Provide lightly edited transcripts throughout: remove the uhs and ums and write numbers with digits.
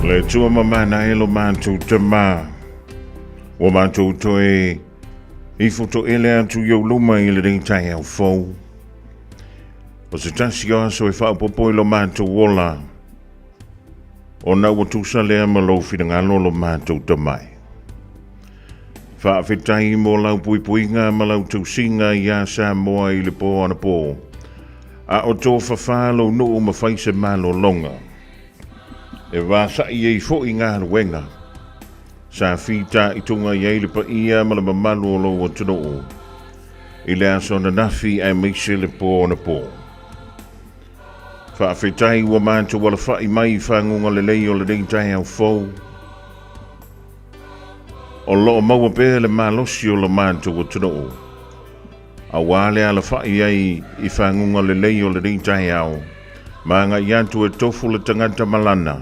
Le Atua mamana e lo matou Tama, ua matou toe ifo toele atu i ou luma i lenei taeao fou. O se tasi o aso e faaopoopo i lo matou ola, ona ua tusa lea ma lou finagalo lo matou tamai. Faafetai mo lau puipuiga ma lau tausiga iā Samoa i le pō anapō, a o tofafā lou nuu ma fai se malologa. E vasaʻi ai foi galuega sa fitaituga i ai le paia ma le mamalu o lou atunuu i le aso ananafi aemaise le pō anapō. Faafetai ua matou alafaʻi mai i faguga lelei o lenei taeao fou. O lo o maua pea le malosi o lo matou atunuu aua le alafaʻi ai i faguga lelei o lenei taeao ma agai atu e tofu le tagata ma lana.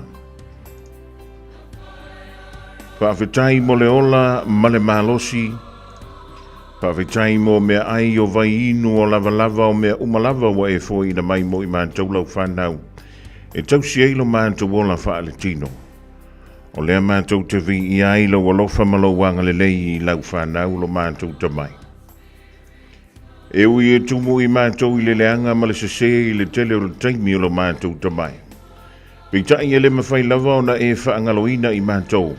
Faafetai mo le ola ma le malosi. Faafetai mo meaai o vai inu o lavalava o mea uma lava ua e foaiina mai mo i matou lau fanau e tausi ai lo matou ola faaletino. O lea matou te viia ai lou alofa ma lou agalelei i lau fanau lo matou tamai. E ui e tumu i matou i le leaga ma le sesē i le tele o le taimi o lo matou tamai. Peitai e le mafai lava ona e faagaloina i matou.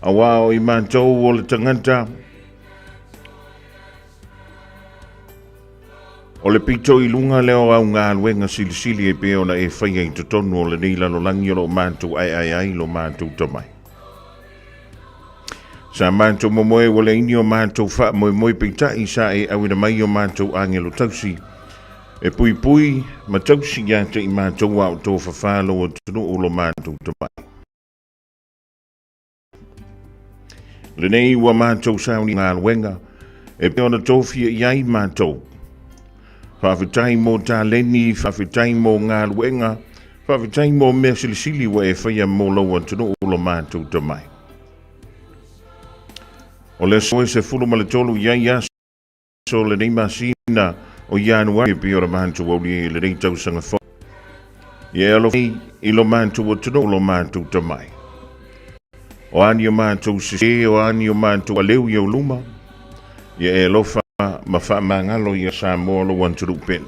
Auā o i matou o le tagata, o le pito i luga lea o au galuega silisili e pei ona e faia i totonu o lenei lalolagi o lo o matou aeae ai lo matou tamai. Sa matou momoe ua leai ni o matou faamoemoe peitai sa e auina mai o matou agelo tausi e puipui ma tausi ia te i matou a o tofafā lou atunuu lo matou tamai. Lenei ua matou sauni galuega e pei ona tofia i ai matou. Faafetai mo taleni, faafetai mo galuega, faafetai mo mea silisili ua e faia mo lou atunuu lo matou tamai. O le aso e 13 i ai aso o lenei masina o Ianuari e pei ona matou aulia i lenei tausaga fou. Ia e alofa i lo matou atunuu lo matou tamai. O a ni o matou sesē, o a ni o matou aleu i ou luma, ia e alofa ma faamagalo ia Samoa lou atunuu pele.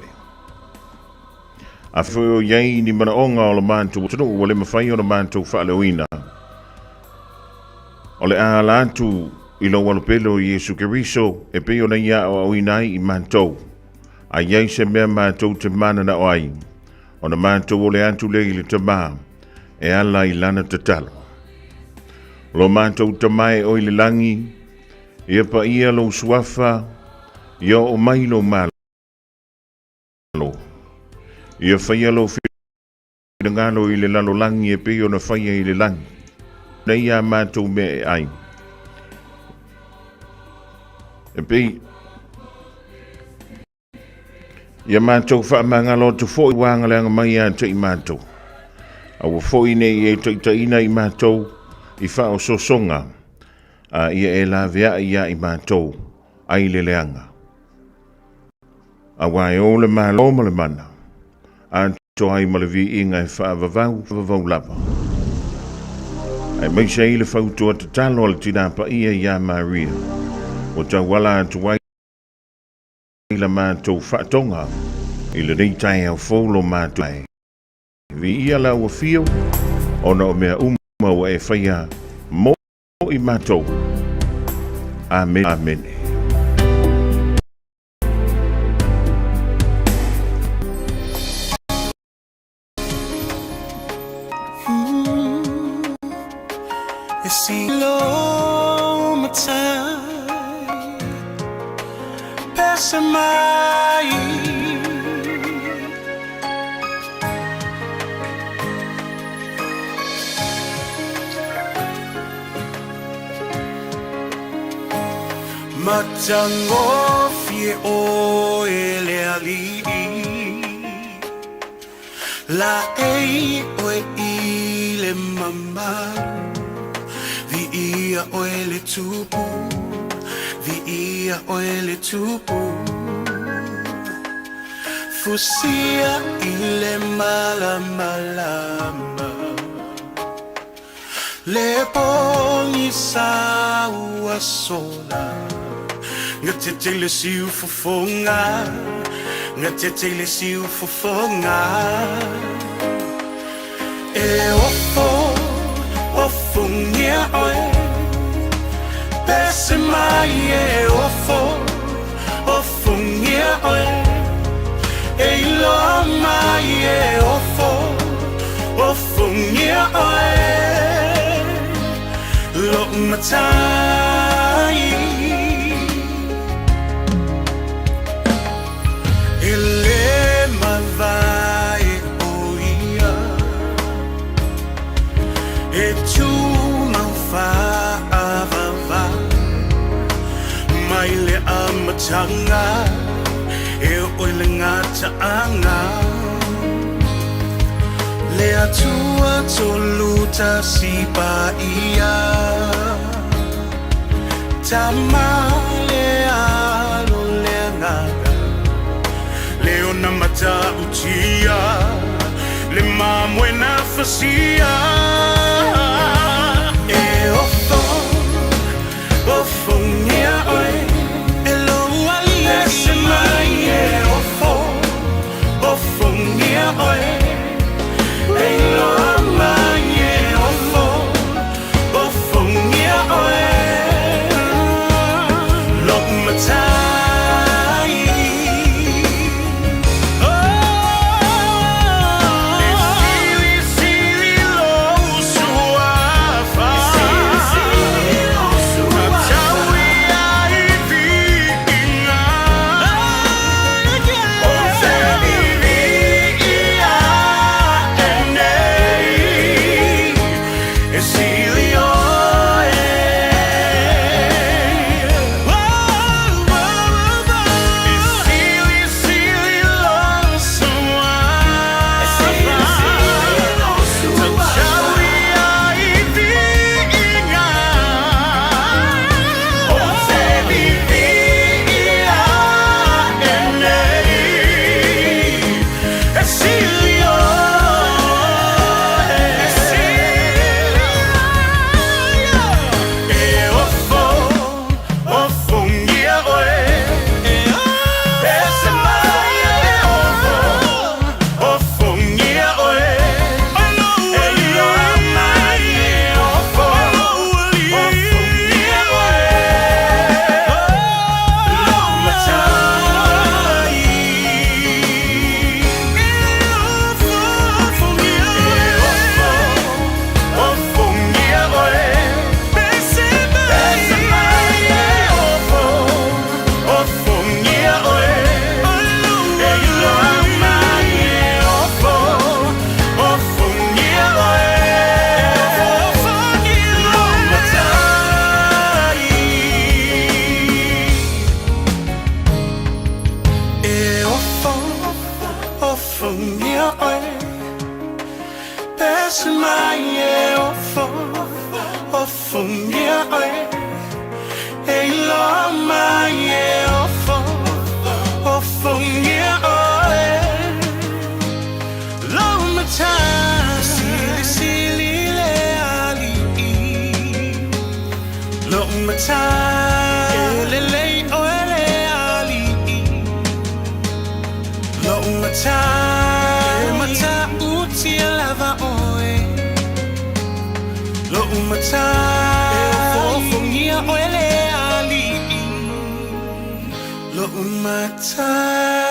A foi o i ai ni manaoga o lo matou atunuu ua le mafai ona matou faaleoina, o le a ala atu i lou alopele o Iesu Keriso e pei ona ia aoaoina ai i matou. A i ai se mea matou te mananao ai, ona matou ole atu lea i le Tama e ala i lana tatalo. Lo matou Tama e oe i le lagi, ia paia lou suafa, ia oo mai lou Malo. Ia faia lou finagalo i le lalolagi e pei ona faia i le lagi. Nei a matou mea e ai. E pei ia matou faamagalo atu foi ua agaleaga mai ia te i matou. Aua foi nei e taitaiina i matou i faaosoosoga, a ia e laveai ia i matou ai le leaga. Aua e o le Malo ma le mana, atoa ai ma le viiga e faavavau, vavau lava. Aemaise ai le fautua tatalo a le Tinā Paia iā Maria, ua tauala atu ai la matou faatoga i lenei taeao fou lo matou ai. Viia lau afio, ona o mea uma ua e faia mo i matou. Amene. Amene. E si lo matai pese mai. Matagofie oe le alii, Laei oe i le mamalu, Viia oe le tupu, Viia oe le tupu. Fusia i le malamalama. Le pogisa ua sola Gatete i le siufofoga Gatete i le siufofoga E ofo, ofongia oe Pese mai e ofo, ofongia oe E iloa mai e ofo, ofongia oe Lou matai E le mavae o ia E tumau faavavau Mai le amataga E oo i le gataaga Le Atua Tolutasi Paia Tama le Alo le Agaga Le ona matautia Le mamoe na fasia E ofo, ofongia oe E lou alii Pese mai e ofo, ofongia oe E iloa mai e ofo, ofongia oe Lou matai E silisili lou suafa Tatau ia i viiga O te viia e nei E sili oe E silisili lou suafa Tatau ia i viiga O te viia e nei E sili oe E ofo, ofongia oe Pese mai e ofo, ofongia oe E iloa mai e ofo, ofongia oe Lou matai E ofo, ofongia oe Pese mai e ofo, ofongia oe E iloa mai e ofo, ofongia oe Lou matai E ofo, ofongia oe Pese mai e ofo, ofongia oe E iloa mai e ofo, ofongia oe Lou matai Silisili le alii Lou matai E lelei oe le alii Lou matai E matautia lava oe Lou matai E ofofongia oe le alii Lou matai.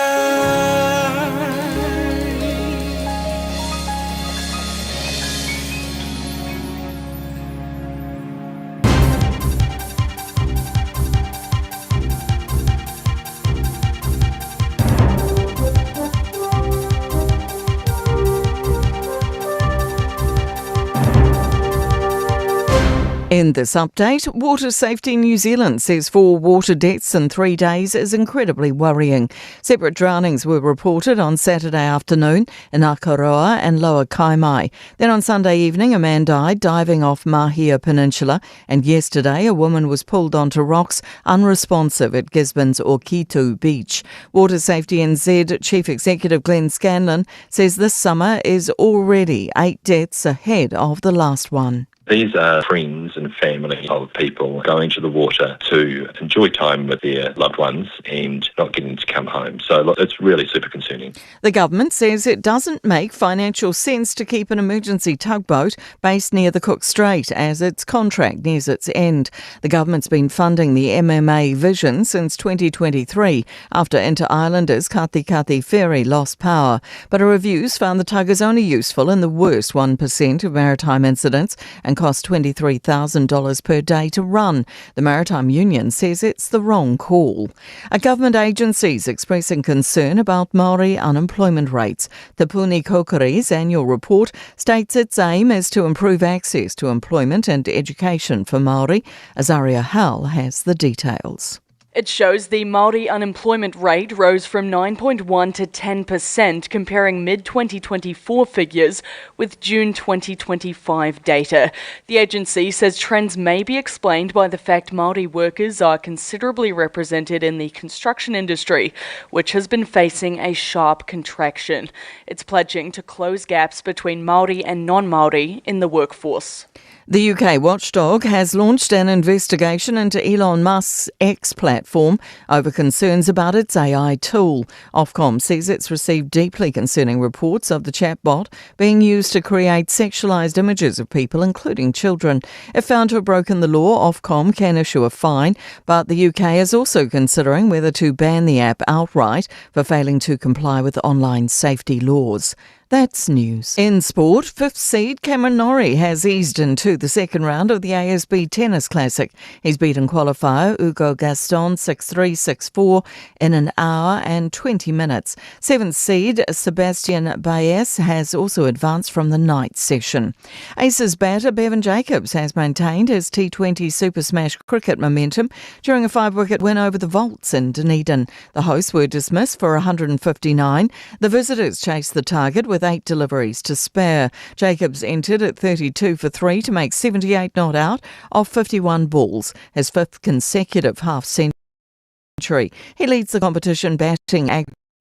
In this update, Water Safety New Zealand says four water deaths in 3 days is incredibly worrying. Separate drownings were reported on Saturday afternoon in Akaroa and Lower Kaimai. Then on Sunday evening, a man died diving off Mahia Peninsula, and yesterday a woman was pulled onto rocks unresponsive at Gisborne's Okitu Beach. Water Safety NZ Chief Executive Glenn Scanlon says this summer is already 8 deaths ahead of the last one. These are friends and family of people going to the water to enjoy time with their loved ones and not getting to come home. So look, it's really super concerning. The government says it doesn't make financial sense to keep an emergency tugboat based near the Cook Strait as its contract nears its end. The government's been funding the MMA Vision since 2023 after Inter-Islanders Katikati Ferry lost power. But a review's found the tug is only useful in the worst 1% of maritime incidents and costs $23,000 per day to run. The Maritime Union says it's the wrong call. A government agency's expressing concern about Maori unemployment rates. Te Puni Kōkiri's annual report states its aim is to improve access to employment and education for Maori. Azaria Howell has the details. It shows the Māori unemployment rate rose from 9.1 to 10%, comparing mid-2024 figures with June 2025 data. The agency says trends may be explained by the fact Māori workers are considerably represented in the construction industry, which has been facing a sharp contraction. It's pledging to close gaps between Māori and non-Māori in the workforce. The UK watchdog has launched an investigation into Elon Musk's X platform over concerns about its AI tool. Ofcom says it's received deeply concerning reports of the chatbot being used to create sexualised images of people, including children. If found to have broken the law, Ofcom can issue a fine, but the UK is also considering whether to ban the app outright for failing to comply with online safety laws. That's news. In sport, fifth seed Cameron Norrie has eased into the second round of the ASB Tennis Classic. He's beaten qualifier Hugo Gaston 6-3, 6-4 in an hour and 20 minutes. Seventh seed Sebastian Baez has also advanced from the night session. Aces batter Bevan Jacobs has maintained his T20 Super Smash cricket momentum during a 5-wicket win over the Volts in Dunedin. The hosts were dismissed for 159. The visitors chased the target with 8 deliveries to spare. Jacobs entered at 32 for 3 to make 78 not out off 51 balls, his fifth consecutive half century. He leads the competition batting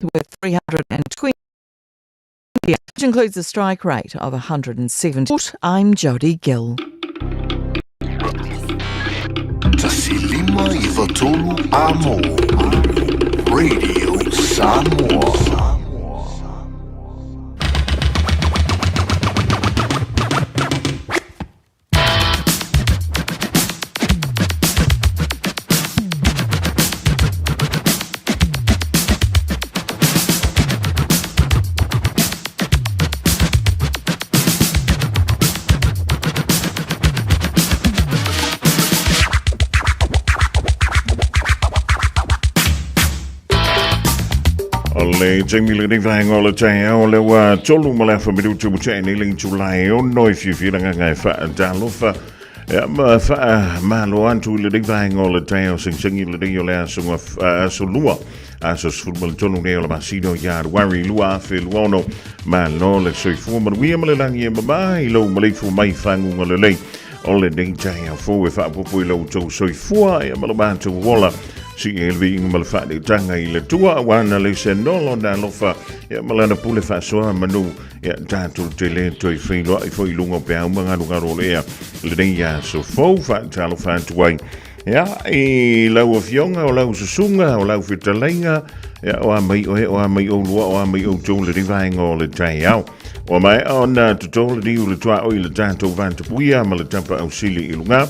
with 320, which includes a strike rate of 170. I'm Jodie Gill. 1593 Amo Radio Samoa. O le taimi lenei vaega o le taeao o lea ua tolu ma le afa minutu ua tea nei le itula e ono e fiafia le agaga e faatalofa Ia ma faamalo atu i lenei vaega o le taeao segisegi lenei o le aso, aso lua, aso 13 nei o le masina o Ianuari 2026. Malo le soifua manuia ma le lagi e mamā i lou maleifua mai faguga lelei o lenei taeao fou e faaopoopo i lo outou soifua ia ma lo matou ola. Sii ai le viiga ma le faaneetaga i le Atua aua na le se nolo na alofa ia ma lana pule faasoa manu Ia tatou te le toe feiloai foi i luga o peau ma galugalu o le ea lenei aso fou faatalofa atu ai. Ia, i lau afioga, o lau susuga, o lau fetalaiga, ia, o a mai oe, o a mai oulua, o a mai outou lenei vaega o le taeao. Ua maea ona toto le niu le tuaoi i le tatou vatapuia ma le tapa ausili i luga.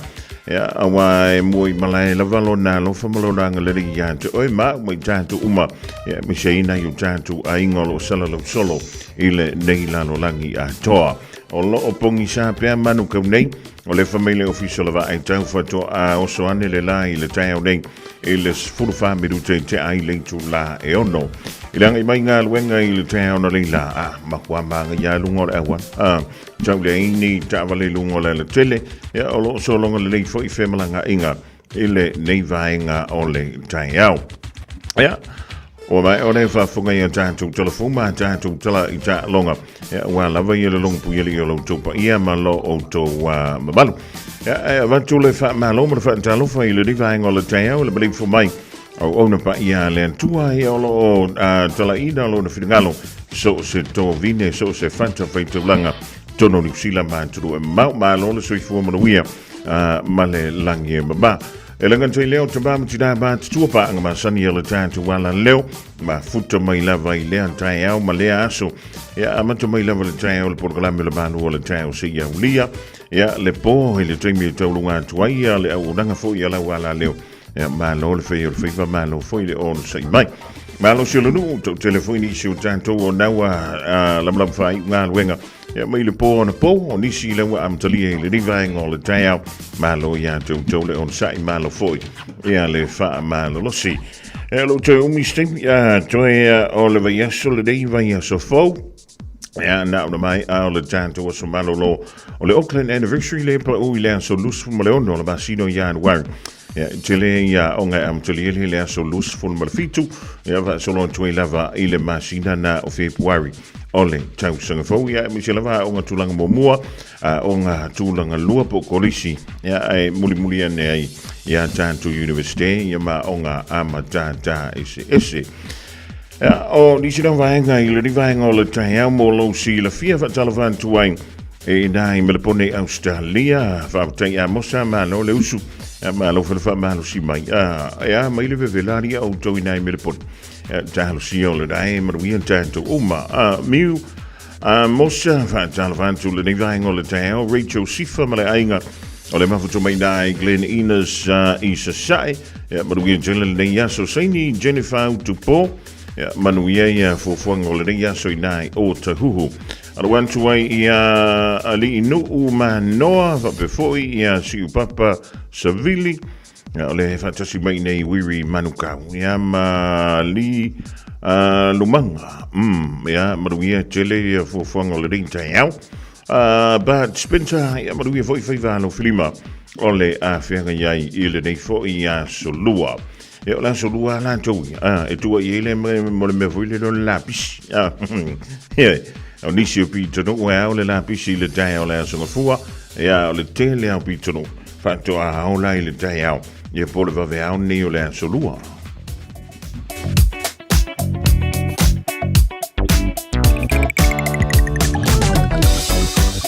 Ia, aua e mua i malae lava lona alofa ma lona agalelei ia te oe ma au ma i tatou uma, ia, aemaise ai nai o tatou aiga o lo o salalau solo i lenei lalolagi atoa. O lo o pogisa pea manu kau nei, o le fa mai le Ofisa o le Vaai Tau faatoa oso ane le la i le taeao nei i le 14 minute i tea ai le itula e ono. I le agai mai galuega i le taeao na leila, a makua māgaia i luga o le auala. A, tau le ai ni taavale i luga o le alatele, ia o lo o sologa lelei foi femalagaaiga i lenei vaega o le taeao. Ia, ua maea ona e faafofoga i a tatou tala fou ma a tatou tala i taaloga. Ia, ua lava ia le logopuialii o lo outou paia ma lo outou mamalu. Ia, e avatu le faamalo ma le faatalofa i lenei vaega o le taeao i le maleifua mai auauna paia a le Atua ia o lo o talaina lona finagalo so o se tovine, so o se fatafaitaulaga. totonu o Niu Sila ma atunuu e mamao. Malo le soifua manuia ma le lagi e mama. E le gata i lea o tama ma tinā matutua paaga masani a le tatou ala leo, mafuta mai lava i lea taeao ma lea aso. Ia amata mai lava le taeao le polokalame o le Malu o le taeao seia aulia. Ia le po i le taimi e tauluga atu ai ia le auaunaga foi a lau ala leo. Ia malo le fai o le faiva, malo foi le onosai mai. Malo si o le nuu, tautele foi nisi o tatou o naua lamalama faaiu galuega. Ia mai le po anapo, o nisi lea ua amatalia i lenei vaega o le taeao. Malo ia te outou le onosai, malo foi ia le faamalolosi. E lou toe umi se taimi, toe o le vaiaso lenei vaiaso fou. Ia, na ona mai a o le tatou aso malolo o le Auckland Anniversary le pau i le aso 26 o le masina o Ianuari. Ia, e tele ia aoga e amatalia i le aso 27, ia faasolo atu ai lava i le masina na o Fepuari o le tausaga fou. Ia, aemaise lava aoga tulaga muamua, aoga tulaga lua po o kolisi, ia, ae mulimuli ane ai ia tatou Universite, ia ma aoga a matata eseese. Ia, o nisi na vaega i lenei vaega o le taeao mo lou silafia faatalofa atu ai e i nā i Melepone i Australia. Faafetai Amosa, malo le usu, ia, malo foi le faamalosi mai. A, e a mai le vevela ali a outou i nā i Melepone. Ia, talosia o le nae manuia tatou uma. A, miu, Amosa, faatalofa atu i lenei vaega o le taeao, Rachel Sifa ma le aiga o le mafuta mai nā i Glen Innes i Sasae. Ia, manuia tele lenei aso. Saini Jennifer Utupo, ia, manuia ia fuafuaga o lenei aso i nā i Ōtahuhu. Alo atu ai ia Alii Nuu Manoa, faapea foi ia Siupapa Savili, Ia, o le faatasi mai nei Wiri Manukau, ia ma Li Lumanga. Ia, manuia tele ia fuafuaga o lenei taeao. Bart Spencer, ia manuia foi faiva alo filima o le afeaga iai i lenei foi aso lua. Ia, o le aso lua a latou ia, e tua i ai le mo le mea foi lele o le lapisi. Ia, o nisi o pitonuu e ao le lapisi i le taeao o le aso Gafua, ia, o le tele ao pitonuu. Faatoa ola i le taeao, ia po o le vaveao lenei o le aso lua.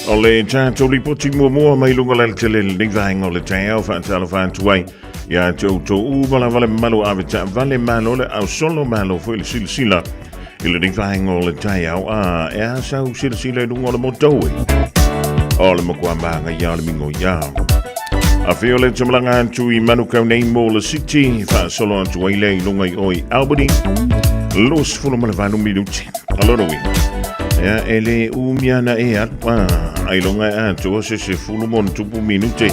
O le tatou lipoti muamua mai luga la le tele lenei vaega o le taeao faatalofa atu ai ia te outou uma lava le mamalu ave taavale malo le ausolo malo foi le silasila i lenei vaega o le taeao a e a sau silasila i luga o le motou e o le matua māngaia o le mingoia. A whio le tamalaga atu i Manukau nei mo le City, whaasolo atu ai le i lunga i oi Albany, 28 minuti. Alono wi. Ea, e le umiana e atu, a, ai longa e atu, se se fulu mo tupu minute,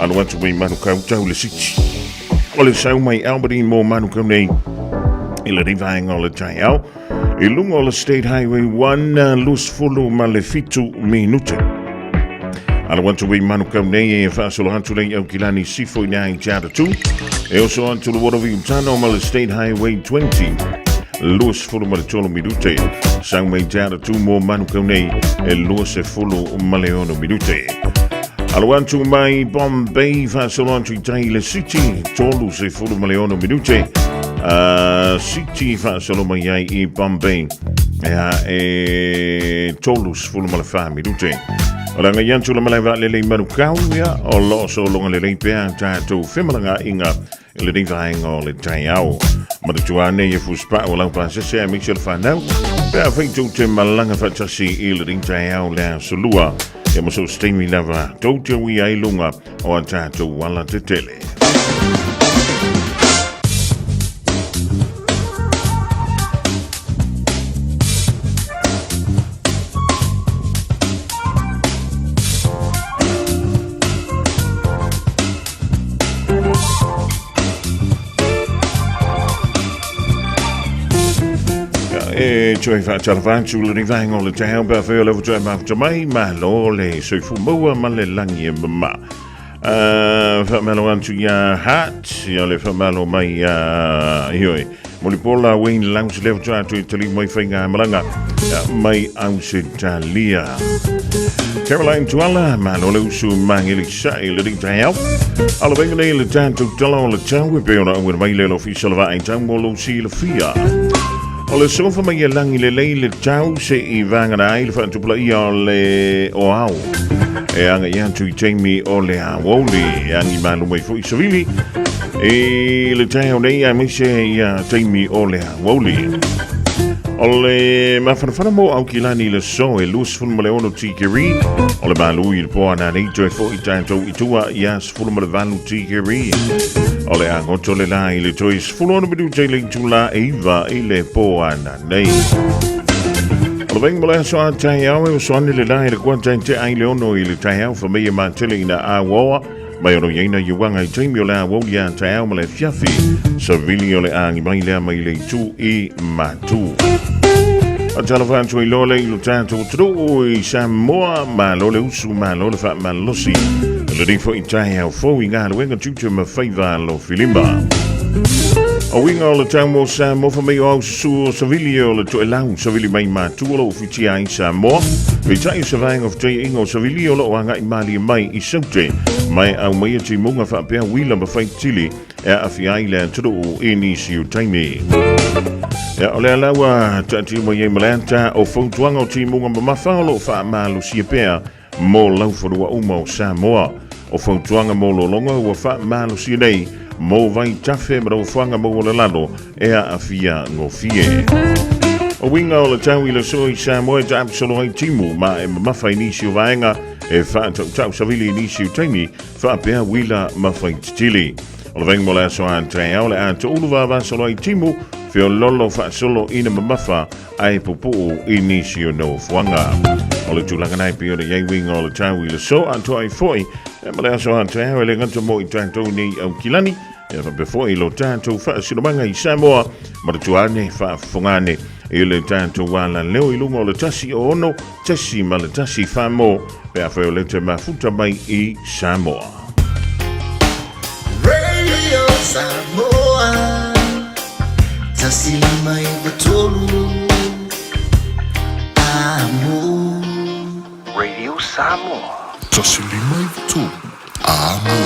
alo atu i Manukau tau le City. O le sau mai Albany mo Manukau nei i lenei vaega o le taeao i luga o le State Highway 1, 27 minute. Alo atu i Manukau nei e faasolo atu nei au kilani sifo i nei te atu. E oso atu le Waterview Tunnel ma le State Highway 20. 23 minute. Sau mai te atu mo Manukau nei e 26 minute. Alo atu mai Bombay, faasolo atu i tai i le City, 36 minute. City faasolo mai ai i Bombay, ea e 34 minute. O le agai atu le malae vaalele i Manukau, ia, o lo o sologa lelei pea tatou femalagaaiga i lenei vaega o le taeao. Manatua ane ia fusipaa o lau pasese aemaise o le whanau. Pe afai tou te malaga faatasi i lenei taeao le aso lua. Ia mo so se taimi lava tou te ui ai lunga o a tatou ala tetele. E toe whaatalafa atu le vaenga o le taeao pe a whai o le watoe mafuta mai, malo le soifua maua ma le langi e mama. Whaamalo atu ia Hart, ia le whaamalo mai ia ioi. Molipola Wayne Lounge le watoe atu i tali mai whainga malanga mai Ausitalia. Caroline Tuala, malo le usu mangeli sa'i le ring taeao. Alo venga nei le tātou tala o le tau e pe ona auena mai le ofisa o le vaai tau mo lou silafia. O le sofa mai e lagi lelei le tau se i vagana ai le faatupulaia o le oao. E agai atu i taimi o le aoauli e agi malu mai foi savili i le taeao nei aemaise ia taimi o le aoauli. O le mafanafana mo Aukilani i le so e 26 tikeri o le malu i le po ananei toe foi tatou i tua ia 18 tikeri o le agoto le la i le toe 16 minute i le itula e iva i le po ananei. O le vainga mo le aso a taeao e oso ane le la i le kuata i te ai le ono i le taeao fa mei e matele ina auaoa mai ono iaina iuanga i taimi o le aoauli a taeao ma le afiafi savili o le agi mai lea mai le itu i matu. A talofa atu i loa le i lo tatou atunuu i Samoa, malo le usu, malo le faamalosi. Lenei foi taeao fou i galuega tiute ma faiva alofilima. O uiga o le tau mo Samoa fa mai o au susu o savili o le toelau savili mai matu o loo fitia ai Samoa. Peitai o se vaega o fetaiaiga o savili o loo agai malie mai i Saute mai au mai e timuga faapea uila ma faitili e aafia ai le atunuu i nisi o taimi. Ia, o lea la ua taatia mai ai ma le ata o fautuaga o timuga mamafa o loo faamalosia pea mo laufanua uma o Samoa. O fautuaga mo lologa ua faamalosia nei mo vaitafe ma nofoaga maualalalo e aafia gofie. O uiga o le tau i le so i Samoa e taapsolo ai timu ma e mamafa i nisi o vaega e faatautau savili i nisi o taimi faapea uila ma faititili. O le vaega mo le aso a taeao le a toulu vavasolo ai timu feololo faasolo ina mamafa ae pupuu i nisi o nofoaga. O le tulaga nei pei ona i ai uiga o le tau i le so atoa ai foi e ma le aso a taeao e le gata mo i tatou nei Aukilani e faapea foi lo tatou faasinomaga i Samoa ma le tuane faafofogane i le tatou alaleo i luga o le 106.1 Whamo pe afai o le te mafuta mai i Samoa. Radio Samoa 153 Amo. Radio Samoa. 153 Amo.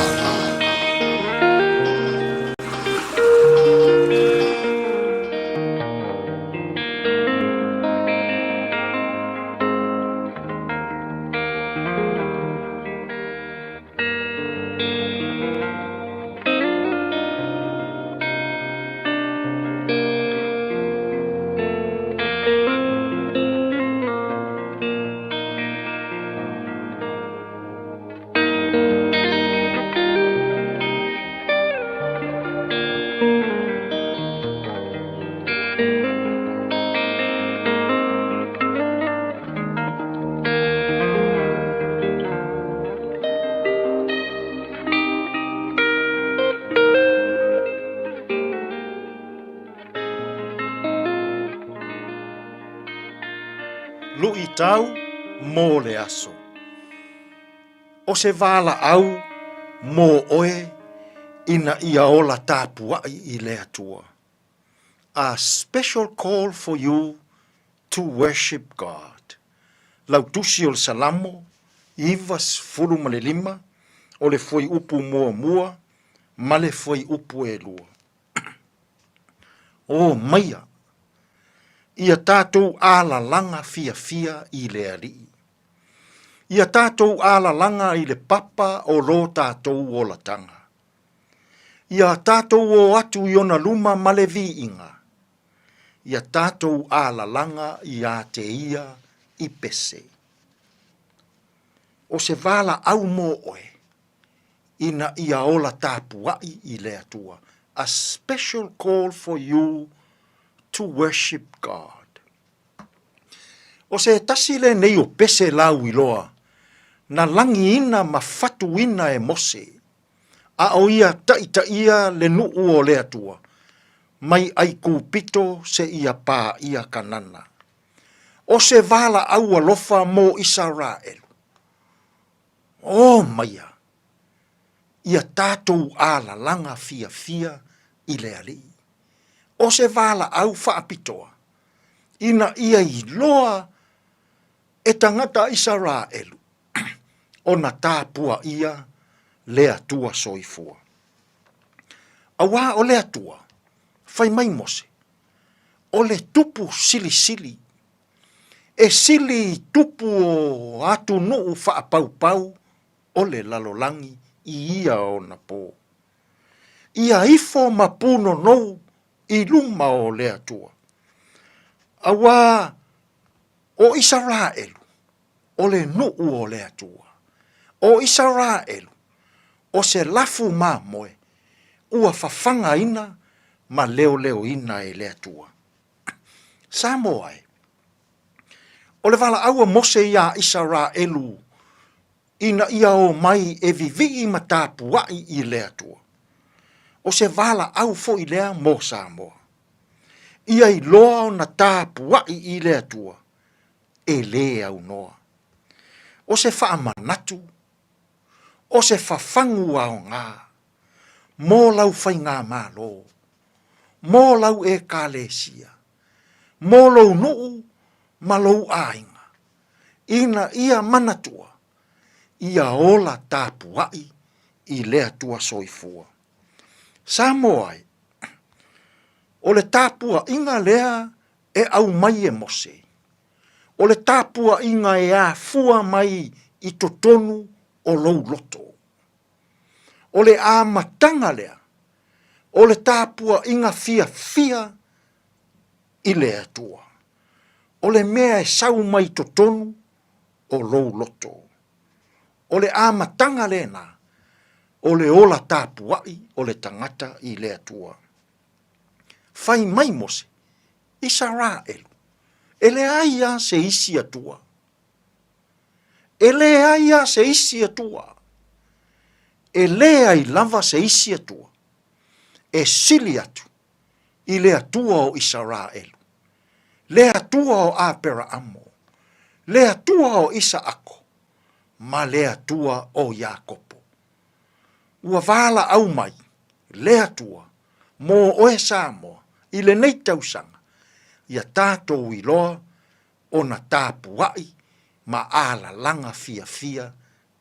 Luʻitau mo le aso. O se valaau mo oe ina ia ola tapuaʻi i le Atua. A special call for you to worship God. Lau tusi o le Salamo 95, o le fuaiupu muamua ma le fuaiupu elua. O maia ia tatou alalaga fiafia i le Alii. Ia tatou alalaga i le papa o lo tatou olataga. Ia tatou o atu i ona luma ma le viiga, ia tatou alalaga iā te ia i pese. O se valaau mo oe, ina ia ola tapuaʻi i le Atua, a special call for you to worship God. O se tasi lenei o pese lauiloa na lagiina ma fatuina e Mose, a o ia taʻitaʻia le nuʻu o le Atua, mai ʻAikupito seia paʻia Kanana. O se valaau alofa mo ʻIsaraʻelu. O maia ia tatou alalaga fiafia i le Alii. O se valaau faapitoa ina ia iloa e tagata ʻIsaraʻelu ona tapuaʻia le Atua soifua. Auā o le Atua, fai mai Mose, O le tupu silisili, e sili i tupu o atunuu faapaupau o le lalolagi i ia ona pō. Ia ifo ma pūnonou i luma o le Atua. Auā o Isaraelu, o le nuu o le Atua. O Isaraelu, o se lafu mamoe ua fafagaina ma leoleoina e le Atua. Samoa e, o le valaau a Mose iā Isaraelu ina ia o mai e vivii ma tapuai i le Atua. O se valaau foi lea mo Samoa. Ia iloa ona tapuai i le Atua, e lē aunoa. O se faamanatu, o se fafagu aoga mo lau faigamalo, mo lau Ekalesia, mo lou nuu ma lou aiga, ina ia manatua, ia ola tapuai i le Atua Soifua. Samoa e, o le tapuaiga lea e aumai e Mose, o le tapuaiga e afua mai i totonu o lou loto. O le amataga lea o le tapuaiga fiafia i le Atua. O le mea e sau mai totonu o lou loto. O le amataga lena o le ola tapuai o le tagata i le Atua. Fai mai Mose, Isaraelu, e leai lava se isi Atua. E leai lava se isi Atua. E leai lava se isi Atua e sili atu i le Atua o Isaraelu, le Atua o Aperaamo, le Atua o Isaako, ma le Atua o Iakopo. Ua valaau mai le Atua mo oe Samoa i lenei tausaga, ia tatou iloa ona tapuai ma alalaga fiafia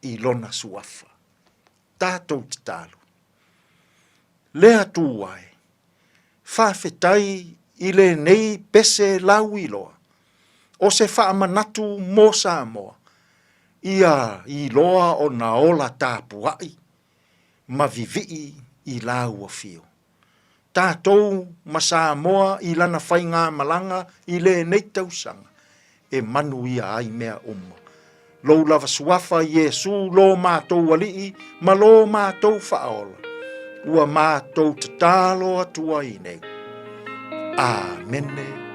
i Lona Suafa. Tatou tatalo. Le Atua e, faafetai i lenei pese lauiloa o se faamanatu mo Samoa ia iloa ona ola tapuai ma vivii i lāua fio. Tatou ma Samoa i lana faigamalaga i lenei tausaga e manuia ai mea uma. Lou lava suafa Iesu lo matou Alii ma lo matou Faaola, ua matou tatalo atu ai nei. Amene.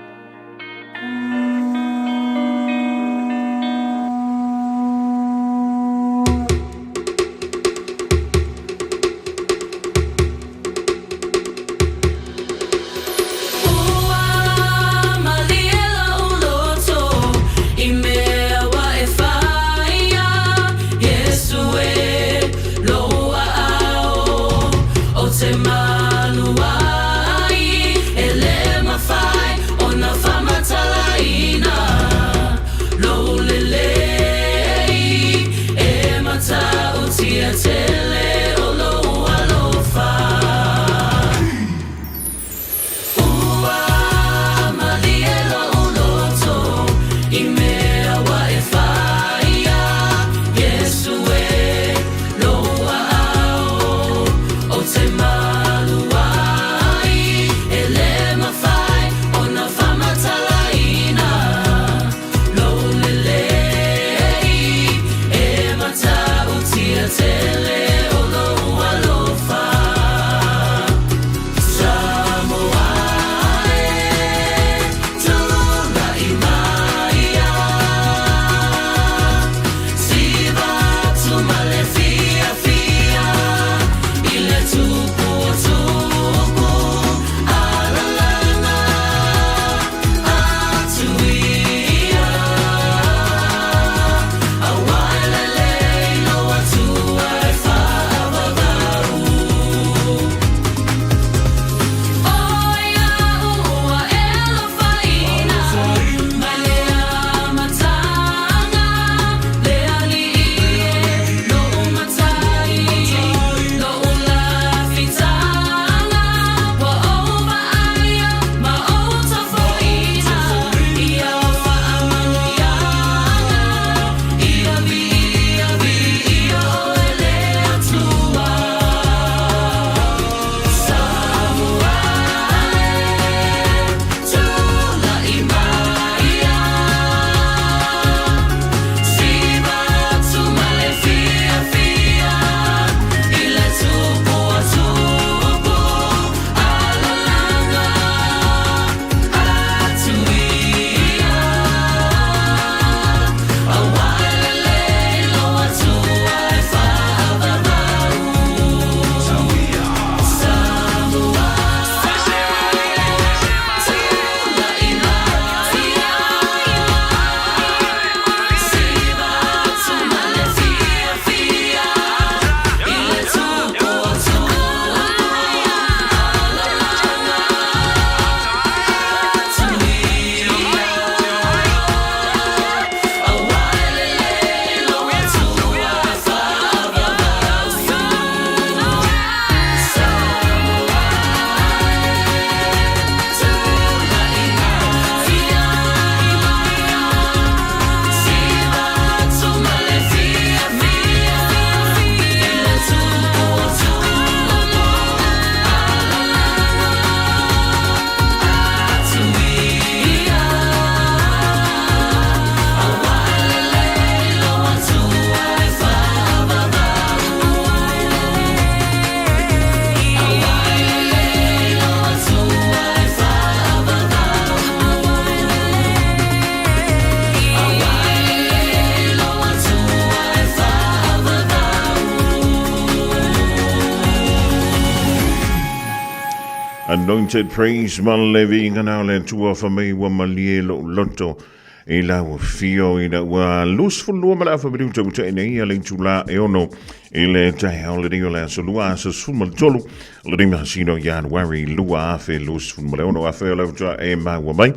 Anointed Praise ma le viiga na o le Atua fa mai ua malie lou loto i lau afio ina ua 22 ma le afa minuta ua tea nei ia le itula e ono i le taeao lenei o le aso lua aso 13 o lenei masina o Ianuari 2026 afe o le faatoa e maua mai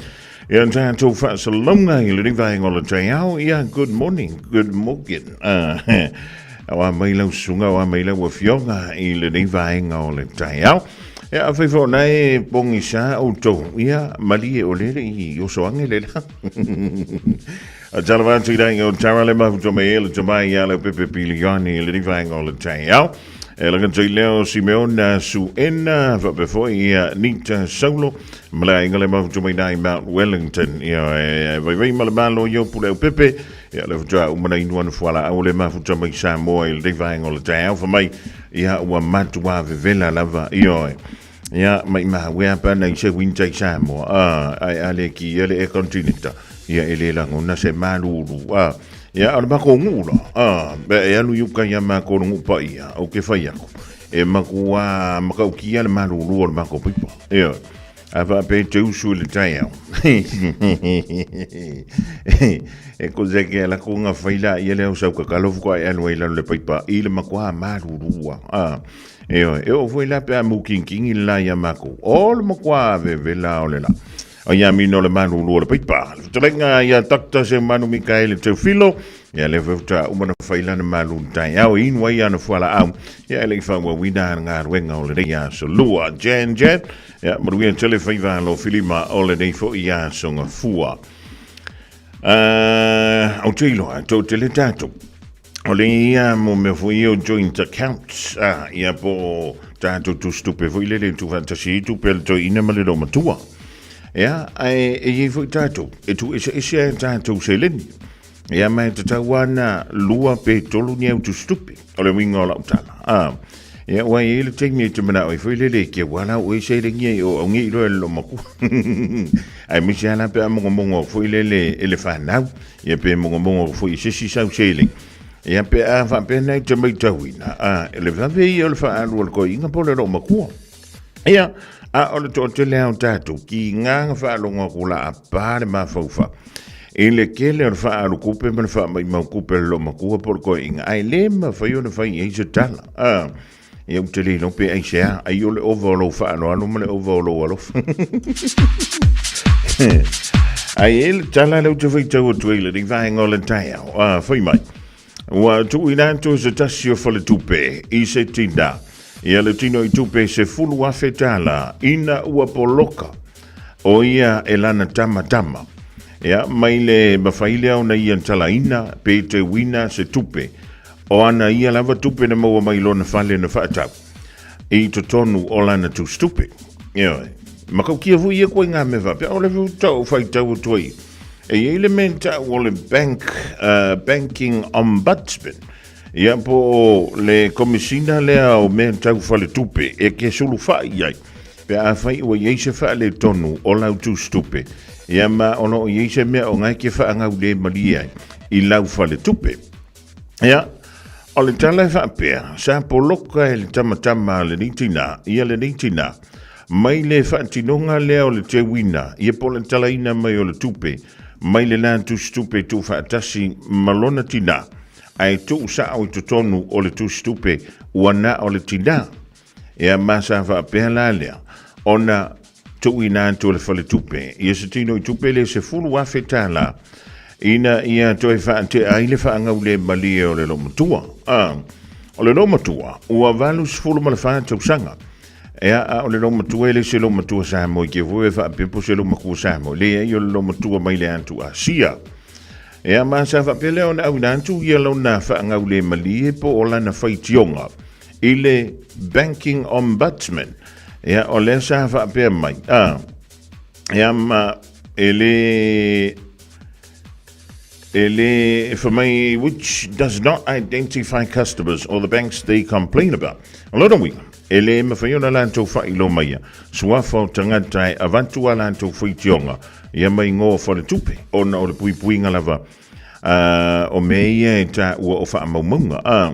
ia tatou faasalalauga i lenei vaega o le taeao. Ia, good morning, good morning. O a mai lau susuga, o a mai lau afioga i lenei vaega o le taeao. Ia, afai foi o na e pogisa outou, ia, malie o le le i oso ange le la. A tala wātu i rāinga o Tara le mahu tome e le tamai ia le pepe pilioni i lenei vaega o le taeao. E langa tei leo Simeona Suena, whape foi ia Nita Saulo, ma le aiga le mahu tome i Mount Wellington. Ia e vai vai ma le malo i opu leo pepe, ia le whatua umana inu anu fuala au le mahu tome i Samoa i lenei vaega o le taeao whamai, ia ua matua vevela lava, ia e. Ia, mai mahue pa nei se winter i Samoa, a, ai a le ki ia le e continenta, ia e le lagona se malulu, a, ia o le mako ngula, a, be e alu i uka ia mako ngu pa ia, o ke whai aku, e maku a makau ki ia le malulu o le mako pipa, ia, a wha pe te usu i le taiao. E ko se ke la ko nga whaila ia le au sau kakalofu ko ai alu ai lalo le paipa i le makoa malulua, a, Ioe, e oo foi la pe a mukinkingi le la ia makou. O le makuā vevela o le la. O ia mino le malulu o le paipa. Le fetalaiga ia Dr. Seumanu Mikaele Teufilo, ia le faatoa uma na fai lana malulu taeao e inu ai ana fualaau, ia e le i faaauauina ana galuega o lenei aso lua. Jan Jan, ia manuia tele faiva alofilima o lenei foi aso gafua. Ou te iloa, toatele tatou. O le ia mo mea foi ia o joint accounts, ah, ia po o tatou tusitupe foi lele tuufaatasi ai tupe a le toeaina ma le loomatua. Ia, ae e i ai foi tatou, e tuueseese ai a tatou seleni. Ia, ma e tatau lava ona lua pe tolu ni au tusitupe. O le uiga o lau tala. Ah, ia, ua i ai le taimi e te manao ai foi lele e keu lava la oe seleni ai o au nei loa e le loomatua. Aemaise lava la pe a mogomogo foi lele e le fanau. Ia pe mogomogo foi i se isi sau seleni. Ia pe a faapea nei te maitauina, a, e le vave ia o le faaalu o le toeaina po o le loomatua. Ia, a o le toatele lava o tatou, kiga na faalogo atu la a pa le mafaufau i le tele o le faaalu tupe ma le faamaimau tupe a le loomatua po o le toeaina, ae le mafai ona fai i ai se tala. A, ia ou te le iloa pe aisea, ai o le ova o lou faaaloalo ma le ova o lou alofa. Ai e le tala lea ou te faitau atu ai i lenei vaega o le taeao. A, fai mai. Ua tuuina atu se tasi o faletupe i se tina ia le tino i tupe $10,000 ina ua poloka o ia e lana tamatama. Ia, mai le mafai lea ona ia talaina pe teuina se tupe O ana ia lava tupe na maua mai lona fale na faatau i totonu o lana tusitupe. Ioe. Matautia foi ia koe ngā mea faapea, o le tau faitau atu ai. E i ai le mea tau o le bank, Banking Ombudsman. Ia po o le komisina lea o mea tau faletupe e ke sulufai i ai. Pe afai ua i ai se faaletonu o lau tusitupe, ia ma o lo o i ai se mea o ngae ke faagaule malie ai i lau faletupe. Ia, o le tala e faapea, sa poloka e le tamatama a lenei tinā, ia lenei tinā, mai le faatinoga lea o le teuina, ia po o le talaina mai o le tupe, mai le la tusitupe tuufaatasi ma lona tinā, ae tuu sao i totonu o le tusitupe ua na o le tinā. Ia ma sa faapea la lea, ona tuuina atu e le faletupe ia se tino i tupe le $10,000 ina ia toe faatea ai le faagaulemalie o le loomatua. A, o le loomatua ua 84 tausaga. Ea, a o le loomatua e le se loomatua Samoa i ke foi e faapea po se loomatua Samoa. Leai, o le loomatua mai le atu Asia. Ea, ma sa faapea lea ona auina atu ia lona faagaulemalie po o lana faitioga i le Banking Ombudsman. Ia, o lea sa faapea mai, a, ia ma e le, e le, for mai, which does not identify customers or the banks they complain about. O lona uiga, e le mafai ona latou faailoa maia suafa o tagata e avatu a latou faitioga ia mai igoa o faletupe ona o le puipuiga lava o mea ia e taua o faamaumauga. A,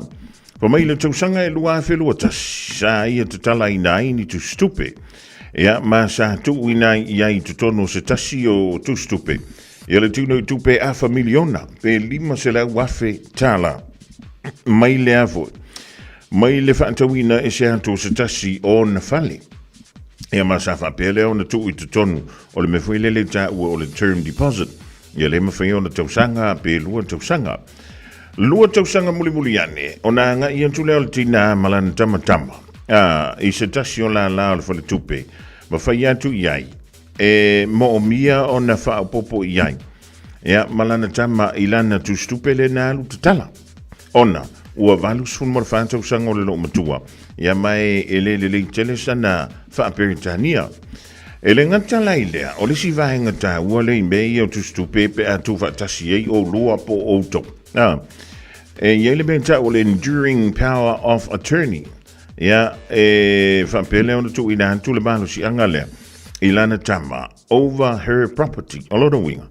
Fa mai le tausaga e 2021, sa ia tatalaina ai ni tusitupe. Ia, ma sa tuuina ai i ai i totonu o se tasi o tusitupe, ia le tino i tupe afa miliona pe 500,000 tālā. Mai lea foi, mai le faatauina e se atu o se tasi o ona fale. Ia ma sa faapea lea ona tuu i totonu o le mea foi lele taua o le term deposit. Ia le mafai ona tausaga pe lua tausaga. Lua tausaga mulimuli ane, ona agai atu lea o le tinā ma lana tamatama, a, i se tasi o lālā o le faletupe, ma fai atu i ai, e moomia ona faaopoopo i ai, ia, ma lana tama i lana tusitupe lea na alu tatala. Ona, ua 84 tausaga o le loomatua, ia, ma e, e le lelei tele sana Faa-Peretania. E le gata la i lea, o le isi vaega taua lea i mea ia o tusitupe pe a tuufaatasi ai oulua po o outou. A, e i ai le mea e tau o le enduring power of attorney. Ia, e faapea lea ona tuuina atu le malosiaga lea i lana tama over her property. O lona uiga,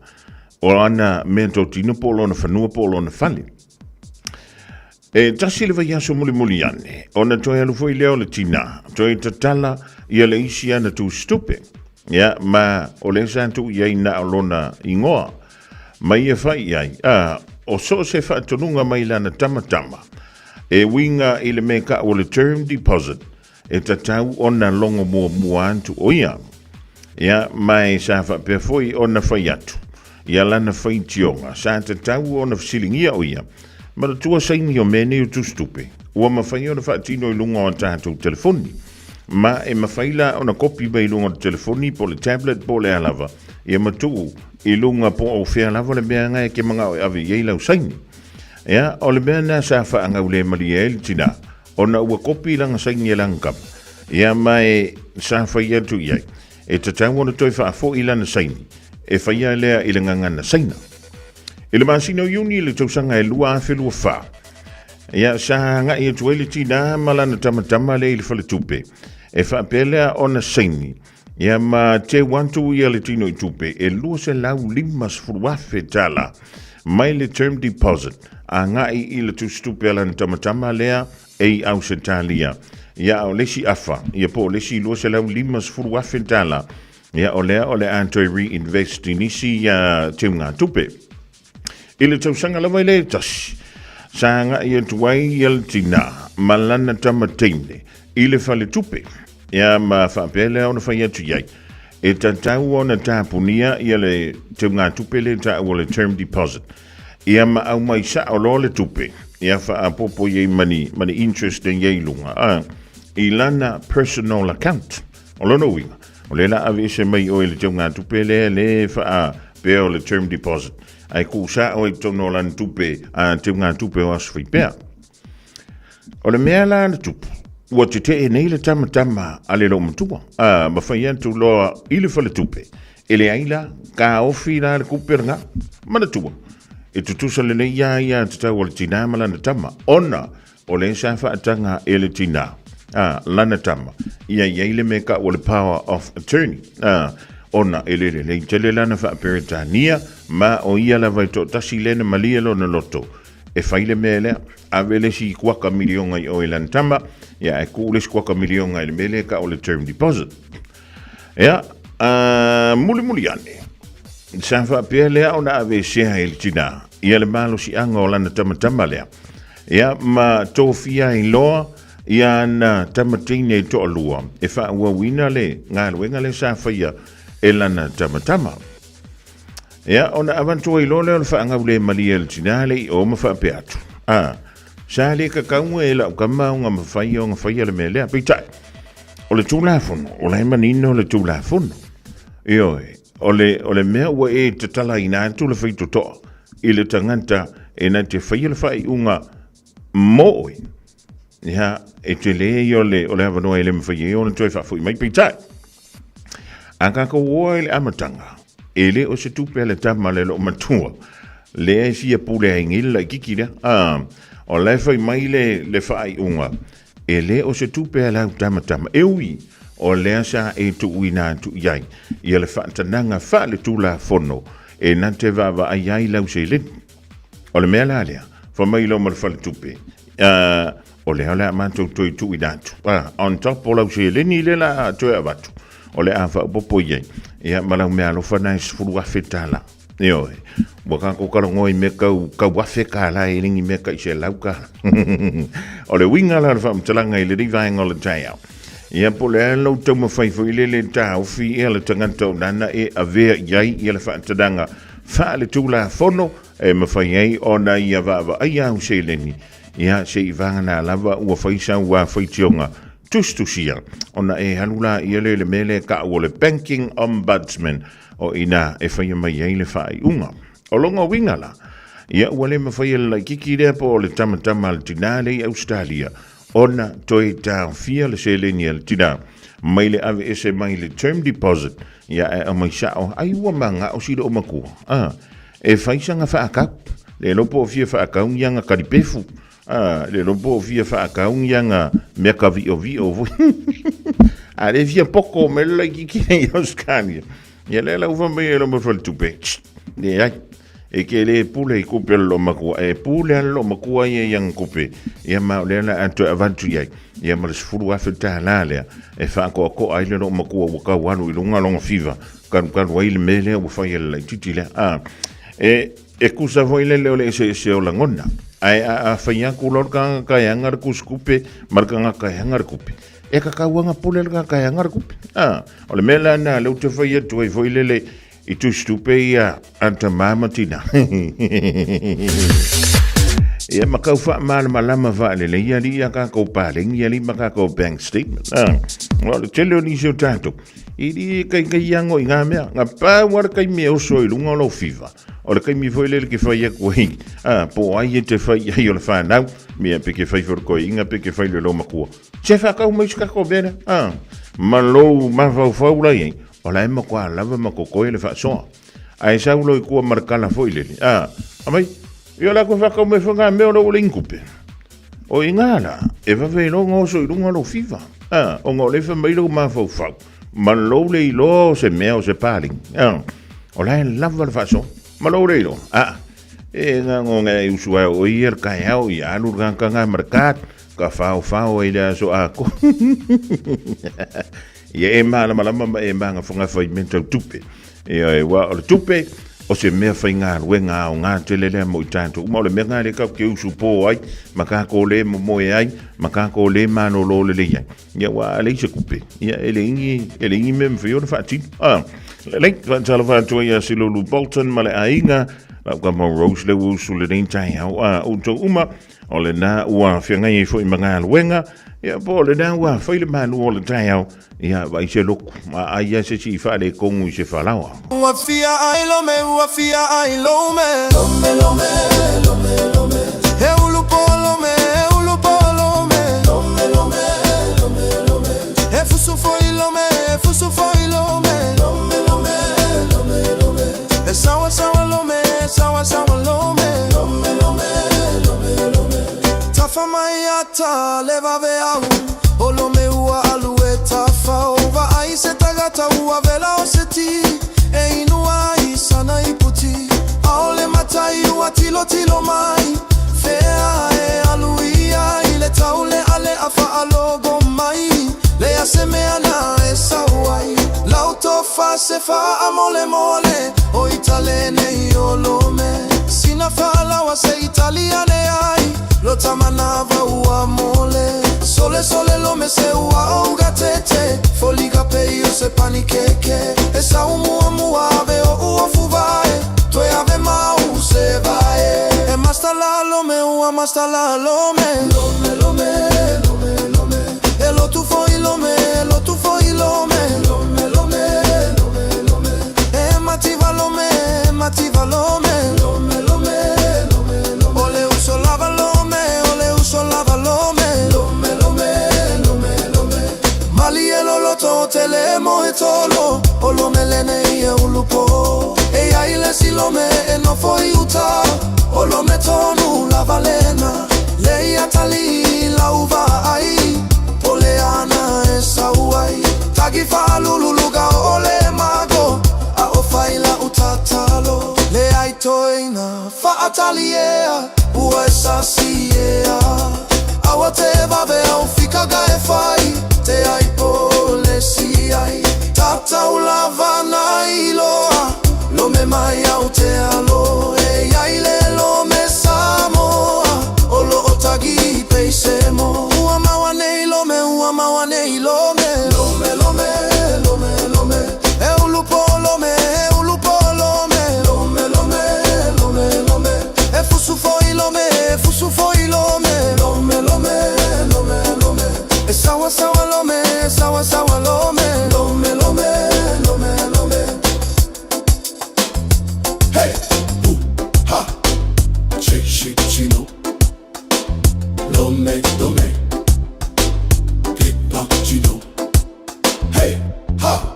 o lana meatotino po o lona fanua po o lona fale. E tasi le vaiaso mulimuli ane, ona toe alu foi lea o le tinā, toe tatala ia le isi ana tusitupe. Ia, ma o lea sa tuu i ai na o lona ingoa. Ma ia fai i ai, a, o so o se faatonuga mai lana tamatama, e uiga i le mea kau o le term deposit, e tatau ona logo muamua atu o ia. Ia, ma e sa faapea foi ona fai atu ia lana faitioga, sa tatau ona fesiligia o ia, manatua saini o mea nei o tusitupe, ua mafai ona faatino i luga o a tatou telefoni. Ma e mafai la ona kopi mai i luga o le telefoni po o le tablet po o le a lava, ia ma tuu i luga po o fea lava le mea e te manao e ave i ai lau saini. Ia, o le mea lena sa faagaulemalie ai le tinā, ona ua kopi lana saini e lana kama, ia ma e sa fai atu i ai, e tatau ona toe faafoi lana saini, e faia lea i le gagana Saina. I le masina o Iuni i le tausaga e 2024, ia sa agai atu ai le tinā ma lana tamatama lea i le faletupe, e faapea lea ona saini, ia ma teu atu ia le tino i tupe e 250,000 tala mai le term deposit agai i le tusitupe a lana tamatama lea e i Ausetalia. Ia o le isi afa, ia po o le isi 250,000 tala, ia o lea o le a toe reinvest i nisi ia teugatupe. I le tausaga lava e le tasi, sa agai atu ai ia le tinā ma lana tama teine i le faletupe, ia ma faapea lea ona fai atu i ai, e tatau ona tapunia ia le teugatupe lea e taua o le term deposit, ia ma aumai sao loa le tupe, ia faaopoopo i ai ma ni, ma ni interest e i ai i luga, a, i lana personal account. O lona uiga, o lea la aveese mai oe i le teugatupe lea le faapea o le term deposit, ae tuu sao ai i totonu o lana tupe, a teugatupe o aso faipea. O le mea la na tupu, ua tetee nei le tamatama a le loomatua, a ma fai atu loa i le faletupe, e leai la, taofi la le tupe lena. Manatua, e tutusa lelei lava ia tatau a le tinā ma lana tama, ona O lea sa faataga e le tinā, a, lana tama, ia i ai le mea kau o le power of attorney, a, ona e le lelei tele lana faa-Peretania, ma o ia lava e toatasi lea na malie lona loto e fai le mea lea, ave le isi kuaka milionga i o i lana tama, ia ae tuu le isi kuaka milionga i le mea lea e kau o le term deposit. Ia, a, mulimuli ane, sa faapea lea ona aveesea e le tinā, ia le malosiaga o lana tamatama lea, Ia, ma tofia ai loa ia ana tama teine e toalua e faaauauina le galuega lea sa faia e lana tamatama. Ia, ona avatu ai loa lea o le faagaulemalie a le tinā le i o ma faapea atu, A, sa le kakaua e lau tama ona mafai ona faia le mea lea. Peitai, o le Tulafono, o la e manino le Tulafono. Ioe, o le, o le mea ua e tatalaina atu le faitotoa i le tagata e na te faia le faaiuga mo oe, ia, e tele ia o le, o le avanoa e le mafai ai ona toe faafoi mai. Peitai, a tātou oa i le amataga, e le o se tupe a le tama le loomatua, lea e fia pule ai nei le laititi lea. A, o la e fai mai le, le faaiuga, E le o se tupe a lau tamatama, e ui o lea sa e tuuina atu i ai ia le faatanaga faaletulafono e na te vaavaai ai lau seleni. O le mea la lea, fai mai loa ma le faletupe, o lea o le a matou toe tuuina atu, on top o lau seleni lea la a toe avatu. O le a faaopoopo i ai, ia ma lau meaalofa na e $10,000. Ioe, ua kākou talanoa i mea tau, tau $1,000 e le ni mea tai $100. O le uiga la o le faamatalaga i lenei vaega o le taeao, ia po o le a lou taumafai foi lele e taofi ia le tagata o nana e avea i ai ia le faatanaga faaletulafono e mafai ai ona ia vaavaaia au seleni, ia se i vagana lava ua fai sau faitioga tusitusia ona e alu laia lea i le mea lea e ta'u o le Banking Ombudsman, o i ina e faia mai ai le faaiuga. O lona uiga la, ia ua le mafai e le laitiiti lea po o le tamatama a le tinā lea i Ausetalia ona toe taofia le seleni a le tinā mai le aveese mai le term deposit, ia ae aumai sa'o ai ua mana'o si loomatua, a, e fai sana faatau. Le iloa po o fia faatau ni ana kalipefu, A, le iloa po o fia faatau ni ana mea kaviʻoviʻo foi. A le fia poko mai le laitiiti nei i Australia. Ia lea la ua fai mai e lou faletupe, Tst, leai, e te le pule i tupe a le loomatua, e pule lava le loomatua ia i ana tupe, ia ma o lea la a toe avatu i ai, ia ma le $10,000 lea e faatoatoa ai le loomatua ua tau alu i luga lona fiva, kalukalu ai le mea lea ua fai e le laitiiti lea. A, e, E tusa foi lele o le eseese o lagona, ae a fai atu loa le tagata e ana le tusitupe ma le tagata e ana le tupe, e tatau lava ona pule le tagata e ana le tupe. A, o le mea la lena lea ou te fai atu ai foi lele i tusitupe ia a tama ma tina. Ia ma kau faamalamalama faalelei alii a tatou paleni alii ma tatou bank statement. A, o le tele o nisi o tatou, i li kaikai ango i ngā mea, ngā pau ara taimi e oso i lunga o lau fiva. O le taimi foi lele ke whai aku ai, a, po ai e te whai ai o le whānau, mea pe ke whai for koe inga, pe ke whai le loma kua. Se whakau mai se kako mea, a, ma lou mafaufau lai ai, o la e makoa lava ma kokoe le whaasoa. A e sau loi kua marakala foi lele, a, amai, i o la koe whakau mai whanga mea o lou le inkupe. O i ngā rā, e vave i longa oso i runga lou fiva, a, o ngā o lefa mai lou mafaufau, ma lou le iloa o se mea o se paling, a, o la e lava le faasoa, ma lou le iloa, a, e ngā ngō ngā e usu ai o ia le kaeao i alu le gangkanga ma le kat, ka whao whao ai le aso a ko. Ia e mālamalama ma e māgafagafa i mea tau tupe. Ioe, aua o le tupe, o se mea faigaluega aoga tele lea mo i tatou uma. O le mea lena lea tatou te usu pō ai, ma tatou le momoe ai, ma tatou le malolo lelei ai. Ia, aua a leai se tupe, ia, e leai ni, e leai ni mea e mafai ona faatino. Ah, lelei, faatalofa atu ai ia Silulu Bolton ma le aiga, lau tama Rose lea ua usu lenei taeao. Ah, outou uma, O lena ua feagai ai foi ma galuega, ia po o lena ua fai le malu o le taeao, ia vaai se loku, a ai a se si faaletonu i se falaoa. Ua fia ai lome, ua fia ai lome. Lome, lome, lome, lome. He ulu po lome, he ulu po lome. Lome, lome, lome, lome. He fusu foi lome, he fusu foi lome. Lome, lome, lome, lome. He sawa sawa lome, he sawa sawa lome. Lome, lome, lome, lome. Tafa mai ata le vave au, o lome ua alu e tafao. Vaai se tagata ua vela o se ti, e inu ai sana iputi. Aole matai ua tilotilo mai, fea e alu ia i le taule ale a faalogo mai. Lea se mea na e sau ai, lau tofa se faamolemole, o Italene i o Lome. Sina faalawa se Italiane ai, lo tamanava ua mole. Sole sole lome se ua ouga tete, foliga pei o se panikeke. E sau mua mua ave o ua fuvae, toe ave mau se vae. E masta la lome ua masta la lome. Lome lome lome lome. E lotu foi lome, e lotu foi lome. Lome lome lome lome. E mativa lome, e mativa lome. Lome lome lome lome. O le uso lava lome, o le uso lava lome. Lome lome lome lome. Malie loloto o te le moe tolo, o lome lenei e ulupo. E ia i le si lome e nofo i uta, o lome tonu lava lena. Le ia tali lau vaai, po le ana e sau ai. Tagi faalululuga o le mago, a o fai lau tatalo. Le ai toeina faataliea, ua e sasi ea. Aua te vave au fikaga e fai, te ai po le si ai. tau lava na iloa Lome mai Aotearoa E iai le Lome Samoa O lo o tagi peise mo Ua maua nei lome, ua maua nei lome Lome, lome, lome, lome E ulu po lome, e ulu po lome Lome, lome, lome, lome E fusu foi lome, e fusu foi lome Lome, lome, lome, lome E sawa sawa lome, e sawa sawa lome Lome, lome, lome, lome Hey, ooh, ha, che, shi, chino, lome, lome, pick, pop, chino, hey, ha.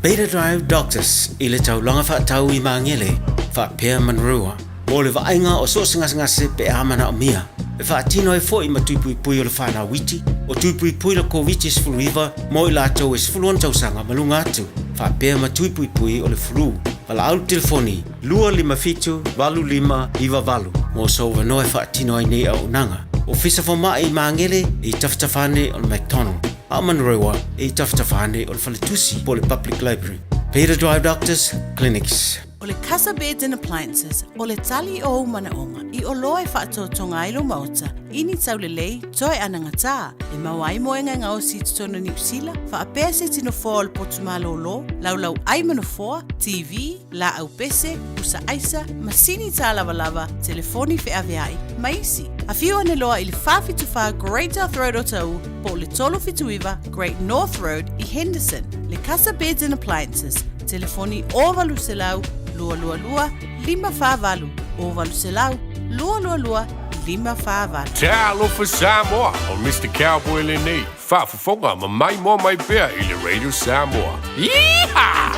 Beta Drive Doctors i le taulaga faatau i Magele faapea Manurewa mo le vaaiga o so o se gasegase pe a manaomia e faatino ai foi ma tui puipui o le fanau iti o tui puipui le Koviti-19 mo i latou e 16 tausaga ma luga atu faapea ma tui puipui o le flu. Valaau le telefoni 257 8598 mo sou avanoa e faatino ai nei auaunaga. Ofisa Fomai i Magele e i tafatafa ane o le McDonald, a o Manurewa e i tafatafa ane o le Faletusi po o le Public Library. Beta Drive Doctors Clinics. O le Casa Beds and Appliances, o le tali o ou manaoga i oloa e faatoatoga ai lou maota i ni taulelei toe anagatā e maua ai moega e gaosi i totonu o Niu Sila, faapea se tino foa o le potu malōlō, laulau ai ma nofoa, TV, laau pese, pusa aisa, masini tālavalava, telefoni feaveai, ma isi. Afio ane loa i le 474 Great South Road o Taʻu po o le 379 Great North Road i Henderson. Le Casa Beds and Appliances, telefoni 0800 222 548, 0800 222 548. Talofa Samoa, o Mister Cowboy lenei, faafofoga ma maimoa mai pea i le Radio Samoa. Yeehaw!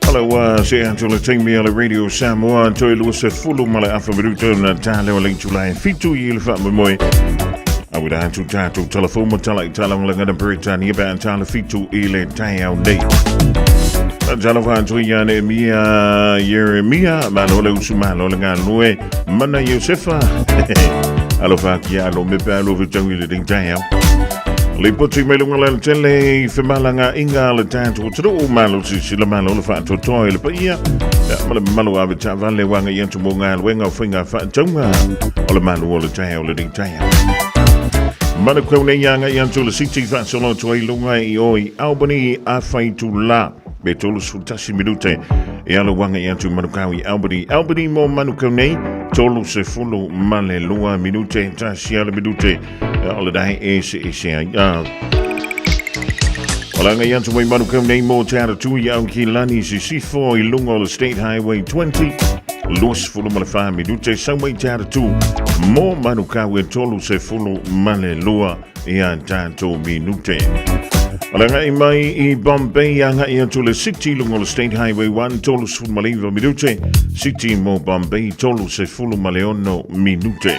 Ala ua se atu le taimi a le Radio Samoa toe lua se fulu ma le afa minuta na tā leo le itula e fitu i le whaamoemoe. A wira atu tātou telefo ma tala i tala ngala ngana Britania pe a tāle fitu i le taeao nei. Talofa atu ia ne mia Jeremia, malo le usu malo le ngalue, mana Josefa. Alofa ki alo me pe alo fetau i le ding taeao. Lipoti mai luga le tele i femalanga inga le tatou atunuu malo silasila malo le faatoatoa i le paia ia, ma le mamalu ave taavale ua agai atu mo galuega o faiga faatauga o le malu o le taeao lenei taeao. Manukau nei agai atu le City faasolo atu ai luga i o i Albany a whaitula me 31 minute e alo agai atu Manukau i Albany. Albany mo Manukau nei 30 ma le lua minute tasi a le minute O le dae e se e se ai. O la ngai atu mai Manukau nei mo te ara tui au ki lani sisifo i lunga o le State Highway 20. Luas fulu ma le wha minute sau mai te ara tu mo Manukau e tolu se fulu ma le lua i a tātou minute. O la ngai mai i Bombay a ngai atu le City lunga o le State Highway 1 tolu se fulu ma le iwa minute. City mo Bombay tolu se fulu ma le ono minute.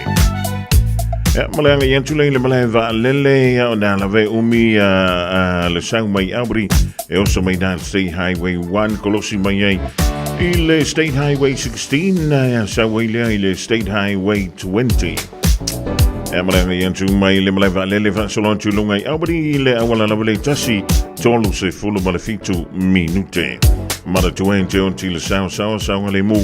Ia, ma le agai atu lea i le malae vaalele, ia, o nā lava e umi a, a le sau mai Albury, e oso mai nā le State Highway 1, kolosi mai ai i le State Highway 16, ia, sau ai lea i le State Highway 20. Ia, ma le agai atu mai le malae vaalele faasolo atu i luga i Albury i le auala lava le tasi, tolu se fulu ma le fitu minute. Manatua e te oti le sao sao saoga le mu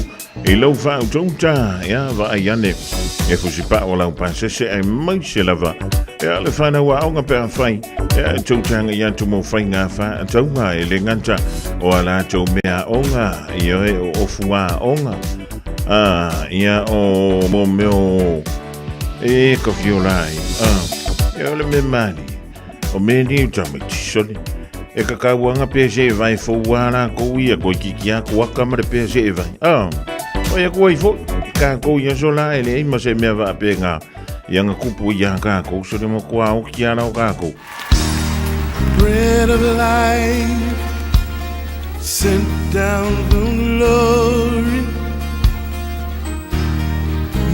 I lau faautauta, ia, vaai ane, e fusipao lau pasese aemaise lava, ia, le whanau aoga pe afai, ia, e tou te hanga atu mo whainga whaatauga e le gata o a latou mea aoga, ia, e o ofu aoga, a, ia, o mo meo e ka fiola ai, a, ia, o le mea malie. O me ni u tamaiti, sole. E ka kauanga pea se e vai fou a la kou ia, koe ki ki a kuaka ma le pea se e vai. Ah, o ia kua i fo, ka kou ia so la e le ma se mea va pe ngā. Ia nga kupu ia ka kou, sole mo kua o ki ala o ka kou. Bread of life sent down from glory.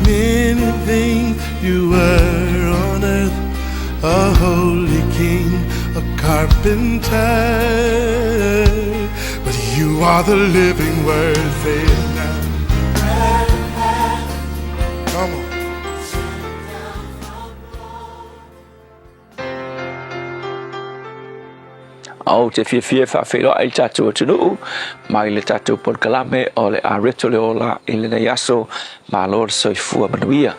Many things you were on earth, a holy king, a carpenter. But you are the living word, say it now. Come on. Ou te fiafia e faafeiloai i le tatou atunuu mai le tatou polokalame o le Areto le Ola i lenei aso. Malo le soifua manuia.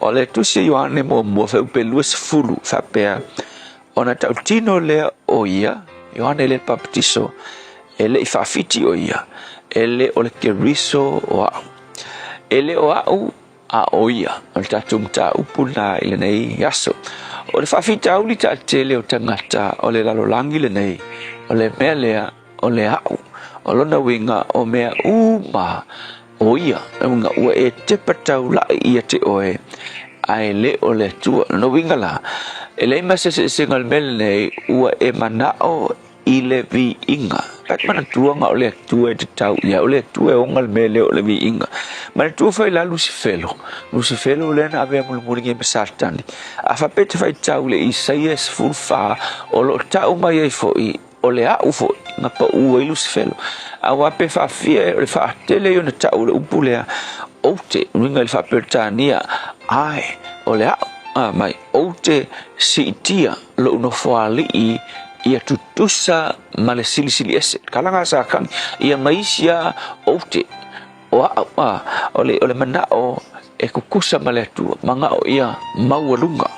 O le tusi a Ioane muamua fuaiupe 20 faapea, Ona tautino lea o ia, Ioane le Papatiso, e le i faafiti o ia, e le o le Keriso o a'u. E le o a'u a o ia, o le tatou mataupu lena i lenei aso. O le faafitauli taatele o tagata o le lalolagi lenei, o le mea lea o le a'u. O lona uiga o mea uma o ia, uiga ua e tepa taula'i ia te oe, ae le o le Atua. O lona uiga la, e leai ma se eseesega o le mea lenei, ua e mana'o i le viiga. Ta te manatua na o le Atua e tatau i ai, o le Atua e ona le mea lea o le viiga. Manatua foi la Lusifelo, Lusifelo lea na avea mulimuli nei ma Satani. A faapea e te faitau i le Isaia 14, o lo o tau mai ai foi, o le a'u foi na pau ai Lusifelo. Aua pe faafia o le faatele ia ona tau o le upu lea, ou te, uiga i le faa-Peretania, I, o le a'u, a mai, ou te siitia lou nofoalii ia tutusa ma le silisili ese. Kalaga sa kagi, ia ma isi a ou te, o a'u, a, o le, o le mana'o e kukusa ma le Atua, mana'o ia maualuga.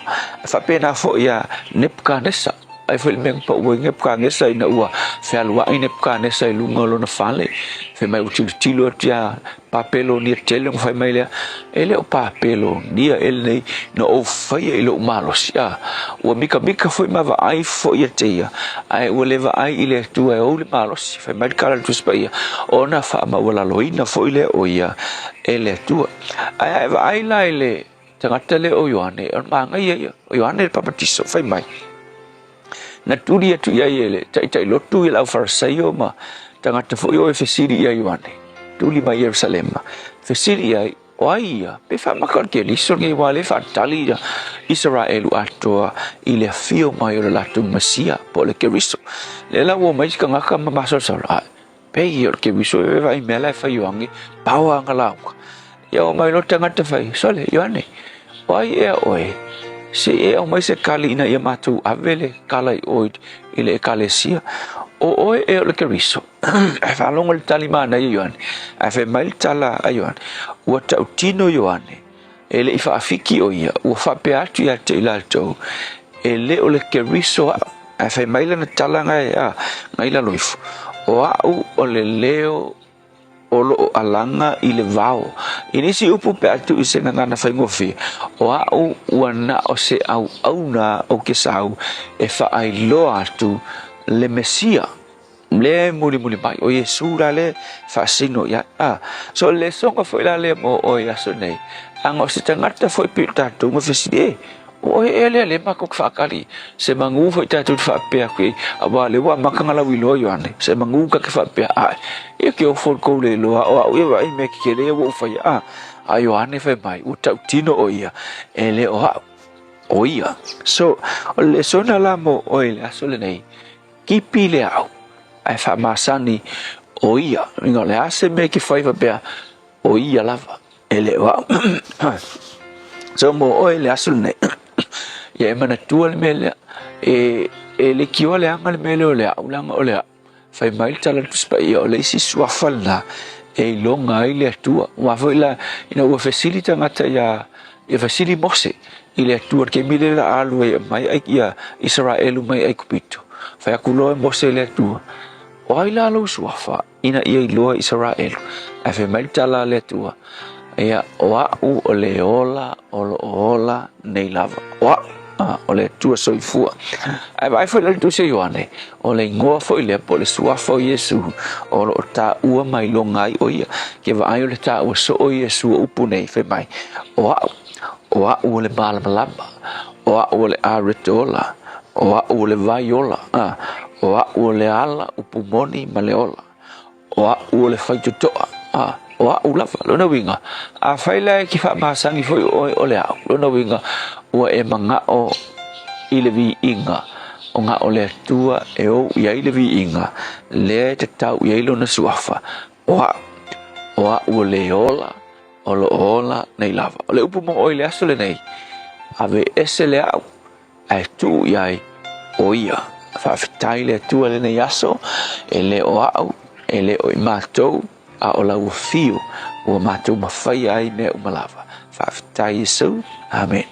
E faapena foi ia Nepukanesa, ai foi le mea na pau ai Nepukanesa ina ua fealuai Nepukanesa i luga o lona fale, fai mai ua tilotilo atu ia Papelonia tele ona fai mai lea, E le o Papelonia ea lenei na ou faia i lou malosi, a ua mikamika foi ma vaai foi ia te ia, ae ua le vaai i le Atua e ou le malosi. Fai mai le tala a le Tusi Paia, ona faamaualaloina foi lea o ia e le Atua. Ae a e vaai la i le tagata lea o Ioane, o le manaia ia, o Ioane le Papatiso, fai mai, Na tuli atu i ai e le taitai lotu i le aufarasaio ma tagata foi o e fesili ia Ioane, tuli mai Ierusalema, fesili i ai, O ai ia? Pe faamaka o le Keriso lenei aua o lea e faatali ia Isaraelu atoa i le afio mai o le latou Mesia po o le Keriso. Lea la ua omai isi tagata ma masalosalo, Ae, pei ia o le Keriso e vaai mea la e fai Ioane, pao ana lauga. Ia omai loa tagata fai, Sole, Ioane, o ai ea oe? Se i e aumai se kali ina ia matou ave le kala i ʻoe i le ʻekalesia. O ʻoe ea o le Keriso? Ae faalogo le tali manaia Ioane. Ae fai mai le tala a Ioane, ua tautino Ioane, e le i faafiki ʻo ia, ua faapea atu ia te i latou, e le o le Keriso aʻu. Ae fai mai lana tala na i lalo ifo, o aʻu o le leo o lo o alaga i le vao. I nisi upu pe a tuu i se gagana faigofie, o a'u ua na o se auauna o ke sau e faailoa atu le Mesia lea e mulimuli mai, o Iesu la lea e faasino i ai. A, so o le lesoga foi la lea mo oe i aso nei, ana o se tagata foi pei o tatou ma fesili, e, O oe ea lea lea matou te faatali, se manu foi tatou te faapea atu i ai, aua o lea ua amata ona lauiloa Ioane, se manu ta te faapea ae, ia ke ofo le tou le iloa, o au ia vaai i mea tetele ia ua ou faia, a, a Ioane fai mai, ua tautino o ia, e le o au, o ia. So, o le lesona la mo oe i le aso lenei, kipi le au, ae faamasani o ia, uiga o le a se mea e te fai faapea, o ia lava, e le o au. So mo oe le aso lenei, ia e manatua le mea lea, e, e leitioa leaga le mea lea o le au, leaga o le au. Fai mai le tala a le Tusi Paia, o le isi suafa lena e iloga ai le Atua. Aua foi la, ina ua fesili tagata ia, ia fesili Mose i le Atua, le taimi lea la alu ai e aumai ai ia Isaraelu mai Aikupito. Fai atu loa e Mose i le Atua, o ai la lou suafa? Ina ia iloa Isaraelu. Ae fai mai le tala a le Atua, Ia, o a'u o le ola o lo o ola nei lava. O a'u, a, o le Atua soifua. Ae vaai foi la le Tusi a Ioane, o le igoa foi lea po o le suafa o Iesu o lo o taua mai loga ai o ia. Ke vaai o le taua soo o Iesu o upu nei, fai mai, O a'u, o a'u o le malamalama, o a'u o le arete ola, o a'u o le vai ola, a, o a'u o le ala upu moni ma le ola, o a'u o le faitotoa, a, o a'u lava. Lona uiga, afai la e te faamasani foi oe o le a'u, lona uiga, ua e mana'o i le viiga, o na o le Atua e ou i ai le viiga, lea e tatau i ai lona suafa, o a'u, o a'u o le ola, o lo o ola nei lava. O le upu mo oe i le aso lenei, ave ese le a'u, ae tuu i ai o ia. Faafetai i le Atua i lenei aso, e le o au, e le o i matou, a o lau afio ua matou mafaia ai mea uma lava. Faafetai Iesu. Amen.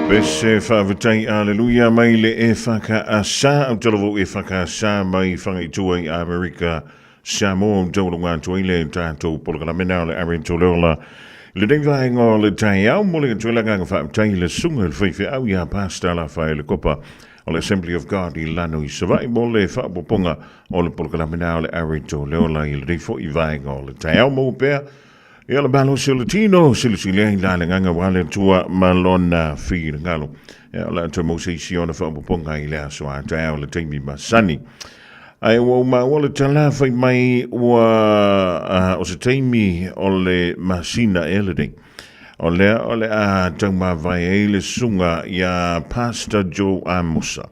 Pese faafetai aleluia mai le e whakaasa au talovo e whakaasa mai whangaitua i Amerika Samoa ou taulunga atu ai le tatou polokalame na o le Ari Toleola i lenei vaega o le taeao. Momoli atu ai le agaga faafetai i le susuga i le faifeau ia Pastor Lafaele Kopa o le Assembly of God i Lano i Savaii mo le faaopoopoga o le polokalame na o le Ari Toleola i lenei foi vaega o le taeao. Maua pea ia le malosi o le tino, silasila ai la le agaga ua le Atua ma lona finagalo. Ia, o le a toe maua se isi ona faaopoopoga i le aso a taeao i le taimi masani. Ae ua ou maua le tala fai mai ua uh, o se taimi o le masina ea lenei. O lea o le a taumavae ai le susuga iā Pastor Joe Amosa.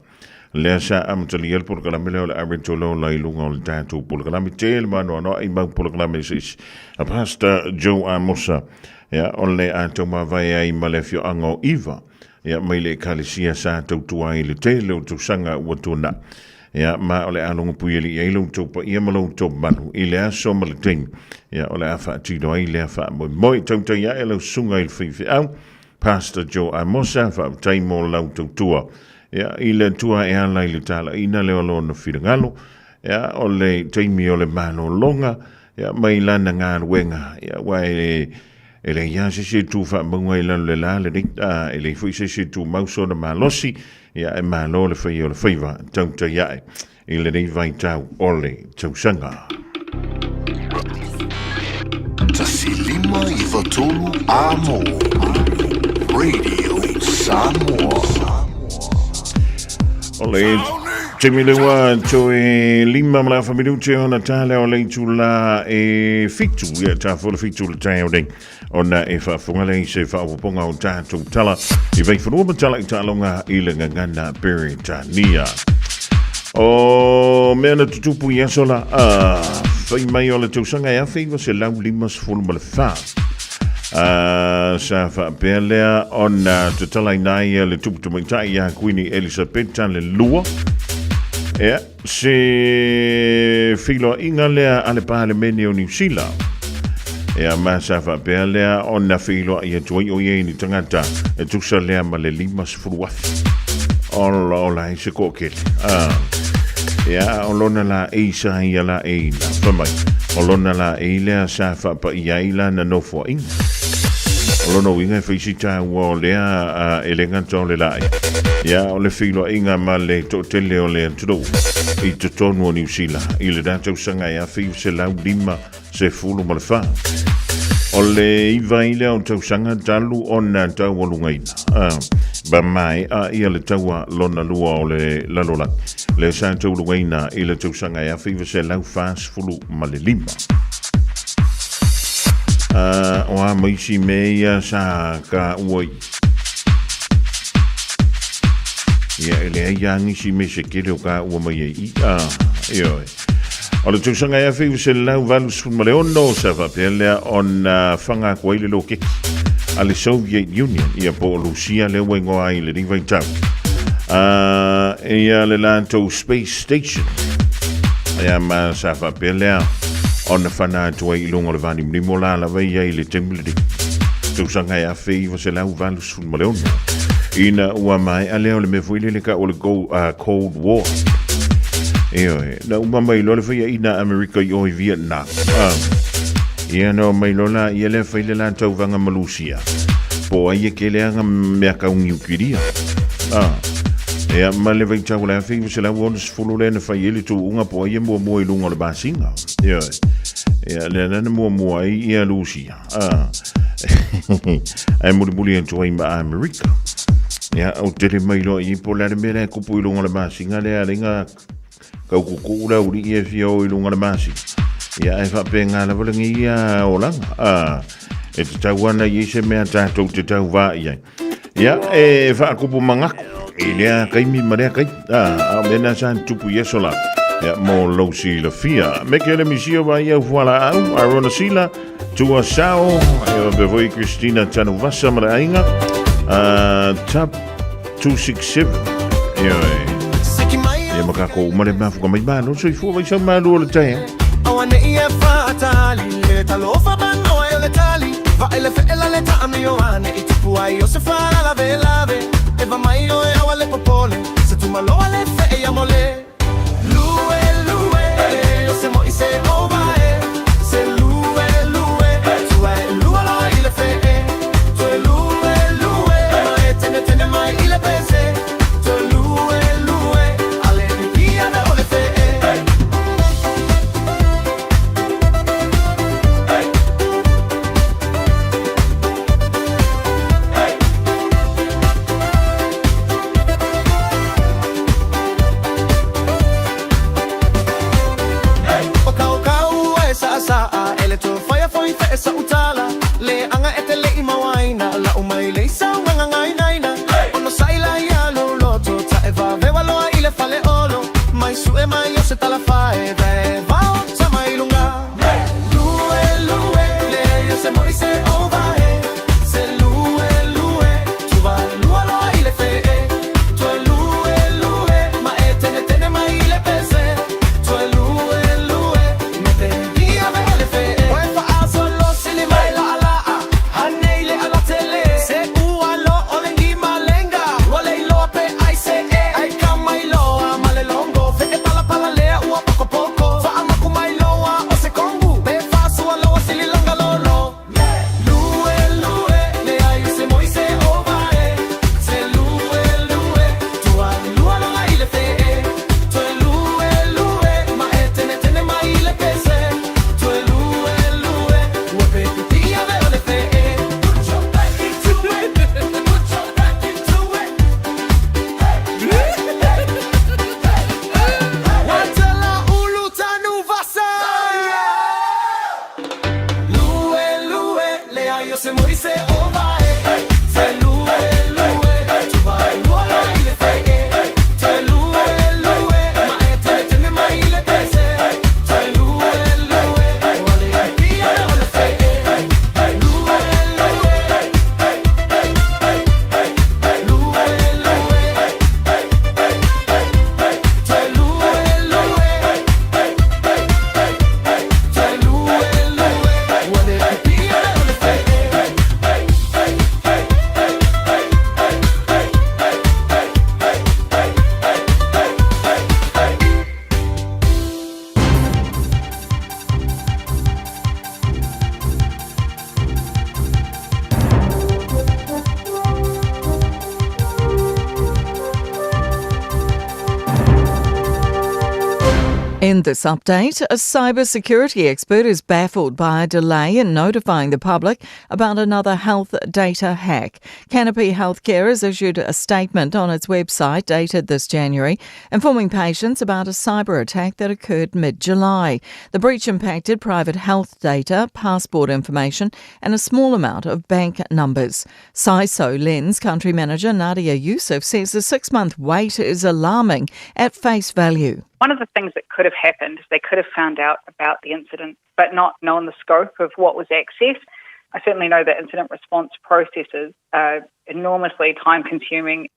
Lea sa amatalia le polokalame lea o le Ave Tolola i luga o le tatou polokalame tele maanoanoa i mau polokalame eseese. A Pastor Joe Amosa, ia, o le a taumavae ai ma le afioaga o Iva, ia, mai le ekalesia sa tautua ai i le tele o tausaga ua tuanai. Ia, ma o le a logopuialii ai lo outou paia ma lo outou mamalu i le aso ma le taimi, ia, o le a faatino ai lea faamoemoe. Tautai ae lau susuga i le faifeau, Pastor Joe Amosa, faafetai mo lau tautua, ia, i le Atua e ala i le talaiina lea o lona finagalo, ia, o le taimi o le malologa, ia, mai lana galuega, ia, aua e, e leai lava se isi e tu faamauga i lalo le la lenei, a, e leai foi se isi e tumau sona malosi, Ia e malo le faia o le faiva tautai ae i lenei vaitau o le tausaga. 1 5 9 3 Amo Radio Samoa. O le taimi le ua toe 5 ma le afa minute ona tale o le itula e 7, ia ta fo le 7 le taeao nei. Ona e faafofoga lea i se faaopoopoga o tatou tala i Vaifanua ma tala i taaloga i le gagana Peretania. O mea na tutupu i aso la, a, fai mai o le tausaga e 1954. A, sa faapea lea ona tatalaina ai le tupu tamaitai ia Kuini Elisapeta le lua. Ea, Se feiloaiga lea a le Palemene o Niu Sila. Ea ma sa faapea lea ona feiloai atu ai o ia i ni tagata e tusa lea ma le 50,000. Ola ola ai se toatele. Ah. Ea o lona la ei sa ia la ei la fa mai. O lona la ei lea sa faapaia ai lana nofoaiga. O lona uiga e fai si taua o lea uh, e le gata o le lae. Ia, o le feiloaiga ma le toatele o le atunuu i totonu o Niu Sila i le na tausaga e 1954. O le iva ai lea o tausaga talu ona taualugaina. Uh, ba mai a ia le taua lona lua o le lalolagi. Le sa taulugaina i le tausaga e 1945. Uh, o a maisi me ia sa ka ua i. Ia, e leai a nisi me se kele o ka ua mai ai i. Ah, ioe. O le tausaga e 1986 sa faapea lea ona fanga atu ai le loketi a le Soviet Union, ia po o Lusia lea ua igoa ai i lenei vaitau. Uh, ia le latou Space Station. Ia ma sa faapea lea ona fana atu ai i luga o le vanimonimo la lava ia i le taimi lenei. Tausaga e 1986. Ina ua maea lea o le mea foi lele ka o le go, uh, Cold War. Ioe, na uma mai loa le faiaina a Amerika i o i Vietnam. Uh, ia na mai loa la ia lea fai le la tauvaga ma Lusia. Po ai e kele anga mea kau niukilia. Ah. Ia, ma le vaitau o le 1960 lea na fai ai le tuuga po ai e muamua i luga o le masina. Ioe. Ia, lea na na muamua ai ia Lusia. Ah. Ae mulimuli atu ai ma Amerika. Ia, o tele mai loa i po le a le mea lea e kupu i luga o le masina lea a lenga kau kukuu le aulii e fia o i luga o le masina. Ia, ae faapena lava lenei ia olaga. Ah. E tatau ana i ai se mea tatou te tauvā i ai. Ia, e faakupu mangaku i lea kaimi ma lea kaimi. Ah, a o mea na sa tupu i aso la. Ia, mo lou silafia. Me ke le misia wa ia ufuala au, Arona Sila, Tua Sao, e wa pe Christina Tanuvasa ma le aiga. Uh, Tap 267. Ia, e. Ia ma kākou uma le mafuka mai malo soifua vai sau malu o le taeao. Auane'i e faatali le talofa manoa e o le tali Vae le fe'ela le taamio ane i tupu ai o se faalavelave E va mai oe aua le popole Se tumaloa le fe'e ia mole Lue lue e o se mo'i se ova e Se lue lue tua e lua loa i le fe'e Toe lue lue ma e tenetene mai i le pese Toe lue lue ale pipia na o le fe'e. O kaukau e saasaa e le tofaia foi fe e sautala Le anga e te lei mauaina Lau mai le isau gagagainaina Ono saila ia lou loto Ta e vavewa loa i le fale olo Mai sue mai o se talafae Ve vao ta mai lunga Lue lue le ia se moi se ova e Se lue lue Tuva lua loa i le fe'e Toe lue lue Ma e tene tene mai i le pese Toe lue lue Me te ia ve le fe'e Oe fa'asolo sili mai la ala'a Hanei le alatele Se ua lo o le malenga Ua le iloa pe ai se e Ai ka mai loa ma le longo Fe e palapala lea ua pokopoko Fa'amaku mai loa o se kongu Pe fa'asua loa sili langa lolo Lue lue le ai se moi se ova e Se lue lue tua lua loa i le fe'e Toe lue lue ma e tene tene mai i le pese Toe lue lue ua pe pipia ve o le fe'e Put your back into it Put your back into it Hey, hey, hey, hey. Watala ulu tanu vasa Lue lue le ai o se moi se ova e Se lue lue tuva lua la i le fe'e Toe lue lue ma e tene tene mai i le pese Toe lue lue ua le pia o le fe'e Lue lue Lue lue Toe lue lue Toe lue lue ua le pia o le fe'e. In this update, a cybersecurity expert is baffled by a delay in notifying the public about another health data hack. Canopy Healthcare has issued a statement on its website dated this January, informing patients about a cyber attack that occurred mid July. The breach impacted private health data, passport information, and a small amount of bank numbers. CISO Lens country manager Nadia Youssef says the 6 month wait is alarming at face value. One of the things that could have happened is they could have found out about the incident but not known the scope of what was accessed. I certainly know that incident response processes are enormously time consuming.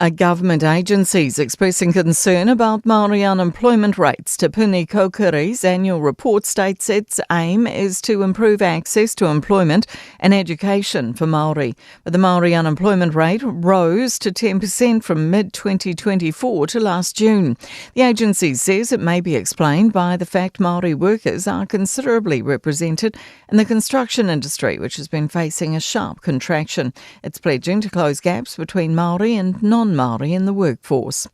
A government agencies expressing concern about Māori unemployment rates. Te Puni Kōkiri's annual report states its aim is to improve access to employment and education for Māori. But the Māori unemployment rate rose to 10% from mid-2024 to last June. The agency says it may be explained by the fact Māori workers are considerably represented in the construction industry, which has been facing a sharp contraction. It's pledging to close gaps between Māori and non-Māori in the workforce.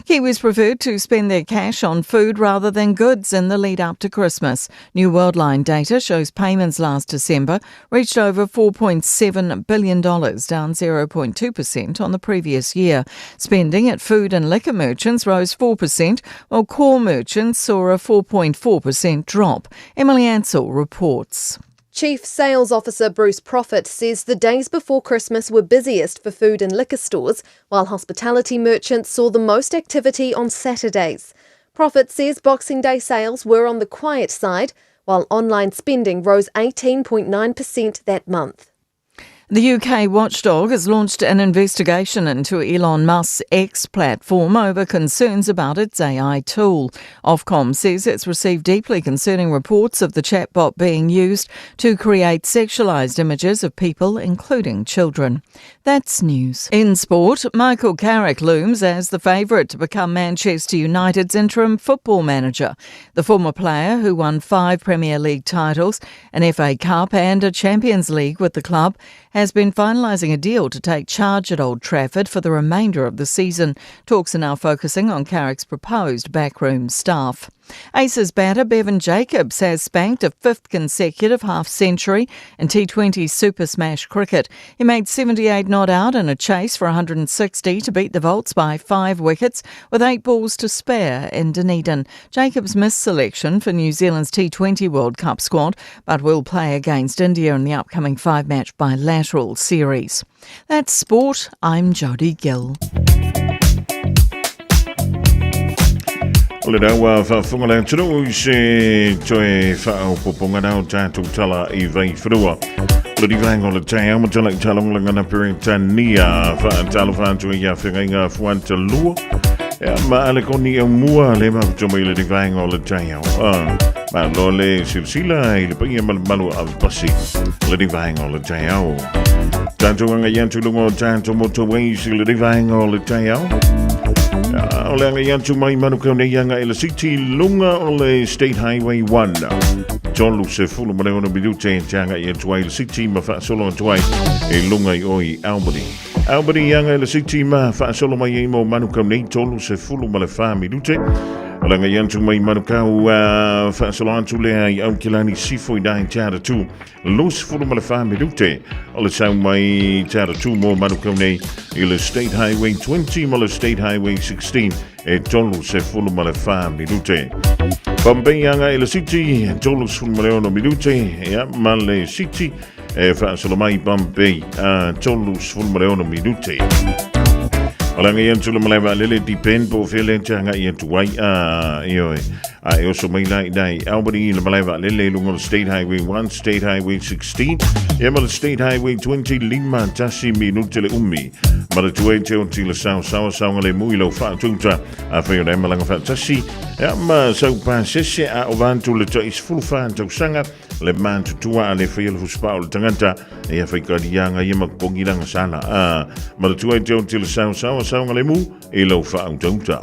Kiwis preferred to spend their cash on food rather than goods in the lead up to Christmas. New Worldline data shows payments last December reached over $4.7 billion, down 0.2% on the previous year. Spending at food and liquor merchants rose 4%, while core merchants saw a 4.4% drop. Emily Ansell reports. Chief Sales Officer Bruce Profit says the days before Christmas were busiest for food and liquor stores, while hospitality merchants saw the most activity on Saturdays. Profit says Boxing Day sales were on the quiet side, while online spending rose 18.9% that month. The UK watchdog has launched an investigation into Elon Musk's X platform over concerns about its AI tool. Ofcom says it's received deeply concerning reports of the chatbot being used to create sexualised images of people, including children. That's news. In sport, Michael Carrick looms as the favourite to become Manchester United's interim football manager. The former player, who won five Premier League titles, an FA Cup, and a Champions League with the club, has been finalising a deal to take charge at Old Trafford for the remainder of the season. Talks are now focusing on Carrick's proposed backroom staff. Aces batter Bevan Jacobs has spanked a fifth consecutive half century in T20 Super Smash cricket. He made 78 not out in a chase for 160 to beat the Volts by five wickets with eight balls to spare in Dunedin. Jacobs missed selection for New Zealand's T20 World Cup squad but will play against India in the upcoming five match bilateral series. That's sport. I'm Jodie Gill. O le rau whaafonga le atunuu i se toe whaaopoponga rau tātou tala i Vaiwharua. O le rivaenga o le taeao ma tala i talongalanga na Peretania whaatalo whaatu i a whengainga fuanta lua. Ea ma ale koni e mua le mafuto mai le rivaenga o le taeao. Ah, ma lo le silsila i le paia malumalu a pasi le rivaenga o le taeao. Tātou anga i atu lunga o tātou motorways i le rivaenga o le taeao. O le anga i atu mai Manukau nei anga i le city lunga o le State Highway 1. Tolu se fulu ma le ono minute e te anga i atu ai le city ma whaasolo atu ai e lunga i oi Albany. Albany i anga i le city ma whaasolo mai e mo Manukau nei tolu se fulu ma le wha minute. O le anga i atu mai Manukau uh, whaasolo atu lea i Aukilani Sifo i nai te aratu. 24 minute o le sau mai te aratū mō Manukau nei i le State Highway 20 ma le State Highway 16 e 34 minute. Bombay anga i le City, 36 minute, ia, ma le City e whaasolo mai Bombay a 36 minute. O le anga i atu le malae vaalele di pen po fele te anga i atu ai a ioe. A e oso mai la i nei Albany i le malae vaalele i lunga o le State Highway 1, State Highway 16, ia ma le State Highway 20, lima tasi minute le umi. Ma le tuei te oti le sao sawa saonga le mui lau whaatuta a whai o le malanga whaatasi. Ia ma sau pāsese a o vāntu le tai sefulu wha tausanga le mātutua a le whai le fusipa o le tangata e a whai karianga ia ma pongiranga sala. A ma le tuei te oti le sao sawa saonga le mu i lau whaautauta.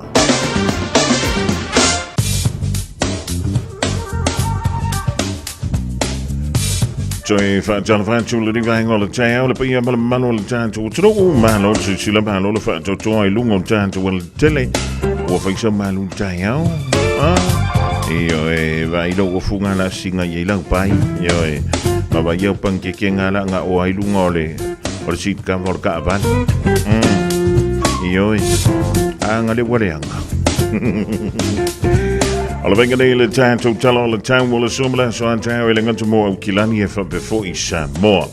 Toe whaatala whaatu le rivaenga o le taeao le paia ma le mamalu o le tātou atunuu malo le silasila malo le faatoatoa i luga o tātou alatele ua faisa malu le taeao ah ioe vaai lou ofu ngā la singa i lau pai ioe ma vai au pankeke ngā la ngā o ai lunga o le o le seat cover o le kaavale mm. Ioe anga le waleanga O le venga nei le tātou tala o le tau o le sumala so a tau e le ngata mo au kilani e whapefo i Samoa.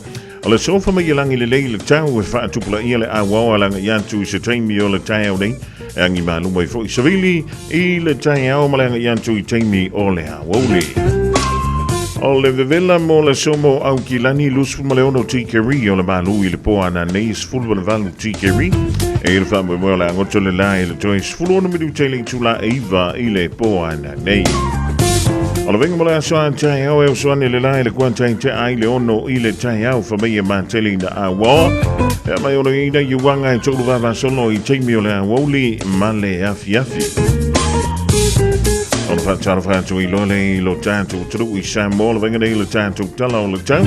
O le sofa mai e langi le lei le tau e whaatupula ia le awao a langa i atu i se taimi o le taeao nei. E angi maluma i fo i Savili i le taeao ma le aga i atu i taimi o le aoauli. O le vevela mo le somo au kilani 26 tikeri o le malu i le po ana nei 18 tikeri e le whaamoemoe o le angoto le la i le toe 16 minute le itula eiva i le po ana nei. O le venga mo le aso a taeao e osoane le la i le kuatai te ai le ono i le taeao whamei e mātele ina awaoa. E mai o le ina i uanga e tolu vava solo i taimi o le aoauli ma le afiafi. O le whaataro whaatu i loa le i lo tātou turu i Samoa, le venga nei le tātou tala o le tau.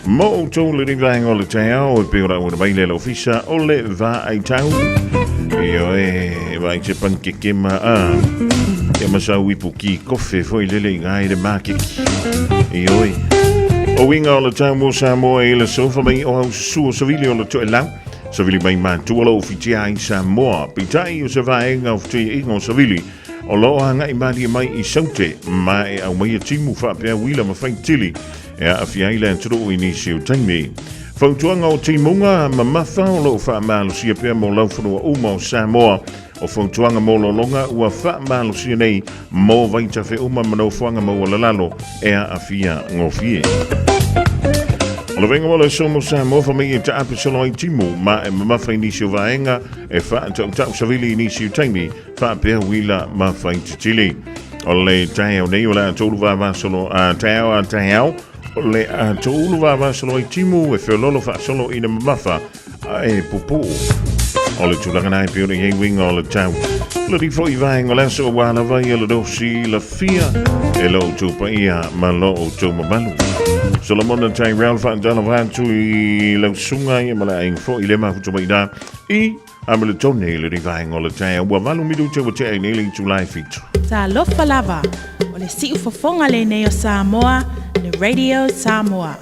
Mo o tō le rivaenga o le taeao e peo rau mai le ofisa o le vā ai tau. Io e vai te pankeke ma a. Ia masau ipu ki kofe foi lele i ngai le makeki. Io e. O winga o le tau mo Samoa i le sofa mai o au susu o savili o le toe lau. Savili mai mātua lo ufitia ai Samoa. Pitai o se vaenga o fitia inga o savili. O lo agai malie mai i saute ma e au mai e timu whaapea wila ma whaitili e aafia ai le atunuu i nisi o taimi. Fautuaga o timuga mamafa o lo o faamalosia pea mo laufanua uma o Samoa. O fautuaga mo lologa ua faamalosia nei mo vaitafe uma ma nofoaga maualalalo e aafia gofie. O le vaega mo le aso mo Samoa fa mai e taape solo ai timu ma e mamafa i nisi o vaega e faatautau savili i nisi o taimi faapea uila ma faititili. O le taeao nei o le a toulu vavasolo a taeao a taeao o le a toulu vavasolo ai timu e feololo faasolo ina mamafa e pupuu. O le tulaga na e pei ona i ai uiga o le tau. O le rifo i vaega o le aso ua lava ia le dosi la fia e lo outou paia ma lo outou mamalu. Solomona Tyrell whaandala atu i lau sunga ia ma le aiga foi le mafuta mai nā i Ameletone i le rivaenga o le taeao ua valu minute ua tea i nei le itula e fitu. Talofa lava, o le siufofoga lenei o Samoa, le Radio Samoa.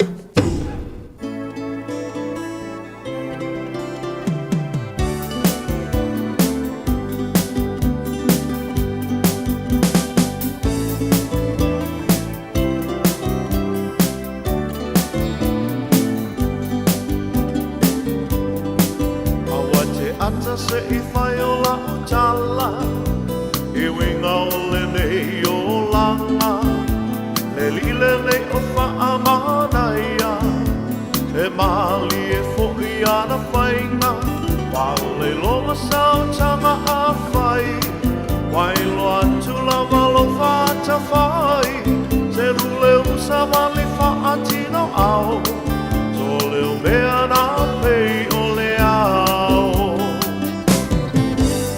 Aua te ata se i whai o lau tala I winga o lenei olanga Le lile nei o whaamanaia E malie fo'i ana whainga Wa o le longa sao tanga a whai Wai loa atu lava lo whaatawhai Te rule usa wali whaatino ao To leo mea nā pei o le ao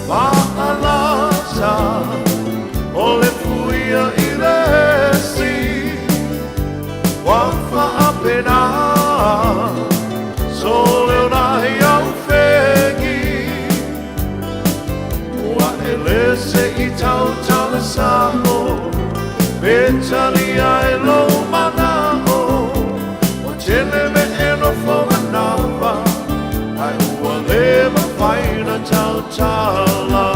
Whaalata o le puia i le si Wa whaapena So leo nai au whengi Ua e lese i tautala sa'o Pe talia e lou mana'o Ua tele mea e nofo manava Ae ua le mafai ona tautala.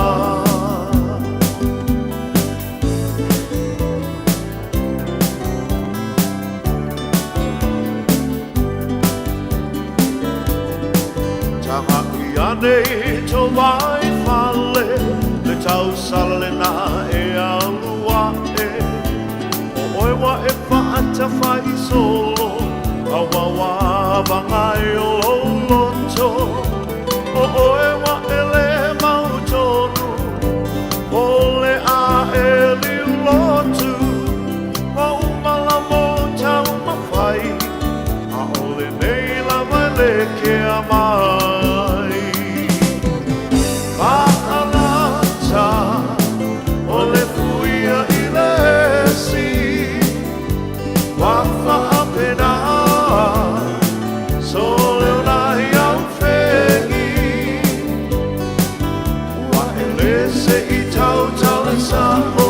Taga'i ane i to wai fale, Le tausala lena e alu ae, O oe wa e faatafai solo, A wawavaga e o lou loto, O oe wa e le mautonu, O le a e liulotu, Ua uma la mo taumafai, ʻAʻole nei lava e lekea mai. Maʻalata o le puia i le esi, Ua faapena so leo nai au fegi, Ua e lese i tautala sa'o,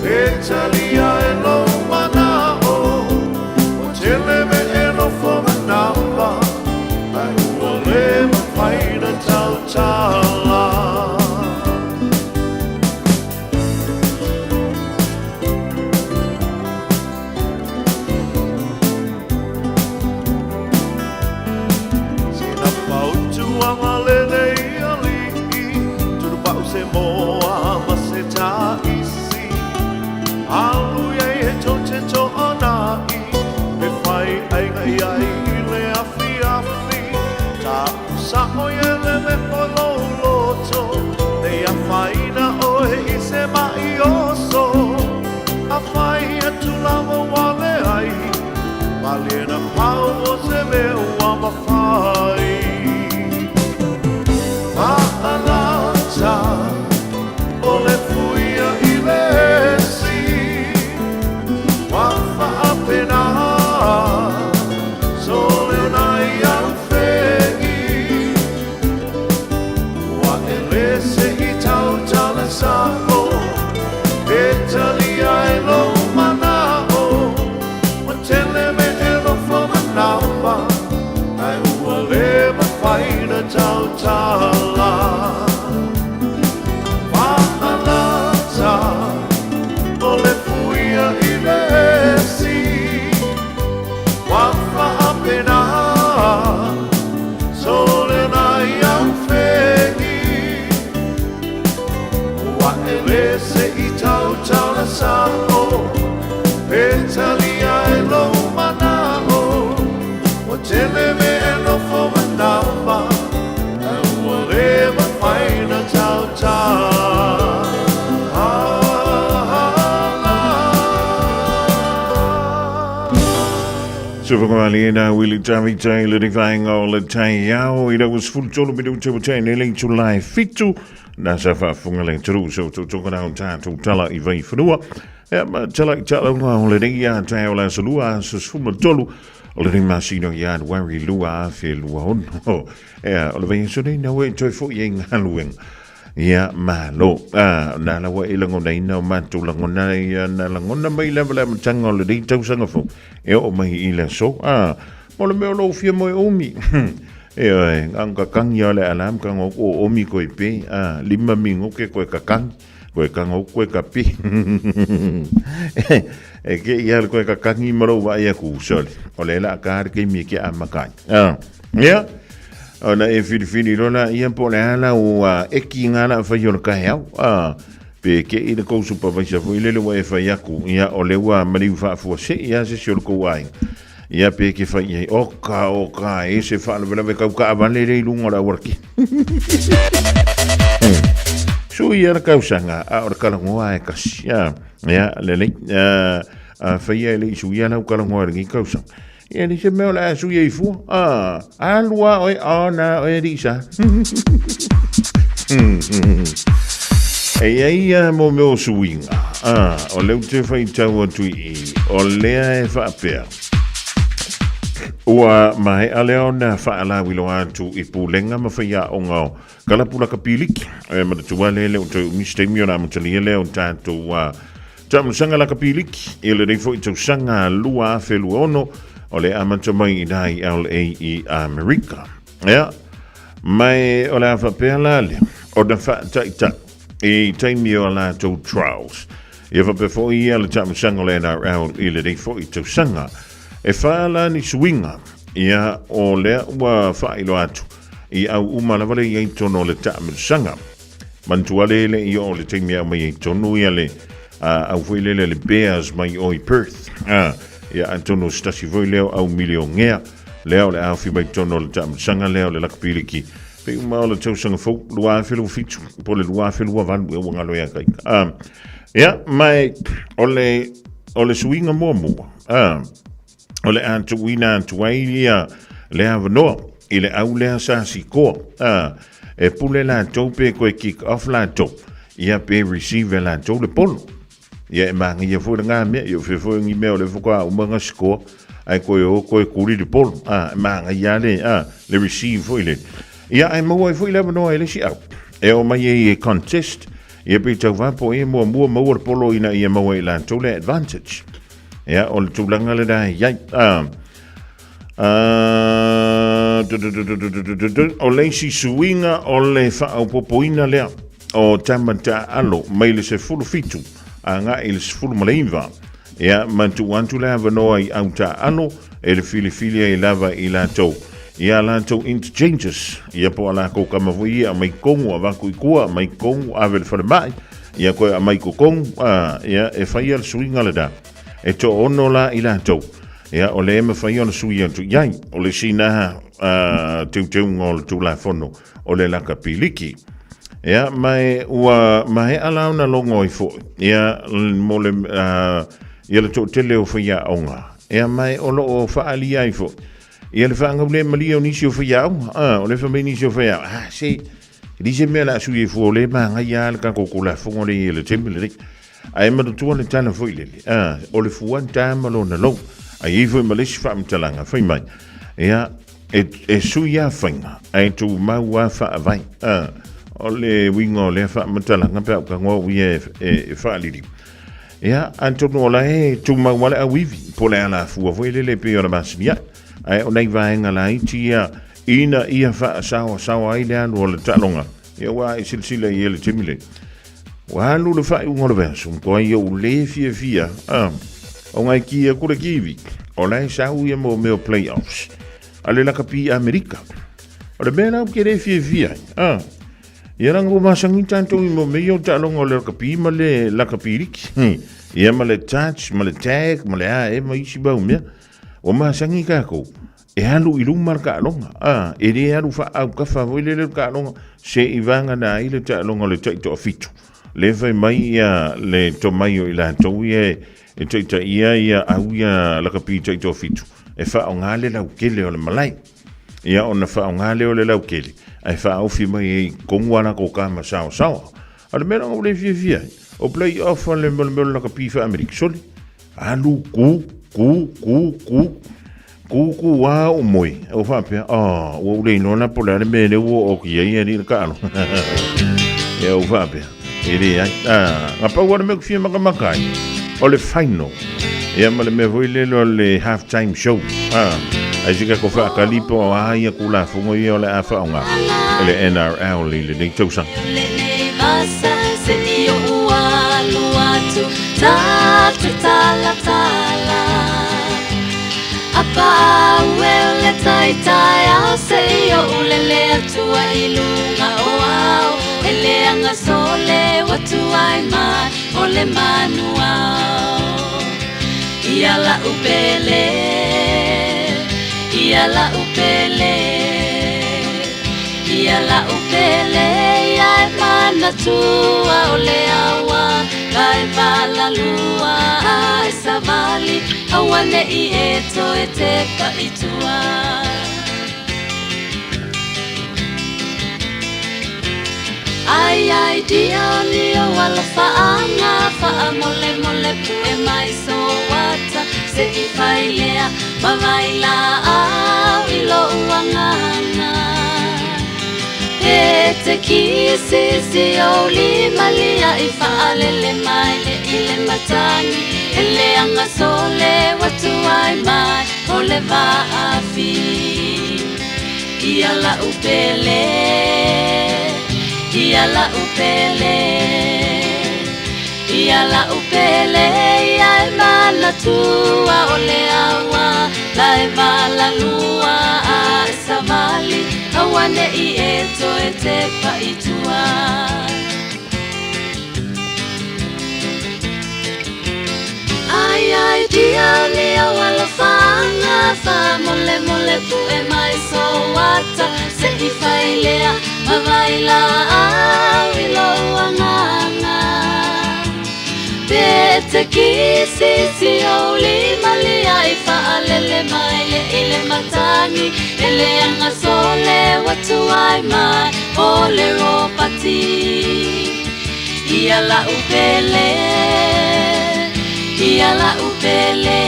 E talia e lou mana'o, Ua tele mea e nofo manava, Ae ua le mafai ona tautala. Sina fautuaga lenei alii, Tulupa'u se moa ma se taisi. Tuvagawali na Willie Tavi Taylor i vaenga o le taiao i raua 13 minute ua tene le itulai 7 na sa faafofoga le atunuu so tautoga na o tatou tala i Vaifanua. Ia ma tala i taaloga o lenei a taeao le aso lua aso 13 o lenei masina o Ianuari 2026. Ia o le vaiaso nei na ua e toe foi ai galuega. Ia malo. Ah, na la ua e lagonaina o matou lagona ia na lagona mai lava le amataga o lenei tausaga fou e oo mai i le aso. Ah, mo le mea o lou fia moe umi. E oe, ngang kakangi o le alam ka ngo o omi koe pe. Ah, lima mingoke koe kakangi. Koe ka ngo koe ka pi. E ke ia le koe kakangi ma lou vaai aku, sole. O le la ka le keimi e ke a makai. Ah, ia. Ona e whiriwhiri loa la ia po o le a la ua eki ngā la whai o le kaeau. A, pe ke i le kou supervisor foi lele ua e whai aku, ia o le ua mariu whaafua se ia se si o le kou aiga. Ia pe ke whai ai, oka, oka, e se whaalavelave kau ka awale le i lunga o le awara ki. Sui ia le kausaga, a o le kalangoa e kasi. A, ia, lelei, a, a whaia e le isu ia lau kalangoa e le ngi kausaga. Ia ni se mea o le a sui ai fua. Ah, alu a oe, oh, na oe Lisa. E iai ia mo mea o suiga. Ah, o lea ou te faitau atu i i, o lea e faapea. Ua maea lea ona faalauiloa atu i pulega ma faiaoga o Kalapu Lakapiliki. E manatua lea le o toe umi se taimi ona amatalia lea o tatou Tausaga Lakapiliki i lenei foi tausaga 2026 o le amata mai i nā i LA i Amerika. Ia, mai o le a faapea la lea, ona faataitai i taimi o latou trials. Ia faapea foi ia le tausaga o le NRL i lenei foi tausaga. E whā la ni suiga, ia o lea ua whaailoa atu i au uma lava le i ai tonu o le taamilosaga. Manatua le le i o le taimi e aumai ai tonu ia le au foi lele le Bears mai o i Perth. Ia atonu o se tasi foi lea o au miliongea lea o le aofi mai tonu o le taamilosaga lea o le lakapiliki. Pei uma o le tausaga fou 2027 po o le 2028 ea ua galo ia kai. Ia mai o le o le suiga muamua. O le a tuuina atu ai ia le avanoa i le au lea sa sikoa. E pule latou pe koe kick off latou, ia pe receive e latou le polo. Ia e māngaia foi le ngā mea, ia o fea foi ngi mea o le whakaa uma ngā sikoa, ai koe o koe kuri le polo. E māngaia le, le receive foi le. Ia ai maua ai foi le avanoa e le isi au. E o mai ai e contest, ia pe tauva po e muamua maua le polo ina ia maua i latou le advantage. Ia, o le tulaga lena e i ai. O le isi suiga o le faaopoopoina lea o tama taaalo mai le 17 agai i le 19. Ia, ma tuu atu le avanoa i au taaalo e le filifili ai lava i latou ia latou interchanges, ia po o a lakou kama foi ia aumai kogu avatu i tua, aumai kogu ave i le falemai, ia koe aumai totonu, ia e faia le suiga lena. E toaono la i latou, ia o lea e mafai ona sui atu i ai. O le sina teuteuga o le Tulafono o le Lakapiliki. Ia, ma e ua maea la ona logo ai foi, ia, mo le, ia le toatele o faiaoga. Ia, ma e o lo o faaalia ai foi, ia le faagaulemalie o nisi o faiaoga. O le fai mai nisi o faiaoga, ah, se, E leai se mea o le a sui ai fua o lea e magaia lava le tatou Tulafono lea i le taimi lenei. Ae manatua le tala foi lele, a, o le fua ta ma lona lou. Ae i ai foi ma le isi faamatalaga fai mai, ia, e, e sui lava faiga, ae tumau lava faavae. A, o le uiga o lea faamatalaga pe a ou tago au ia e, e, e faaliliu. Ia, atonu o la e tumau lava le auivi, po o le alafua foi lele e pei ona masani ai. Ae o nai vaega laiti ia ina ia faasaoasaoa ai le alu o le taaloga. Ia ua e silasila i ai le taimi lenei. Ua alu le faaiuga o le vaiaso, matua ia ou le fiafia, o ngai ki aku le kiwi, o la e sau ia mo mea o playoffs a le lakapi i Amerika. O le mea la ou te le fiafia ai, ia leaga ua masani tatou i mo mea ia o taaloga o le lakapi ma le lakapi liki. Ia ma le touch ma le tag ma le a ea ma isi mau mea. Ua masani tatou e alu i luma le taaloga, a, e le alu faaautafa foi lele le taaloga, se i vagana ai le taaloga o le taitoafitu. Le fai mai ia le tomai o i latou ia e taitaia ia au ia lakapi taitoafitu. e faaaoga le lautele o le malae. Ia ona faaaoga lea o le lautele ae faaofi mai ai i totonu a latou tama saosaoa. A o le mea la ua le fiafia ai, o play off a le mea o le lakapi faa-Amerika, sole, alu, ku, ku, ku, ku, ku, ku a ou moe, ua faapea, oh, ua ou le iloa la po o le a le mea lea ua oo atu i ai e alii le taalo. Ia ua faapea, e leai. Ah, na pau lava le mea ou te fia matamata ai, o le final. Ia ma le mea foi lele o le half time show. Ah, ai se tatou faatali po o a ia Tulafono ia o le a faaaoga e le NRL i lenei tausaga. O le manuao Ia la'u pele Ia la'u pele Ia la'u pele Ia e manatua o le aua Ka e valalua A e savali Auane'i e toe tepa i tua. Ai ai dia o ni o alofaaga Faamolemole pue mai so ata Se i fai lea ma vailaau i lou agaga E te kisisi ou lima lia i faalele mai le i le matagi E leaga sole ua tuai mai o le vaafi Ia la'u pele, ia la'u pele, ia la'u pele, ia e manatua o le aua la e valalua a e savali auane'i e toe tepa i tua. Ai ai dia o ni ou alofaaga Faamolemole pue mai so ata Se i fai lea ma vailaau i lou agaga Pe te kisisi ou lima lia i faalele mai le i le matagi E leaga sole ua tuai mai o le ropati Ia la'u pele, ia la'u pele,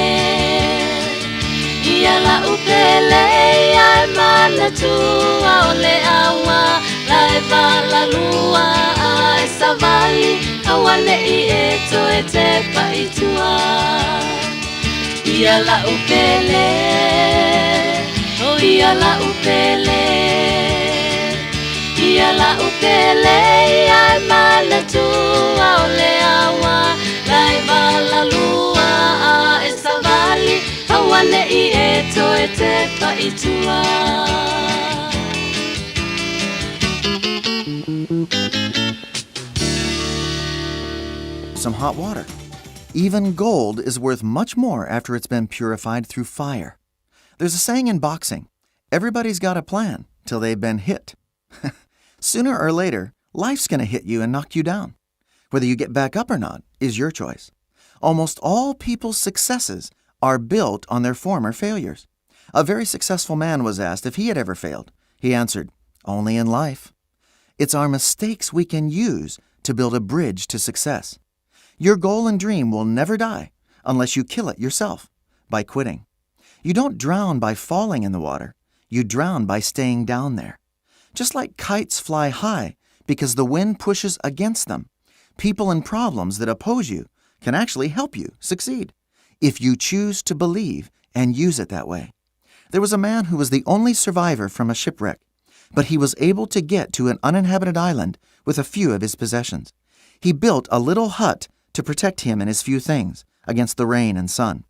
ia la'u pele, ia e manatua o le aua la e valalua a e savali auane'i e toe tepa i tua. Ia la'u pele, oh ia la'u pele, ia la'u pele, ia e manatua o le aua la e valalua a e savali auane'i e toe tepa i tua. Some hot water. Even gold is worth much more after it's been purified through fire. There's a saying in boxing everybody's got a plan till they've been hit. Sooner or later, life's going to hit you and knock you down. Whether you get back up or not is your choice. Almost all people's successes are built on their former failures. A very successful man was asked if he had ever failed. He answered, Only in life. It's our mistakes we can use to build a bridge to success. Your goal and dream will never die unless you kill it yourself by quitting. You don't drown by falling in the water, you drown by staying down there. Just like kites fly high because the wind pushes against them, people and problems that oppose you can actually help you succeed if you choose to believe and use it that way. There was a man who was the only survivor from a shipwreck, but he was able to get to an uninhabited island with a few of his possessions. He built a little hut to protect him and his few things against the rain and sun.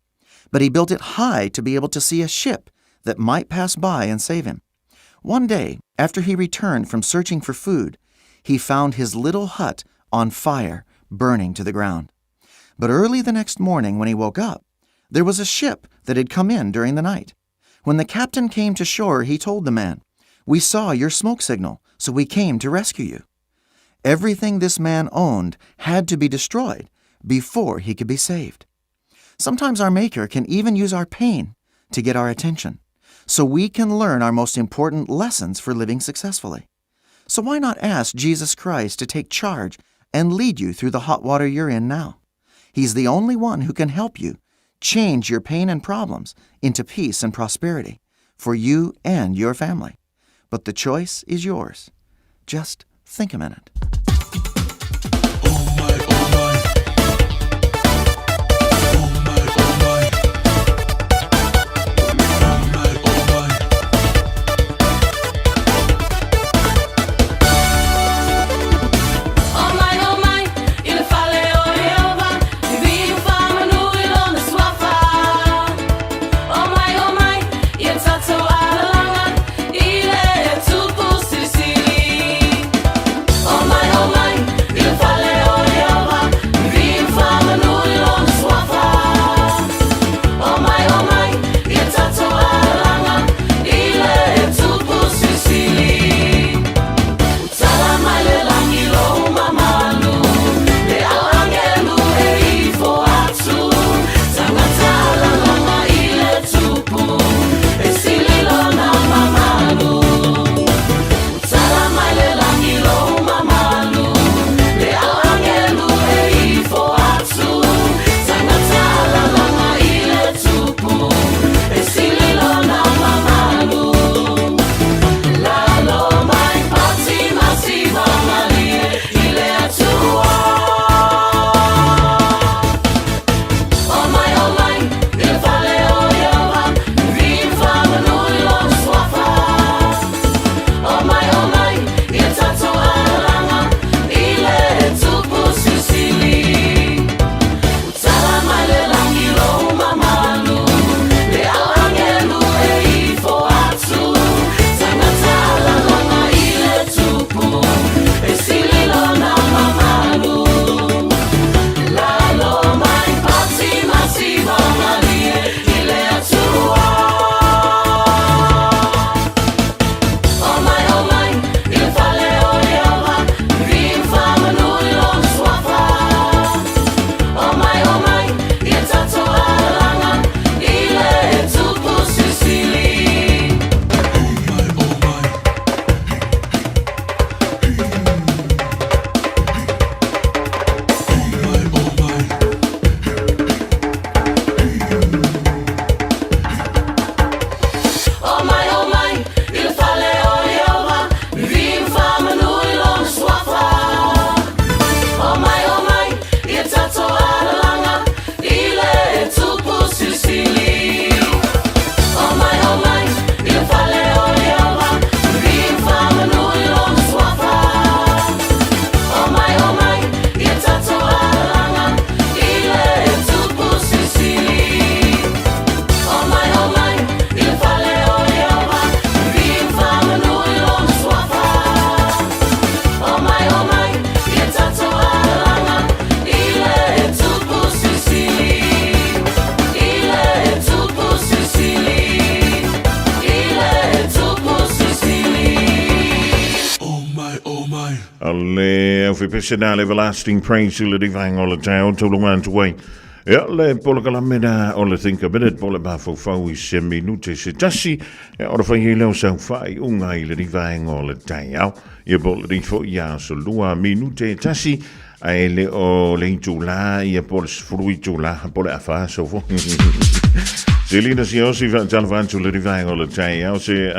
But he built it high to be able to see a ship that might pass by and save him. One day, after he returned from searching for food, he found his little hut on fire, burning to the ground. But early the next morning, when he woke up, there was a ship that had come in during the night. When the captain came to shore, he told the man, We saw your smoke signal, so we came to rescue you. Everything this man owned had to be destroyed before he could be saved. Sometimes our Maker can even use our pain to get our attention so we can learn our most important lessons for living successfully. So why not ask Jesus Christ to take charge and lead you through the hot water you're in now? He's the only one who can help you change your pain and problems into peace and prosperity for you and your family. But the choice is yours. Just think a minute. Pese na le everlasting praise i le rivaenga o le taeao taulunga atu ai. Ia le polokalame na o le Think a Minute po le mafaufau i se minute se tasi. Ia o le fai ai lea o sau faaiuga i le rivaenga o le taeao. Ia po le rifo ia aso lua minute e tasi ae le o le itulā ia po le 10 itulā po le afa aso foi. Selina Siosi faatalofa atu le rivaenga o le taeao se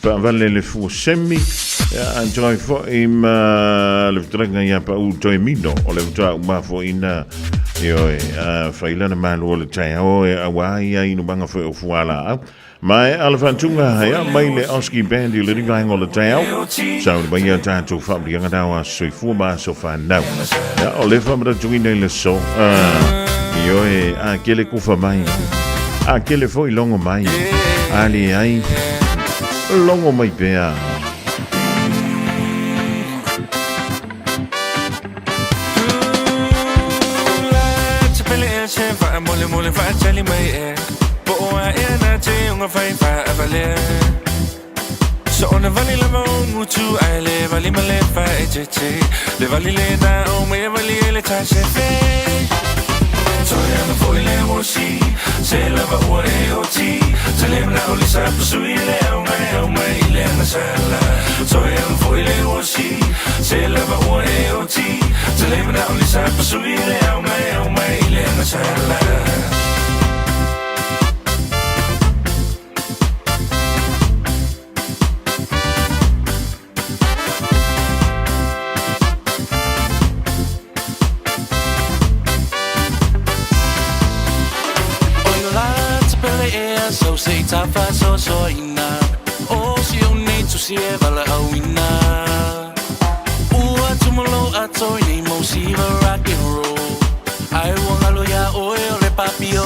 faavale le fua semi ia antoai foi ma le fetalaiga ia Pau Toe Mino o le faatoa uma foina ioe faila na malu o le taeao e auā ia inumaga foi o fualaau Ma e ala faatuga ia mai le Oski Band i le rivaenga o le taeao. Sauni mai ia tatou faamaliaga na o aso soifua ma aso fanau. Ia o le faamanatuina i le so. Ioe, a kele kufa mai. A kele foi logo mai. A leai, logo mai pea. Toe ana foi le osi Se lava ua e oti Te le mana o le sa pasui le au mai au mai le ana sala Toe ana foi le osi Se lava ua e oti Te le mana o le sa pasui le au mai au mai le ana sala O la te pele ea sau se i tafa so so ina O si o nei tusi e vala au ina Ua tumalo ato i nei mo siva rock and roll Ai ua ngalo ia oe o le papio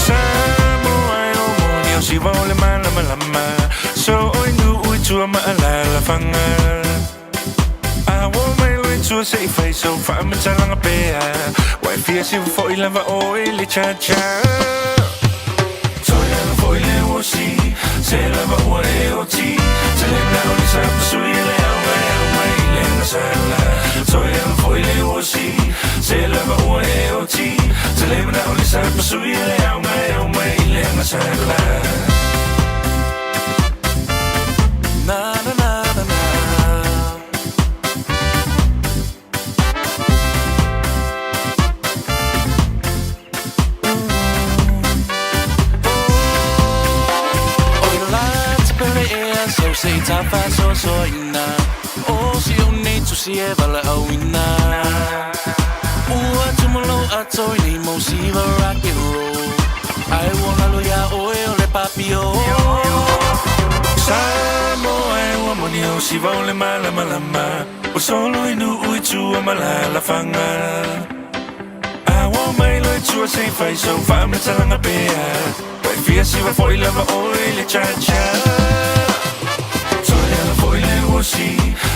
Samoa e o moni o siva o le malama lama So oi nu ui tua ma alala fanga A wo mai lo i tua se i fai so wha talanga pea Wai fia siva fo i lava o i le cha cha Toe ana foi le osi Se lava ua e oti Te le mana o le sa pasui le au mai au mai le ana sala Toe ana foi le osi Se lava ua e oti Te le mana o le sa pasui le au mai au mai le ana sala Na na na na na O la te pele ea sau se i tafa so so ina O si o nei tusi e vala au ina Ua tumalo ato i nei mo siva rock and roll Ai ua ngalo ia oe o le papio Samoa e ua moni o siva o le malama lama O solo i nu ui tua malala fanga A ua mai lo i tua se i fai so wha me talanga pea Wai fia siva fo i lava o i le cha cha Toe ana foi le osi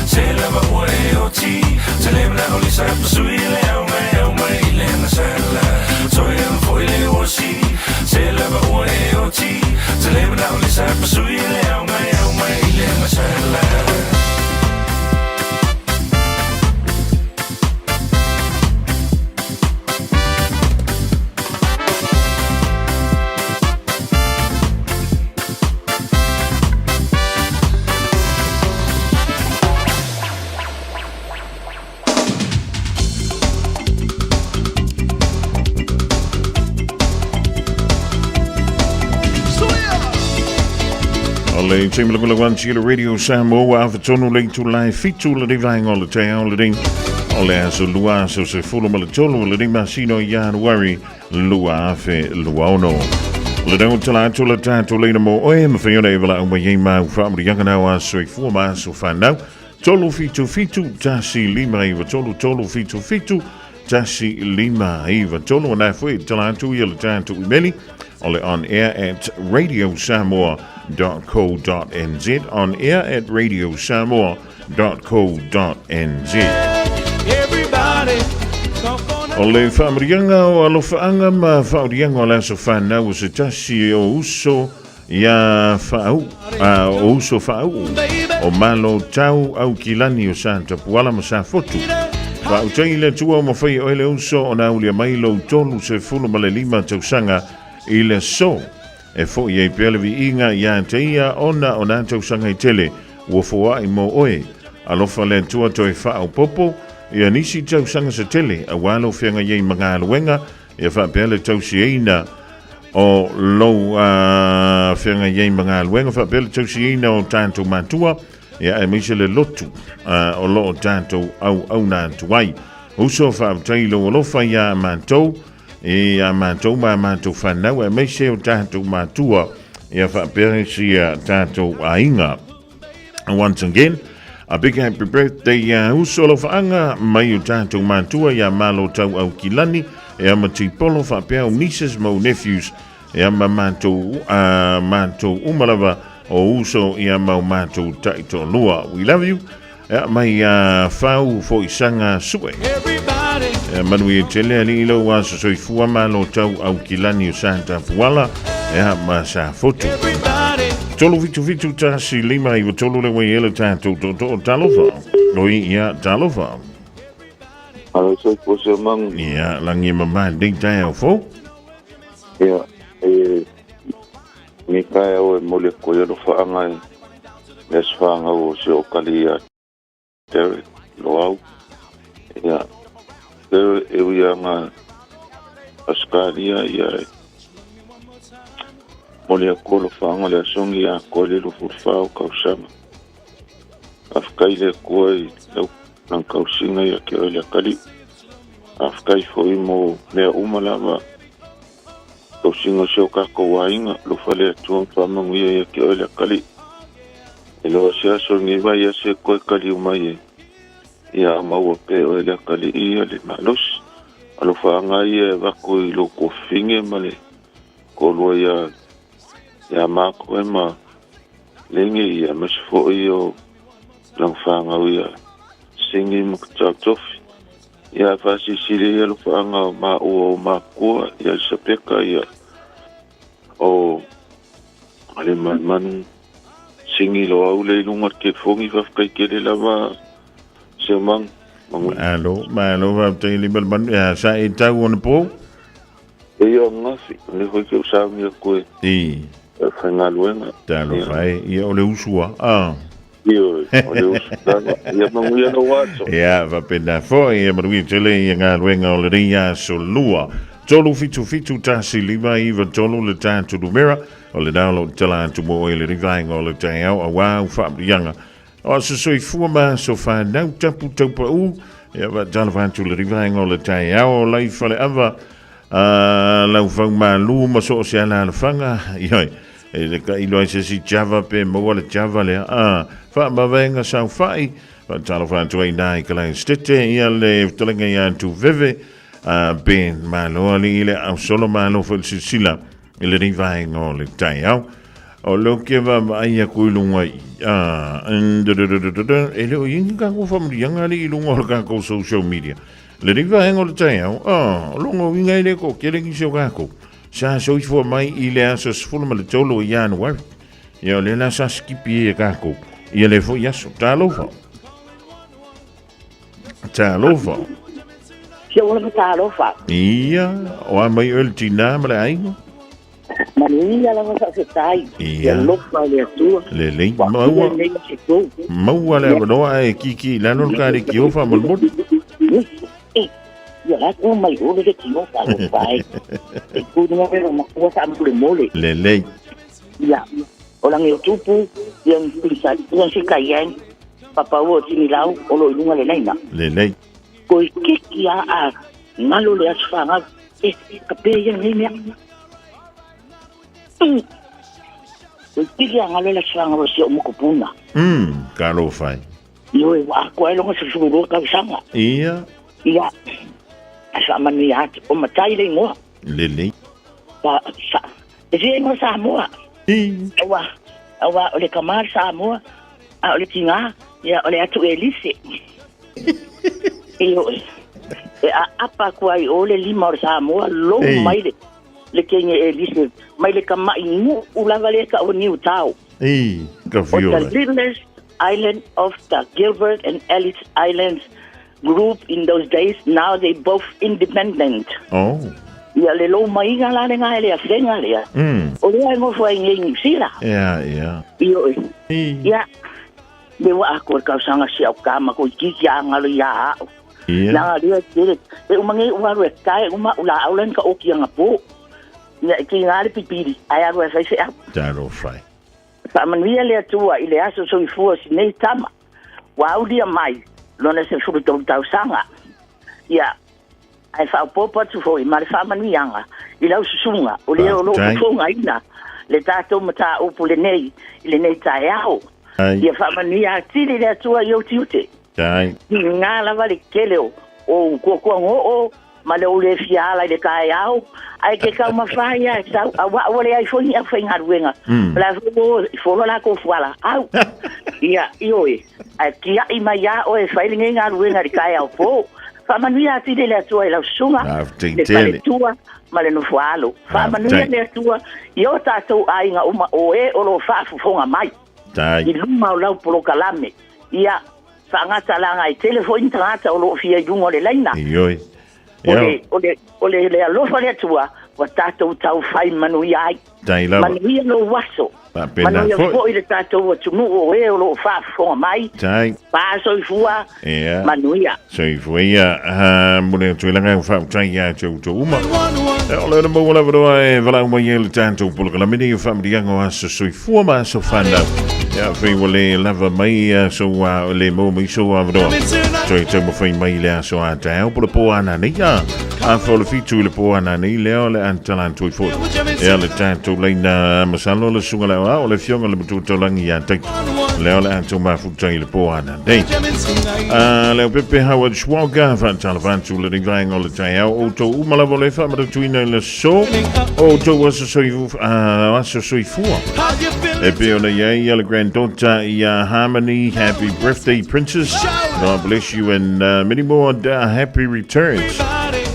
Se lava ua e oti Te le mana o le sa pasui le au mai au mai le ana sala Toe ana foi le osi Se lava ua e oti Te le mana o le sa pasui le au mai au mai le ana sala O le taimi lagolago atu i le Radio Samoa ua afatonu le itula e fitu le nei vaega o le taeao lenei. O le aso lua aso 13 o lenei masina o Ianuari 2026. O le tau tala atu le tatou leina mo oe, mawhai ona e wala au mai ei mau whaamurianga nau a soifua ma aso whanau. 377 159 3 377 159 3. Nā foi tala atu ia le tatou imeli o le on air at radiosamoa.co.nz on air at radiosamoa.co.nz Everybody come on O le whaamurianga o alofaanga ma whaurianga o le aso whanau o se tasi o uso ia whaau, a, o uso whaau o malo tau au kilani o sa tapuala ma sa fotu. Whautei le tua o mawhai o ele uso o nā ulia mai lo tolu se fulu ma le lima tausaga i le so. E fo i ei pea le viiga ia te ia ona o nā tausaga i tele ua foai mo oe. Alofa le Atua toe faaopopo ia nisi tausaga se tele auā lou feagai ai ma galuega ia faapea le tausiaina o lou feagai ai ma galuega faapea le tausiaina o tatou matua ia aemaise le lotu o loo tatou auauna atu ai. Uso faafetai i lou alofa iā matou i a matou ma a matou whanau aemaise o tatou matua ia faapea isi a tatou aiga. Once again, a big happy birthday ia uso alofaanga mai o tatou matua ia Malo Tau Aukilani e ama Tipolo faapea o nieces ma o nephews e ama matou a matou uma lava o uso ia mau matou taitoalua. We love you. Ea mai a fau foisanga sue. Ea manuia tele alii lou aso soifua malo tau aukilani o sa tapuala ea ma sa fotu. 377 1 5 9 3 le wai ele tātou tō tō talofa. Oi ia talofa. Malo soifua Seumanu. Ia, lagi e mamā lenei taeao fou. Ia, e lenei taeao e momoli atu ai alofaaga i le aso fanau o si ou kali ia Derek Loau. Ia, Derek e ui lava Ausetalia ia e momoli atu alofaaga o le aso ia atoa le 24 o tausaga. Faafetai i le Atua i lau lana tausiga ia te oe le atalii. Faafetai foi mo mea uma lava tausiga o si o tatou aiga. Alofa le Atua ma faamanuia ia te oe le atalii. E loa se aso i lenei vaiaso e toe taliu mai ai, ia maua pea e oe le atalii ia le malosi. Alofaaga ia e avatu i lou tuafafine ma le toalua ia ia Mark ma Legi ia aemaise foi o lana fanau ia Singi ma Katau Tofi. Ia ae faasilisili ai alofaaga o maua o matua ia Elisapeta ia o Aliimalemanu Singi Loau lea i luga o le telefoni faafetai tele lava Seumanu. Manuia. Malo, malo faafetai Aliimalemanu. Ia sa e tau ona po? E ia ananafi, o lea foi ke ou sauni atu e I. e faigaluega. Talofa e, ia o le usu a. Ah. Ioe, o le usu lava. Ia manuia lou aso. Ia, faapena foi, ia manuia tele ia galuega o lenei aso lua. 377 1 5 9 3 le tatou numera o lena o lo o tala atu mo oe i lenei vaega o le taeao auā au faamanuiaga o aso soifua ma aso fanau tapu taupau. Ia faatalofa atu i lenei vaega o le taeao o lai faleava a lau faumalu ma so o se alaalafaga. Ioe, e le tailo ai se isi Java pe maua le Java lea. A, faamavaega saofai, faatalofa atu ai i nā i Kalaestete, ia le fetalaiga ia Tuveve, a Ben Malo alii le au solo malo foi le silasila i lenei vaega o le taeao. O leo ke vaavaai aku i luga i, a, e le o i ai ni tatou faamanuiaga alii i luga o le tatou social media. Lenei vaega o le taeao, a, o lona uiga e le toatele nisi o tatou sa soifua mai i le aso 13 o Ianuari. Ia o lea la sa sikipi ai e tatou ia lea foi aso. Talofa. Talofa. Sia ola ma talofa. Ia, o a mai oe le tinā ma le aiga? Manuia lava faafetai. Ia. Ia lofa le Atua. Lelei. Ua Maua, lenei ma se tou. maua le avanoa ae kiki i lalo le kalikio faamolemole. Eh, ia la ku mai ole le tio faalofa ai. E ku nunga me makua faamolemole. Lelei. Ia, o langi o tupu, ia ni pisa, ia si kai papa ua tini lau, o lo i lunga le laina. Lelei. Koi kiki a a ngalo le aso whangau. E, ka pē ia nei mea. Koi kiki a ngalo le aso whangau o si o mokopuna. Ka alofa ai. Ioe, wa ako ai longa sefulu lua tausaga. Ia. Ia, faamanuia atu, o matai le ingoa. Lelei. Sa, sa, e fia ingoa Samoa. Aua, aua o le kama le Samoa, a o le tigā, ia o le atu Elise. Ioe, e aapa atu ai o le lima o le Samoa, lou mai le, le kenge Elise, mai le kama'i nu'u lava lea ta'ua Niutao. I, ka O the fiola. littlest island of the Gilbert and Ellice Islands group in those days, now they both independent. Oh. Ia le lou maiga la lenā e le afega lea. O lea e nofo ai nei i Niu Sila. Ia, ia. Ioe. Ia, le ua atoa le tausaga si au tama ko itiiti a galo iā a'u. Ia. Leaga lea tele, e uma nei ua alu e tae uma a'u laau lea na taoti agapō. Ia e tiga le pipili, ae alu e fai feau. Talofa e. Faamanuia le Atua i le aso soifua o si nei tama, ua aulia mai lona 13 tausaga. Ia, ae faaopoopo atu foi ma le faamanuiaga i lau susuga, o lea o lo o Faafetai. fofogaina le tatou mataupu lenei i lenei taeao. Ai. Ia faamanuia atili le Atua i ou tiute. Tai. Tiga lava le tele o ou kuakuagoo ma le ou le fia ala i le taeao, ae ke taumafa ai lava e sau, auā ua leai foi ni aufaigaluega. O le a foi ua o e folo latou fualaau. Ia, ioe, ae tia'i mai lava oe e fai lenei galuega i le taeao pō. Faamanuia atili le Atua i lau susuga, Faafetai le tele. faletua ma le nofoaalo. Faamanuia Faafetai. le Atua i o tatou aiga uma o e o lo o faafofoga mai Tai. i luma o lau polokalame. Ia. faagata laga e tele foi ni tagata o loo fia i luga o le laina. Ioe. O le, o le, o le, le alofa o le Atua, ua tatou tau fai manuia ai. Tai lava. Manuia lou aso. Faapena Manuia foi. foi le tatou atunuu o e o loo faafofoga mai. Tai. Pa soifua. Ia. Manuia. Soifua ia. Ha, mole atu i le agaga faafetai ia te outou uma. E o le ona maua lava noa e valaau mai ai le tatou polokalame nei o faamanuiaga o aso soifua ma aso fanau. Ia, afai ua le lava mai sou a, le maua mai sou avanoa. Toe taumafai mai le aso a taeao po le po a nanei a. Afa o le fitu i le po a nanei lea o le a tala atu ai foi. Ia le tatou laina masalo le susuga le aoao o le afioga i le Matua Taulagi ia Taito. Lea o le a tou mafuta i le po a nanei. A Leaupepe Howard Schwager faatalofa atu lenei vaega o le taeao o outou uma lava o le faamanatuina i le aso o outou aso aso soifua. E pei ona i ai le granddaughter ia Harmony, happy birthday princess. God bless you and many more happy returns.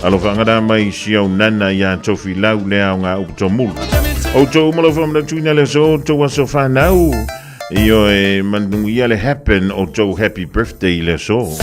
Alofa agana mai si au nana ia Tofilau le ao ngā upu tomulu. Outou uma lava faamanatuina le aso o outou aso fanau. Ioe manuia le happen outou happy birthday i le aso.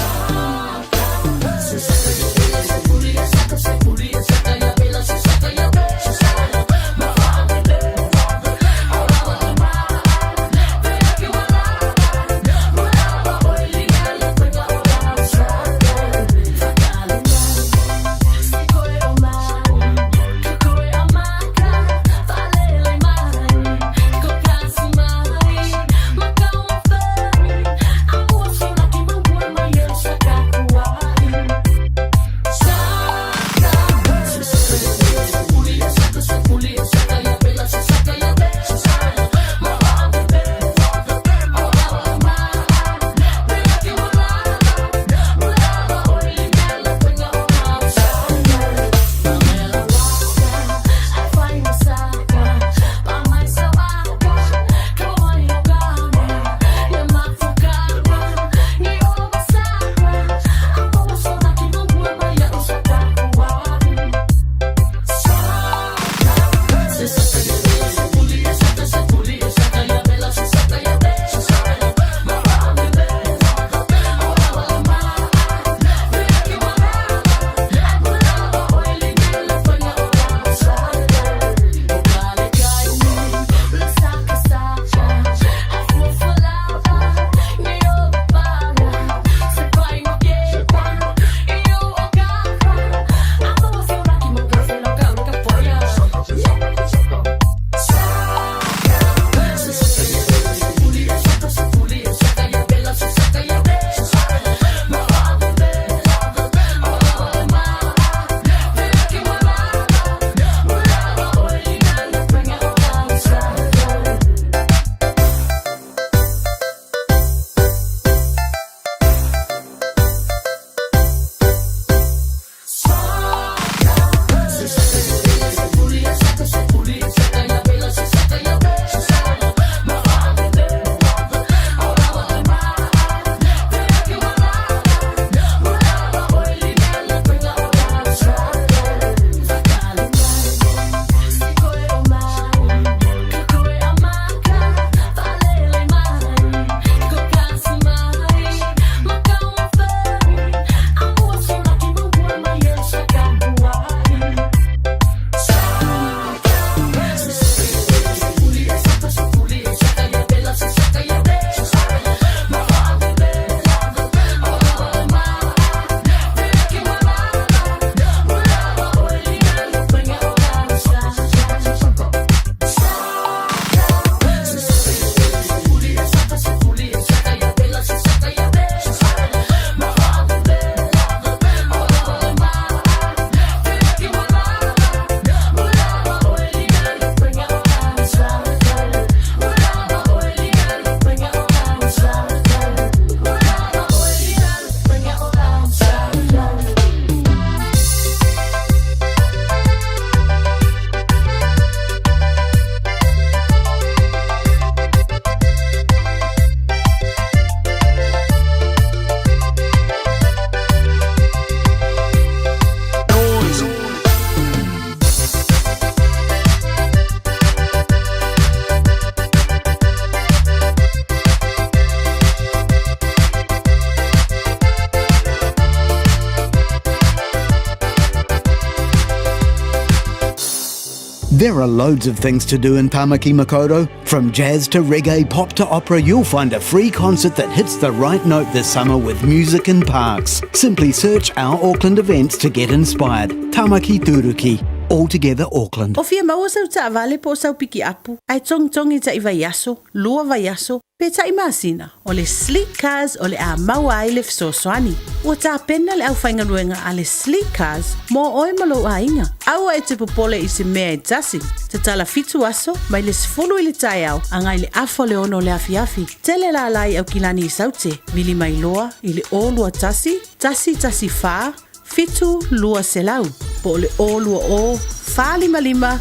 There are loads of things to do in Tamaki Makaurau. From jazz to reggae, pop to opera, you'll find a free concert that hits the right note this summer with music in parks. Simply search our Auckland events to get inspired. Tamaki Turuki. All together Auckland. O fia maua sau taavale po o sau pikiapu, ae togitogi taʻi vaiaso, lua vaiaso, pe taʻi masina, o le Sleek Cars o le a maua ai le fesoasoani. Ua tapena le aufaigaluega a le Sleek Cars mo oe ma lou aiga. Aua e te popole i se mea e tasi. Tatala fitu aso, mai le 10 i le taeao agai i le afa o le ono o le afiafi. Tele lala i Aukilani i Saute, vili mai loa i le 021 114 7 200 po o le 020 455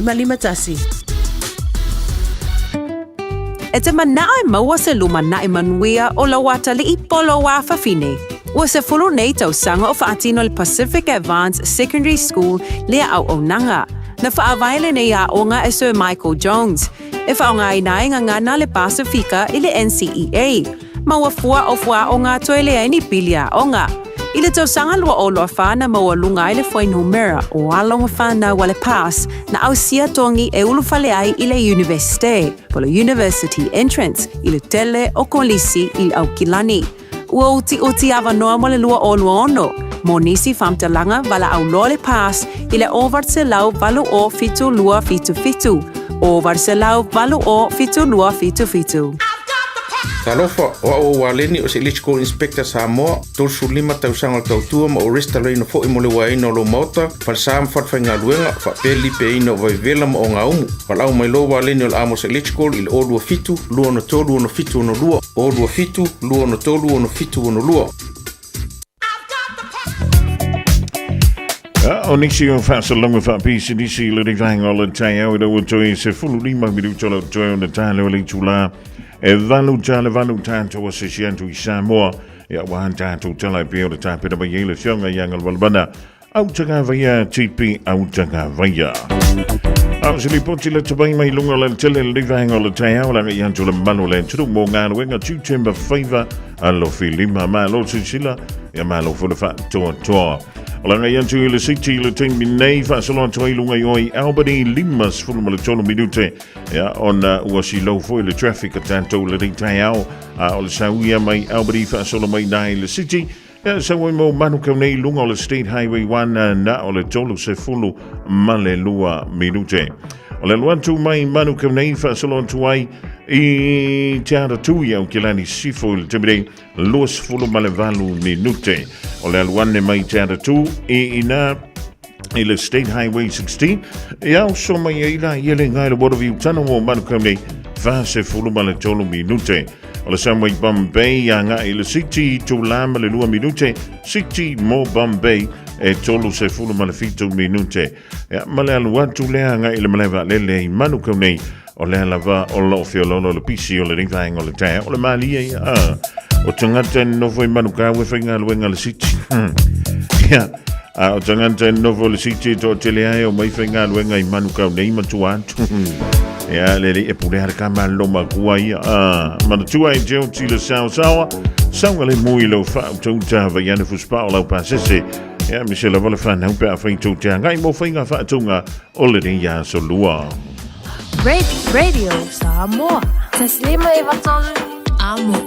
1551. E te manao e maua se lumanai manuia o lou atalii po o lou afafine. Ua 10 nei tausaga o faatino le Pacific Advanced Secondary School lea auaunaga. Na faavae lenei aoga e Sir Michael Jones, e faaaogaina ai gagana a le Pasifika i le NCEA. Ma ua fua o fuaaoga toe leai ni pili aoga. I le tausaga 2024 na maualuga ai le fuainumera o alo ma fanau a le PASS na ausia togi e ulufale ai i le Iunivesite, po o le University Entrance, i le tele o kolisi i Aukilani. Ua utiuti avanoa mo le 2026 mo nisi faamatalaga valaau loa le PASS i le 800 80 72 77, 800 80 72 77. Talofa, o au o Waleni o se Electrical Inspector Samoa, 35 tausaga o le tautua ma o restalaina foi mo le uaeina o lou maota, falesa ma falefaigaluega, faapea le lipeaina o vaivevela ma ogaumu. Valaau mai loa Waleni o le Amos Electrical i le 027 263 6762, 027 263 6762. O nisi o faasalaga faapisinisi i lenei vaega o le taeao i lau toe 15 minuta o lau toe ona tale o le itulā e 8:08 tatou asiasi atu i Samoa ia ua tatou tala e pei o le tapena mai ai le afioga ia Galumalemana Autagavaia TP Autagavaia. A o se lipoti le tabai mai lunga o le tele le vaega o le taeao laga i atu le mamalu o le atunuu mo galuega tiute ma faiva alofi lima. Malo silasila, ia malo foi le faatoatoa. O laga i atu i le city i le taimi nei faasolo atu ai lunga i o i Albany 53 minute ia ona ua silou foi le traffic a tatou lenei taeao a o le sauia mai Albany faasolo mai nai le city Ia sau ai mau Manukau nei i luga o le State Highway 1 na o le 32 minute. O le alu atu mai Manukau nei faasolo atu ai i Te Aratū i Aukilani Sifo i le taimi nei 28 minute. O le alu ane mai Te Aratū i ina i le State Highway 16, e auso mai ai la ia le ngai le Waterview Tunnel o Manukau nei, 43 minute. O le sau mai Bombay a ngai i le City, tūlā ma le 2 minute, City mo Bombay e 37 minute. Ia, ma le alu atu lea ngai i le malae vaalele i Manukau nei, O lea lava o loo feoloolo le pisi o lenei vaega o le taeao o le malie ia. Ah, o tagata e nofo i Manukau e faigaluega le city. Ia, a o tagata e nofo le city e toatele ai o mai faigaluega i Manukau nei ma tua atu. Ia, le alii e pule a le kama lo makua ia. Ah, manatua e te oti le saosaoa, saoga le mui lau faautauta vaiane fusipao lau pasese. Ia, mise lava le whanau pe a whai tau te hangai mo whainga whaatunga o lenei aso lua. Radio Samoa. 153 Amo.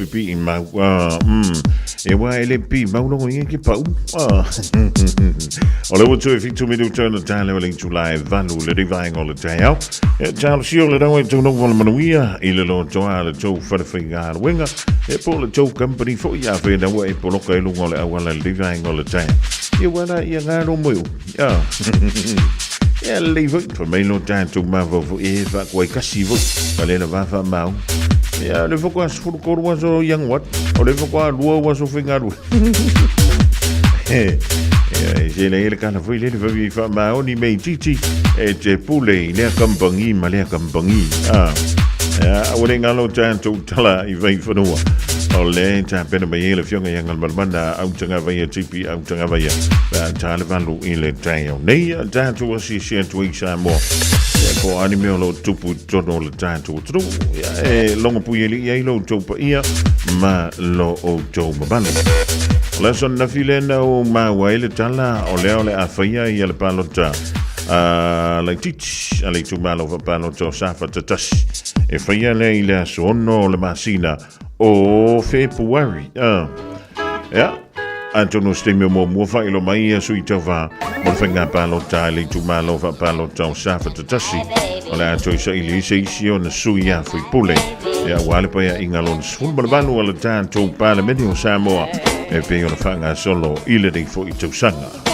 pipii mau. E wa e le pi mau longo ia ke pau. O le ua toe fitu minuta ona tale o le itula e valu le rivaenga o le taeao. E talosia o le rawa e tau novo le manuia i le lotoa le tou wharewhaigaluega e po le tou company foi a whena ua e poloka i lunga o le auala le rivaenga o le taeao. Ia wala ia ngā moe. Ia. Ia lelei foi, fai mai lo tatou mafaufau e faakuai kasi foi, ka le lava faamau. Ia le faatoa 13 aso Ianuari, o le faatoa 2 aso faigaluega. Ia, e se le le kala foi le le fai faamaoni me itiiti e te pule i lea kampangi ma lea kampangi. Ah. Ia, ua le galo tatou tala i Vaifanua. O le tapena mai ai le Afioga ia Galumalemana Autagavaia TP Autagavaia pe a ta le valu i le taeao nei a tatou asiasi atu ai Samoa. Ia, po o a ni mea o lo o tupu i totonu o le tatou atunuu. Ia, e logo puialii ai lo outou paia ma lo outou mamalu. O le aso ananafi lea na ou maua ai le tala o lea o le a faia ia le palota a laitiiti a le itumalo faapalota o Safata 1. E faia lea i le aso 6 o le masina o Fepuari. Ia, atonu o se taimi o muamua faailoa mai ia sui tauva mo le faiga palota a le itumalo faapalota o Safata 1. O le a toe saili ai se isi ona sui a faipule. Ia, aua le paeaiga lona 18 o le tatou Palemene o Samoa e pei ona faagasolo i lenei foi tausaga.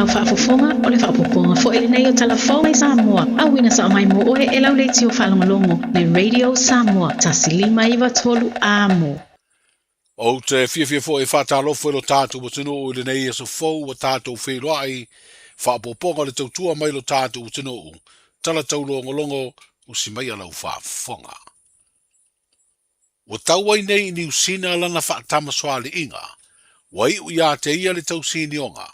lau faafofoga, o le faaopoopoga foi lenei o Tala Fou mai Samoa, auina sao mai mo oe e lau leitio faalogologo, le Radio Samoa 1593 Amo. Ou te fiafia foi e faatalofa i lo tatou atunuu i lenei aso fou ua tatou feiloai, faaopoopoga o le tautua mai lo tatou atunuu, tala taulogologo, usi maia lau faafofoga. Ua tau ai nei i Niu Sina lana faatamasoaliiga, ua iu ia te ia le tausinioga.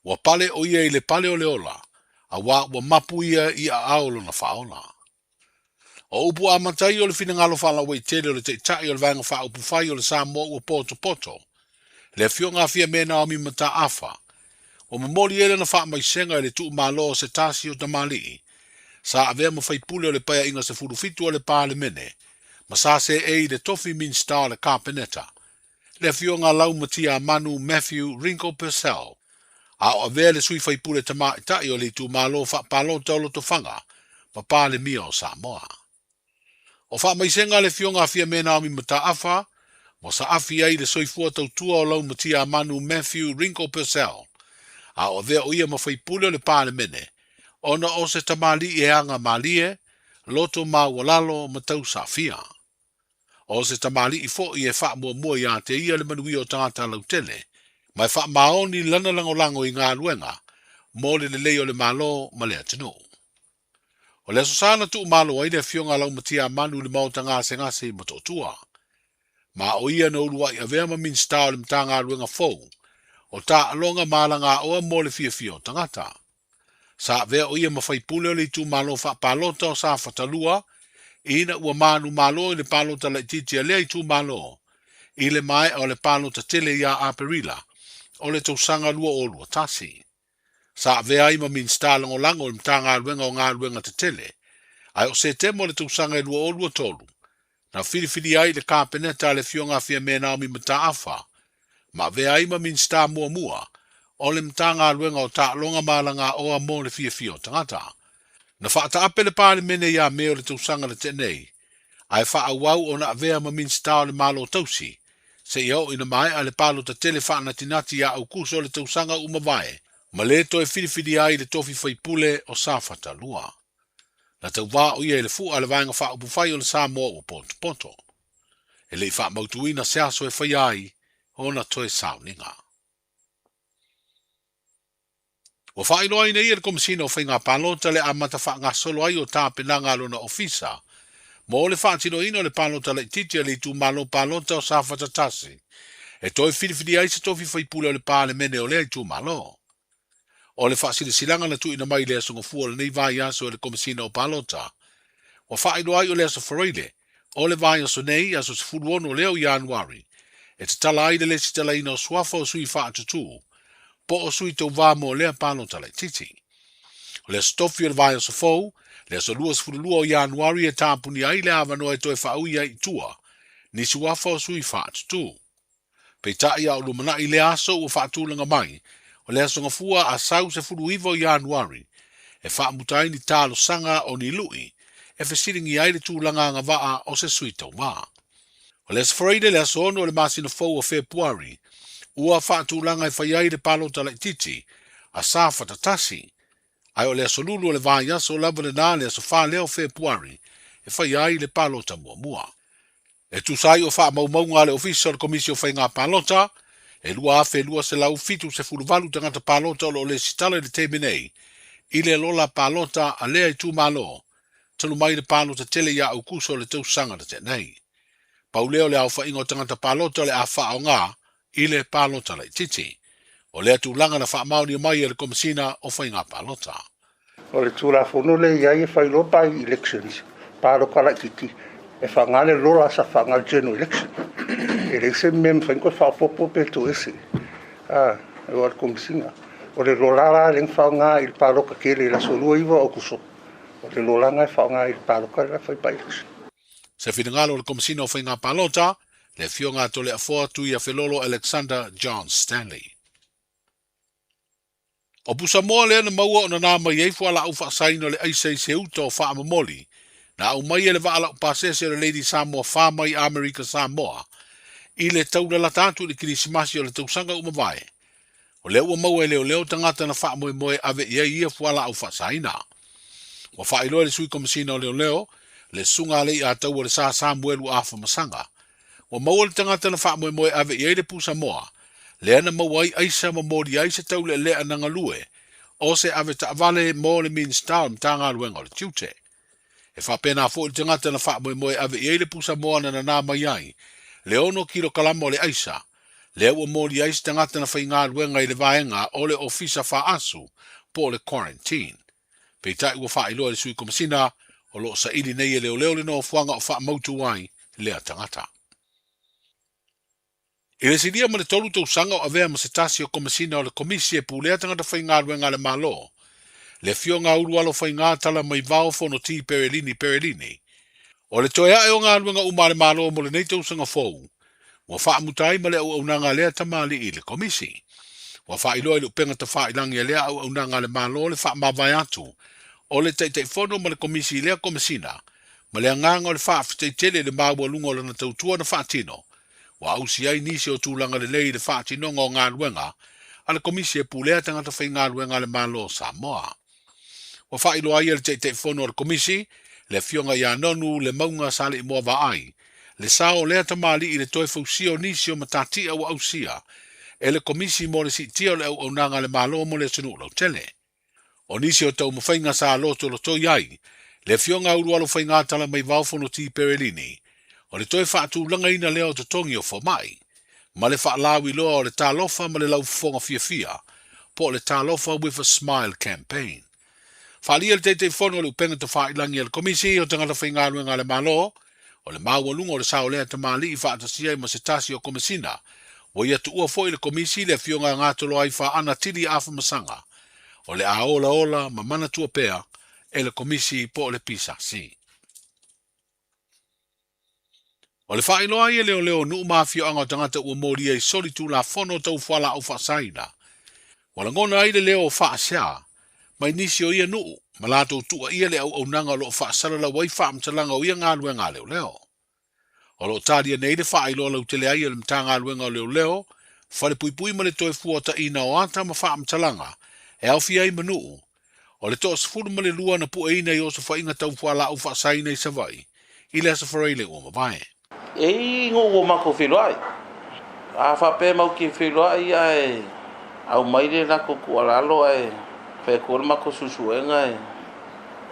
Ua pale ʻo ia i le pale o le ola, auā ua mapu ia i aao o lona faaola. O upu amata ia o le finagalo faalauaitele o le Taitai o le Vaega Faaupufai o le Samoa Ua Potopoto, le Afioga a Fiame Naomi Mataafa, ua momoli ai lana faamaisega i le tuumalo o se tasi o tamalii sa avea ma faipule o le Paeaiga 17 a le Palemene ma sa seei i le tofi Minisita o le Kapeneta, le Afioga Laumatiamanu Matthew Ringo Purcell, a o avea le sui faipule tamaitai o le itumalo faapalota o Lotofaga ma Palemia o Samoa. O faamaisega a le Afioga a Fiame Naomi Mataafa ua saafi ai le soifua tautua o Laumatiamanu Matthew Ringo Purcell, a o avea o ia ma faipule o le Palemene ona o se tamalii e aga malie, loto maualalo ma tausaafia. O se tamalii foi e faamuamua ia te ia le manuia o tagata lautele, ma e faamaoni lana lagolago i galuega mo le lelei o le Malo ma le atunuu. O le Aso Sa na tuumalo ai le Afioga a Laumatiamanu i le Maota Gasegase i Motootua. Ma o ia na uluai avea ma Minisita o le Matagaluega fou o Taaloga ma Alagaoa mo le Fiafia o Tagata. Sa avea o ia ma faipule o le itumalo faapalota o Safata 2 ina ua manumalo i le palota laitiiti a lea itumalo i le maea o le palota tele ia Aperila o le tausaga 2021. Sa avea ai ma Minisita Lagolago i le Matagaluega o Galuega Tetele, ae o Setema o le tausaga e 2023, na filifilia ai i le Kapeneta a le Afioga a Fiame Naomi Mataafa, ma avea ai ma Minisita muamua o le Matagaluega o Taaloga ma Alagaoa mo le Fiafia o Tagata. Na faataape le Palemene ia Me o le tausaga na tea nei, ae faaauau ona avea ma Minisita o le Malo Tausi seia oo ina maea le palota tele faanatinati ia Aukuso o le tausaga ua mavae ma le toe filifilia ai le tofi faipule o Safata 2. Na tauvā o ia i le fua a le Vaega Faaupufai o le Samoa ua potopoto. E le i faamautuina se aso e faia ai ona toe sauniga. Ua faailoa ai nei e le Komesina o Faiga Palota le amata faagasolo ai o tapenaga a lona ofisa mo le faatinoina o le palota laitiiti a le itumalo palota o Safata 1 e toe filifili ai se tofi faipule o le Palemene o lea itumalo. O le faasilasilaga na tuuina mai i le Aso Gafua o lenei vaiaso e le Komesina o Palota, ua faailoa ai o le Aso Faraile o le vaiaso nei, aso 16 lea o Ianuari, e tatala ai le lesitalaina o suafa o sui faatutū po o sui tauvā mo lea palota laitiiti. O le aso tofi o le vaiaso fou, le aso 22 o Ianuari e tapunia ai le avanoa e toe faaui ai i tua ni suafa o sui faatutū. Peitai a o lumanai lea aso ua faatulaga mai, o le Aso Gafua a Sau 19 o Ianuari, e faamuta ai ni talosaga o ni lu'i e fesiligia ai le tulaga agavaa o se sui tauvā. O le Aso Faraile le aso 6 o le masina fou o Fepuari, ua faatulaga e fai ai le palota laitiiti a Safata 1, ae o le Aso Lulu o le vaiaso lava lena le aso 4 lea o Fepuari e fai ai le palota muamua. E tusa ai o faamaumauga a le Ofisa o le Komisi o Faiga Palota, e 2,278 tagata palota o lo o lesitala i le taimi nei i le lola palota a lea itumalo, talu mai le palota tele ia Aukuso o le tausaga na tea nei. Pau lea o le aofaiga o tagata palota o le a faaaoga i le palota laitiiti. O lea tulaga na faamaonia mai e le Komesina o Faiga Palota. O le Tulafono lea e i ai e fai loa by elections, palota laitiiti, e faaaoga le lola sa faaaoga i le general election. E leai se mea e mafai ona toe faaopoopo pe toese. A, o le Komesina. O le lola la lea na faaaoga i le palota tele i le aso 29 o Aokuso, o le lola lena e faaaoga i le palota lea fai by election. Se finagalo o le Komesina o Faiga Palota, le Afioga a Toleafoa Tuiafelolo Alexander John Stanley. O pusamoa lea na maua ona nā mai ai fualaau faasaina o le aisa i se uta o Faamomoli, na aumai e le vaa laupasese o le Lady Samoa 4 mai Amerika Samoa i le taulalata atu i le Kerisimasi o le tausaga ua mavae. O lea ua maua e leoleo tagata na faamoemoe ave i ai ia fualaau faasaina. Ua faailoa e le Sui Komesina o Leoleo, le Susuga a Leiataua le Sa Samuelu Afamasaga, ua maua le tagata na faamoemoe ave i ai le pusamoa, lea na maua ai aisa ma molia ai se taulealea na galue o se avetaavale mo le Minisita o le Matagaluega o le Tiute. E faapena foi le tagata na faamoemoe ave i ai le pusamoa na nanā mai ai le ono kilokalama o le aisa, lea ua molia ai se tagata na faigaluega i le vaega o le Ofisa Faaasu po o le Quarantine. Peitai ua faailoa e le Sui Komesina o lo o saili nei e leoleo le nofoaga o faamautu ai lea tagata. I le silia ma le 3 tausaga o avea ma se tasi o Komesina o le Komisi e Pulea Tagata Faigaluega a le Malo, le Afioga a Ulualo Faiga Talamaivao Fonoti Perelini Perelini, o le toe ae o galuega uma a le Malo mo lenei tausaga fou, ua faamuta ai ma le auaunaga a lea tamalii i le Komisi. Ua faailoa i le upega tafailagi a lea auaunaga a le Malo le faamavae atu o le Taitaifono ma le Komisi i lea Komesina ma le agaga o le faafetai tele i le maualuga o lana tautua na faatino Ua ausia ai nisi o tulaga lelei i le faatinoga o galuega a le Komisi e Pulea Tagata Faigaluega a le Malo o Samoa. Ua faailoa ai e le Taitaifono o le Komisi, le Afioga ia Nonu Lemauga Saleimoa Vaai, le sao o lea tamalii i le toe fausia o nisi o matatia ua ausia e le Komisi mo le siitia o le auaunaga a le Malo mo le atunuu lautele. O nisi o taumafaiga sa lotolotoi ai le Afioga a Ulualo Faigatala-mai-vao Fonoti Perelini, o le toe faatulagaina lea o totogi o fomai, ma le faalauiloa o le Talofa ma le Laufofoga Fiafia, po o le Talofa with a Smile Campaign. Faaalia le Taitaifono o le Upega Tafailagi a le Komisi o Tagata Faigaluega a le Malo, o le maualuga o le sao lea tamalii faatasia ai ma se tasi o Komesina, ua ia tuua foi le Komisi le Afioga a Gatoloaifaana Tili Afamasaga, o le a olaola ma manatua pea e le Komisi po o le PSC. O le faailoa ai e leoleo o nuu ma afioaga o tagata ua molia i soli tulafono tau fualaau faasaina, ua lagona ai le leo o faasea mai nisi o ia nuu ma latou tuuaia le auaunaga o lo o faasalalau ai faamatalaga o ia galuega a leoleo. O lo o talia nei le faailoa lautele ai e le Matagaluega o Leoleo, Falepuipui ma le Toe Fuataina o Ata ma Faamatalaga e aofia ai ma nuu o le 12 na pueina i osofaiga tau fualaau faasaina i Savaii i le Aso Faraile ua mavae. E i nuu ua matou feiloai. A faapea matou te feiloai ae aumai le latou tuualalo ae fai atu ai le matou suesuega e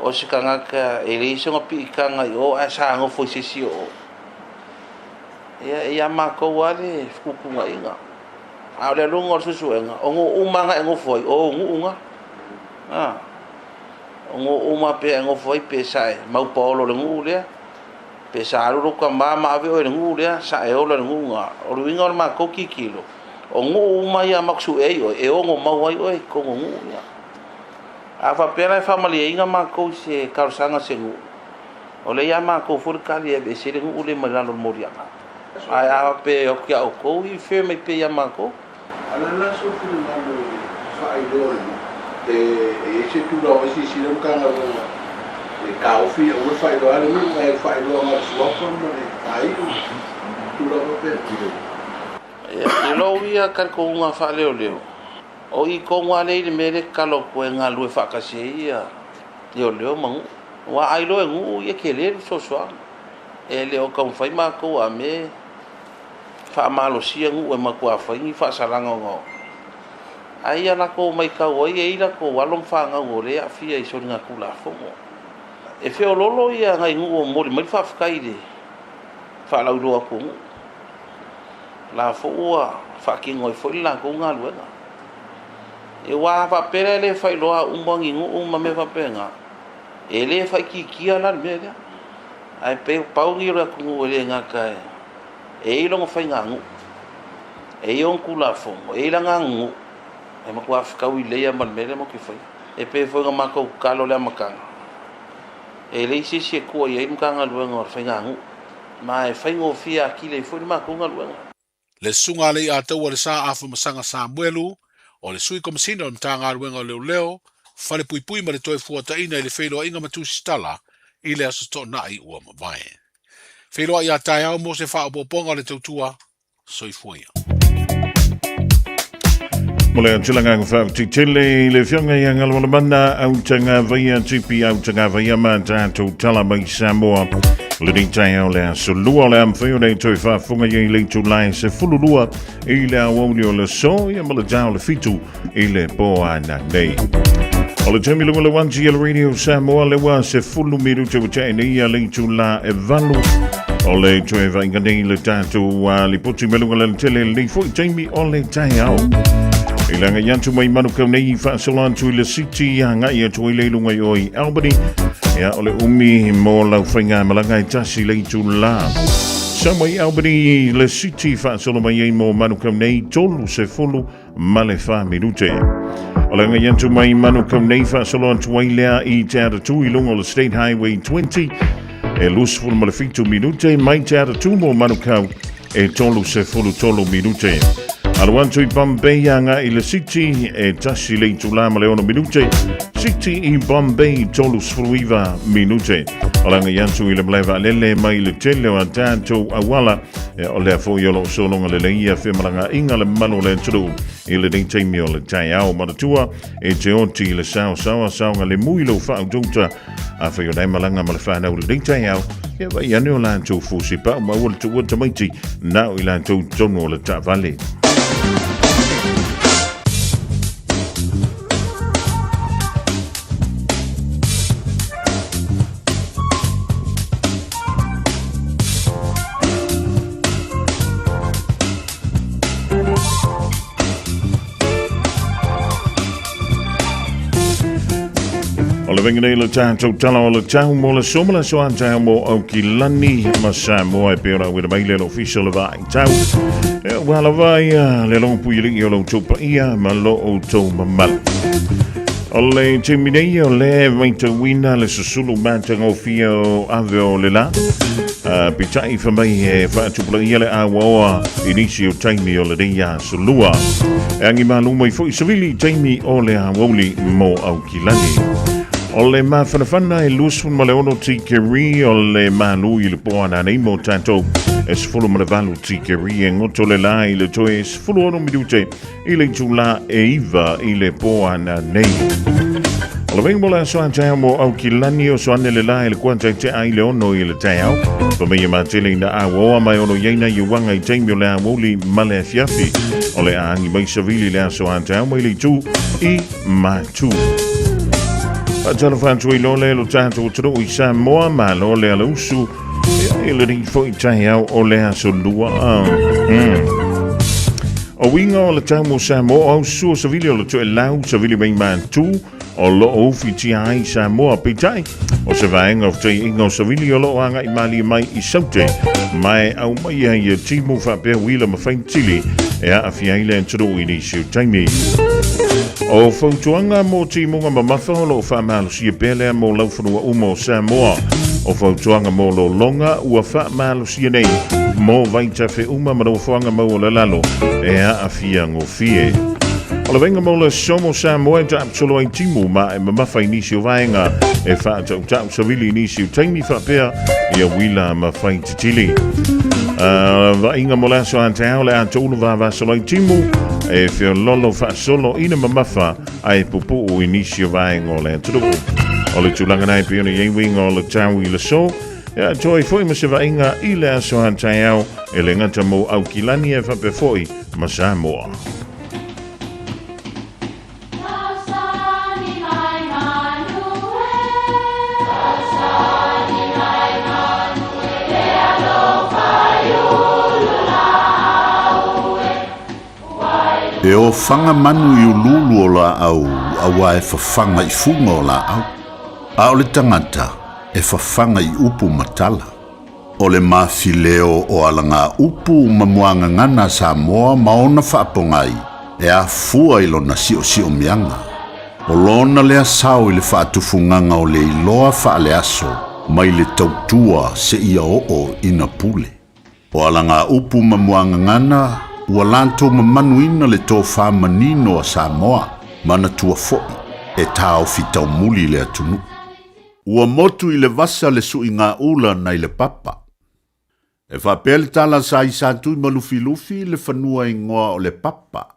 o se tagata e leai sona piitaga i o ae sa nofo i se isi o o. Ia, e ia matou lava le fetuutuunaiga. A o le aluga o le suesuega, o nuu uma lava na e nofo ai, o ou nuu na. A, o nuu uma pe e nofo ai pe sa e maupaolo i le nuu lea, pe sa alu lou tama ma ave oe i le nuu lea, sa e ola i le nuu na. O le uiga o le matou tilotilo, o nuu uma ia matou sue ai oe, e ono mau ai oe i totonu o nuu ia. A faapea la e faamalieina matou i se talosaga a se nuu, o lea ia matou foi le tali e aveese ai le nuu lea mai lalo o le moliaga. Ae a faapea e o atu ia outou, i fea mai pea ia matou. A o le a sou finagalo e faailoa i nuu, pe e i ai se tulaga o ai silasila le Matagaluega e taofi aua le faailoa le nuu ae faailoa na o le suafa ma le faaiu, tulaga faapena. Ia, i lou ia talitonuga faaleoleo, O i tonu lava lea i le mea lea e tatalo atu ai e galulue faatasi ai ia leoleo ma nuu. Aua a iloa e nuu ia tele le fesoasoani. E le o taumafai matou a me faamalosia nuu e matua fai ni faasalaga ona o ai ia latou maitau ai e i ai latou alo ma fanau o lea e aafia i soligatulafono. E feololo ia nai nuu o momoli mai le faafetai i le faalauiloa atu o nuu. La foi ua faatino ai foi le latou galuega. Aua a faapea la e le faailoa uma ni nuu ma mea faapena, e le faaitiitia la le mea lea. Ae pei pau nei o le atunuu e le gata e i ai lona faiganuu, e i ai ona tulafono, e i ai lana aganuu, e matua fetaui lelei lava ma le mea lea matou te faia. E pei foi ona matou tatalo i le amataga, e leai se isi e tua i ai le Matagaluega o le Faiganuu. Ma e faigofie atili ai foi le matou galuega. Le Susuga a Leiataua Le Sa Afamasaga Samuelu, o le Sui Komesina o le Matagaluega o Leoleo, Falepuipui ma le Toefuataiga i le Feiloaiga ma Tusitala i le Aso Toonai ua mavae. Feiloai a taeao mo se faaopoopoga o le tautua. Soifua ia. Mo le atu le agaga faafetai tele i le Afioga ia Galumalemana Autagavaia TP Autagavaia ma tatou tala mai Samoa. Lenei taeao le aso lua o le a mafai ona e toe faafofoga i ai le itula e 12 i le aoauli o le aso ia ma le ta o le 7 i le po ananei. O le taimi luga le 1GL Radio Samoa le ua 10 minute ua tea nei ia le itula e 8. O le toe vaaiga nei le tatou lipoti mai luga le tele lenei foi taimi o le taeao. I le agai atu mai Manukau nei i faasolo atu i le City agai atu ai le luga i o i Albany. Ia, o le umi mo lau faigamalaga e tasi le itula. Sau mai Albany i le City faasolo mai ai mo Manukau nei 30 ma le 4 minute. O le agai atu mai Manukau nei faasolo atu ai lea i Te Atatū i luga o le State Highway 20 e 27 minute mai Te Atatū mo Manukau e 33 minute. Alu atu i Bombay agai i le City e tasi le itula ma le 6 minute. City i Bombay 39 minute. O le agai atu i le malae vaalele mai le tele o a tatou auala e, o lea foi o lo o sologa lelei ia femalagaaiga le mamalu o le atunuu i lenei taimi o le taeao. Manatua e te oti i le saosaoa saogalemu i lou faautauta Afai o la e malaga ma le whanau lenei taeao, ia vai ane o latou fusi pau ma ua le tuua tamaiti na o i latou tonu o le taavale. O le vaega nei le tatou tala o le tau mo le aso ma le aso a mo Aukilani ma Samoa e pei ona auina mai le ofisa o le vaai tau. E ua lava ia le logopui o lo outou paia ma lo outou mamalu. O le taimi nei o le vaitauina le susulu matagofie o ave o le la. Peitai fai mai e faatupulaia le auaoa i nisi o taimi o lenei aso lua. E agi malu mai foi savili i taimi o le aoauli mo Aukilani. O le mafanafana e 26 tikeri o le malu i le po ananei mo tatou e 18 tikeri e goto le la i le toe 16 minute i le itula e 9 i le po ananei. O le vaega mo le aso a taeao mo Aukilani o so ane le la e le kuata i te ai le 6 i le taeao. Pa mai e matele ina auaoa mai ono iaina i uanga i taimi o le aoauli ma le afiafi. O le aangi mai savili le aso a taeao mai le itu i Matu. Faatalofa atu i lole lo tatou atunuu i Samoa, malo le ala usu i lenei foi taeao o le aso lua. O uiga o le tau mo Samoa, o ausu o savili o le toelau, savili mai matu, o lo o ufitia ai Samoa. Peitai, o se vaega o fetaiaiga o savili o lo o agai malie mai i Saute, ma e aumaia ia timu faapea uila ma faitili e aafia ai le atunuu i nisi o taimi. O fautuaga mo timuga mamafa o lo o faamalosia pea lea mo laufanua uma o Samoa. O fautuaga mo lologa ua faamalosia nei mo vaitafe uma ma nofoaga maualalalo e aafia gofie. O le vaaiga mo le aso mo Samoa e taapsolo ai timu ma e mamafa i nisi o vaega e faatautau savili i nisi o taimi faapea ia uila ma faititili. Vaaiga mo le aso a taeao le a toulu vavasolo ai timu e feololo faasolo ina mamafa ae pupuu i nisi o vaega o le atunuu. O le tulaga na e pei ona i ai uiga o le tau i le aso, e atoa ai foi ma se vaaiga i le aso a taeao e le gata mo Aukilani ae faapea foi ma Samoa. E ofaga manu i uluulu o laau auā e fafaga i fuga o laau, a o le tagata e fafaga i upu ma tala. O le mafileo o alagaupu ma muagagana a Samoa ma ona faapogai e afua i lona siosiomiaga. O lona lea sao i le faatufugaga o le iloa faaleaso mai le tautua seia oo ina pule. O alagaupu ma muagagana ua latou mamanuina le tofa manino a Samoa, manatua foi e taofi taumuli le atunuu. Ua motu i le vasa le suiga-ula nai le papa. E faapea le tala sa i Satui ma Lufilufi le fanua igoa o le papa.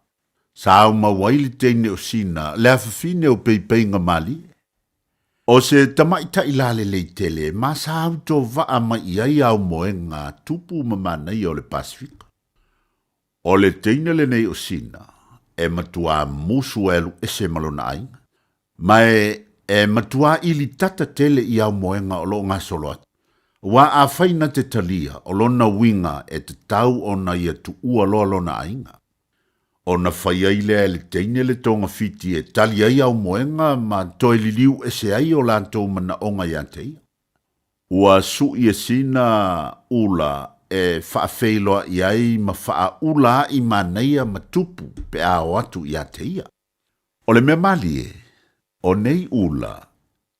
Sa aumau ai le teine o Sina, le afafine o Peipeiga Malie. O se tamaʻitaʻi lalelei tele ma sa autovaa mai i ai aumoega a tupu ma manaia o le Pasefika. O le teine lenei o Sina e matuā musu e alu ese ma lona aiga, ma e matuā ilitata tele i aumoega o loo gasolo atu. Aua afai na te talia, o lona uiga e tatau ona ia tuua loa lona aiga. Ona fai ai lea e le teine le togafiti e tali ai aumoega ma toe liliu ese ai o latou manaoga ia te ia. Ua suʻi e sina ula e faafeiloaʻi ai ma faaula aʻi manaia ma tupu pe a o atu ia te ia. O le mea malie, o nei ula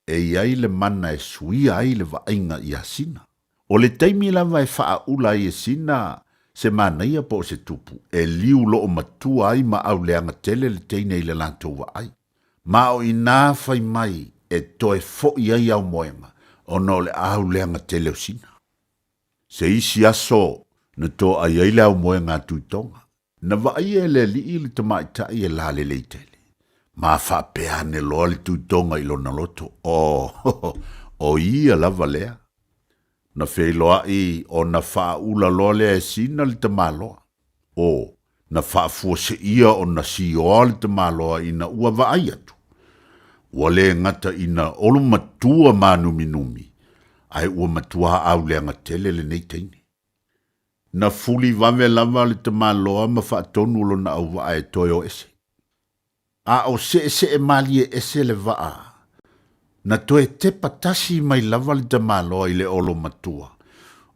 e i ai le mana e suia ai le vaaiga iā Sina. O le taimi lava e faaula ai e Sina se manaia po o se tupu, e liu loo matua ai ma auleaga tele le teine i le latou vaai. Ma o inā fai mai e toe foʻi ai aumoega ona o le auleaga tele o Sina. Se isi aso na toai ai le aumoega a Tuitoga. Na vaaia e le alii le tamaitai e lalelei tele, ma faapea ane loa le Tuitoga i lona loto, O, o ia lava lea. Na feiloai ona faaula loa lea e Sina le tamaloa. O, na faafuaseia ona sioa le tamaloa ina ua vaai atu. Ua le gata ina olomatua mānuminumi, ae ua matua auleaga tele lenei teine. Na fuli vave lava le tamaloa ma faatonu lona auvaa e toe o ese. A o seʻeseʻe malie ese le vaa, na toe tepa tasi mai lava le tamaloa i le olo matua,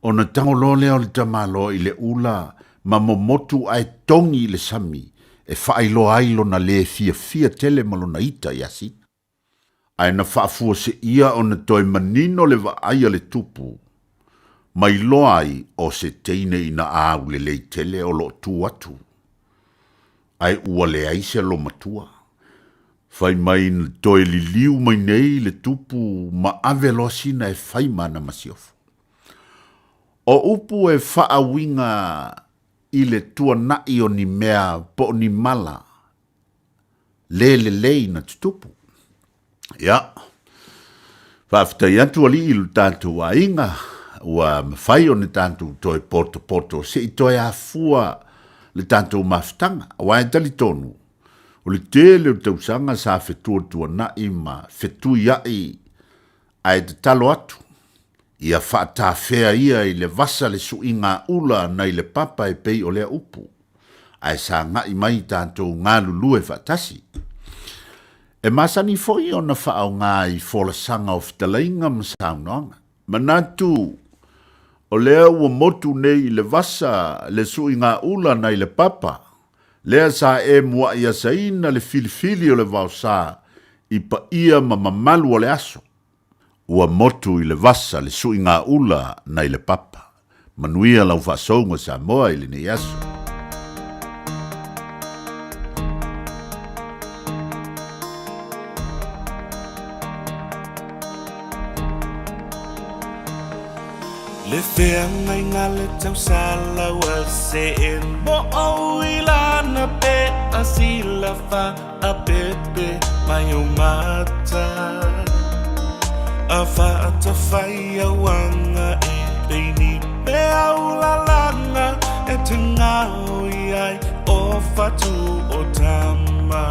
ona tago loa lea o le tamaloa i le ula ma momotu ae togi i le sami e faailoa ai lona lē fiafia tele ma lona ita iā Sina. Ae na faafuaseia ona toe manino le vaai a le tupu, ma iloa ai o se teine ina aulelei tele o loo tu atu, ae ua leai se lomatua. Fai mai na toe liliu mai nei le tupu ma ave loa sina e fai ma ana masiofo. O upu e faauiga i le tuanaʻi o ni mea po o ni mala le lelei na tutupu. Ia, faafetai atu alii i lo tatou aiga, ua mafai ona tatou toe potopoto se i toe afua le tatou mafutaga. Aua e talitonu, o le tele o tausaga sa fetuatuanai ma fetuiai ae tatalo atu, ia faatafea ia i le vasa le suiga ula nai le papa e pei o lea upu. ae sagai mai tatou galulue faatasi. E masani foi ona faaaoga i folasaga o fetalaiga ma saunoaga. Manatu, o lea ua motu nei i le vasa le suiga-ula nai le papa, lea sa e muaʻi asaina le filifili o le vaosa i paia ma mamalu o le aso. Ua motu i le vasa le suiga-ula nai le papa. Manuia lau faasouga Samoa i lenei aso. Le feagaiga le tausala ua see mo ou i lana pe a silafa a pepe mai o mata A whaatawhai auanga e peini pe au lalanga E te ngao i ai o whatu o tama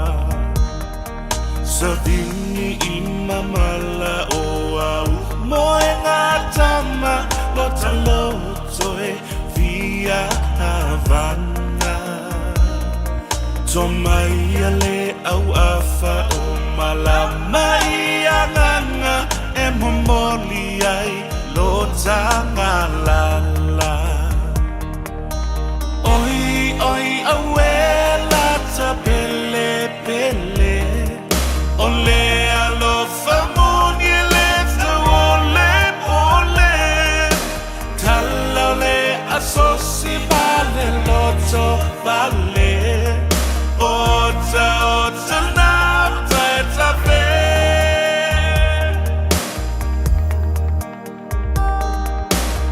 Savini i mamala o au moe ngā tama Lo taloto e fia havana To mai a le au afa o malama i anganga E momoli ai lo tangalala Oi oi aue lata pele pele O le alofa moni e le tau o le pole Tala o le asosi ma le loto vale Ota ota na uta e tafe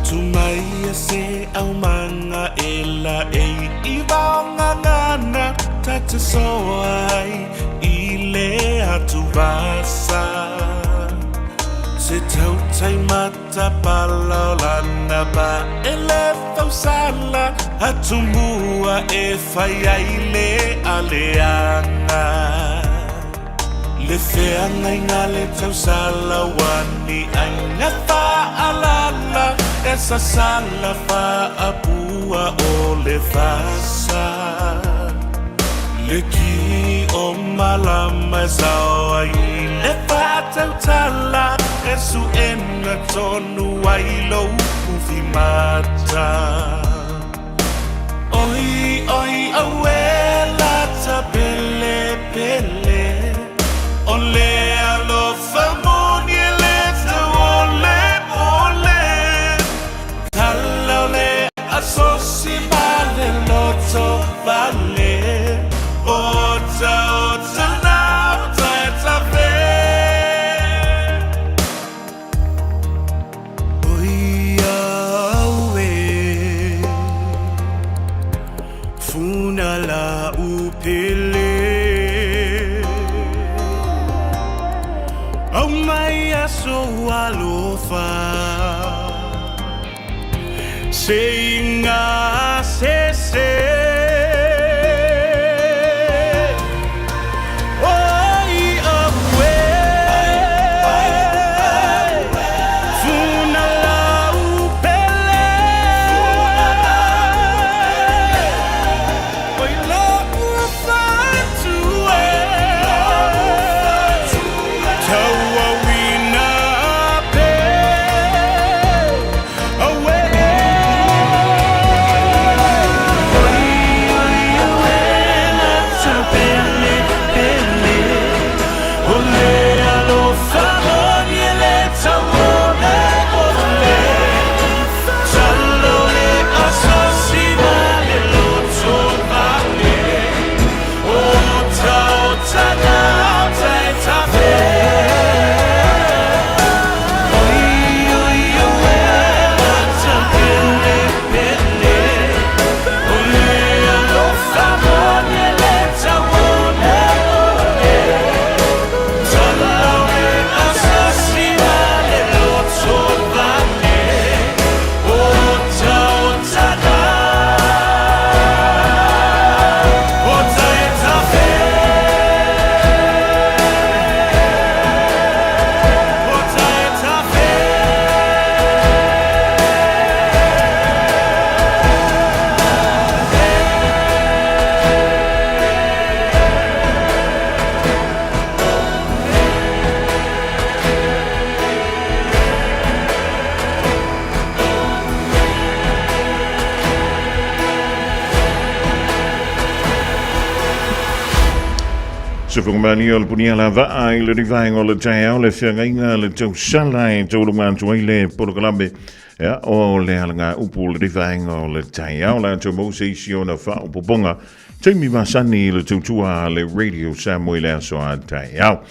Tu mai a se au manga e la e i vaonga ngana. te soa ai i le atuvasa. Se tautai matapala o lana pa e le fausala atumua e fai ai le aleaga. Le feagaiga le tausala ua ni aiga faalala e sasala faapua o le fasa. Le ki o malama e sao ai le faatautala e suʻena tonu ai lou ufimata. Oi oi auē lata pelepele o le alofa moni e le tau o le ole. Tala o le asosi ma le loto vale ota ota na ota e tafe. Oi auē funa la upele Au mai aso alofa Se inga se se Oi auē Funa la upele Oi lo'u fatu e Tauauina pe Auē Oi oi auē lata pelepele O le alofa moni e le tau o le ole Tala o le asosi ma le loto vale Ota ota na ota e tafe Oi oi auē lata pelepele O le alofa moni e le tau o le ole Tala o le asosi ma le loto vale Ota ota na ota e tafe Ota e tafe Se whakamani o le punia la vaa i le rivaenga o le taeao le feagaiga le tausala e taulunga atu ai le polokalame ia, o le alanga upu le rivaenga o le taeao la atu mau se isi ona whaopoponga taimi masani i le tautua le Radio Samoa i le aso a taeao.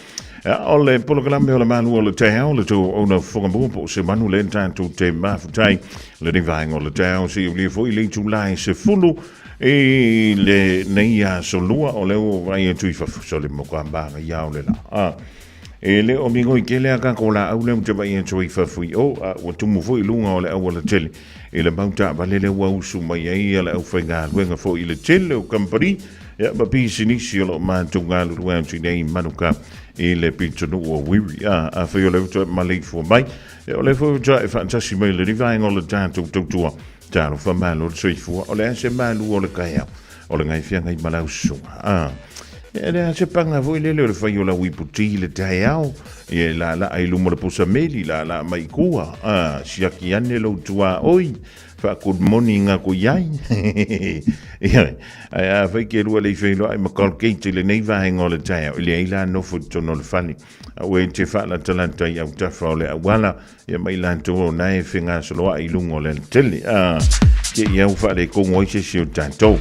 Ia, o le polokalame o le malu o le taeao le tau ona whangamua po o se manu le tātou te mafutai le rivaenga o le taeao se i ulia foi le itula e se fulu i le nei aso lua o lea ua vaai atu i fafo so le moka maga ia o le la. A, e le o migoi tele a kako laau lea ou te vaai atu ai fafo i o, a ua tumu foi i luga o le auala tele i le mau taavale lea ua usu mai ai le aufaigaluega foi i le tele o kamupani ia ma pisinisi o lo o matou galulue atu i nei manuka i le pitonuu o Wiri. A, afai o lea ua toe maleifua mai, ia o lea foi ua toe ae faatasi mai le vaega o le tatou tautua. Talofa malo le soifua, o le a se malu o le taeao, o le gaifiagai ma lau susuga. A, e le a se paga foi lele o le fai o lau iputi i le taeao, ia e laalaa i luma o le pusa meli, laalaa mai i tua, a, siaki ane lou tuaoi, faa-good morning aku i ai. Ia, ae afai ke lua le i feiloai ma Colgate i lenei vaega o le taeao, e leai la nofo i totonu o le fale, aua e te faalatalata i autafa o le auala, Ia mai latou o na e fegasoloai i luga o le alatele. A, ke i au faalekogo ai se isi o tatou.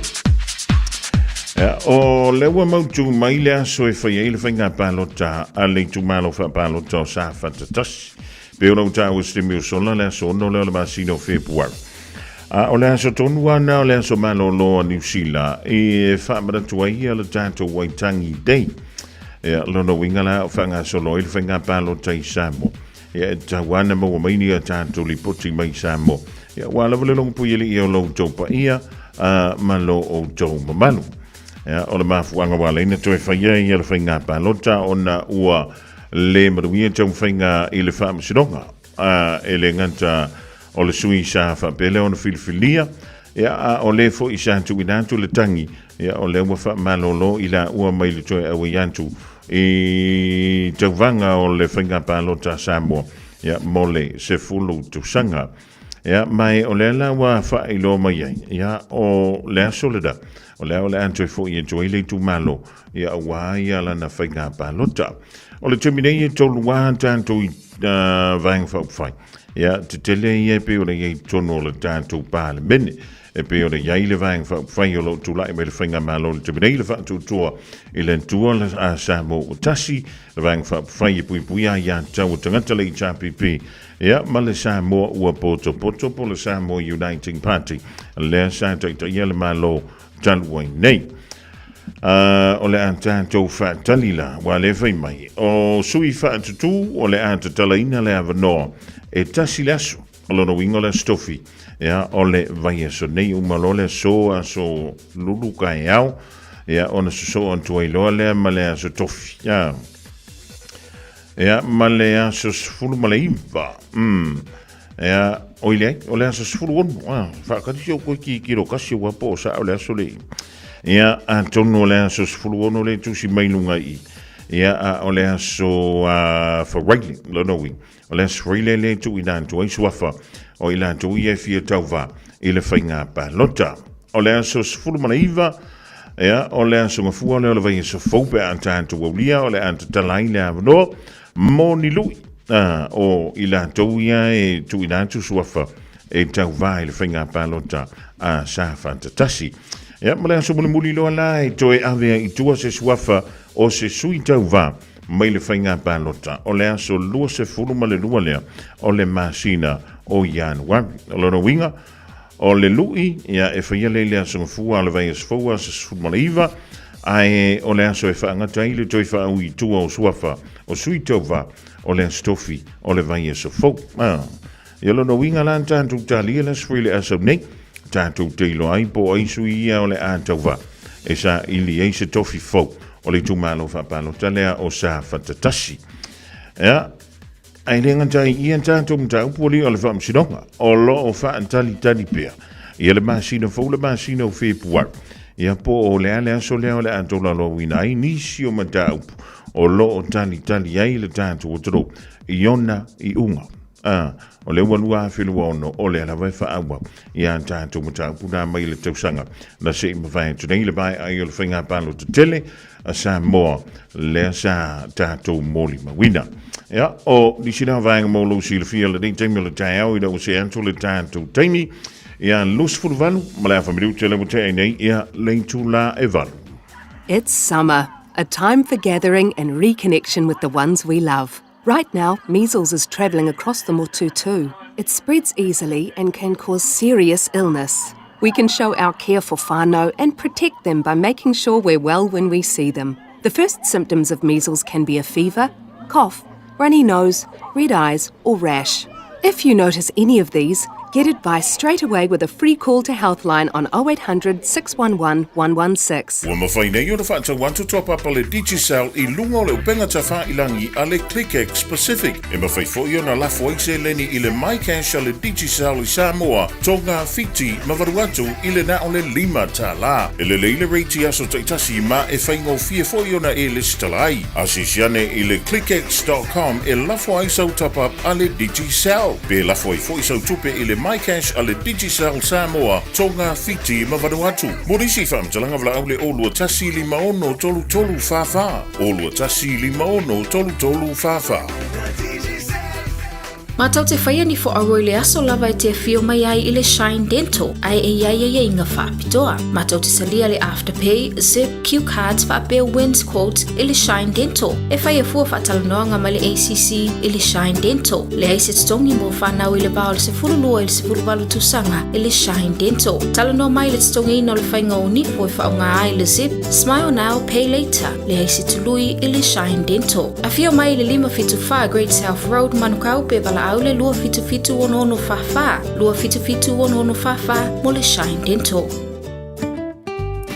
Ia, o lea ua mautu mai le aso e fai ai le faiga palota a le itumalo faapalota o Safata tasi. Pe ona ua taua se taimi ua sola le aso 6 lea o le masina o Fepuari. A o le aso tonu ana o le aso malōlō a Niu Sila e faamanatu ai ia le tatou Waitangi Day. Ia, lona uiga la o faagasolo ai le faiga palota i Samoa. Ia, e tatau lava ona maua mai ni a tatou lipoti mai Samoa. Ia, ua lava le logopuialii o lo outou paia ma lo outou mamalu. Ia, o le mafuaaga ua ala ai ona toe faia ia le faiga palota ona ua le manuia taumafaiga i le faamasinoga. E le gata o le sui sa faapea lea ona filifilia, ia, a o le foi sa tuuina atu le tagi, ia, o lea ua faamalolo i laua mai le toe auai atu i tauvaga o le faiga palota a Samoa, ia, mo le 10 tausaga. Ia, ma o lea la ua faailoa mai ai, ia, o le aso lena, o lea o le a toe foi atu ai le itumalo, ia, aua ia lana faiga palota. O le taimi nei e tolu lava tatou i Vaega Faaupufai. Ia, tetele ia e pei ona i ai i totonu o le tatou Palemene. E pei ona i ai le Vaega Faaupufai o lo o tulai mai le Faigamalo i le taimi nei, le Faatuatua i le Atua a Samoa ua Tasi, le Vaega Faaupufai e Puipuia Aiatatau a Tagata, le HRPP, ia, ma le Samoa ua Potopoto po o le Samoa Uniting Party, lea sa taitaia le Malo talu ai nei. O le a tatou faatali la, ua le fai mai. O sui faatutū o le a tatalaina le avanoa e tasi le aso. O lona uiga o le aso tofi, ia, o le vaiaso nei uma loa le aso, aso lulu kaeao, ia, ona sosoo atu ai loa lea ma le aso tofi. Ia, ia ma le aso 19. Ea, oi leai, o le aso 16, ah, whaakati si o koe ki kiro kasi o wapo o sa o le aso le. Ia, atonu o le aso 16 le tusi mai lunga i. Ia, a o le aso Faraile, lona uiga. O le aso Faraile le tu i lātou ai suafa o i lātou ia e fia tauva i le faiga palota. O le aso 19, ia, o le aso gafua lea o le vaiaso fou pe a tatou aulia, o le a tatala ai le avanoa Mo ni lui, ā, o i latou ia e tuuina atu suafa e tauva i le faiga palota a Safata Tasi. Ia, ma le aso mulimuli loa la e toe ave ai i tua se suafa o se sui tauva mai le faiga palota, o le aso 22 lea o le masina o Ianuari. O lona uiga, O le lui, ia, e faia lea i le aso Gafua a le vaiaso fou aso 19, ae o le aso e faagata ai le toe faaui i tua o Suafa o Sui Tauva o le aso Tofi o le vaiaso fou. Ah, ia lona uiga la tatou talia le aso foi le aso nei, tatou te iloa ai po o ai sui ia o le a tauva e saili ai se tofi fou o le itumalo faapalota lea o Safata Tasi. Ia, Ae le gata ai ia tatou mataupu alii o le Faamasinoga, o lo o faatalitali pea ia le masina fou le masina o Fepuari, ia po o le a le aso lea o le a tolaulauina ai nisi o mataupu o lo o talitali ai le tatou atunuu i ona iuga. A, o lea ua 2026, o lea lava e faaauau ia tatou mataupu na mai le tausaga na se i mavae atu nei le vaeai o le faiga palota tele a Samoa lea sa tatou molimauina. Ia, o nisi na vaega mo lou silafia lenei taimi o le taeao ina ua see atu le tatou taimi. Ia, 28 ma le afa minute le ua tea nei, ia, le itulā e valu. It's summer, a time for gathering and reconnection with the ones we love. Right now, measles is travelling across the motu too. It spreads easily and can cause serious illness. We can show our care for whānau and protect them by making sure we're well when we see them. The first symptoms of measles can be a fever, cough, runny nose, red eyes, or rash. If you notice any of these, get advice straight away with a free call to Healthline on 0800 611 116. Ua mafai nei ona faatau atu toa papa le Digicel i luga o le upega tafailangi a le ClickX Pacific. E mafai foi ona lafo ai seleni i le MyCash a le Digicel i Samoa, Tonga, Fiti ma Vanuatu i le na o le $5. E lelei le rate i aso taitasi ma e faigofie foi ona e lesitala ai. Asiasi ane i le clickx.com e lafo ai sau top-up a le Digicel. Pe lafo ai foi sau tupe i le MyCash a le Digicel Samoa, Tonga, Fiti ma Vanuatu. Mo nisi faamatalaga valaau le 021 56 33 44, 021 56 33 44. Matou te faia ni foaua i le aso lava e te afio mai ai i le Shine Dental ae e i ai aiaiga faapitoa. Matou te talia le Afterpay, Zip, Q Cards faapea Wins Quotes i le Shine Dental. E faia fua faatalanoaga ma le ACC i le Shine Dental. Leai se totogi mo fanau i le va o le 12 i le 18 tausaga i le Shine Dental. Talanoa mai i le totogiina o le faiga o nifo e faaaoga ai le Zip, Smile Now, Pay Later. Leai se tului i le Shine Dental. Afio mai i le 574 Great South Road, Manukau, pe valaau le 277 6644, 277 6644 mo le Shine Dental.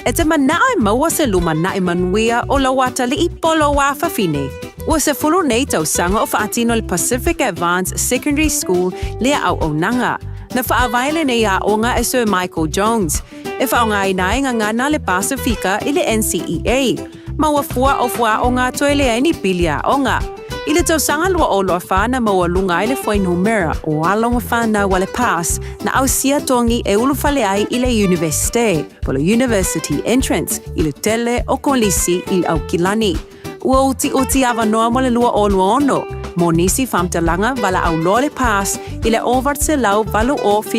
E te manao e maua se lumanai manuia o lau atalii po lou afafine. Ua 10 nei tausaga o faatino le Pacific Advance Secondary School lea auaunaga. Na faavae lenei aoga e Sir Michael Jones. E faaaogaina ai gagana le Pasifika i le NCEA. Ma ua fua o fuaaoga toe leai ni pili aoga. I le tausaga 2024 na maualuga ai le fuainumera o alo ma fanau a le PASS na ausia togi e ulufale ai i le Iunivesite, po o le University Entrance, i le tele o kolisi i Aukilani. Ua utiuti avanoa mo le 2026 mo nisi faamatalaga valaau loa le PASS i le 808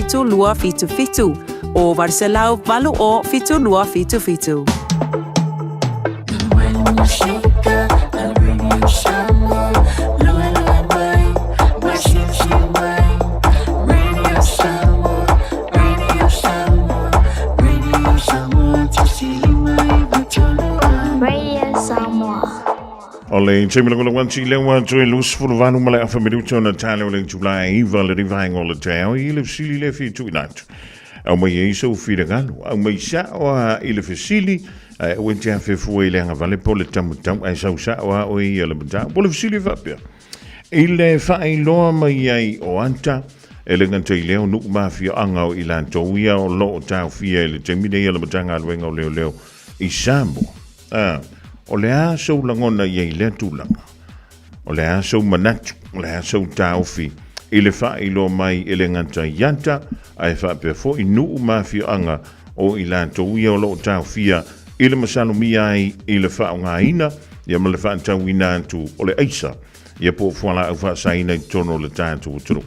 7277, 808 7277. O le taimi lagolago atu i lea ua toe 28 ma le afa minuta ona tale o le itula e 9 le rivaenga o le taeao i le fesili lea fia tuuina atu. Aumai ai sou finagalo, aumai sao a i le fesili, ae aua e te afefua i le agavale po o le tamatau, ae sau sao a oe ia le mataupu. O le fesili faapea, I le faailoa mai ai o ata, e le gata i lea o nuu ma afioaga o i latou ia o lo o taofia i le taimi nei a le Matagaluega o Leoleo i Samoa. A, o le a sou lagona i ai i lea tulaga? O le a sou manatu? O le a sou taofi i le faailoa mai e le gata i ata, ae faapea foi nuu ma afioaga o i latou ia o lo o taofia i le masalomia ai i le faaaogaina ia ma le faatauina atu o le aisa ia po o fualaau faasaina i totonu o le tatou atunuu.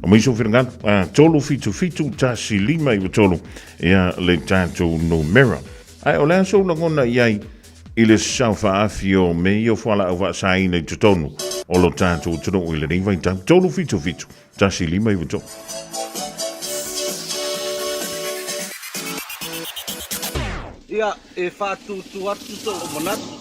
Aumai sou finagalo, a 377 1593 ia le tatou numera. Ae o le a sou lagona i ai i le saofaafi o mea ia o fualaau faasaina i totonu o lo tatou atunuu i lenei vaitau. 377 1593. Ia, e faatūtū atu sou manatu.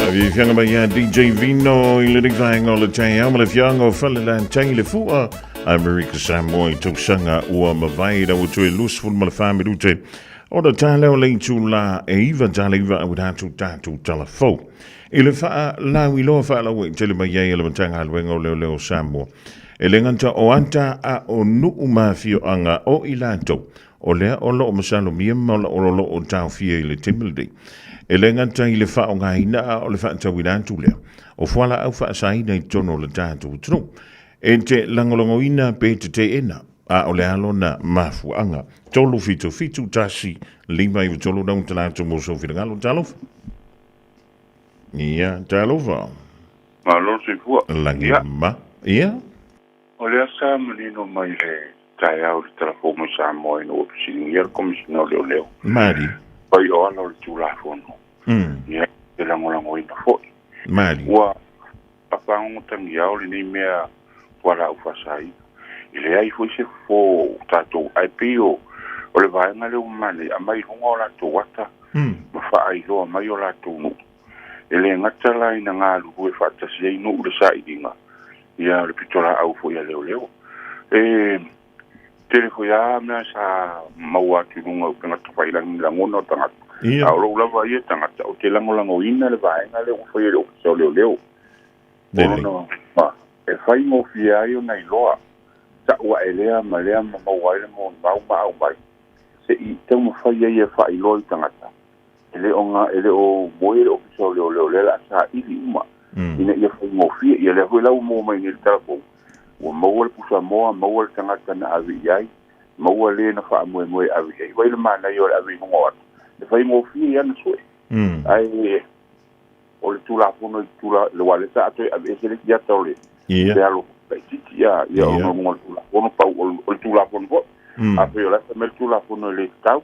Fianga mai ia DJ Vino i le vaenga o le taeao ma le fianga o Falelatai le fua Amerika Samoa i tausaga ua mavae lau atu e 24 minute o le taeao le itula e 9:09 au rātou tātou talafou. I le faalauiloa faalauaitele mai ai a le Matagaluega o Leoleo o Samoa, e le gata o ata a o nuu ma afioaga o i latou o lea o lo o masalomia ma o lo o taofia i le taimi lenei. E le gata i le faaaogaina a o le faatauina atu lea o fualaau faasaina i totonu o le tatou atunuu. E te lagolagoina pe te teena, a o le a lona mafuaaga? 3 7 7 1 5 9 3 lau talaatu mo sou finagalo. Talofa. Ia, talofa. Malo le soifua. Lagi ma. Ia. O lea sa manino mai le taeao i le Tala Fou mai Samoa ina ua fesiligia le Komesina o Leoleo. Mali. Pai o ala o le Tulafono. Ia, e lagolagoina foi. Mali. Ua fafagogotagiao lenei mea fualaau faasaina. E leai foi se fofo o tatou, ae pei o o le vaega lea ua manaia, aumai i luga o latou ata ma faailoa mai o latou nuu. E le gata la ina galulue faatasi ai nuu i le sailiga, ia o le pitolaau foi a leoleo. E tele foi lava mea sa maua atu i luga o upega tafailagi i lagona o tagata. A o lou lava ia tagata, ou te lagolagoina le vaega lea ua faia e le Ofisa o Leoleo. O lona uiga, e faigofie ai ona iloa ta'u a'e lea ma lea ma maua ai le molimau ma aumai, se i taumafai ai e faailoa i tagata e le o ga, e le o moe le Ofisa o Leoleo, o lea o le a saili uma ina ia faigofie. Ia lea foi la ua maua mai nei i le Tala Fou, ua maua le pusamoa, maua le tagata na ave i ai, maua le na faamoemoe e ave i ai. Vaai le manaia o le ave i luga o ata, e faigofie i ana sue. Ae o le Tulafono i tula, aua o lea sa toe aveese le isi ata o le le alo laitiiti, ia, ia ona o luga o le Tulafono, pau o le Tulafono foi. Afai o la e fai mai le Tulafono e le tatau,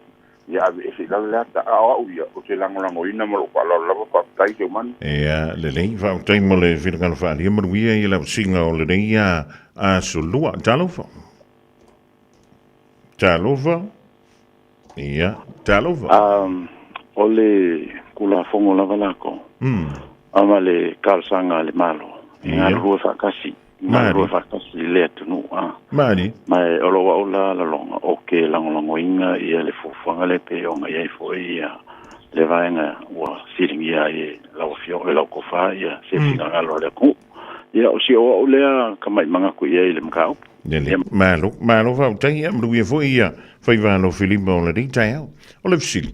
ia aveese i lalo le ata. A o au ia, ou te lagolagoina ma lou faaaloalo lava, faafetai Seumanu. Ia, lelei, faafetai mo le finagalo faaalia, manuia i lau siga o lenei aso lua. Talofa. Talofa. Ia, talofa. Um, o le Tulafono lava lako. Ama le talosaga a le Malo. E galulue faatasi. Galulue faatasi i le atunuu. A. Mali. Ma o lou au la laloga, o ke lagolagoina ia le fuafuaga lea pei ona i ai foi ia le vaega ua siligia ai e lau afioga e lau tofa ia se finagalo a le atunuu. Ia, o si ou au lea tamai manatu i ai i le mataupu. Lelei. Malo, malo faafetai, ia manuia foi ia faiva alofilima o lenei taeao. O le fesili,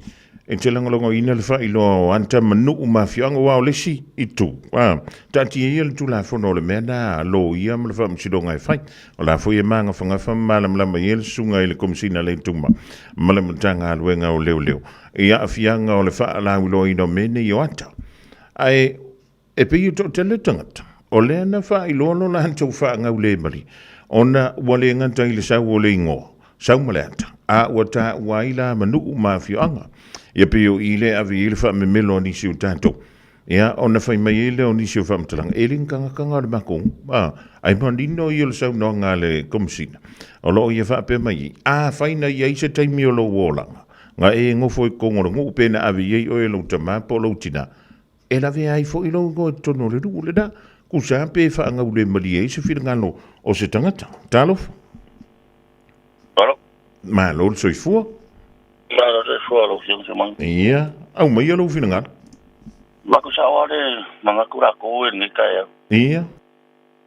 e te lagolagoina le faailoa o ata ma nuu ma afioaga aua o le isi itu, a, taatia ia le Tulafono o le mea na loia ma le Faamasinoga e fai. O la foi e magafagafa ma malamalama i ai le susuga i le Komesina a le Tuma ma le Matagaluega o Leoleo i aafiaga o le faalauiloaina o mea nei o ata. Ae E pei e toatele tagata o lea na faailoa lo latou faagaulemalie ona ua le gata i le sau o le igoa, sau ma le ata, a ua taua ai la ma nuu ma afioaga. Ia pei o i lea e ave i ai le faamemelo a nisi o tatou. Ia, ona fai mai ai lea o nisi o faamatalaga, e le ni tagataga o le matou, a, ae manino ia o le saunoaga a le Komesina, o lo o ia faapea mai ai, afai na i ai se taimi o lou olaga, na e nofo i totonu o le nuu pe na ave i ai oe e lou tama po o lou tina, E lavea ai foi lou igoa i totonu o le nuu lena, tusa pe faagaulemalie ai se finagalo o se tagata. Talofa. Malo. Malo le soifua. Malo le soifua lau Afioga Semanu. Ia, aumaia lou finagalo. Maku sao lava le manatu latou i lenei taeao. Ia.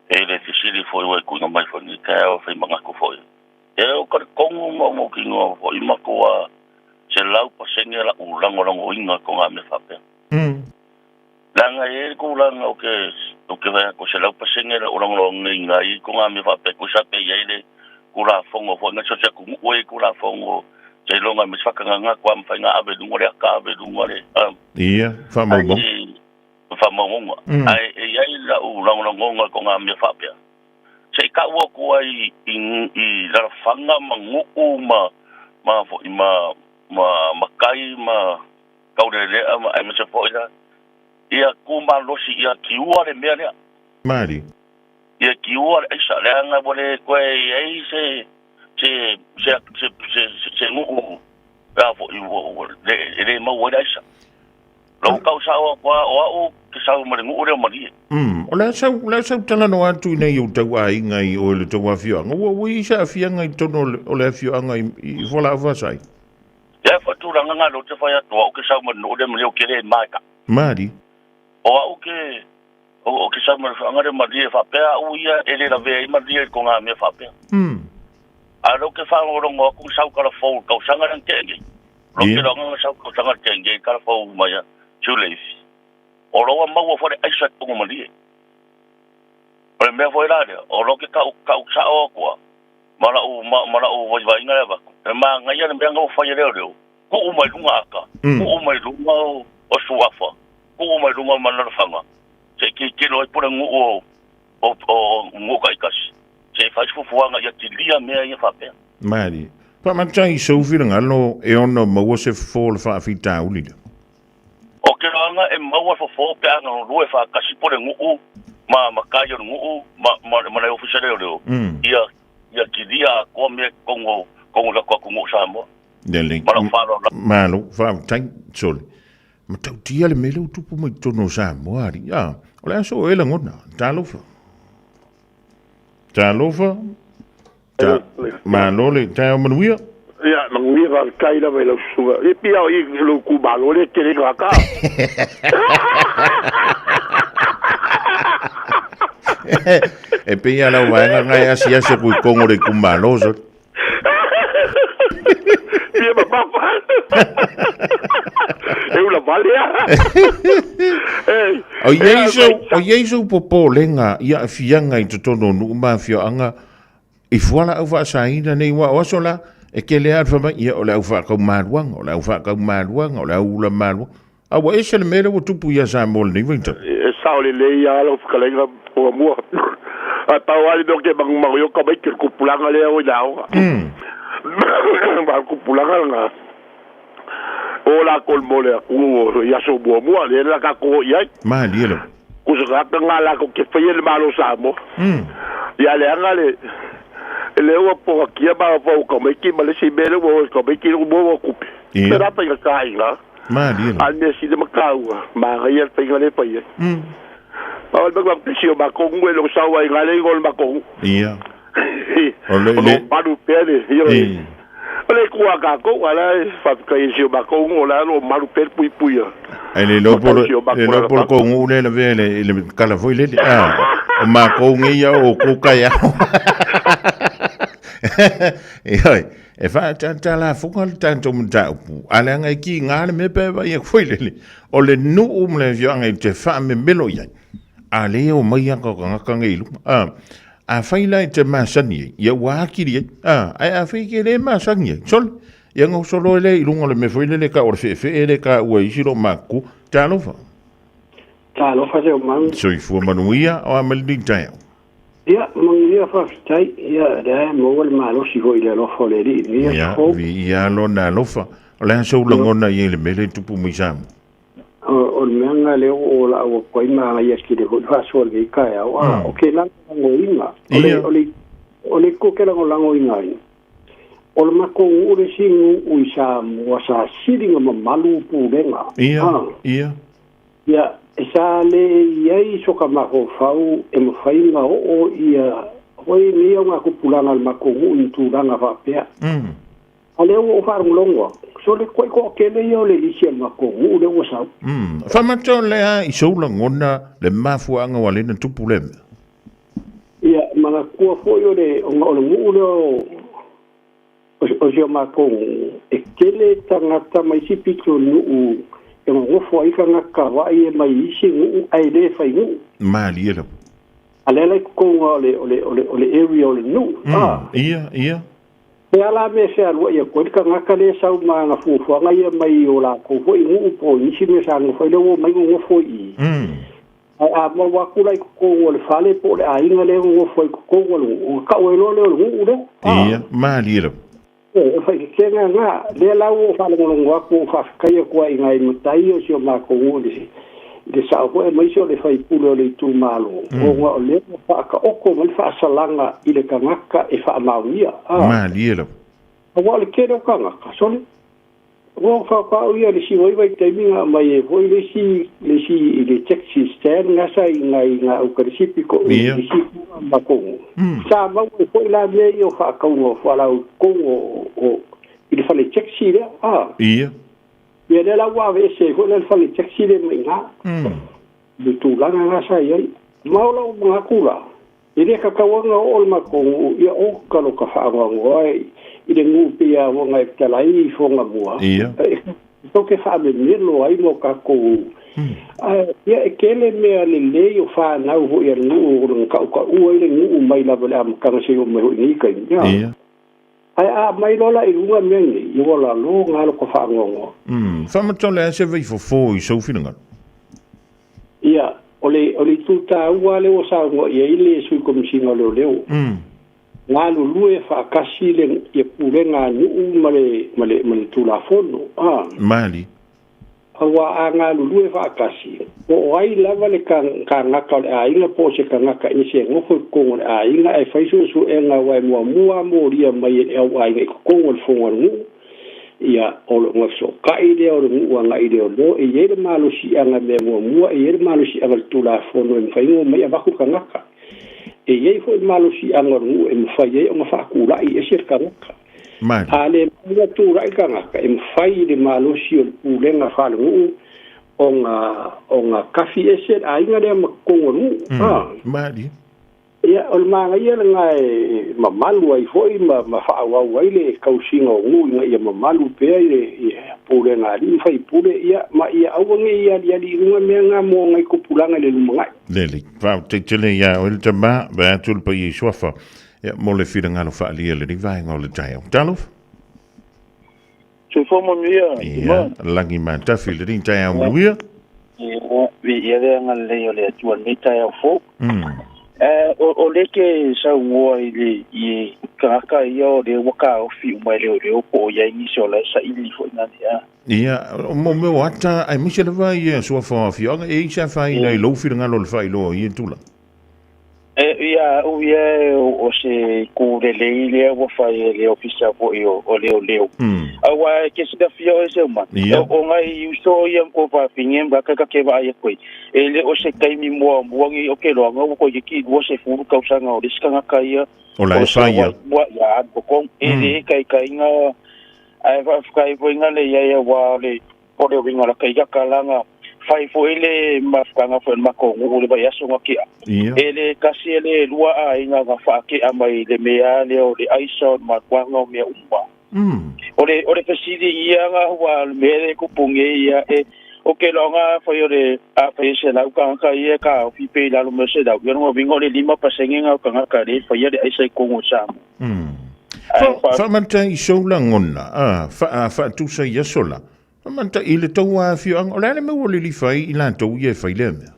E le fesili foi ua i tuuina mai foi i lenei taeao e fai manatu foi. Ia o talitonu ma mautinoa foi matua 100% la'u lagolagoina ko ngā mea faapea. Leaga e i ai le tulaga ou te, ou te fai atu 100% la'u lagolagoina ai ko ngā mea faapea, tusa pe i ai le Tulafono foi na so o se atunuu e i ai Tulafono seiloga aemaise faatagaga atu lava ma fai na ave i luga le ata ave i luga le Ia, faamaumauga. Faamaumauga. Ae e i ai la'u lagolagoga i ko ngā mea faapea. Se i tau atu ai i, i Lalafaga ma Nuu ma, ma foi ma, ma Matai ma Taulelea ma aemaise foi la, ia tu malosi ia kiua le mea lea. Mali. Ia kiua le aisa, leaga ua le toe i ai se, se, se, se, se, se, se nuu, a foi, ua, ua, le, e le maua ai le aisa. Lou tau sao atu lava, o au, sau ma le nuu lea o Malie. O le a sau, o le a sau talanoa atu i nei ou tauaiga i oe le tou afioaga. Ua, ua i ai se aafiaga i totonu o le, o le afioaga i, i fualaau faasaina? Ia, faatulaga nga lea ou te fai atu, o au ke sau ma le nuu lea Malie, ou te le ma e ka. Malie. O au ke, o, o ke sau ma le afioaga lea Malie, faapea au ia e le lavea ai Malie i le kongamea mea faapea. A o lea ou te faalogologo atu na sau kalafou i le tausaga lea na tea nei. Lo ke loaga na sau tausaga na tea nei kalafou mai a Siuleifi. O lo ua maua foi le aisa i totonu o Malie. O le mea foi la lea, o lo ke kau, kau sao atu a, ma lau, ma, ma lau vaivaiga le avatu. E manaia le mea na ua fai e leoleo, tuu mai luga ata, tuu mai luga o, o suafa, tuu mai luga o manalafaga, se i tilotilo ai po le nuu o, o, o, o nuu taitasi, se i fai se fuafuaga ia tilia mea ia faapea. Malie. Faamatai i sou finagalo e ono maua se fofo o le faafitauli lea. O ke loaga e maua le fofo pe a galulue faatasi po le nuu ma matai o le nuu ma, ma, ma le ofisa leoleo, ia, ia kilia atoa mea i totonu o, totonu o le tatou atunuu o Samoa. Lelei. Ma lou faaaloalo. Malo, faafetai, sole. Matautia le mea lea ua tupu mai totonu o Samoa, alii. A, o le a soo e lagona. Talofa. Talofa. Ta, malo le taeao manuia. Ia, manuia faafetai lava i lau susuga. E pia o i lou itumalo lea e tele ai tagata. E pei lava lau vaega na e asiasi atu i totonu o le itumalo, sole. Pia mamafa. E ula vale a. O i ai sou, o i ai sou popolega i aafiaga i totonu o nuu ma afioaga i fualaau faasaina nei, aua o aso la, e tele lava le fai mai, ia o le au faatau maluaga, o le au faatau maluaga, o le au ula maluaga. A ua ese le mea lea ua tupu ia Samoa i lenei vaitau. E sao lelei lava lau fetalaiga muamua. Ae pau lava le mea ou te manumanu ai o tamaiti o le tupulaga lea o i le aoga. Aua o le tupulaga lena, o latou mo le atunuu i aso muamua lea la tatou o i ai. Malie lava. O se tagata lena latou te faia le Malo o Samoa. Ia leaga le lea ua pogatia mafaufau o tamaiti ma le isi mea lea ua o e tamaiti lea ua maua tupe. Ia. O la faigata i ina. Malie lava. A o le mea sili ma taua, manaia le faiga lea e fai ai. Pau le mea e si o matou nuu e le o sau ai ina le igoa o le matou nuu. Ia. O le o malu pea le ia. O le itu a tatou, a la e faafetai i si o matou nuu o la e o lo o malu pea le puipuia. Ai le iloa po le iloa po le tou nuu lea e lavea i le tala foi lele. A, o matou nei ia o outou taeao. Ioe, e faatalafoga le tatou mataupu, a leaga e kiga le mea pe vaai atu foi lele, o le nuu ma le afioaga e te faamemelo i ai, a lea e omai lava tagata nei i luga. A, Afai la e te masani ai, ia ua atili ai. A, ae afai e te le masani ai, sole, ia gauso loa lea i luga o le mea foi lele e tau o le feefee lea e taua e isi loomatutua. Talofa. Talofa Seumanu. Soifua manuia, o a mai lenei taeao? Ia, manuia faafetai. Ia, lea e maua le malosi foi i le alofa o le Alii i lenei aso Ia, fou. viia Lona alofa. O le a sou lagona i ai i le mea lea e tupu mai Samoa? O le mea lena lea ua ou laau atu ai ma agaia tele foi le faasoa i lenei taeao, a o ke lagolagoina, o le, o le, o le itu ke lagolagoina ai, o le matou nuu le isi nuu i Samoa sa sili ona mamalu pulega. Ia, ia. Ia, e sa le i ai so ka mafaufau e mafai ona oo ia, hoi nei augatupulaga a le matou nuu i ni tulaga faapea. A lea ua ou faalogologo atu, sole koe toatele ia o le lisi a le matou nuu lea ua sau. Faamata lea i sou lagona le mafuaaga ua ala ai ona tupu lea mea. Ia, manatua foi o le, ona o le nuu lea o, o si o matou nuu, e tele tagata mai isi pitonuu e nonofo ai tagata vaai e mai isi nuu ae le fai nuu. Malie lava. A lea la i totonu o le, o le, o le, o le area o le nuu. Ia, ia. He aha la mea e fealuai atu ai le tagata lea e sau ma ana fuafuaga ia mai o latou foi nuu po o nisi mea sa nofo ai lea ua omai nonofo i i. Ae a maua atu la i totonu o le fale po o le aiga lea e nonofo ai i totonu o le nuu, ona tau ai loa lea o le nuu lea. Ia, malie lava. E fai-tetega na, lea la ua ou faalogologo atu, ua ou faafetai atu ai i nai matai o si o matou nuu i le i le sao foi aemaise o le faipule o le itumalo, ona o lea ua faataoto mai le faasalaga i le tagata e faamaonia. Malie lava. Aua o le tele o tagata, sole. Ua faapau ia le siwa iwa i taimi nga mai e foi le isi le isi i le taxi stand nga sa i nga i nga uka le sipi ko i le sipi ma kongo. Sa mau e foi la mea ia o faakauga o fualau kongo o i le fale taxi lea. Ah. Ia. Ia lea la ua aveese ai foi la le fale taxi lea mai i ina. Le tulaga nga sa i ai. Ma o lau manatu la, e le tatau ona oo le matou nuu ia oka lo ka faagoagoa i le nuu pei a ua nai fetalai i Fogamua, e tou te faamemelo ai mo tatou. Ae ia e tele mea lelei o fanau foi a le nuu o le tautaua ai le nuu mai lava i le amataga seia oo mai foi i nei taimi. Ae a aumai loa la i luga mea nei, ia ua lalo na lo ka faagoagoa. Faamata o le a se vaifofo i sou finagalo? Ia, o le, o le itu taua lea ua saunoa i ai le Sui Komesina o Leoleo, galulue faatasi le, ia pulega a nuu ma le, ma le, ma le Tulafono. A. Mali. Aua a galulue faatasi, po o ai lava le tagata o le aiga po o se tagata ese e nofo i totonu o le aiga ae fai suesuega aua e muamua lava molia mai e le auaiga i totonu o le fono a le nuu, Ia, o le fesootai lea o le nuu agai i leoleo, e i ai le malosiaga mea muamua, e i ai le malosiaga o le Tulafono e mafai ona omai avatu le tagata. E i ai foi le malosiaga o le nuu e mafai ai ona faatulai ese le tagata. A le mafai ona tulai le tagata, e mafai i le malosi o le pulega faale-nuu ona ona tafi ese le aiga lea ma totonu o le nuu. Ia, o le manaia lena e mamalu ai foi ma faaauau ai le tausiga o nuu ina ia mamalu pea i le pulega a alii ma faipule, ia, ma ia aua ne i aliali i luga mea na mo nai tupulaga i le lumanai. Lelei. Faafetai tele ia oe le tama, vaeatu le paia i suafa, ia, mo le finagalo faaalia i lenei vaega o le taeao. Talofa. Soifua manuia, Ia, lagi matafi i lenei taeao manuia. Ia, viia le agalelei o le Atua i lenei taeao fou. O le ke saunoa i le i tagata ia o lea ua taofi uma e leoleo po o i ai nisi o la e saili foi na lea. Ia, mo mea o ata, aemaise lava ia suafa o afioaga, e i ai se afaina i lou finagalo o le faailoa o ia tulaga? E, ia au ia o se itu lelei lea ua fai e le Ofisa foi o Leoleo. Aua e ke silafia oe Seumanu, o nai uso ia ma kou fafine ma ka ke vaai atu ai, e le o se taimi muamua nei o ke loaga ua toeitiiti 20 tausaga o le isi tagata ia O la e fai ia. Ua ia alu totonu. E le ikaikaina ae faafetai foi na le iai aua o le O le uiga o la ka kalana, fai foi le mafutaga foi a le matou nuu le vaiaso na tea. E le tasi e le lua aiga na faatea mai le mea lea o le aisa o le mafuaaga o mea uma. O le o le fesili ia na ua le mea le tupu nei ia e o ke loaga afai o le afai e 100 tagata ia e taofi pe i lalo mai o 100, ia lona uiga o le 5% na o tagata lea e faia le aisa i totonu o Samoa. Faamata i sou lagona, a faatusa i aso la, faamata i le tou afioaga, o le a le mea ua lilifa ai i latou ia e fai lea mea?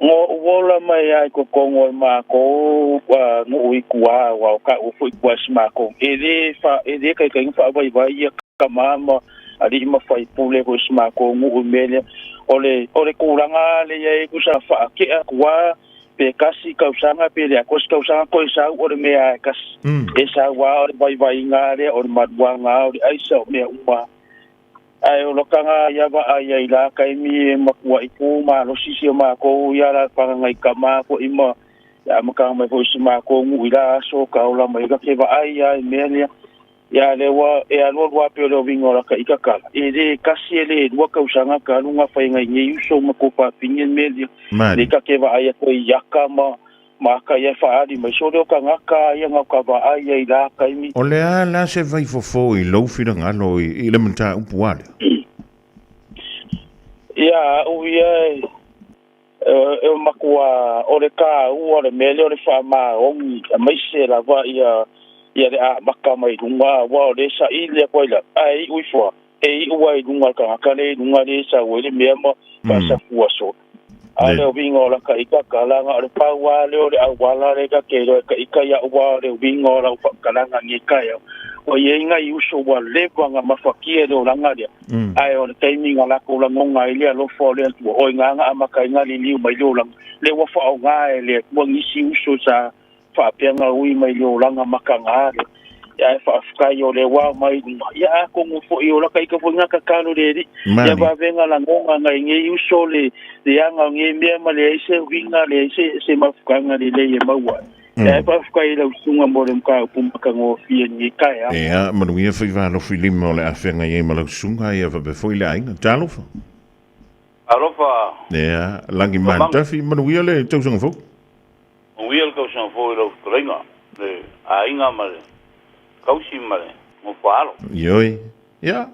Na ou ola mai lava i totonu o le matou nuu i tua, aua o taua foi i tua i si matou. E le e le taitai ona faavaivai ia tama ma alii ma faipule foi i si matou nuu i mea lea. O le o le tulaga lea e i ai tusa faatea tua pe tasi tausaga pe le atoa se tausaga toe sau o le mea lava e tasi. E sau lava o le vaivaiga lava lea, o le maluaga lava, o le aisa, o mea uma lava. Ae o lota na ia vaai ai i la taimi e matuai tu malosi si o matou i alaalafaga nai tama foi ma le amataga mai foi o si matou nuu i la aso ka ola mai ai ka ke vaai lava i mea lea. Ia lea ua e alualu lava pei o le oviga o lata ita tala, e le tasi e le lua tausaga talu na fai nai nei uso ma kou fafine le mea lea. Lea ta te vaai atu ai i aka ma ma aka ia e faaali mai, so lea o tagata ia na o ka vaai ai i la taimi. O le a la se vaifofo i lou finagalo i le mataupu a lea? Ia au ia e E matua o le taua o le mea lea o le faamaoni aemaise lava ia ia le amata mai luga aua o lea e saili atu ai lalo ae iu ifo lava e iu lava i luga o le tagata lea i luga lea e sau ai le mea ma faasafua solo. A o le uiga o lata ita tala na o le pau lava lea o le auala lea ta te iloa e taita ia'u aua o le uiga o lau faamatalaga i lenei taeao ua i ai nai uso ua leva ona mafatia i le olaga lea. Ae o le taimi na latou lagona ai le alofa o le Atua, o i ina na amata ai na liliu mai le olaga, lea ua faaaoga e le Atua nisi uso sa faapea na ui mai le olaga mataga lea. Ia ae faafetai o lea ua ao mai i luma. Ia atonu foi o laka ika foi na tatalo le Alii. Ia vavega lagoga nai nei uso le leaga o nei mea ma leai se uiga, leai se se mafutaga lelei e maua ai. Ia ae faafetai i lau susuga mo le mataupu matagofie i lenei taeao. Ia, manuia faiva alofi lima o le a feagai ai ma lau susuga, ia faapea foi le aiga. Talofa. Talofa. Ia, lagi mantafi, manuia le tausaga fou. Manuia le tausaga fou i lau fetalaiga, le aiga ma le tausi ma le nofo-a-alo. Ioe. Ia,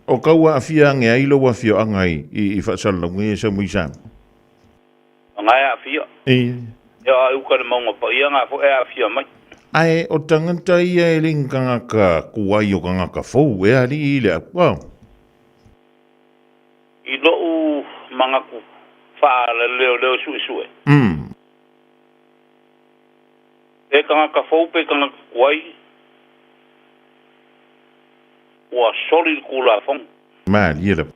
o kau aafia age ai lou afioaga i, i, i faasalalauga ia e sau mai i Samoa? Nga e aafia. Ia. Ia, a i uka i le mauga paia nga foi e aafia mai. Ae o tagata ia e le ni tagata kuai o tagata fou e alii i le au. Wow. I lou manatu faaleleoleo suesue. Pe tagata fou pe tagata tuai, ua soli le Tulafono. Malie lava.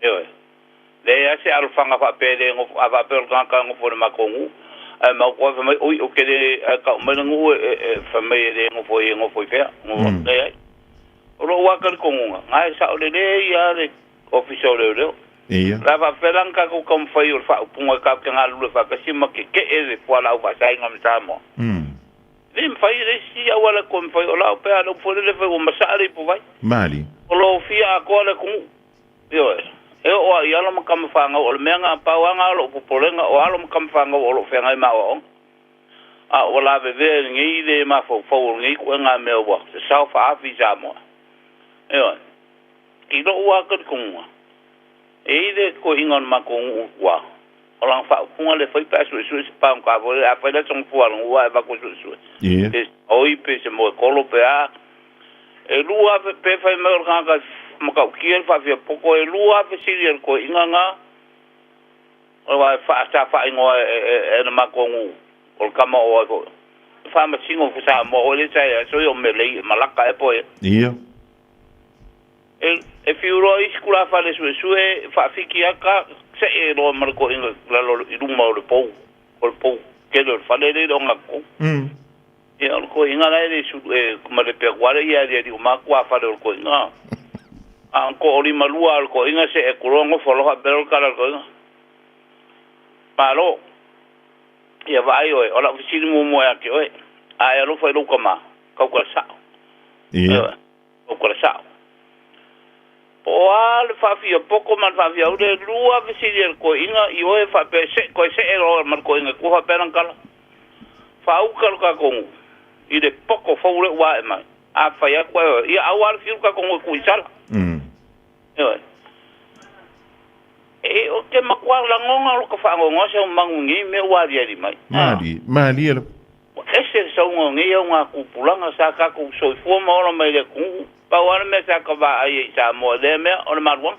Ioe. Leai lava se alofaga faapea e le nofo, a faapea o le tagata e nofo i le matou nuu, ae matou lava fai mai, oi, ou te le, ae tau mai le nuu e, e, fai mai e le nofo ai e nofo i fea. Nofo, leai. O lou lava talitonuga, na e sao lelei lava le Ofisa o Leoleo. Ia. O le a faapefea la ona tatou taumafai o le faaupuga tatou te galulue faatasi ma tete'e le fualaau faasaina ma Samoa? E le mafai, e leai se isi auala e toe mafai. O lau pe a le upu foi lele fai ua masaa le ipuvai. Malie. O lo o fia atoa le atunuu. Ioe. E oo lava i alo ma tama fanau, o le mea na pau lava na o lou popolega, o alo ma tama fanau o lo o feagai ma aoaoga. A ua lavevea i lenei le mafaufau o lenei ituaiga mea ua sasao faaafi i Samoa. Ioe. I lou lava talitonuga, e i ai le toeaina o le matou nuu i tua, o lana faaupuga lea e fai pe a suesue se pagota foi lea, afai la sona fua a le nuu ae avatu e suesue, pe se oi pe se moekolo pe a, e 2000, pe fai mai o le tagata e matautia le faafiapoto, e 2000 sili a le toeaina na, aua sa faaigoa e le matou nuu, o le tama o ai foi, le faamasino o Samoa foi lea sa i ai, soia o Melei e Malaka ea po o ai ea. E fiu loa isi tulafale suesue faafiki ata see loa ma le toeaina i lalo i luma o le pou o le pou tele o le fale lea i le ogatotonu. Ia o le toeaina la e le sulu e malepe atu lava le ia aliali o ma tuafale o le toeaina. A o toalimalua o le toeaina see atu loa nofo loa faapea loa le tala a le toeaina. Malo! Ia vaai oe, o lau fesili muamua ia te oe, a e alofa i lou tama, tauta sao. Ia. Tautala sao. Po o a le faafiapoto ma le faafiaule, e lua fesili a le toeaina i oe faapea se, toe see loa ma le toeaina i tua faapea lana tala. Faauta lo tatou nuu i le poto fou lea ua ae mai. A fai atu ai oe, ia aua le fiu lo tatou nuu e tuu i sala. Ioe. E, ou te matua lagona lo ka faanoanoa se manu i nei mea ua aliali mai. Malie, malie lava. Ua ese le sauga o nei auga tupulaga sa tatou soifua ma ola mai i le atunuu. Pau lava le mea sa ta vaai ai i Samoa i lea mea, o le maluaga.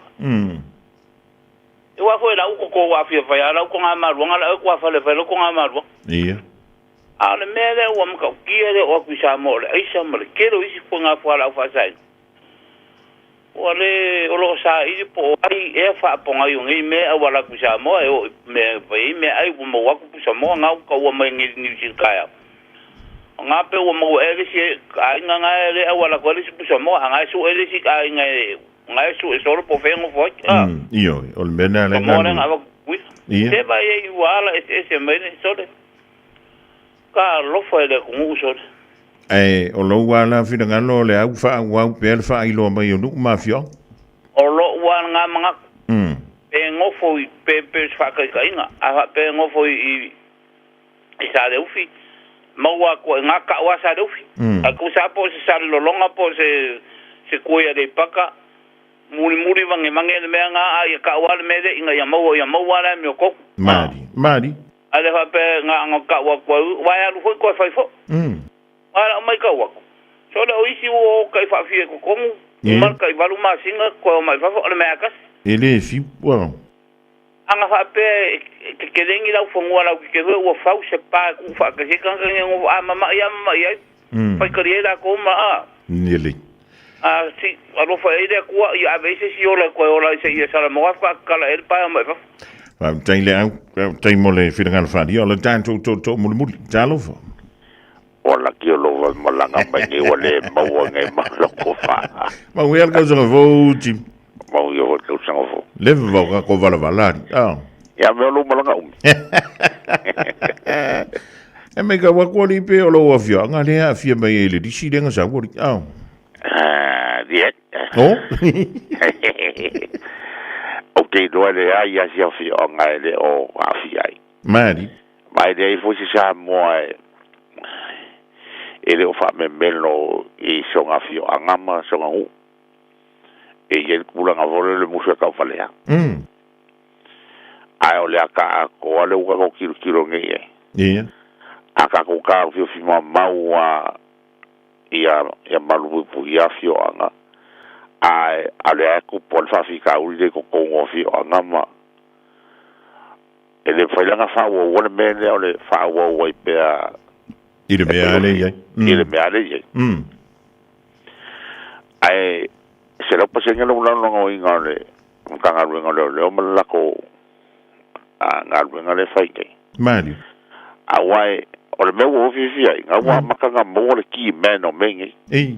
Aua foi lau toto ua aafia fai lava lau toga maluaga, lau e tuafale fai lau toga maluaga. A o le mea lea ua matautia le oo atu i Samoa o le aisa ma le tele o isi faiga fualaau faasaina. Ua le, o lo o saili po o ai ea faapogai o nei mea e auala atu i Samoa e oo i mea e fai ai meaai ua maua atu pusamoa nga ua taua mai nei Niu Sila taeao. O nga pe ua maua ea le isi aiga nga e le auala atu ai le isi pusamoa a nga e sue le isi aiga e nga e sue solo po o fea e nofo ai. A. Ioe, o le mea lena lea Samoa lea na avatu i Tutuila. Se vaai ai ua ala eseese mai nei sole. Talofa i le atunuu sole. Ae o lou lava la finagalo o le au faaauau pea le faailoa mai o nuu ma afioaga? O lou lava lena manatu, pe nofo i, pe, pe o se faataitaiga, a faapea e nofo i, i, i Saleufi, maua atu ai i ina tau lava Saleufi. Ae tusa lava po o se Salelologa po o se, se tua i Aleipata, mulimuli vagevange le mea lena, a ia tau lava le mea lea ina ia maua, ia maua lava le amiotonu. Malie, malie. A le faapea na ona tau atu ai, aua e alu foi toe fai foi. Ae lau matau atu, sole o isi ua o tai faafia i totonu, uma le tai valu masina toe omai i fafo, o le mea lava e tasi. E le fiu, ua. Ana faapea e tekelegi lau fanua lau tetele ua fau se pa e tuu faatasi ai tagata nei nofo, a mamai lava mamai ai, faitalia ai latou ma a. Lelei. A si alofa i ai le Atua, ia ave ai se isi ola e toe ola ai seia Salamauga fatatala i ai le pae mai fafo. Faafetai le au, faafetai mo le finagalo faaalia o le tatou tootoo mulimuli. Talofa. Ua laki o lou malaga mai nei ua le maua nei ma lou tofa. Manuia le tausaga fou, Jim. Manuia foi le tausaga fou. Leva vau ka ko valavala ali. Ah. Ia mea o lou malaga umi. E mai ka waku ali pe o lou afioaga lea aafia mai ai i le lisi lea na sau ali. Ah. Ah, the Oh. Ou te iloa e leai lava si afioaga e le o aafia ai. Mali. Ma e leai foi se Samoa e e le o faamemelo i sona afioaga ma sona nuu. E i ai le tulaga foi lea o le musu e taufalea. Ae o le ata atoa lea ua tatou tilotilo nei i ai. Ia. A tatou taofiofi mamau lava ia ia malupuipuia afioaga, ae a o lea e tupu lava le faafitauli lea i totonu o afioaga ma E le mafai la ona faaauaua le mea lea o le faaauau ai pea I le mea lea e i ai. I le mea lea e i ai. Ae 100% lou lagolagoina o le Matagaluega o Leoleo ma le latou galuega lea e fai nei. Malie. Aua o le mea ua ou fiafia ai, na ua amata ona maua le key man o mea nei. Ei.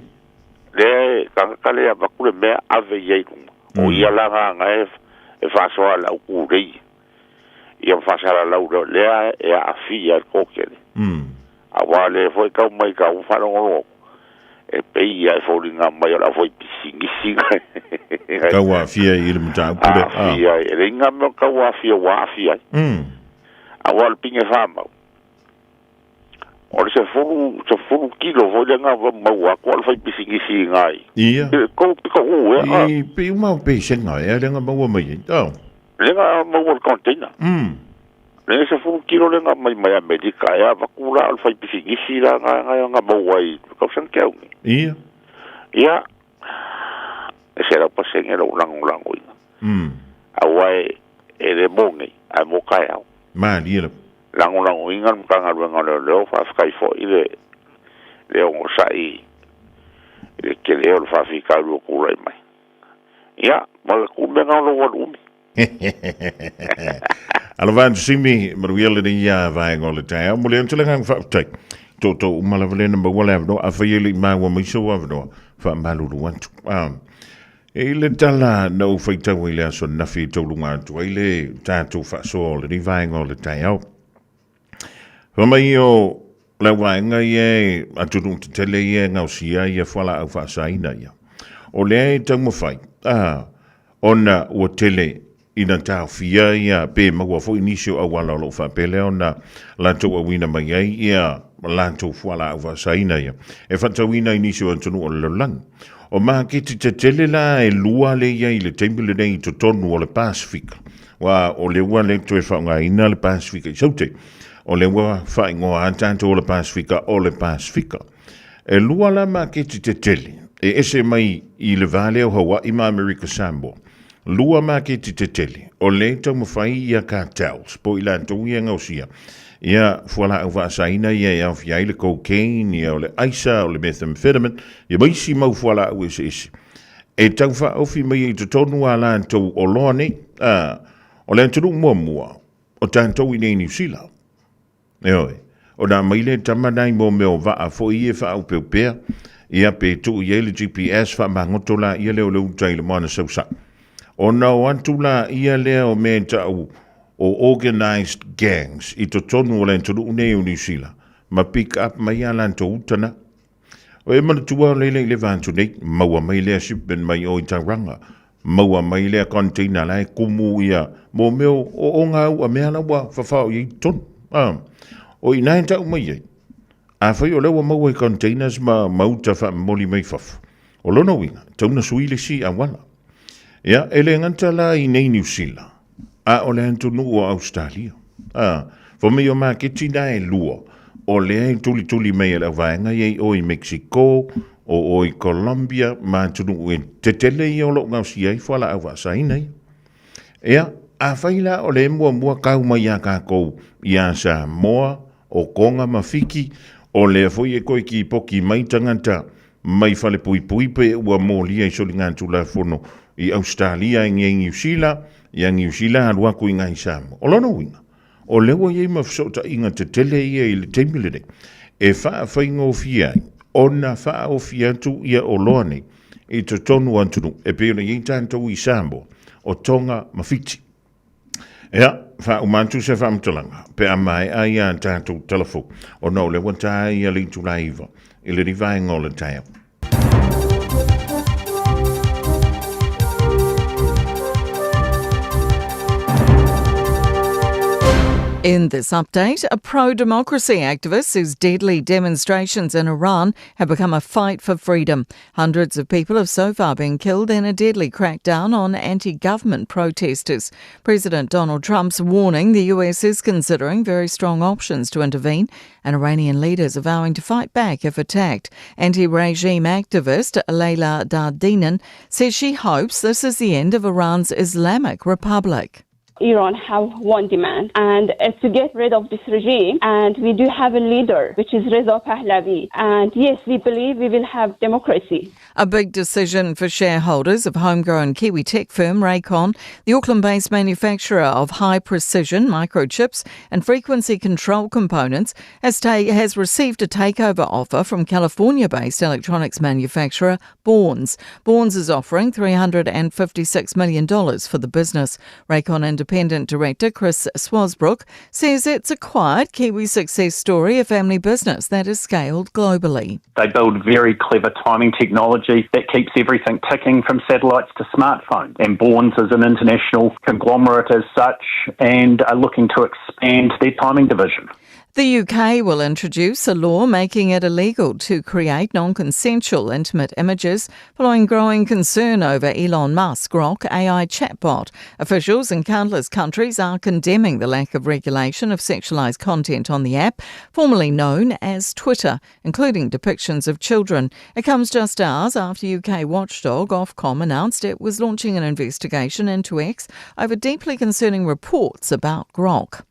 Lea e tagata lea e avatu le mea ave i ai i luga. O ia la na e faasoa i le au tulei. Ia ma faasalalau lea, lea e aafia ai le toatele. Aua o lea foi e tau mai tau faalogologo atu, e pei lava e foliga mai o le aufaipisinisi na Tau aafia i le mataupu lea. Aafia ai. E leai ni mea o tau aafia ua aafia ai. Aua o le pine famau, o le 10, 10 kilo foi lea na maua atu a o le faipisinisi i ina i. Ia. I le tou pitogu ea. I pei uma o pesega ea lea na maua mai ai. Oh. Lea na maua i le container. Lea 10 kilo lea na aumai mai Amerika ea avatu la o le faipisinisi la na na maua ai i le tausaga tea nei. Ia. Ia, e 100% lou lagolagoina. Aua e le mo nei, ae mo taeao. Malie lava. Lagolagoina le Matagaluega o Leoleo, faafetai foi le le onosai i le tele o le faafitauli ua tulai mai. Ia, ma le kumega o lou alu umi. Alofa atu Simi, manuia lenei vaega o le taeao. Momoli atu le agaga faafetai. Tootoo uma lava lea na maua le avanoa. Afai e le i maua mai sou avanoa, faamalulu atu. Ah, e i le tala na ou faitau ai le aso ananafi e tauluga atu ai le tatou faasoa o lenei vaega o le taeao. Fai mai o le vaega ia e atunuu tetele ia e gaosia ai fualaau faasaina ia. O lea e taumafai, a, ona ua tele ina taofia ia pe maua foi nisi o auala o lo o faapea lea ona latou auina mai ai ia latou fualaau faasaina ia e faatauina i nisi o atunuu o le lalolagi. O maketi tetele la e lua lea i ai i le taimi lenei i totonu o le Pasefika. Aua o lea ua le toe faaaogaina le Pasefika i Saute. O lea ua faaigoa a tatou o le Pasefika o le Pasefika. E lua la maketi tetele e ese mai i le va lea o Hawaii ma Amerika Samoa. Lua maketi tetele o lea e taumafai ia cartels po o i latou ia e gaosia ia fualaau faasaina ia e aofia ai le cocaine, ia o le aisa, o le methamphetamine, ia ma isi mau fualaau eseese. E tau faaofi mai ai i totonu a latou oloa nei. A, o le atunuu muamua o tatou i nei Niu Sila. Ioe, ona aumai lea tama nai mo mea o vaa foi ia e faaopeopea, ia pe tuu i ai le GPS faamagoto laia lea o le uta i le moana sausau. Ona o atu laia lea o mea e tau o organised gangs i totonu o le atunuu nei o Niu Sila ma pick up mai a latou uta na. O e manatua o leila i le va atu nei, maua mai lea shipment mai o i Tauranga, maua mai lea container la e kumu ia mo mea o o ngā ua mea la ua whawhao i totonu. Ah, o ina e tau mai ai, afai o lea ua maua i containers ma mauta whaamoli mai fafo. O lona uiga, tau na sui le si auala. Ia, e le gata la i nei Niu Sila, a o le atunuu o Ausetalia. A, fai mai o maketi na e lua, o lea e tulituli mai e le auvaega ia i o i Mexico, o o i Colombia, ma atunuu e tetele ia o lo o gaosia ai fualaau faasaina ia. Ia, afai la o lea e muamua kau mai iā kākou iā Samoa, o Konga ma Fiki, o lea foi e toe kipoki mai tagata mai falepuipui pe ua molia i soligatulafono i Ausetalia e nei Niu Sila, ia Niu Sila alu aku i ngai Samoa. O lona uiga, o lea ua i ai ma fesootaiga tetele ia i le taimi lenei, e faafaigofie ai ona faaofi atu ia oloa nei i totonu o atunuu e pei ona i ai tatou i Samoa, o Tonga ma Fiti. Ia, faauma atu se faamatalaga pe a maea ia tatou tala fou, ona o lea ua ta ia le itula e 9 i le vaega o le taeao. In this update, a pro democracy activist says deadly demonstrations in Iran have become a fight for freedom. Hundreds of people have so far been killed in a deadly crackdown on anti government protesters. President Donald Trump's warning the US is considering very strong options to intervene, and Iranian leaders are vowing to fight back if attacked. Anti regime activist Leila Dardinan says she hopes this is the end of Iran's Islamic Republic. Iran have one demand, and it's to get rid of this regime. And we do have a leader, which is Reza Pahlavi. And yes, we believe we will have democracy. A big decision for shareholders of homegrown Kiwi tech firm Raycon, the Auckland based manufacturer of high precision microchips and frequency control components, has, ta- has received a takeover offer from California based electronics manufacturer Bourns. Bourns is offering $356 million for the business. Raycon Independent Director Chris Swasbrook says it's a quiet Kiwi success story, a family business that is scaled globally. They build very clever timing technology that keeps everything ticking from satellites to smartphones. And Bourns is an international conglomerate as such and are looking to expand their timing division. The UK will introduce a law making it illegal to create non consensual intimate images following growing concern over Elon Musk's Grok AI chatbot. Officials in countless countries are condemning the lack of regulation of sexualized content on the app, formerly known as Twitter, including depictions of children. It comes just hours after UK watchdog Ofcom announced it was launching an investigation into X over deeply concerning reports about Grok.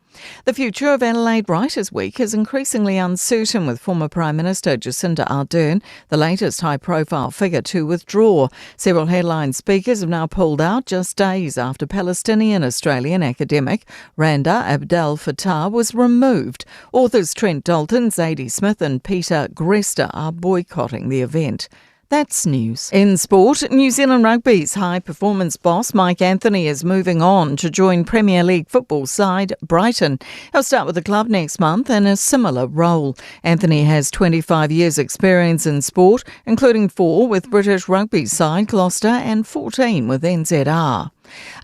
The future of Adelaide Writers' Week is increasingly uncertain with former Prime Minister Jacinda Ardern, the latest high profile figure to withdraw. Several headline speakers have now pulled out just days after Palestinian Australian academic Randa Abdel Fattah was removed. Authors Trent Dalton, Zadie Smith, and Peter Greste are boycotting the event. That's news. In sport, New Zealand Rugby's high performance boss Mike Anthony is moving on to join Premier League football side Brighton. He'll start with the club next month in a similar role. Anthony has 25 years' experience in sport, including four with British rugby side Gloucester and 14 with NZR.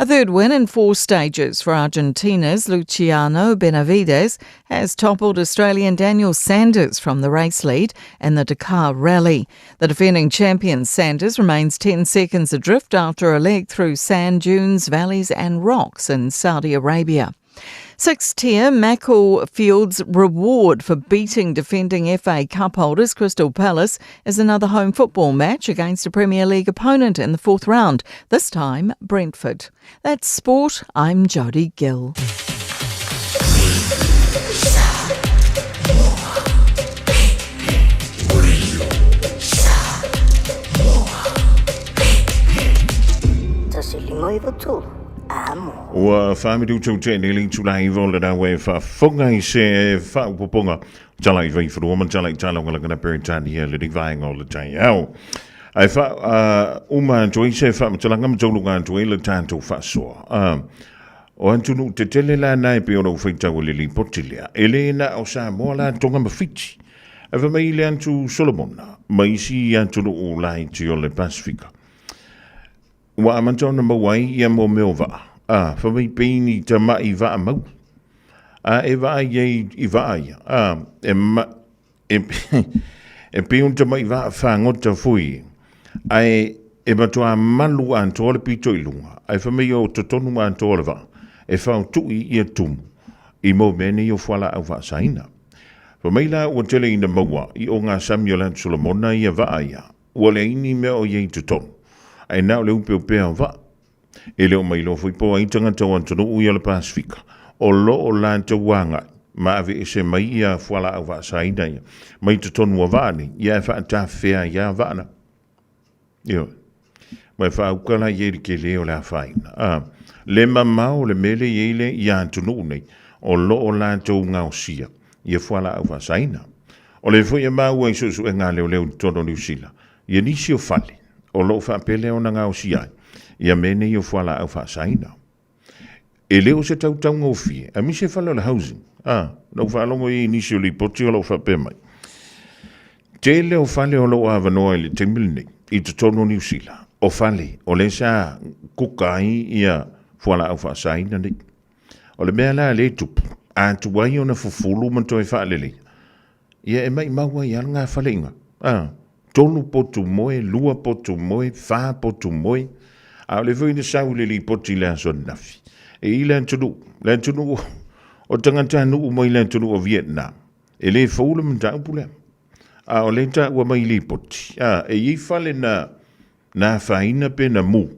A third win in four stages for Argentina's Luciano Benavides has toppled Australian Daniel Sanders from the race lead in the Dakar Rally. The defending champion Sanders remains 10 seconds adrift after a leg through sand dunes, valleys and rocks in Saudi Arabia. Six-tier Macclesfield's reward for beating defending FA Cup holders Crystal Palace is another home football match against a Premier League opponent in the fourth round, this time Brentford. That's sport. I'm Jodie Gill. Ua whaamiru tēnei le itula iwa o le rau e whaafonga i se whaaupoponga tala i vaiwharua ma tala i talongalanga na Peretania le rivaenga o le taiao. Ai wha, uh, uma atu ai se whaamatalanga ma taulunga atu ai le tātou whaasoa. Uh, o antunu te tele la nai pe ona uwhaitau o le lipoti lea. E le na o Samoa la tonga ma Fiti. E wha mai le antu Solomona, ma isi antunu o laiti o le Pasifika. Ua amata ona maua ai ia mō mea o vaa, ā, wha mai pei ni tamaʻi vaa mau, ā, e vaa ia i, i vaa ia, ā, e ma, e, e pei o tamaʻi vaa fagota foi, ae e matuā malu atoa le pito i luga, ae fai mai o totonu atoa le vaa, e faotuʻi ia tumu i mau mea nei o fualaau faasaina. Fai mai la ua tele ina maua i o ngā sami o le Atu Solomona ia vaa ia, Ua leai ni mea o ia i totonu, ae na o le upeupea o vaa. E le o mailoa foi po o ai tagata o atunuu ia o le Pasifika o lo o latou agai ma aveese mai ia fualaau faasaina ia mai totonu o vaa nei, ia e faatafea ai a vaa na. Ioe. Ma e faauka la ia i le kele o le afaina. A, le mamao o le mele i ai le ia atunuu nei o lo o latou gaosia ia fualaau faasaina. O lea foi e maua i suesuega a leoleo i totonu o Niu Sila, ia nisi o fale o lo o faapea lea ona gaosia ai ia mea nei o fualaau faasaina. E le o se tautaugofie, aemaise fale o le housing. A, na ou faalogo i nisi o lipoti o lo o faapea mai. Tele o fale o lo o avanoa i le taimi lenei i totonu o Niu Sila, o fale o lea sa kuka ai ia fualaau faasaina nei. O le mea la lea e tupu, a tuai ona fufulu ma toe faaleleia, ia e maimau ai lava le gafaleiga. A, tolu potu moe, lua potu moe, fa potu moe, a o lea foi na sau i le lipoti i le aso ananafi, e i le atunuu, le atunuu o tagatanuu mai le atunuu o Vietnam, e le fou le mataupu lea. A o lea e taua mai i lipoti, a, e i ai fale na Na afaina pe na mu,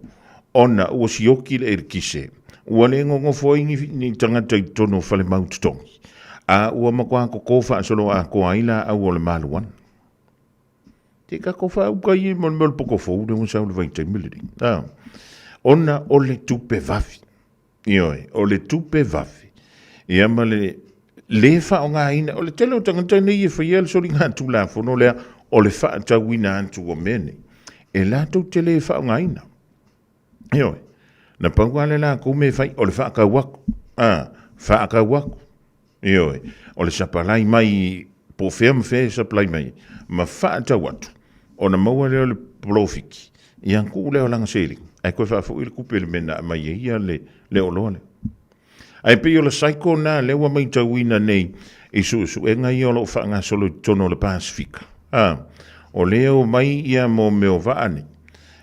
ona ua sioki le eletise, ua le gogofo ai ni, ni tagata i totonu o falemau totogi, a ua matua koko faasoloatoa ai laau o le maluana. Te kako faauka ia mo le mea o le poko fou lea ua sau i le vaitaimi lenei. A, ona o le tupe vave. Ioe, o le tupe vave. Ia ma le lē faaaogaina, o le tele o tagata nei e faia le soligatulafono lea o le faatauina atu o mea nei, e latou te lē faaaogaina. Ioe, na pau lava le latou mea e fai, o le faatau atu, a, faatau atu. Ioe, o le sapalai mai po o fea ma fea e sapalai mai ai, ma faatau atu, ona maua lea o le polofiti, ia tuu lea o lana seleni, ae toe faafoi le tupe i le mea na aumai ai ia le, le oloa lea. Ae pei o le cycle lena lea ua matauina nei i suesuega ia o lo o faagasolo i totonu o le Pasefika. A, o lea e omai ia mo mea o vaa nei,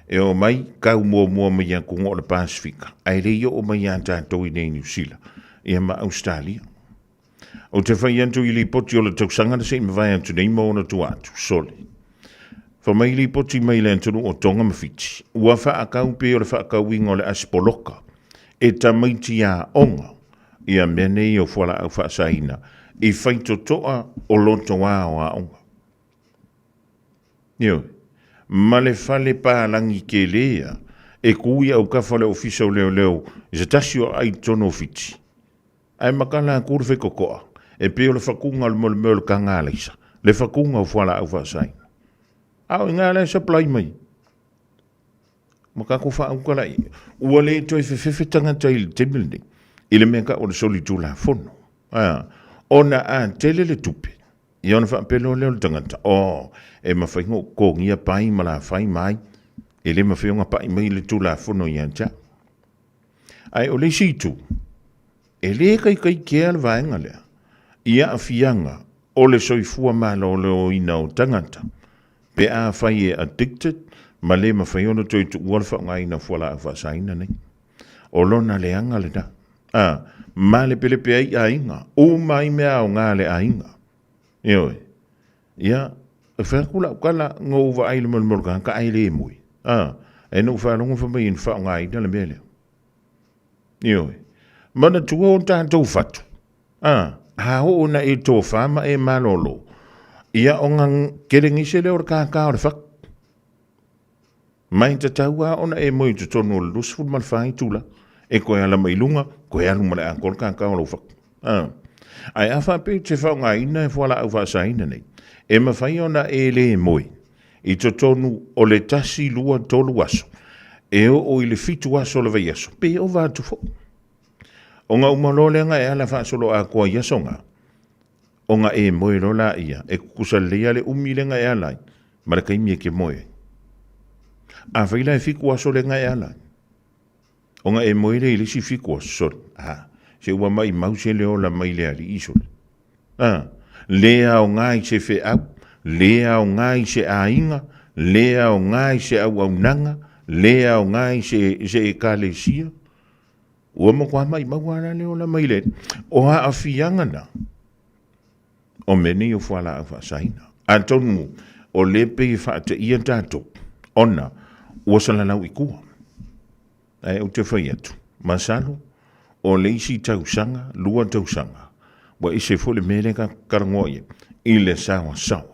e omai kau muamua mai atunuu o le Pasefika, ae le i oo mai ia tatou i nei i Niu Sila, ia ma Ausetalia. Ou te fai atu i lipoti o le tausaga na se i mavae atu nei ma ona tua atu, sole. Fa mai lipoti mai le atunuu o Tonga ma Fiti, ua faakau pei o le faakauina o le asipoloka e tamaiti aoga ia mea nei o fualaau faasaina i faitotoa o lotoā o aoga. Ioe. Ma le fale palagi kele ia e ku i aukafa o le Ofisa o Leoleo i se tasi o aai i totonu o Fiti. Ae makala atu le faitotoa, e pei o le fakuga o le molemea o le taga alaisa, le fakuga o fualaau faasaina. A o i ina la e supply mai. Ma tatou faauka la i ua le toe fefefe tagata i le taimi lenei i le mea tau o le solitulafono. A, ona a tele le tupe, Ia ona faapea loa lea o le tagata, Oh, e mafai ona ou totogia pai ma lafai ma ai, e le mafai ona pai mai le Tulafono ia te au. Ae o le isi itu, e le kaikaikia le vaega lea i aafiaga o le soifua maloloina o tagata pe afai e addicted ma le mafai ona toe tuua le faaaogaina o fualaau faasaina nei. O lona leaga lena. A, malepelepe ai aiga, uma ai mea aoga a le aiga. Ioe. Ia, e fai atu lau tala, na ou vaai i le molemole o le tagata ae le moe. A, ae na ou faalogo fai mai na faaaogaina le mea lea. Ioe. Manatua o tatou fatu. A, a oo ina e tofa ma e malolo, ia ona kelegise lea o le kākā o le fatu. Mai tatau lava ona e moe i totonu o le 24 itula, e toe ala mai luga, toe alu ma le atoa le kākā o lou fatu. A. Ae a faapea e te faaaogaina e fualaau faasaina nei, e mafai ona e le moe i totonu o le tasi, lua, tolu aso, e oo i le fitu aso o le vaiaso, pe ova atu foi. Ona uma loa lea ona e ala faasoloatoa i aso na, ona e moe loa laia, e tutusa lelei lava le umi lea na e ala ai, ma le taimi e te moe ai. Afai la e fitu aso lea na e ala ai, ona e moe lea i le isi fitu aso, sole, a, se ua maimau se le ola mai le alii, sole. A, le aoga i se feau, le aoga i se aiga, le aoga i se auaunaga, le aoga i se, se ekalesia, Ua matua maimau lava la le ola mai le O aafiaga na o mea nei o fualaau faasaina. Atonu o lea pei e faateia tatou ona ua salalau i tua. Ae ou te fai atu, masalo o le isi tausaga, lua tausaga, ua ese foi le mea lea tatou talanoa i ai i le saoasaoa.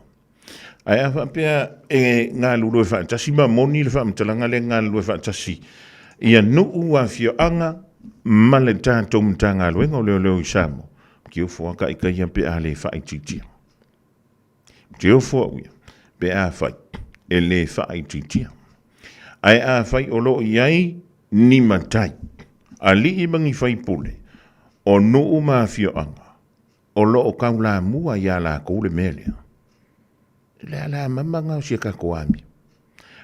Ae a faapea e galulue faatasi, ma moni le faamatalaga lea galulue faatasi ia nuu, afioaga ma le tatou Matagaluega o Leoleo i Samoa, kiofo lava taitaia pe a le faaitiitia. Te ofo au ia, pe afai e lē faaitiitia. Ae afai o lo o i ai ni matai, alii ma ni faipule o nuu ma afioaga o lo o taulamua iā lakou le mea lea, o le alamama lena o si a tatou amio.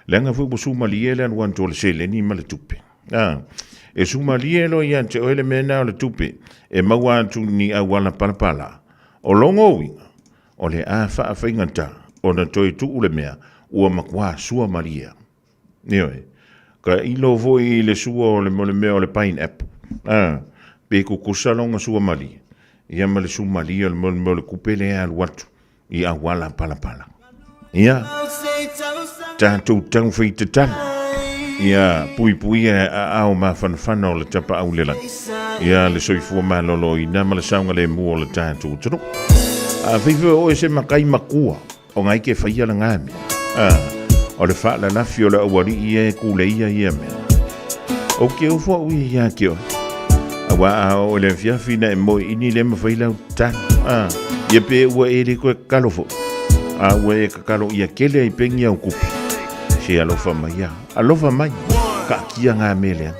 Leaga foi ua sumalie le alu atu o le seleni ma le tupe. A, e sumalie loa ia te oe le mea lena o le tupe e maua atu i ni auala palapala. O lona uiga, o le a faafaigata ona toe tuu le mea ua matua suamalie. Ioe. Ka ilo foi i le sua o le le mea o le pineapple. A, pe tutusa lona suamalie, ia ma le sumalie o le mea o le tupe lea e alu atu i auala palapala. Ia, tatou taufai tatalo, ia puipuia e aao mafanafana o le tapaau i le lagi, ia le soifua maloloina ma le saogalemu o le tatou atunuu. Afai foi o oe se matai matua, o na e te faia lena mea. A, o le faalalafi o le aualii ia e kuleia ia mea. Ou te ofo au ia ia te oe. Auā a oo i le afiafi na e moe ini le mawhai lau tatalo. A, ia pe ua e le koe kakalo foi. A ua e kakalo ia kele ai pengi au kupe. Se alofa mai ia. Alofa mai. Kaatia ngā mea leaga.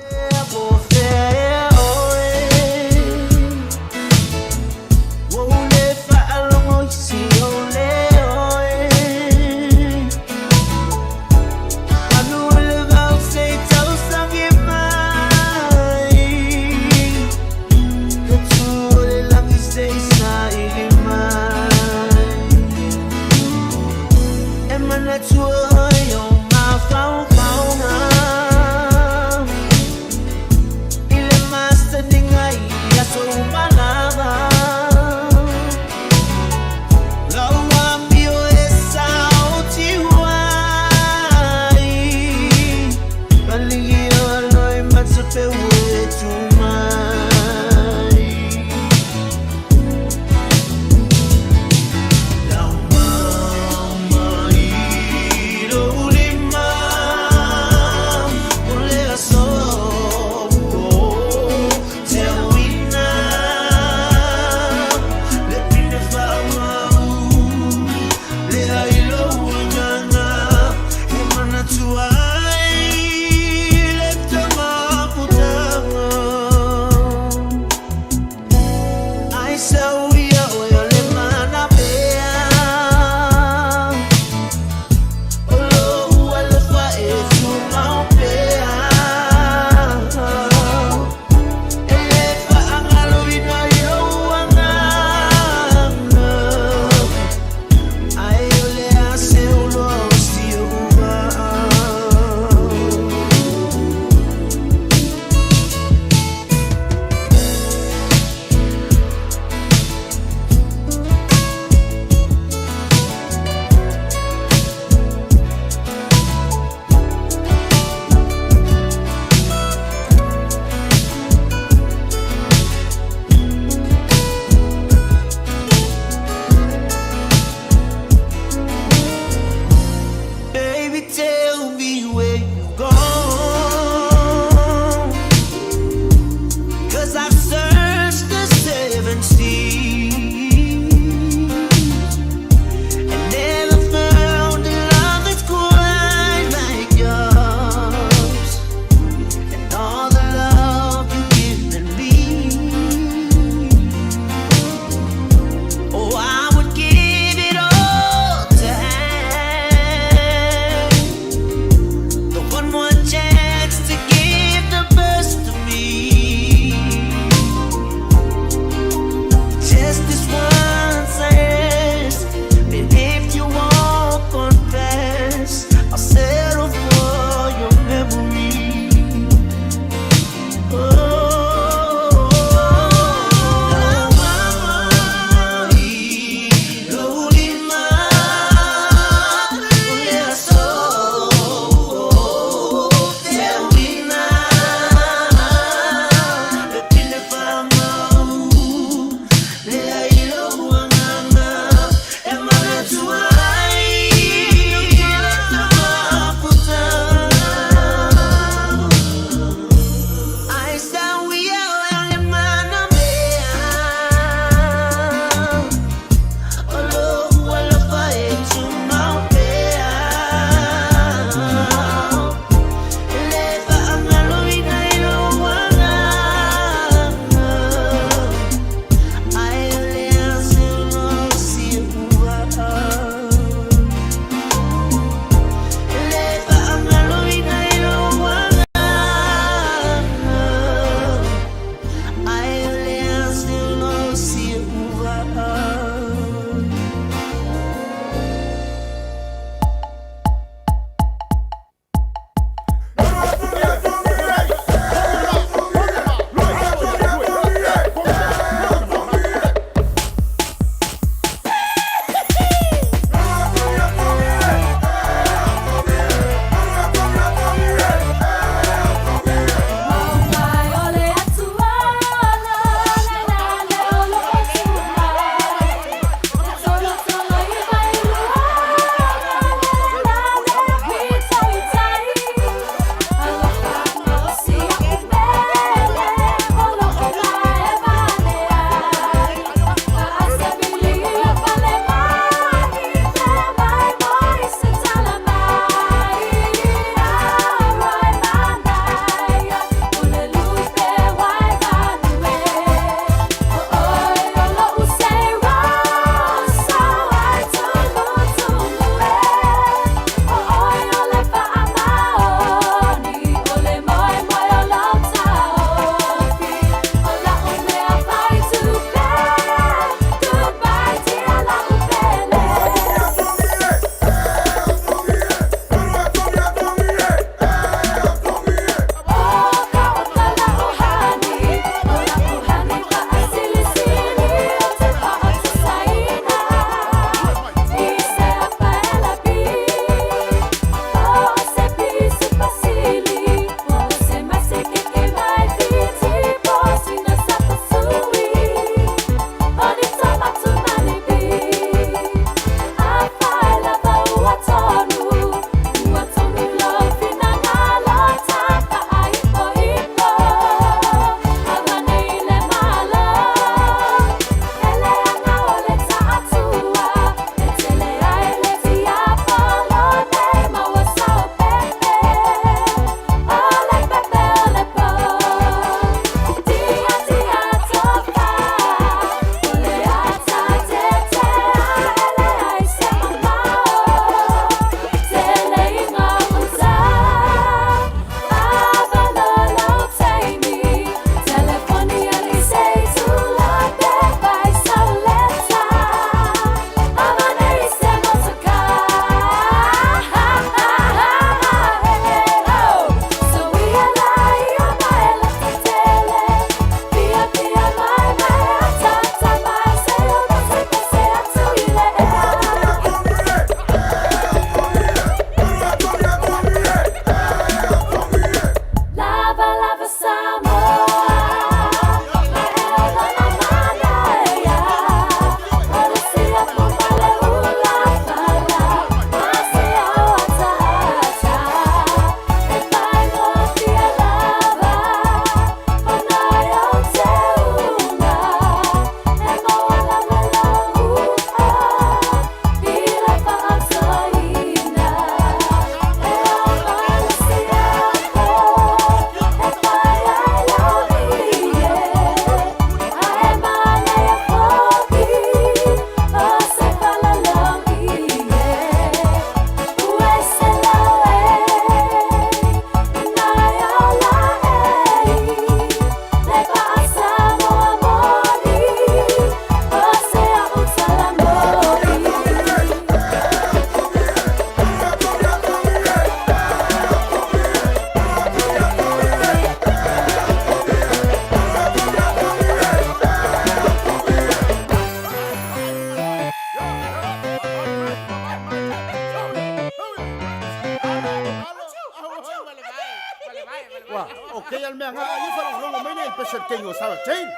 mea nga ia faalogologo mai nei i le pese a le teine o Sarah Jane.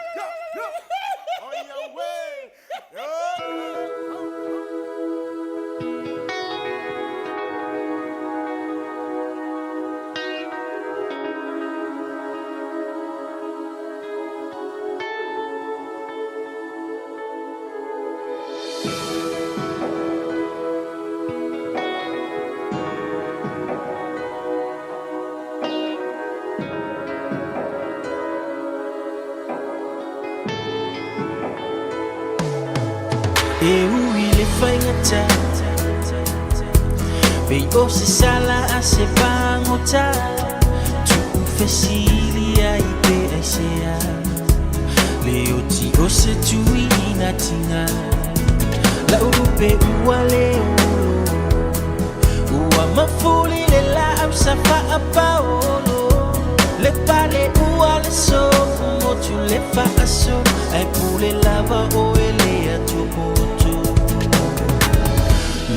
E ui le faigata Pei o se sala a se pagota Tuufesilia i pe aisea Le oti o se tuiina tiga Lau lupe ua le olo Ua mafuli le laau sa faapaolo Le pale ua le sofu motu le faasolo Ae pule lava oe le atopoto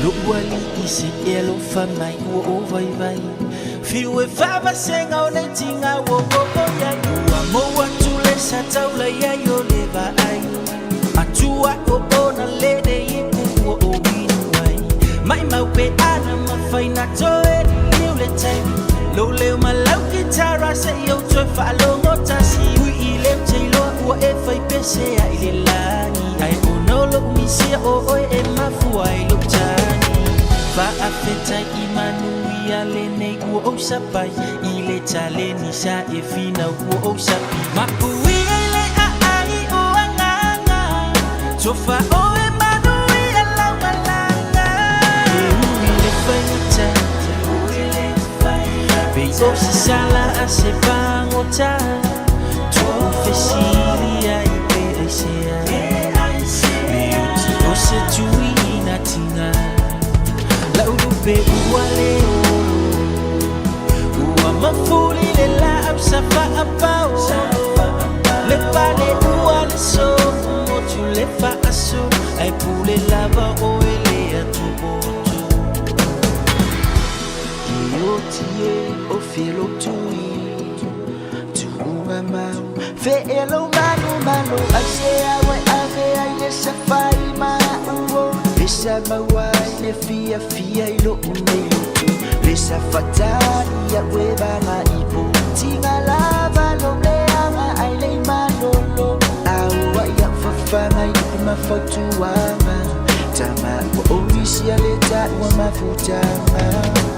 Lou alii se e alofa mai ua ou vaivai Fiu e faavasega o nei tiga ua oo i ai Ua mou atu le sa taula i ai o le vaai Atua o ona lele ipu ua ou inu ai Maimau pe ana mafai na toe liliu le taimi Lou leo ma lau kitara seia ou toe faalogo tasi Ui i le ou te iloa ua e fai pese ai le lagi Ae ona o lou misia o oe e mafua ai lou tagi Faafetai i manuia lenei ua ou sapai I le taleni sa e finau ua ou sapi Mapuia i le aai o agaga Tofa oe manuia lau malaga E ui le faigata Pei o se sala a se pagota Tuufesilia i pe aisea Le oti o se tuiina tiga Lau lupe ua le olo Ua mafuli le laau sa faapaolo Le pale ua le sofu motu le faasolo Ae pule lava oe le atopoto E oti e o felo tui Tuuga mau Fe e lou malomalo Aisea ua e ave ai le safai ma au o Le sa maua ai le fiafia i lou nei lotu Le sa fatali a'u e vaga ipo Tiga lava lou leaga ai lei malolo Auai a'u fafaga i upu ma fautuaga Tama ua ou misia le taua mafutaga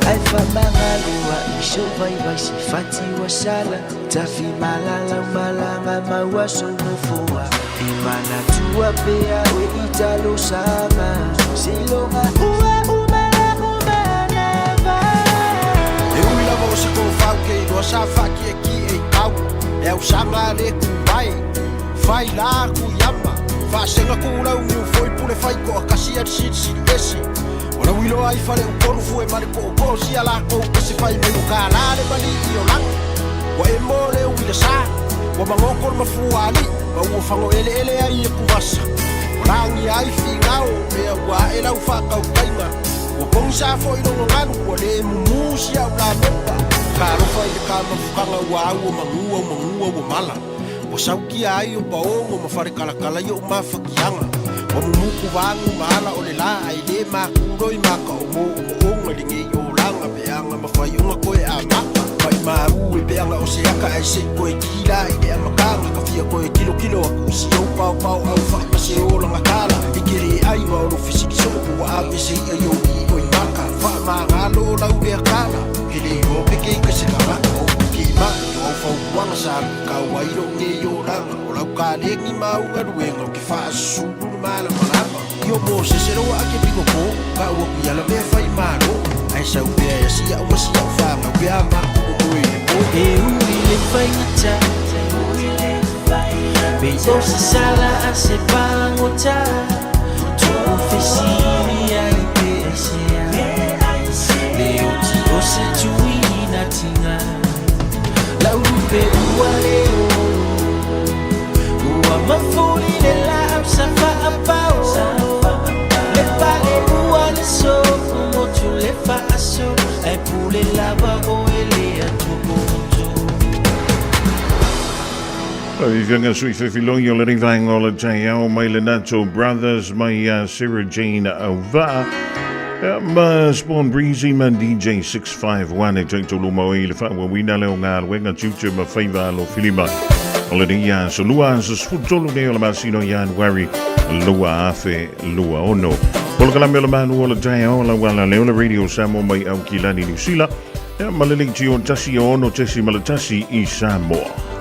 Ae faamagalo ai sou vaivai se fati ua sala Tafi malalau malaga maua sou nofoa E manatua pea oe i talosaga Seiloga ua uma la'u manava. E ui lava o se tofau ke iloa sa faakiekie i tau E ausaga a le kupae Fai la kuiama Faasega kulau niu foi pule fai koakasi a le silisili ese O lau iloa ai fale upolu fue ma le poopoo sia lakou pese fai mai ua kālā le malii o lagi Ua e mo le uila sa Ua magoko le mafua alii Ma ua fago eleele ai e kuvasa Ua lagia ai figao Mea ua ae lau faakautaiga Ua pogisa foi logo galu Ua le mumu sia au lamepa Talofa i le kamafukaga ua au o magua o magua ua mala Ua saukia ai o paogo ma falekalakala i o'u mafakiaga Ua mumuku vagu ma ala o le lā ae le makuloi maka o moomooga i lenei olaga peaga ma faioga koe amaka Maimau e peaga o se aka ae se'i koe kila i le amataga Ka fia koe kilokilo aku i si ou paopao au fa'i ma se olaga tala I ke le ai ma o lo fesili soo po ua ave se i'a i ou i oi maka Faamagalo o lau lea tala Ke le iloa pe ke ika se tagata o upu ke ma'i O au fautuaga sa alu i kau ai lou nei olaga O lau kalegi ma au galuega o ke faasusulu le malamalama I o Mosese loa a ke piko po Ka ua kui ala mea fai malo Ae sau pea e asi a'u ma si a'u fanau pe a maku o moe i le po. E ui le faigata Pei o se sala a se pagota Tuufesilia i pe aisea Le oti o se tuiina tiga Lau lupe ua le olo Ua mafuli le laau sa faapaolo Le pale ua le sofu motu le faasolo Ae pule lava oe le atopoto. Faafiafiaga sui fefiloi o lenei vaega o le taeao mai le Nato Brothers mai ia Sarah Jane Auvaa ma Spawn Breezy ma DJ 651 e taitoluma oi le faaauauina lea o galuega tiute ma faiva alofilima o lenei aso lua aso 13 nei o le masina o Ianuari 2026. Polokalame o le Malu o le Taeao lau ala lea o le Radio Samoa mai Aukilani Niu Sila Ia ma le leitio 16.1 i Samoa.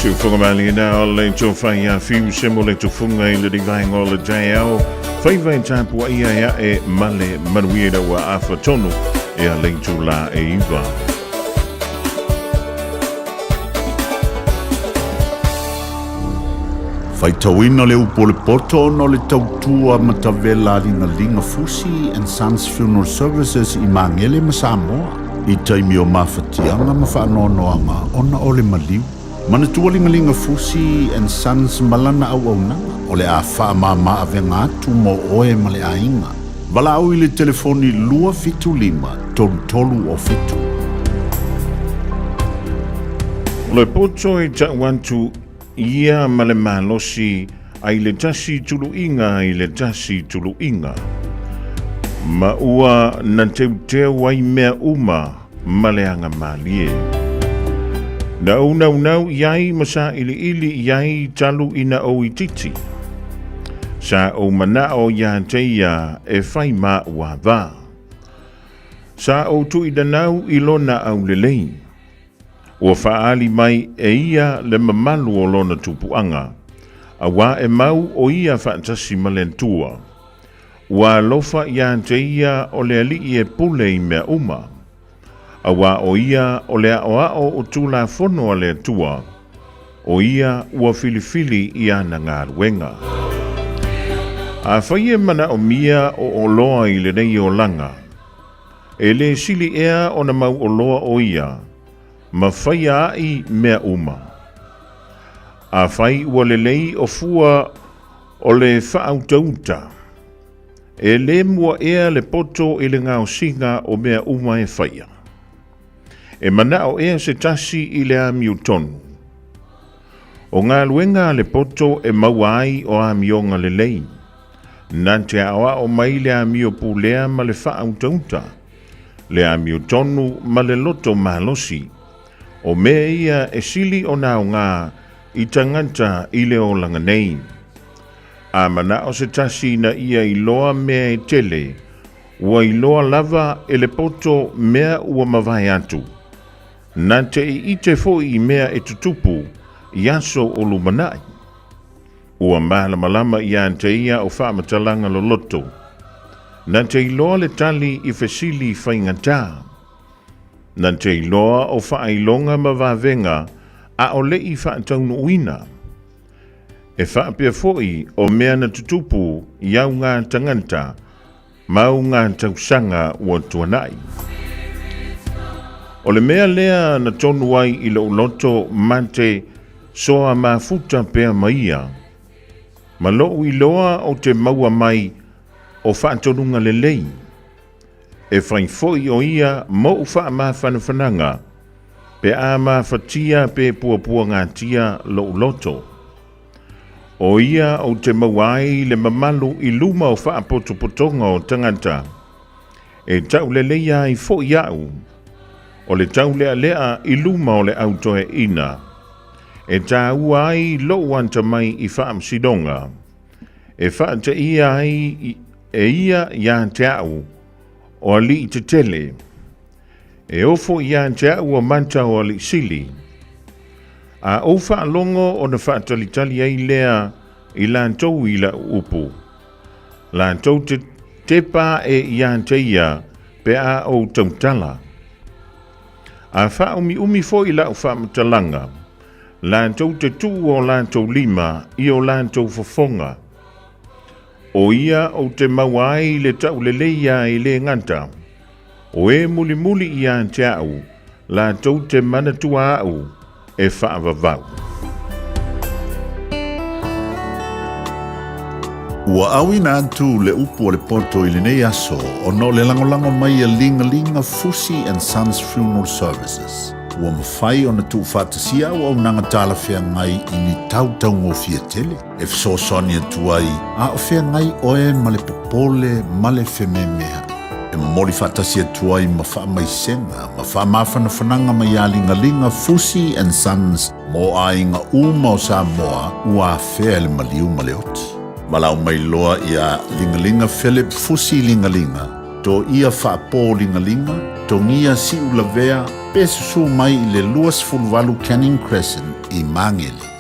Siufoga malie na o le tofai a fiu se mo le tufunga i le rivaenga o le taeao. Faiva e tapuaia e a'e ma le manuia ina ua afa tonu ia le itulā e iva. Faitauina le upu o le poto ona o le tautua matavela a Ligaliga Fusi and Sons Funeral Services i Magele ma Samoa i taimi o mafatiaga ma faanoanoaga ona o le maliu. Manatua Ligaliga Fusi and Sons ma lana auaunaga o le a faamama avega atu mo oe ma le aiga. Valaau i le telefoni 275 3307. O le poto e tau atu ia ma le malosi ai le tasi tuluiga i le tasi tuluiga. Ma ua na teuteu ai mea uma ma le aga malie. Na ou naunau i ai ma sailiili i ai talu ina ou itiiti. Sa ou manao ia te ia e fai ma ua va. Sa ou tuuinanau i lona aulelei. Ua faaali mai e ia le mamalu o lona tupuaga, auā e mau o ia faatasi ma le Atua. Ua alofa ia te ia o le Alii e pule i mea uma, auā o ia o le aoao o Tulafono a le Atua, o ia ua filifili i ana galuega. Afai e manaomia o oloa i lenei olaga, E le sili ea ona mau oloa o ia, ma faia aʻi mea uma. Afai ua lelei o fua o le faautauta, e le mua ea le poto i le gaosiga o mea uma e faia. E manao ea se tasi i le amiotonu. O galuega a le poto e maua ai o amioga lelei. Na te aoao mai le amio pulea ma le faautauta, le amiotonu ma le loto malosi. O mea ia e sili ona aoga i tagata i le olaga nei. A manao se tasi ina ia iloa mea e tele, ua iloa lava e le poto mea ua mavae atu. Na te iite foi i mea e tutupu i aso o lumanai. Ua malamalama ia te ia o faamatalaga loloto. Na te iloa le tali i fesili faigata. Na te iloa o faailoga ma vavega a o le i faataunuuina. E faapea foi o mea na tutupu i au ngā tangata Mau ngā tausaga ua tuanai. O le mea lea na tonu ai i lou loto ma te soa mafuta pea ma ia, ma lou iloa o te maua mai o faatonuga lelei, e fai foi o ia mou faamafanafanaga pe a mafatia pe puapuagatia lou loto. O ia ou te maua ai le mamalu i luma o faapotopotoga o tagata, e tauleleia ai foi au, o le taulealea i luma o le au toeaina, e tāua ai lou atamai i faamasinoga, e faateia ai e ia ia te au o alii tetele, E ofo ia te au o mata o Alii Sili. A ou faalogo ona faatalitali ai lea i latou i lau upu. Latou te tepa ae ia te ia pe a ou tautala. A faaumiumi foi lau faamatalaga, latou te tuu o latou lima i o latou fofoga. O ia ou te maua ai le tauleleia e le gata. O e mulimuli ia te au, latou te manatua au e faavavau. Ua auina atu le upu a le poto i lenei aso ona o le lagolago mai a Ligalinga Fusi and Sons Funeral Services. Ua mafai ona tuufaatasia auaunaga talafeagai i ni tau taugofie tele e fesoasoani atu ai a o feagai oe ma le popole ma le fememeaʻi. E momoli faatasi atu ai ma faamaisega ma faamafanafanaga mai iā Ligaliga Fusi and Sons mo aiga uma o Samoa ua afea e le maliu ma le oti. Valaau mai loa iā Ligaliga Philip Fusi Ligaliga, Toia Faapō Ligaliga, Togia Siulavea pe susū mai i le 28 Canning Crescent i Magele.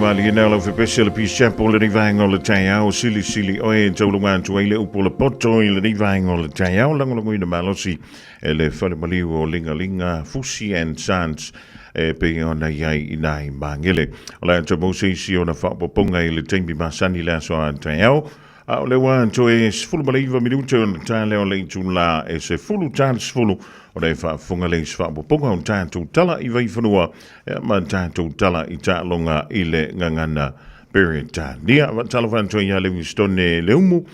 Malie nei lau fepese le Peace Chapel lenei vaega o le taeao silisili oe e taulaga atu ai le upu o le poto i lenei vaega o le taeao lagolagoina malosi e le fale maliu o Ligalinga Fusi and Sons e pei ona i ai i nai magele. O le a tau se isi ona faaopoopoga i le taimi masani le aso a taeao. A o le ua toe 19 minute ona ta lea o le itula e 10 ta le 10 o le faafofoga le isi faaopoopoga o tatou tala i Vaifanua e ma tatou tala i taaloga i le gagana Peretania. Faatalofa atu ai ia Livingstone Leumu.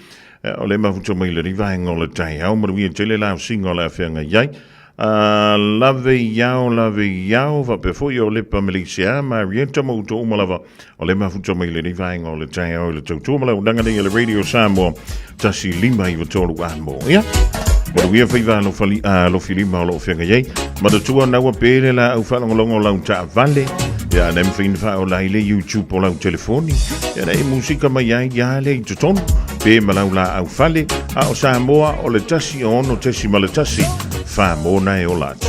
O le mafuta mai le vaenga o le taeao, manuia tele la ausiga o le a feagai ai. Lave iao, lave iao, faapea foi o Lepa Meleisia, Marietta ma outou uma lava o le mafuta mai lenei vaega o le taeao i le tautua ma le auaunaga nei a le Radio Samoa 1593 amo. Ia, manuia faiva alofi lima o lo o feagai ai. Manatua naua pe le laau faalogologo o lau taavale. Ia, na e mafai ona faaola ai le YouTube o lau telefoni. Ia, na e musika mai ai ia le i totonu. Pe ma lau laau fale, a o Samoa o le 16.1, wha mōna e ola atu.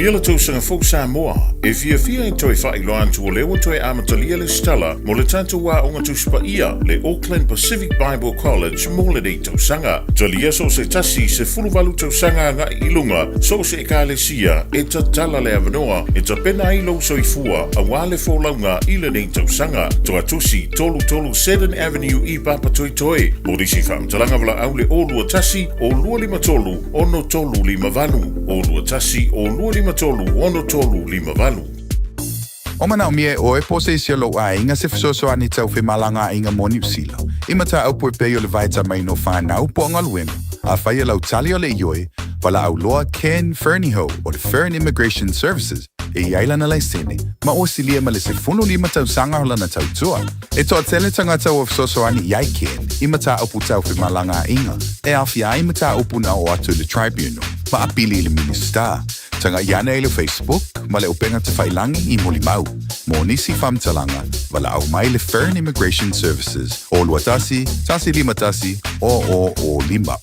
Manuia le tausaga fou Samoa! E fiafia e toe faailoa atu o lea ua toe amatalia le stala mo le tatou aoga Tusi Paia, le Auckland Pacific Bible College mo lenei tausaga. Talia so o se tasi 18 tausaga agai i luga, so o se ekalesia e tatala le avanoa e tapena ai lou soifua aua le folauga i lenei tausaga. Toatusi 33 Seddon Avenue i Papatoetoe. Mo nisi faamatalaga valaau le 021 253 6358, 021 253 6358. O manaomia e ʻoe po o se isi o lou aiga se fesoasoani tau femalagaaiga mo Niu Sila, i mataupu e pei o le vaetamaina o fanau po o galuega, afai e lau tali o le ioe, valaau loa Ken Fernihough o le Fern Immigration Services e i ai lana laisene ma ua silia ma le 15 tausaga o lana tautua. E toatele tagata ua fesoasoani i ai Ken i mataupu tau femalagaaiga e aofia ai mataupu na oo atu i le Tribunal ma apili i le Minisita. Tagai ane i le Facebook ma le upega tafailangi i Molimau. Mo nisi faamatalaga, valaau mai le Fern Immigration Services o 21 151 0005.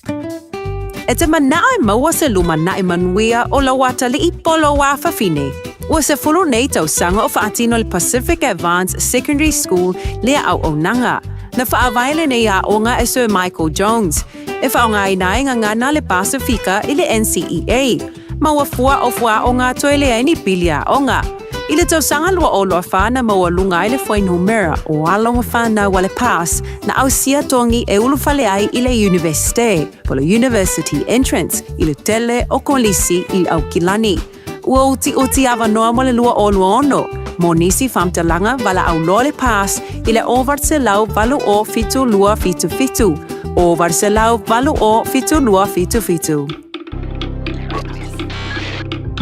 E te manao e maua se lumanai manuia o lau atalii po o lou afafine. Ua 10 nei tausaga o faatino le Pacific Advance Secondary School lea auaunaga. Na faavae lenei aoga e Sir Michael Jones, e faaaogaina ai gagana le Pasifika i le NCEA. Ma ua fua o fuaaoga toe leai ni pili aoga. I le tausaga 2024 na maualuga ai le fuainumera o alo ma fanau a le PASS na ausia togi e ulufale ai i le Iunivesite, po le University Entrance, i le tele o kolisi i Aukilani. Ua utiuti avanoa mo le 2026 mo nisi faamatalaga valaau loa le PASS i le 808 7277, 808 7277.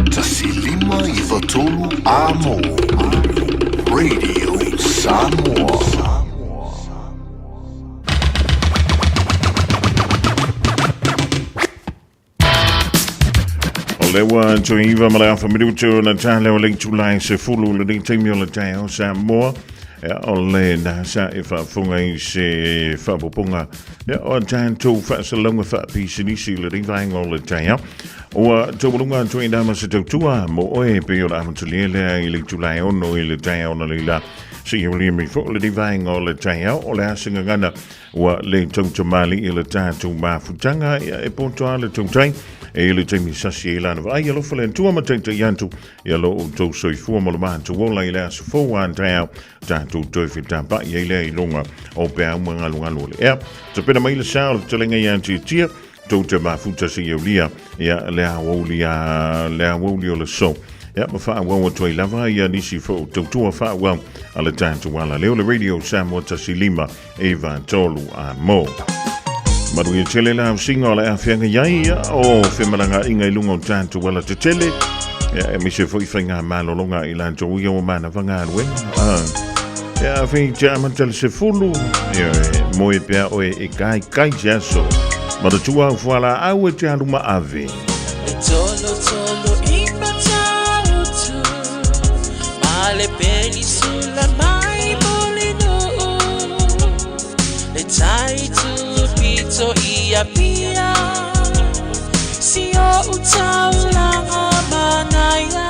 1 5 9 3 A mo Radio Samoa. O lea ua toe iva ma le afa minutu ona tale o le itulai 10 lenei taimi o le taeao Samoa. Ia, o le na sa e faafofoga i se faapopoga ia, o tatou faasalalauga faapisinisi i lenei vaega o le taeao. Ua taualuga atu i nama se tautua mo oe pei o le amatalia lea i le itulai 6 i le taeao na leila. Seia ulia mai foi lenei vaega o le taeao o le a se gagana Ua le tautamali i le tatou mafutaga ia e poto a le tautai e i le taimi sasi ai lana vaai alofa le Atua ma taitai atu ia lo outou soifua ma lo matou ola i le aso fou a taeao tatou toe fetapa'i ai lea i luga o peau ma galugalu o le ea. Tapena mai le sa o le fetalaiga ia Tiatia tou te mafuta seia ulia ia le aoauli a le aoauli o le so. Ia ma faaauau atu ai lava ia nisi fo tautua faaauau a le tatou ala leo le Radio Samoa 15 93 a mo. Manuia tele la ausiga o le afeaga iai ia o femalagaaiga i luga o tatou ala tetele. Ia, e mise foi faiga malologa i latou ia ua manava galuega. Ah. Ia, fei te amata le 10, ia, e moe pea oe e kai kai te aso. Manatua au fualaau e te alu ma ave. E tolo tolo i Matautu Ma le penisula mai Mulinuu Le tai tupito i Apia Si o utaulanga manaia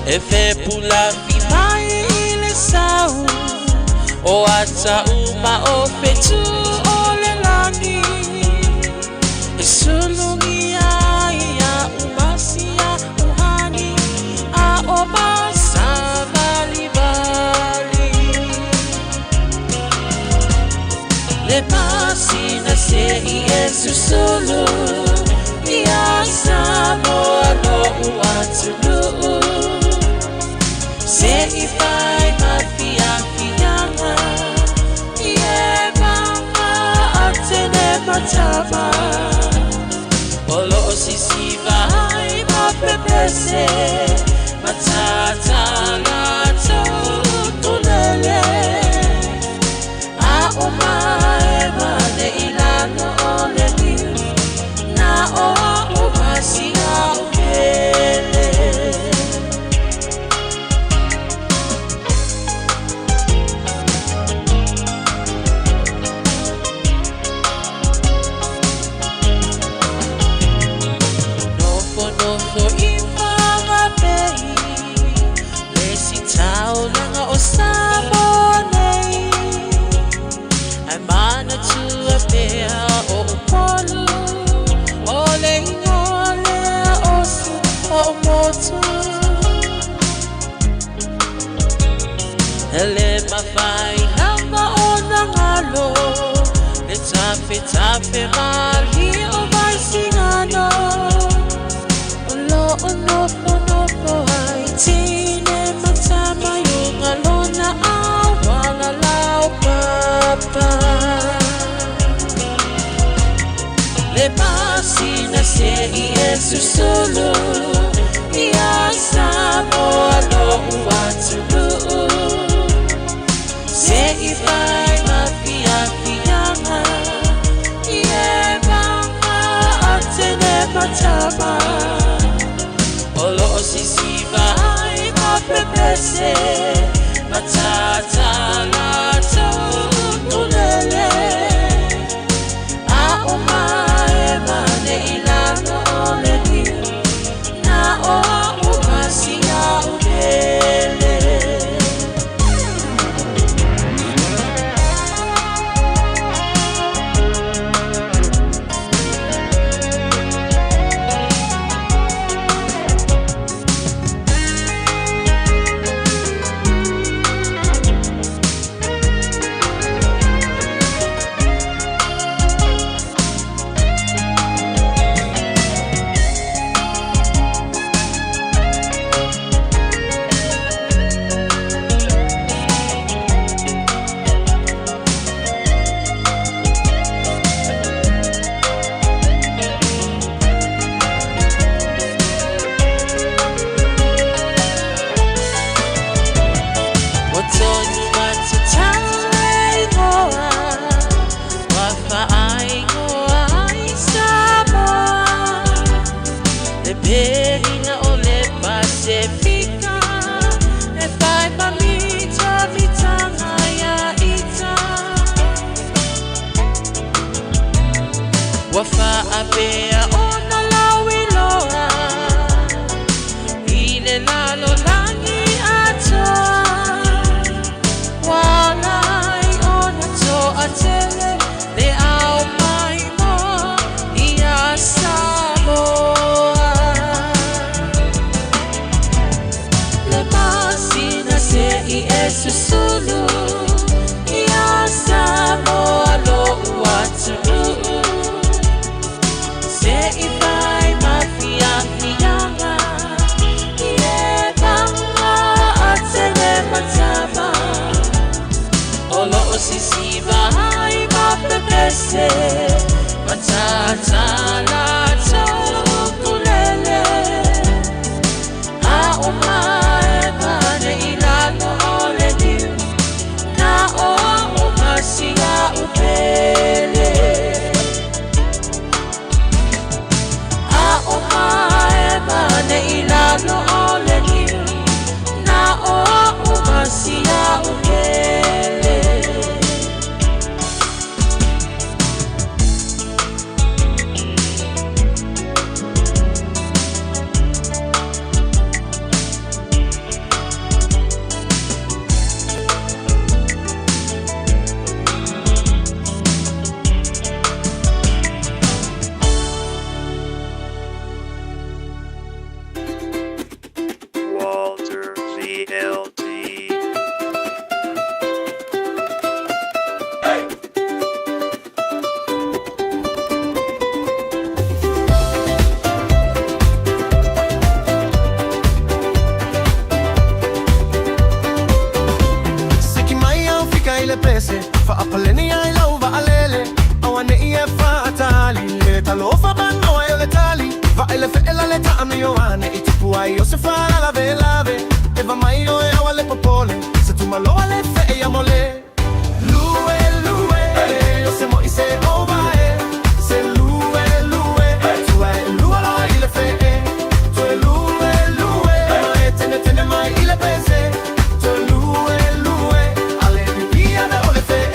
E fepulafi mai i le sau O ata uma o fetu o le lagi E sulugia ia umasia uhani A o masavalivali Le masina se i e susulu Ia Samoa lo'u atunuu Se i fai ma fiafiaga I e mama atene matama O lo'o sisiva ai ma pepese Matatala tulele A o mae mane i lalo o le niu Na o a o masia o pele. poto E le mafai lava ona galo Le tafetafe malie o Vaisigano O loo nofonofo ai Tine ma tama i uga lona auala laupapa Le masina se i e susulu Ia Samoa lo'u atunuu Se i fai ma fiafiaga I e vaga a tene ma tama O loo sisiva ai ma pepese Matata latou ukulele A o mae ma ne i lalo o le niu Na o a'u ma sia'u pele. Ua tonu matatau e igoa Ua faaigoa ai Samoa Le perina o le Pasefika E fai ma mitamitanga ia ita Ua faapea ona lauiloa I le lalolagi atoa Ua ala ai ona toatele Le ao maimoa ia Samoa Le masina se i e susulu Ia Samoa lo'u atunuu Se i fai ma fiafiaga I e vaga a tele ma tama O loo sisiva ai ma pepese Matata latou ukulele A o mae ma ne i lalo o le niu Na o a'u ma sia'u pele A o mae ma ne i lalo o le niu Na o a'u ma sia'u pele. Walter CLT. Siki mai au fika i le pese Faapaleni ai lau vaalele Auane'i e faatali Le talofa panoa e o le tali Vaai le fe'e la le taamio ane I tupu ai o se faalalavelave Eva mai oe aua le popole Se tumaloa le fe'e ia mole Lue lue o se mo'i se ova e Se lue lue tua e lua loa i le fe'e Toe lue lue ma e tenetene mai i le pese Toe lue lue a le pipia me o le fe'e.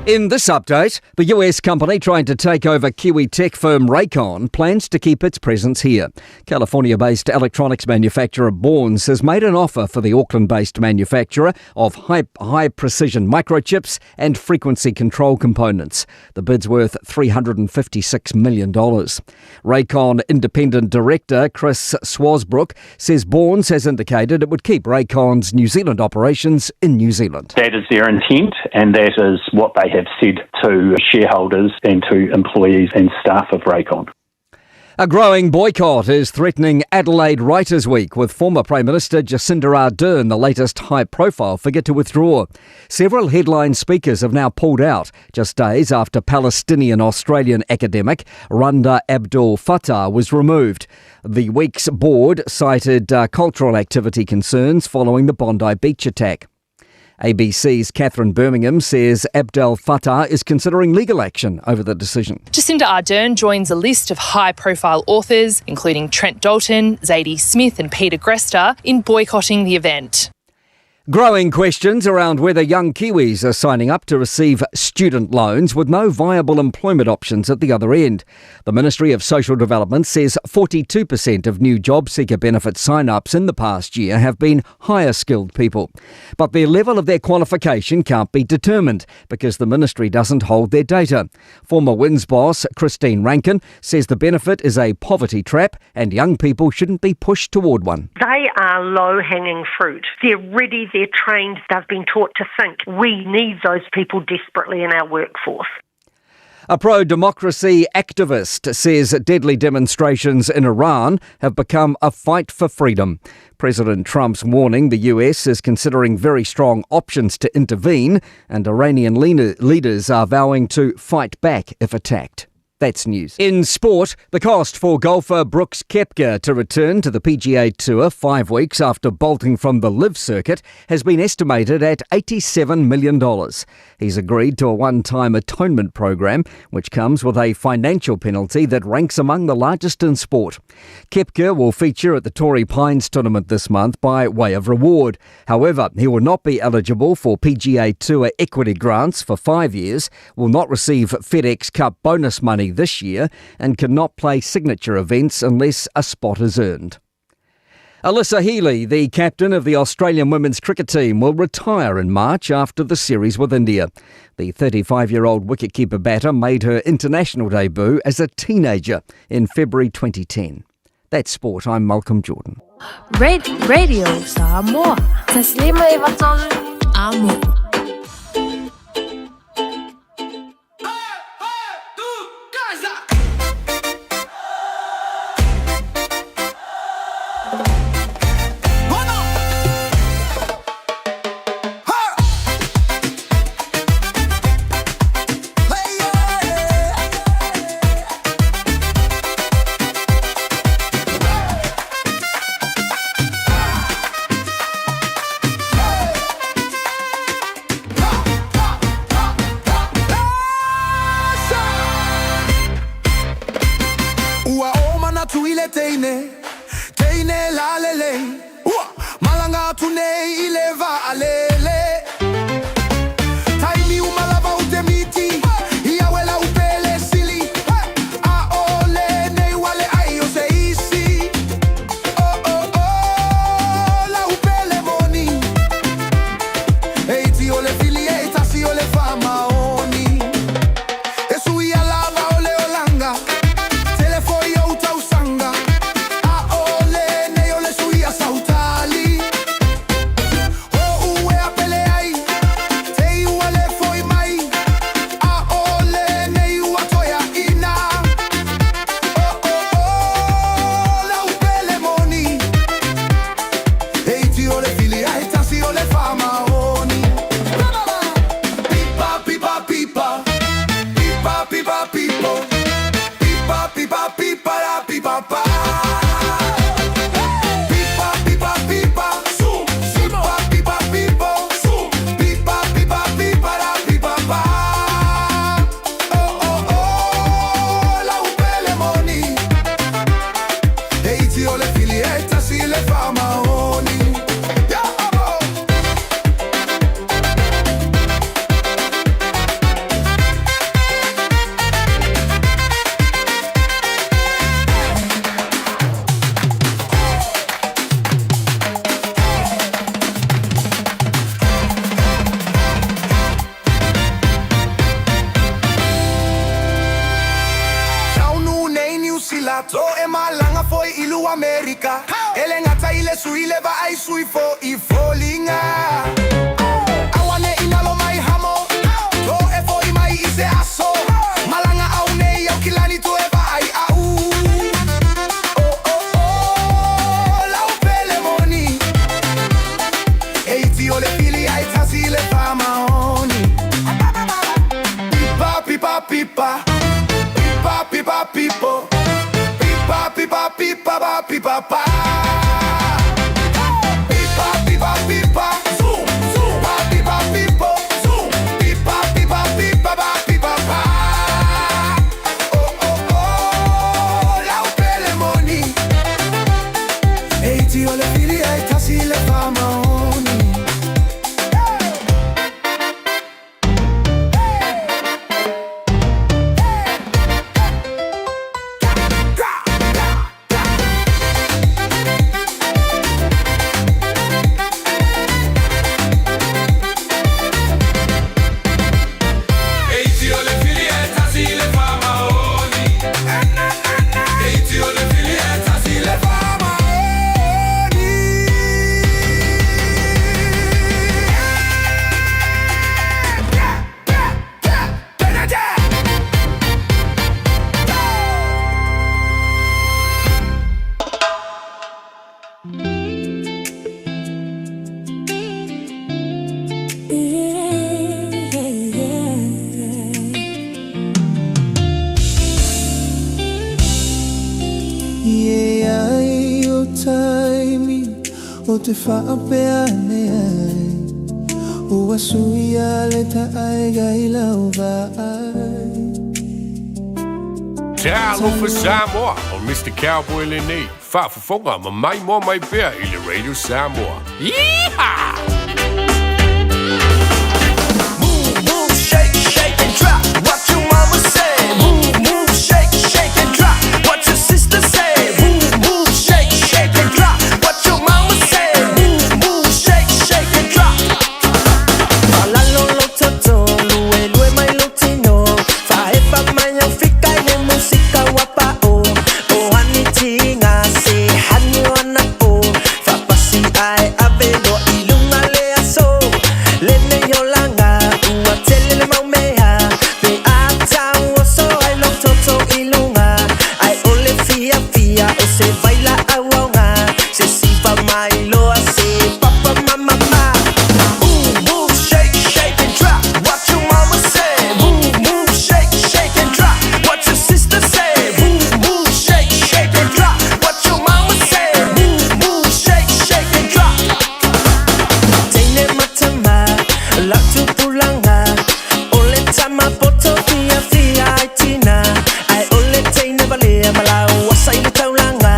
In this update, the US company trying to take over Kiwi tech firm Rakon plans to keep its presence here. California based electronics manufacturer Bourns has made an offer for the Auckland based manufacturer of high, high precision microchips and frequency control components. The bid's worth $356 million. Rakon independent director Chris Swasbrook says Bourns has indicated it would keep Rakon's New Zealand operations in New Zealand. That is their intent, and that is what they have said to shareholders and to employees and staff of Rakon. A growing boycott is threatening Adelaide Writers' Week, with former Prime Minister Jacinda Ardern the latest high profile figure to withdraw. Several headline speakers have now pulled out, just days after Palestinian Australian academic Randa Abdel Fattah was removed. The week's board cited cultural activity concerns following the Bondi Beach attack. ABC's Catherine Birmingham says Abdel Fattah is considering legal action over the decision. Jacinda Ardern joins a list of high profile authors, including Trent Dalton, Zadie Smith, and Peter Greste, in boycotting the event. Growing questions around whether young Kiwis are signing up to receive student loans with no viable employment options at the other end. The Ministry of Social Development says 42% of new job seeker benefit sign ups in the past year have been higher skilled people. But the level of their qualification can't be determined because the ministry doesn't hold their data. Former WINZ boss Christine Rankin says the benefit is a poverty trap and young people shouldn't be pushed toward one. They are low hanging fruit. They're ready, they're trained, they've been taught to think. We need those people desperately in our workforce. A pro democracy activist says deadly demonstrations in Iran have become a fight for freedom. President Trump's warning the US is considering very strong options to intervene, and Iranian leaders are vowing to fight back if attacked. That's news. In sport, the cost for golfer Brooks Koepka to return to the PGA Tour five weeks after bolting from the LIV circuit has been estimated at $87 million. He's agreed to a one time atonement program, which comes with a financial penalty that ranks among the largest in sport. Koepka will feature at the Torrey Pines tournament this month by way of reward. However, he will not be eligible for PGA Tour equity grants for five years, will not receive FedEx Cup bonus money this year and cannot play signature events unless a spot is earned. Alyssa Healy, the captain of the Australian women's cricket team, will retire in March after the series with India. The 35 year old wicketkeeper batter made her international debut as a teenager in February 2010. That's sport. I'm Malcolm Jordan. Red Radio Samoa. Taslima Amo. lau Amerika E le gata i le sui le vaai sui fo'i foliga Aua ne i nalo mai hamo Toe fo'i mai i se aso Malaga au nei Aukilani toe vaai a'u Oh oh oh lau pele moni E iti o le fili ae tasi le faamaoni Pipa pipa pipa Pipa pipa pipo Pipa pipa pipa pa pipa pa Pipa pipa pipa Zoom zoom Pa pipa pipo Zoom Pipa pipa pipa pa pipa pa Oh oh oh lau pele moni E iti o le fili ae tasi le faamaoni. E ai o taimi o te faapea ane ai Ua suia le taaiga i lau vaai. Talofa Samoa, o Mister Cowboy lenei, faafofoga ma maimoa mai pea i le Radio Samoa. Yeehaw! Move, move, shake, shake and drop what your mama say. Move, move, shake, shake and drop what your sister say. Move, move, shake, shake and drop what your mama say. Move, move, shake, shake and drop. Faalalo lou toto, luelue mai lou tino. Faaepa mai au fika i le musika ua pao. O hani tiga se hani o anapo. Faapasi ae ave loa i luga le aso. Lenei olaga ua tele le mau mea. Pe a tau oso ai lou toto i luga. Ae o le fiafia o se vailaau aoga. Se siva mai loa se papa ma mama. Move, move, shake, shake and drop what your mama say. Move, move, shake, shake and drop what your sister say. Move, move, shake, shake and drop what your mama say. Move, move, shake, shake and drop. Teine ma tama, lau tupulaga, o le tama poto fiafia ai tina. Ae o le teine valea ma lau asa i le taulaga.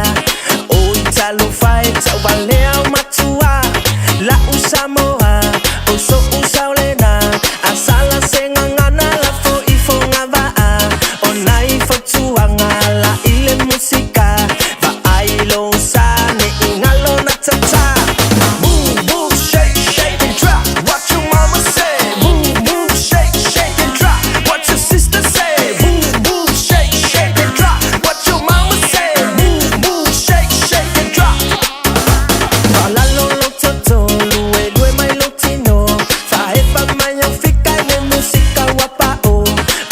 Oi talofa e tauvalea o matua, la'u Samoa, o so'u saolena. A sala se gagana lafo i fogavaa, o nai fautuaga la i le musika. Vaai lou sa ne i galo na tata. Move, move, shake, shake and drop what your mama say. Move, move, shake, shake and drop what your sister say. Move, move, shake, shake and drop what your mama say. Move, move, shake, shake and drop. Faalalo lou toto, luelue mai lou tino. Faaepa mai au fika i le musika ua pao.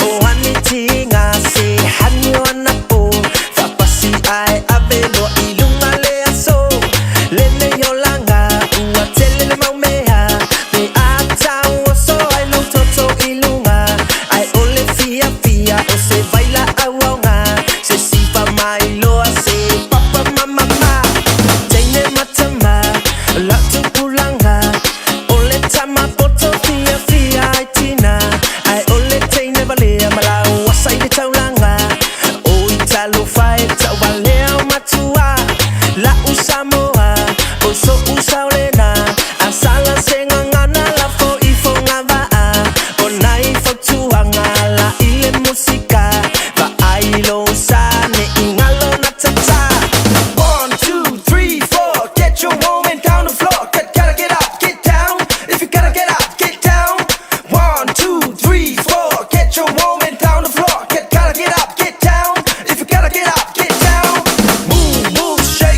O hani tiga se hani o anapo. Faapasi ae ave loa i luga le aso. Lenei olaga ua tele le mau mea. Pe a tau oso ai lou toto i luga. Ae o le fiafia o se vailaau aoga. Se siva mai loa se papa ma mama. Teine ma tama, lau tupulaga. O le tama poto fiafia ai tina. Ae o le teine valea ma lau asa i le taulaga. Oi talofa e tauvalea o matua. La'u Samoa, o so'u saolena. A sala se gagana lafo i fogavaa. O nai fautuaga la i le musika. Vaai lou sa ne i galo na tata. One, two, three, four. Get your woman down the floor. Get, gotta get up, get down. If you gotta get up, get down. One, two, three, four. Get your woman down the floor. Get, gotta get up, get down. If you gotta get up, get down. Move, move, shake.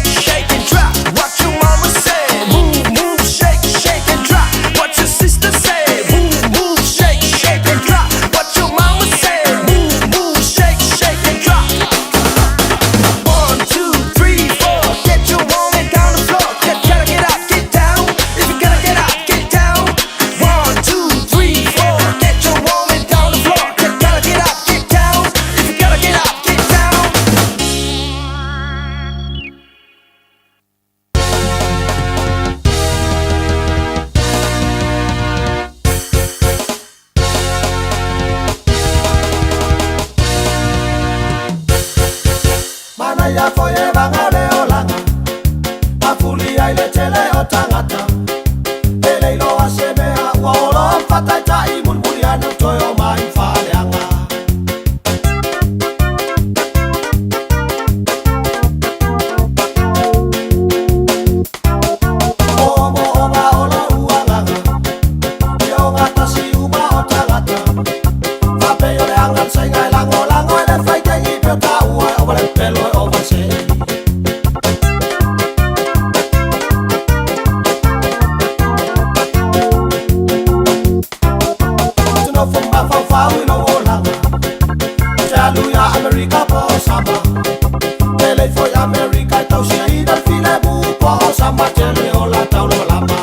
ia foi e vaga o le olaga Mafulia i le tele o tagata E le iloa se mea ua olo Fataitai mulimuli ane ua toe o mai faaleaga. Moomooga o lou agaga E ogatasi uma o tagata Faapei o le aga le saiga e lagolago e le faitaigi pe o taua e ova le pelo e ova le se'i. Ou te nofo mafaufau i lou olaga Ou te alu ia Amerika po o Sama E le ifo i Amerika e tausiaina le filemu Po o Sama tele o la taulamalama.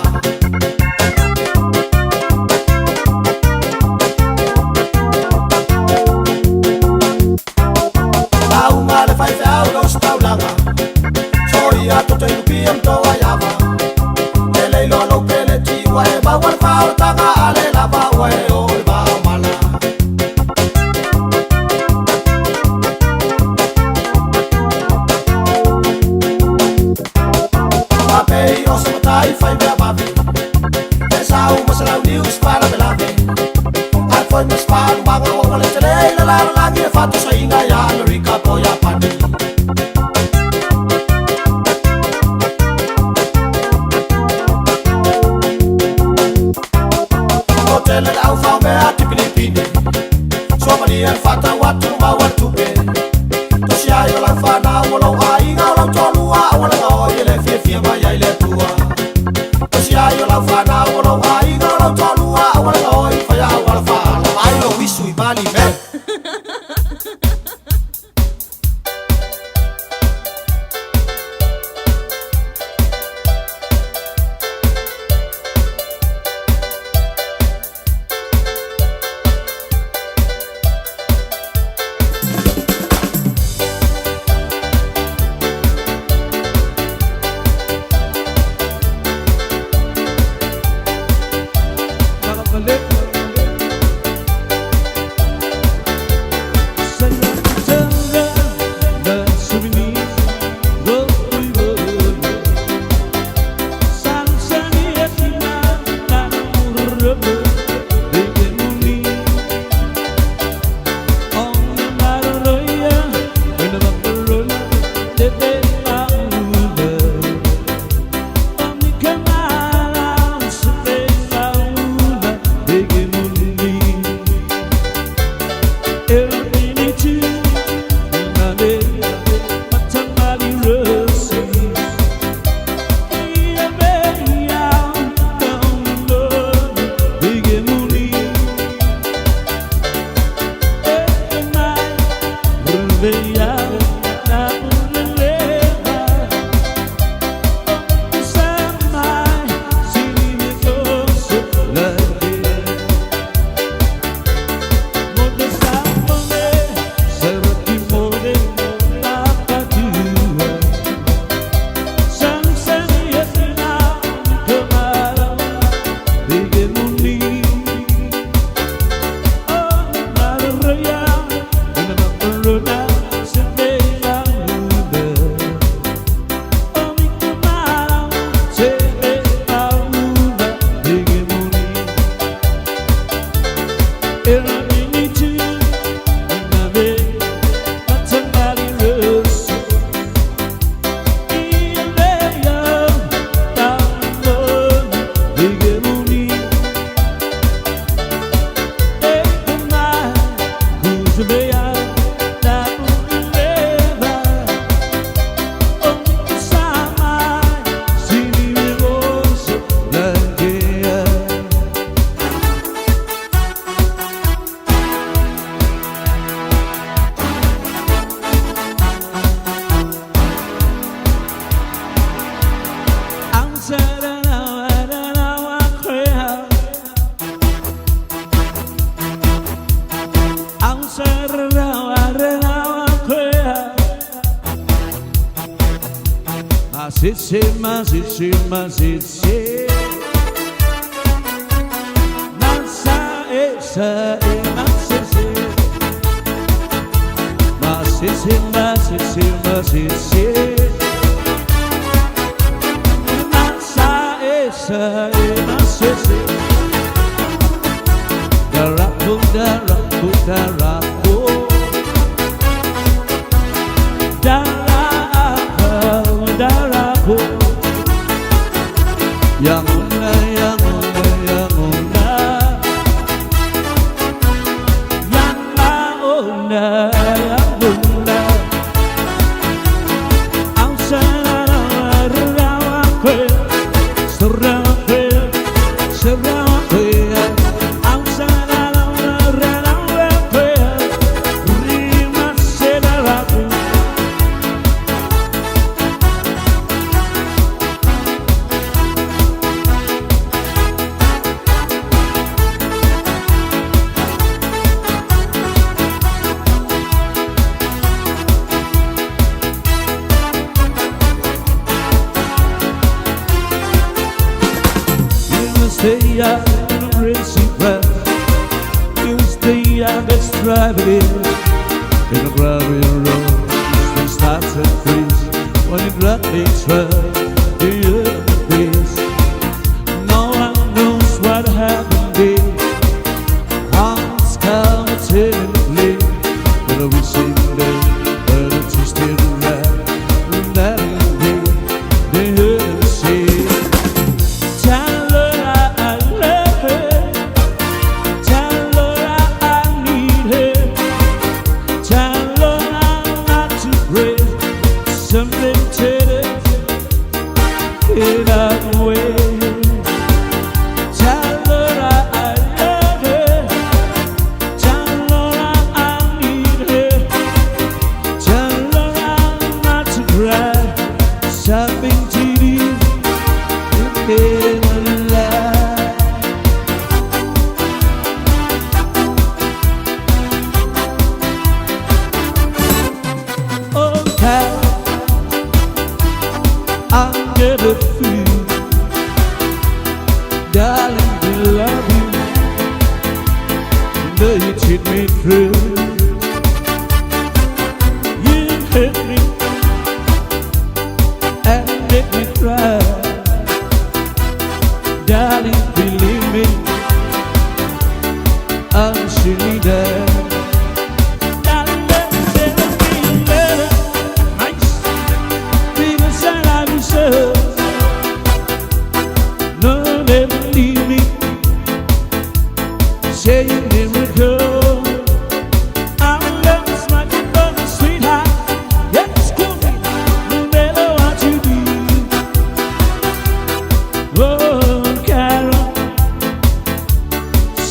Lauga le faifeau i Ositaulaga Soia toto i Lupia ma Toaiava E le iloa lou peleti ua e maua le faaolataga A le lava ua e oo i le vaomala. Faapei o se matai fai mea vave E sau ma se launiu i se faalavelave Ae foi ma se faalumaga ua ua le tele i le lalolagi E faatosaina ia Amerika po o Iapani. O tele le au faomea tipinipini Suamalie le faatau atu ma maua le tupe Tosi ai o lau fanau o lou aiga o lau toalua Aua le gaoi e le fiafia mai ai le Atua Tosi ai o lau fanau o lou aiga o lau toalua Aua le gaoi faia auala faala Vaai lou isu i mali me.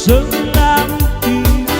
So I will be.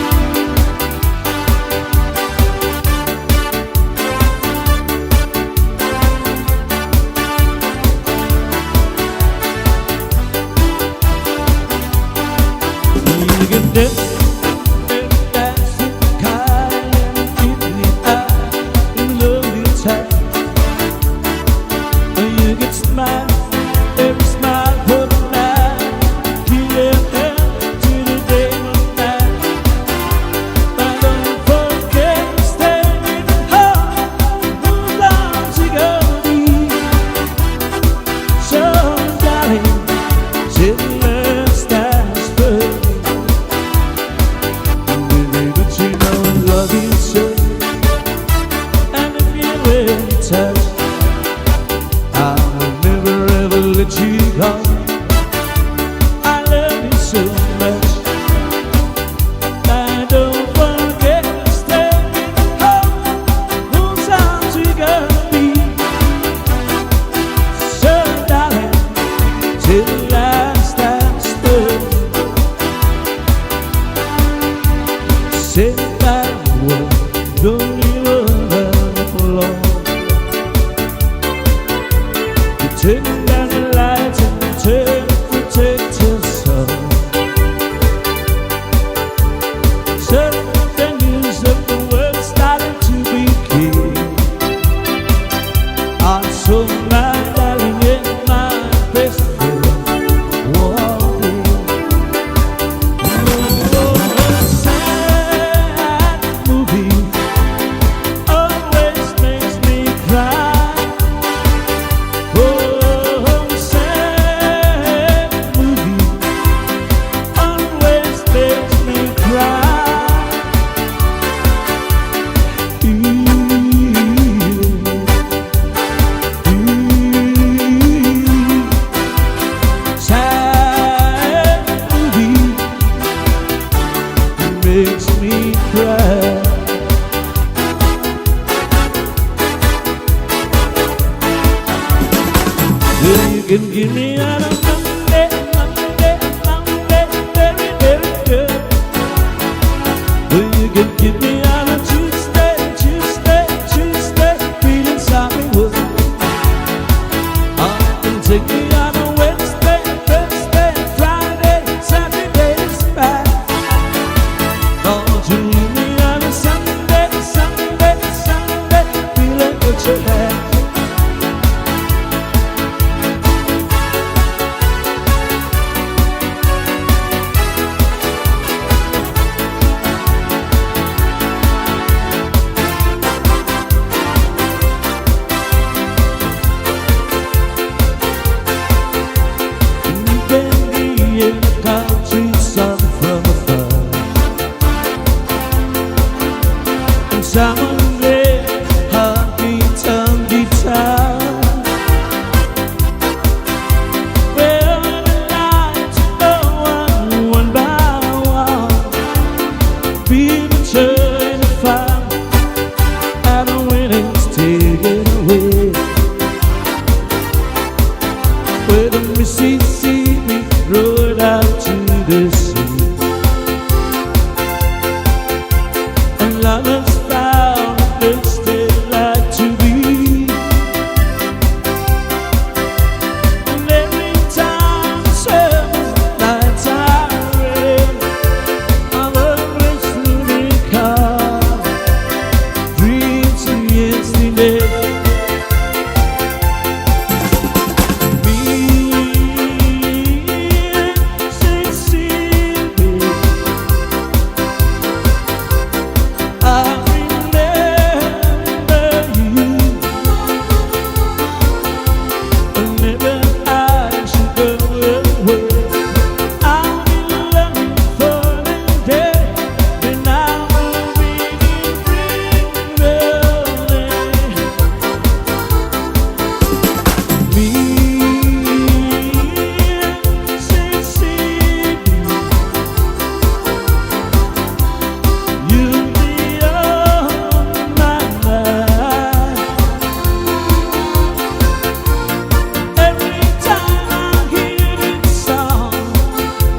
Makes me cry. Well, you can give me out of Monday, Monday, Monday, very, very good. Well, you can give me out of Tuesday, Tuesday, Tuesday, feeling sorry was. I can take me out of Wednesday, Thursday, Friday, Saturday, is bad. Don't you leave me on a Sunday, Sunday, Sunday, feeling what you had. You can be in the country sun from afar. And someone play honky tonk guitar. Well, the lights go on one by one. People turn the fire, and the winnings taken away. Where the Mississippi rolled out to the sea. And lovers found a place they like to be. And every time the service lights are red, I'm a place to recall dreams of yesterday. Me, Mississippi, I remember you. Whenever I should go away, I'll be longing for the day when I will be free. Me, Mississippi, you'll be on my mind. Every time I hear this song,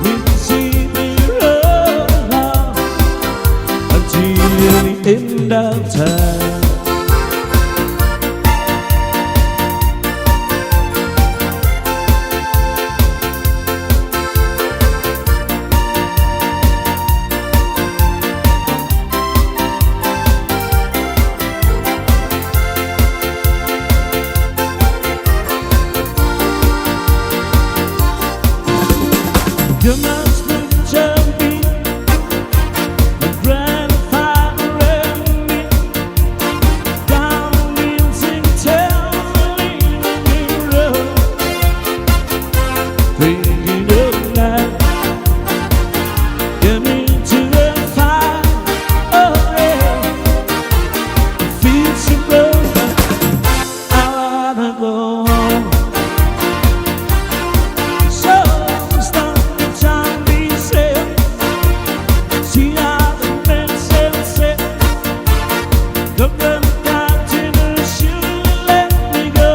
Mississippi roll along until the end of time. You must picture me, my grandfather and me, down in St. Road, thinking of life, get me to the fire, oh yeah, it feels so broken, I wanna go home. So stop the time be said. See how the men said, said. Come the continent should let me go.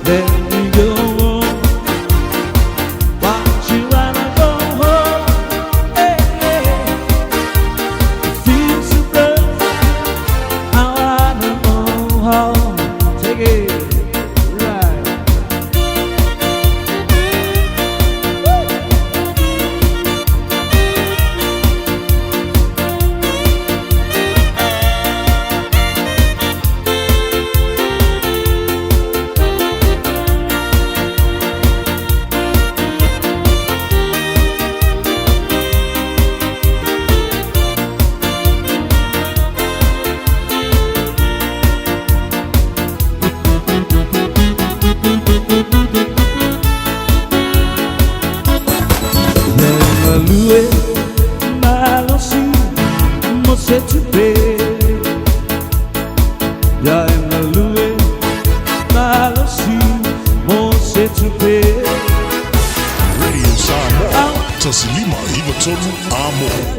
Let me go home. Why you wanna go home? Hey, hey. It feels so good. I wanna go home. Take it. Right. Malue malosi mo se tupe. Ya malue malosi mo se tupe. Radio Samoa, Tasilima. 93 Amo.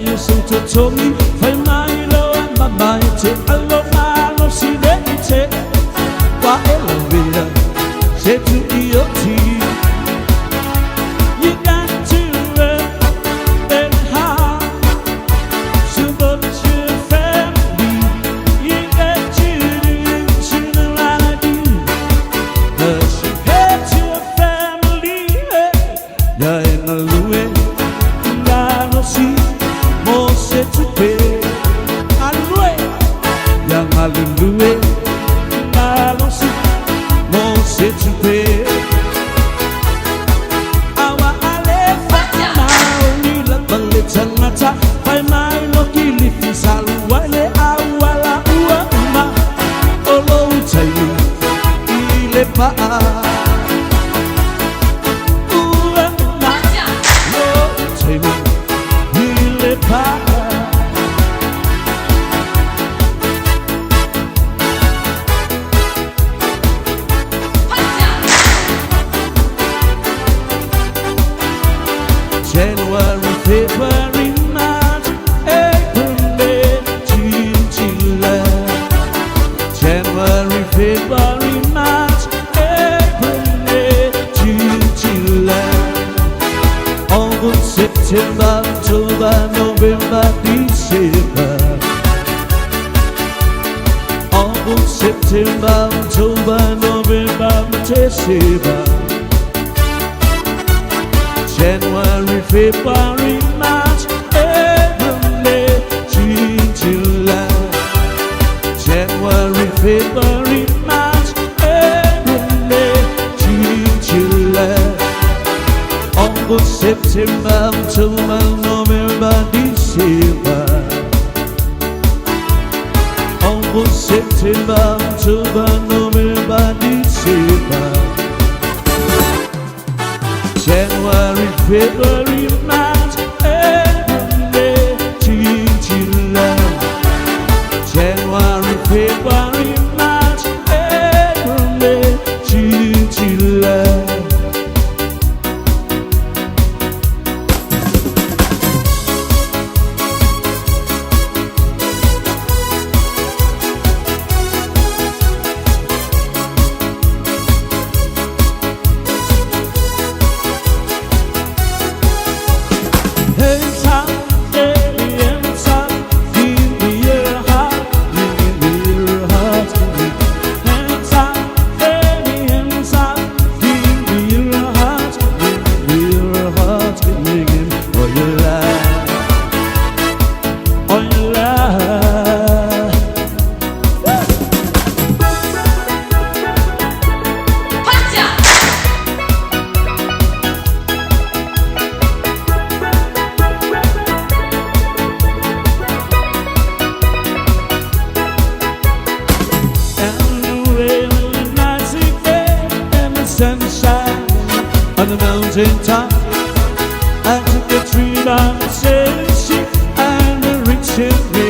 January, February, March, April, May, June, July. January, February, March, April, May, June, July. August, September, October, November, December. August, September, October, November, December. January, February, March, April, May, June, July. January, February, March, April, May, June, July. August, September, October, November, December. August, September, October, November, December. January, February, March, April, May, June, July. January, February, March, April, May, June, July. Sunshine on the mountain top. I took a tree by the sheep and the rich me.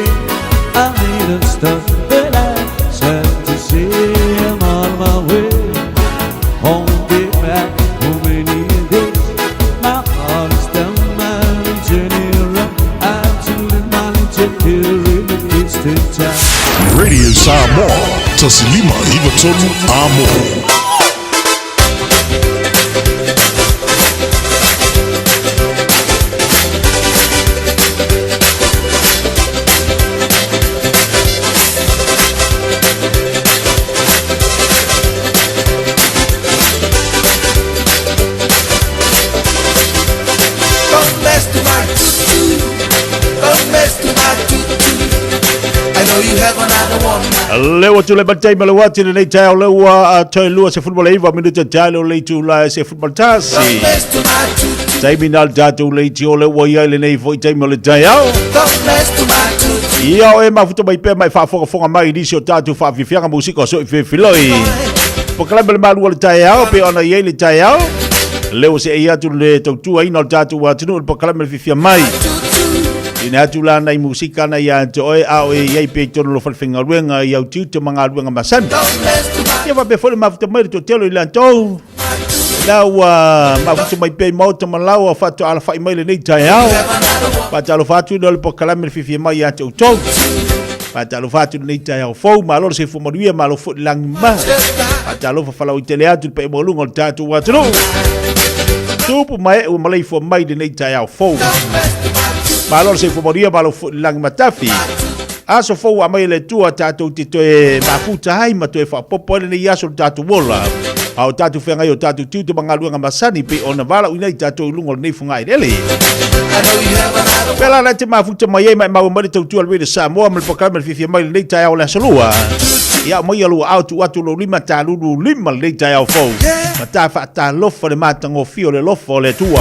I made a stop, but I sad to see I'm on my way. Home, get back home any days. My heart is down, my journey around. I'm to live my little here in the distant town. Radio Samoa, Tasilima Ivatonu Amo. Le ua tule matai ma le wati le nei taeao le ua toe lua se football e iva minute tae le o le itu la se football tasi. Taimi na le tatou le iti o le ua iai le nei foi taimi o le taeao. Ia o e mafuta mai pea mai faafogafoga mai i nisi o tatou faafiafiaga musika o so'i fefiloi. Pokalame le malu o le taeao pe ona iai le taeao. Le ua seei atu le tautuaina o le tatou atunuu le pokalame le fifia mai. Ina atu la nai musika na ia te oe a o e iai pe i tonu lo falefaigaluega i au tiute ma galuega masani. Ia faapea foi le mafuta mai le toatele i latou. La ua mafuta mai pea i maota ma laua faatoa alafai mai lenei taeao. Faatalofa atu i le polokalame le fiafia mai ia te outou. Faatalofa atu i lenei taeao fou, malo le soifua manuia, malo foi le lagi ma. Faatalofa faalauaitele atu i le paia maualuga o le tatou atunuu. Tupu ma ee ua maleifua mai i lenei taeao fou. Malo le soifua manuia, malo foi le lagi matafi. Aso fou ua aumai e le Atua tatou te toe mafuta ai ma toe faaopoopo ai lenei aso i lo tatou ola. A o tatou feagai o tatou tiute ma galuega masani pei ona valaauina ai tatou i luga o lenei fogaeleele. Pēlā la e te mafuta mai ai ma e maua mai le tautua a le Radio Samoa ma le polokalame le fiafia mai lenei taeao o le Aso Lua. Ia aumaia lou aao tuu atu lou lima talulu lima lenei taeao fou. Ma ta faatalofa le matagofie o le alofa o le Atua.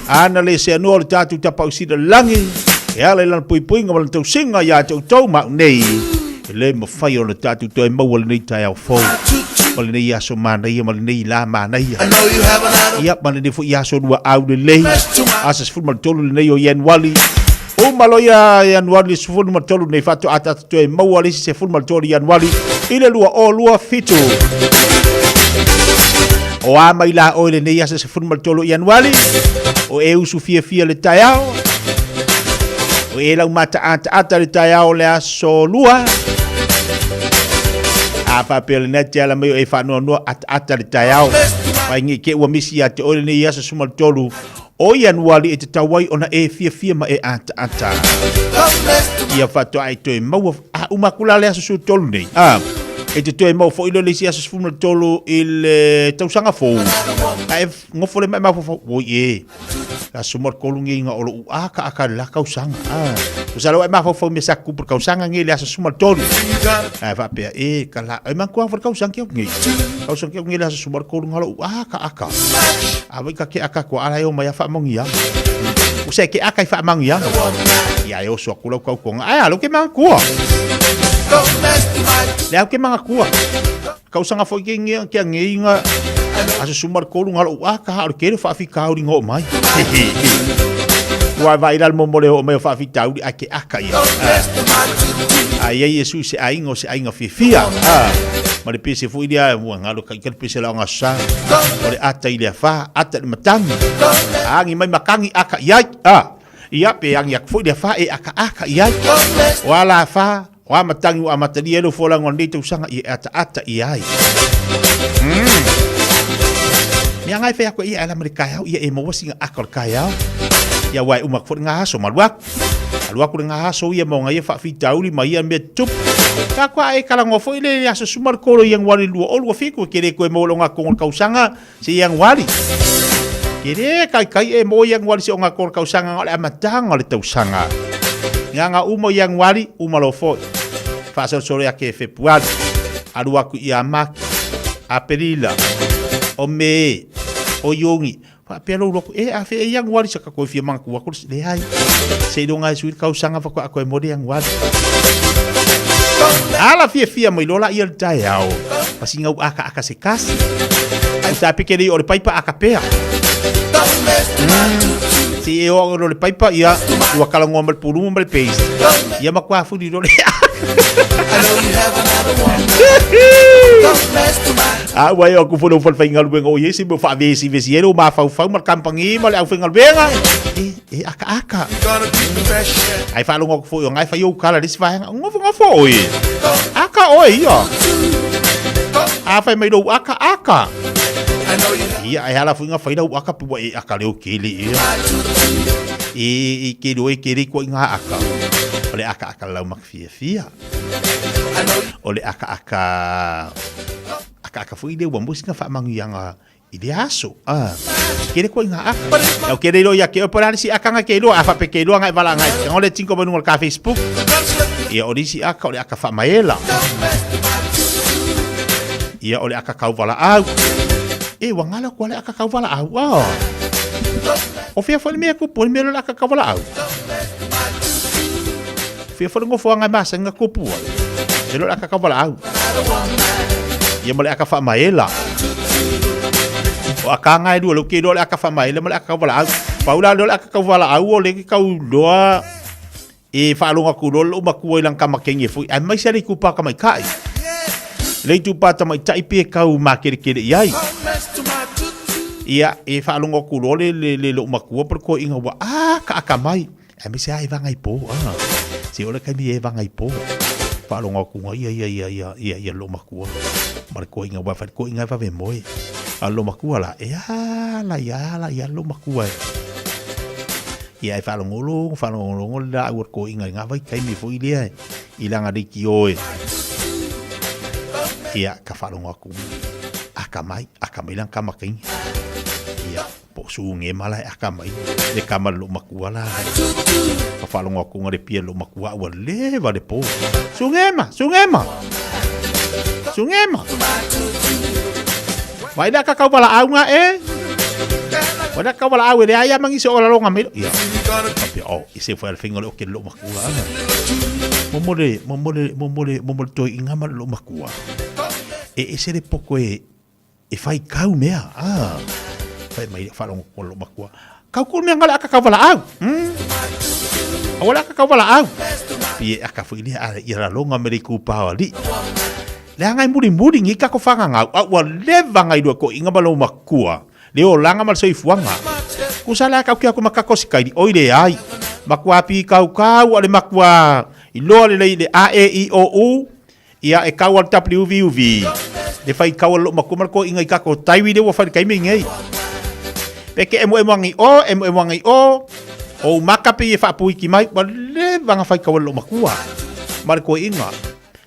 Ana le seanoa o le tatou tapausila lagi, e ala i lana puipuiga ma lana tausiga ia te outou ma au nei, e le mafai ona tatou toe maua lenei taeao fou, ma lenei aso manaia, ma lenei la manaia. Ia, ma lenei foi aso luaau lelei, aso 13 lenei o Ianuari, uma loa ia Ianuari le 13 nei faatoa tatou toe maua le isi 13 Ianuari i le 2027. O a mai la oe lenei aso 13 o Ianuari, o e usu fiafia le taeao, o e lau mataataata le taeao o le aso lua, a faapea lenei te ala mai o e faanoanoa ataata le taeao, mai ngi ke ua misi ia te oe lenei aso 13 O Ianuari e tatau ai ona e fiafia ma e ataata. Ia faatoa e toe maua, a uma aku la le aso 13 nei, a, e te toe maua foi lea le isi aso 13 i le tausaga fou. A e ngofo le mai mafaufau, oi e, la suma le kolu ngi nga o lou aka aka le la kausaga. A, o sa lau e mafaufau me sa kupu le kausaga ngi le aso 13. A e faapea, e, ka la, e mantua fo le kausaga ki au ngi. Kausaga ki au ngi le aso suma le kolu nga lou aka aka. A wai ka ke aka kua ala e o mai a whaamangi anga. O se ke aka i whaamangi anga. Ia e oso aku lau kau konga. Ai alo ke manga kua. Le au ke manga kua. Kausanga foi ke ngia ke ange inga. Aso sumar kolu ngalo u aka ha o ke le whaafi kauri ngo mai. Ua vai lal momo le o mai o whaafi tauri a ke aka ia. Ai ai Yesu se ainga o se ainga fiafia. Ma le pese foi lea ua ngalo ka i ka le pese la o ngasa. O le ata i le afa, ata i le matangi. Angi mai makangi aka i ai. A, ia pe angi aku foi le afa e aka aka i ai. O ala afa, o a matangi o a matalia e lo folaga o lenei tausaga i e ata ata i ai. Mea ngai whai aku ia ala ma le kaeao, ia e maua singa aka o le kaeao. Ia wai uma aku foi ngā aso, malu aku. Alu aku le ngā aso ia mo ngā ia whaafitauli ma ia mea tupu. Ka kua e kalangoa foi le aso suma le kolo Ianuari lua o lua fiku e kere koe mo lo ngā kongo le kausanga se Ianuari. Kere kai kai e mo Ianuari se o ngā kongo le kausanga ngā o le amatanga o le tausanga. Ngā ngā uma Ianuari, uma lo foi. Whaasorosoro ake e Fepuari. Alu aku ia Maki, Aperila, o Me, o Iongi, Faapea lou loku, e a fe e Ianuari sa ka koe fia manga ku aku leai. Se iloga e sui le kausaga faatoa koe mo le Ianuari. Ala fiafia mai loa la ia le taeao. Pasinga u aka aka se kasi. O sa peke lei o le paipa aka pea. Se e o lo le paipa ia ua kalangoa ma le pulumu ma le paste. Ia ma kua fuli lo le A ua e aku foi le faigaluega o iai se mea faavesivesi ai lou mafaufau ma le kamupani ma le aufaigaluega. E, e akaaka. Ai faalogo atu foi o ngai fai ou kala le isi vaega. Ngofongofo oe. Aka oe ia. A fai mai lou aka, aka. Ia, e ala foi nga fai lau aka pe ua e aka leo kele ia. E, e kele oe kele koa i ngā aka. O le aka aka lau fiafia. O le akaaka, akaaka foi lea ua maua sina faamanuiaga i le aso. Ah, kele koe i ngā aka. Au kele iloa ia ke oe po o le a le isi akanga ke iloa, a faapea ke iloa ngai vala ngai te le tinko mai luga o le ka Facebook. Ia o le isi aka o le aka faamaela. Ia o le aka kauvalaau. E ua ngalo atu a le aka kauvalaau. Ah. O fea foi le mea kupu, o le mea le aka kauvalaau. Fia fo le ngofoanga e masani nga kupua. E lo le aka kawalaau. Ia ma le aka whaamaela. O aka ngai lua lo ke lo le aka whaamaela ma le aka kawalaau. Paula lo le aka kawalaau o le ke kau loa e whaalonga ku loa lo makua i lang kamakengi e fui. Ai mai se le kupa ka mai kai. Le tu pata mai tai pe kau ma kere kere i ai. Ia, e faalogo atu loa le, le, le lou matua po le toeaina ua akaaka mai. Aemaise lava e vagai po, a. Se o le taimi e vagai po. Faalogo atu ia, ia, ia, ia, ia, ia lou matua. Ma le toeaina ua fai le toeaina e vave moe. A lou matua la, e ala ia, ala ia lou matua e. Ia e faalogologo, faalogologo le laau a le toeaina i ngā vaitaimi foi lea i lana leitio e. Ia, ka faalogo atu, aka mai, aka mai lana tama teine. Ia, po o suge ma la e aka mai, le tama le lou matua la. Ka faalogo atu le pia lou matua ua leva le po. Suge ma, suge ma, suge ma. Vai le aka kau valaau nga e. Vai le aka kau valaau e leai a mangi se o laloga mai. Ia. Ka pia, oh, i se fai al fenga le o ke lou matua. Momo le, momo le, momo le, momo le toi inga ma le lou matua. E ese le poko e, e fai kau mea. Ah. Fai mai faalogo ko lou matua. Kau ku mea ngale aka kau valaau. Aua le aka kau valaau. Pi e aka foi lea a ia laloga me le ikupa o alii. Leaga e mulimuli ngi kako whangangau, a ua leva ngai lua ko inga ma lou makua, le olaga ma le soifuaga. Kusa la kau kia ko makako sikaili, oi le ai. Makua pi kau kau a le makua iloa lelei le A E I O U, ia e kau a le W V U V. Le whai kau a lou makua ma le ko inga i kako taiwi le ua whai le kaimi ngei. Pe ke emo emo angi o, emo emo angi o, o maka pe i e whaapuiki mai, ua leva nga whai kau a lou makua ma le ko inga.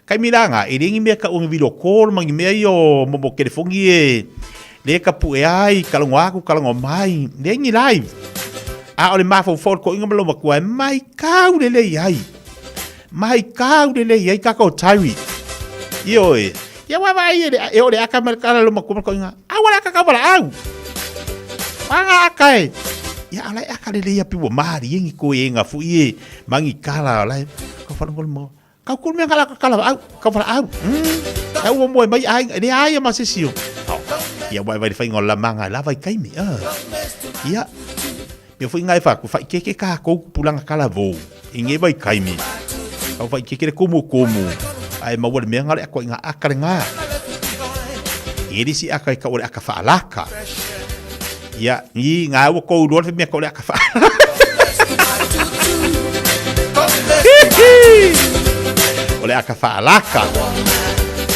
Kai mi la e le ngi mea ka ungi video call ma ngi mea io mo mo telefongi e le ka pu e ai ka longo aku ka longo mai le ngi live. A o le mafaufau ko inga ma lo makua e mai kau le le ai. Mai kau le le ai ka ko tawi. Io e. Ia wa vai e e o le aka ma ka lo makua ko inga. A wala ka ka wala au. Wanga aka e. Ia ala e aka le le ia pi wa mari e ngi ko e nga fu i e mangi kala ala e. Ka whanau mo Kau kulu mea ngala kala au, kau wala au. Au ua moe mai ai, le ai ma se sio. Ia wai wai whai ngola manga la vai kaimi. Ah. Ia. Mea foi ngai wha ku whai keke ka kou pulanga kala vou. I nge vai kaimi. Kau whai keke le komu komu. Ai maua le mea ngale ako i ngā aka le ngā. I erisi aka i ka ore aka whaalaka. Ia, ngi ngā ua kou loa le mea ka ore aka whaalaka. O le aka whaalaka.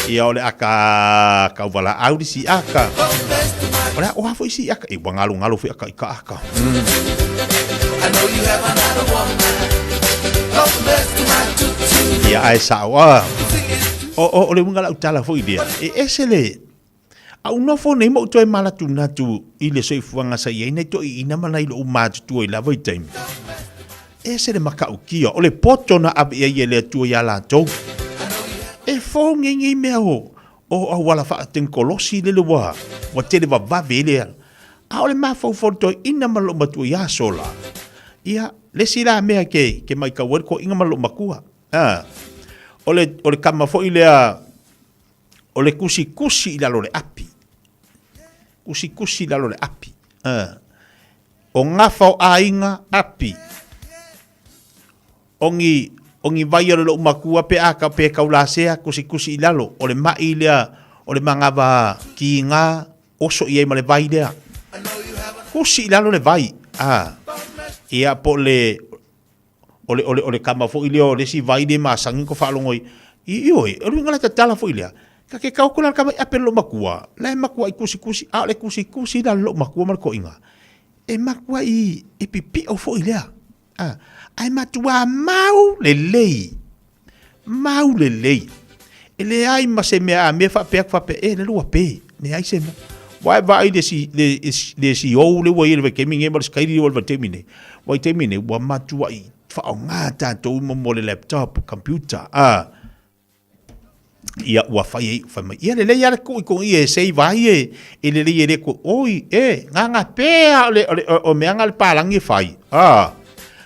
Ia o le aka kauwala auri si aka. O le oha foi si aka. E ua ngalo ngalo foi aka i ka aka. Ia ai sao a. O, o, o le unga lau tala foi lea. E ese le, A ou nofo nei ma ou toe manatunatu i le soifuaga sa i ai nai toeaiina ma nai lou matutua i la vaitaimi. E ese le matautia o le poto na ave i ai e le Atua iā latou. E fou nei nei mea o, o auala faatenikolosi lele ua, ua tele vavave ai le ala. A o le mafaufau o le toeaina ma lou matua iā sola, ia, le isi la mea ke, ke maitau ai le toeaina ma lou matua. A, o le, o le kama foi lea, O le kusikusi i lalo o le api. Kusikusi i lalo o le api. Uh. O gafa o aiga, api. O ni, o ni vai o le lou makua pe a ka pe kaulasea, kusikusi i lalo. O le mai lea, o le manava kiga, oso i ai ma le vai lea. Kusi i lalo le vai. Ah. Ia po le, O le, o le, o le kama foi lea o le isi vai le masani ko faalogo i, i, ioe, o le uiga la tatala foi lea. Ka ke kau aku la le kama i ape le lou makua, la e makua i kusikusi, a o le kusikusi la le lou makua ma le toʻiga, e makua i, i pipio foi lea. A, ae matuā mau lelei, mau lelei. E leai ma se mea a mea faapea atu faapea, e le lua pe, leai se mea. Ua e vaai le si, le, le si ou le ua i le vaitaimi nei ma le Skype le vaitaimi nei. Vaitaimi nei, ua matuai faaaoga tatou mo mo le laptop, computer, a. Ia ua fai ai, fai mai, ia lelei lava le tuu i koʻu e save ai e, e lelei e le koʻu, oi, e, ngāngā pea o le, o le, o mea nga le pālagi e fai, a.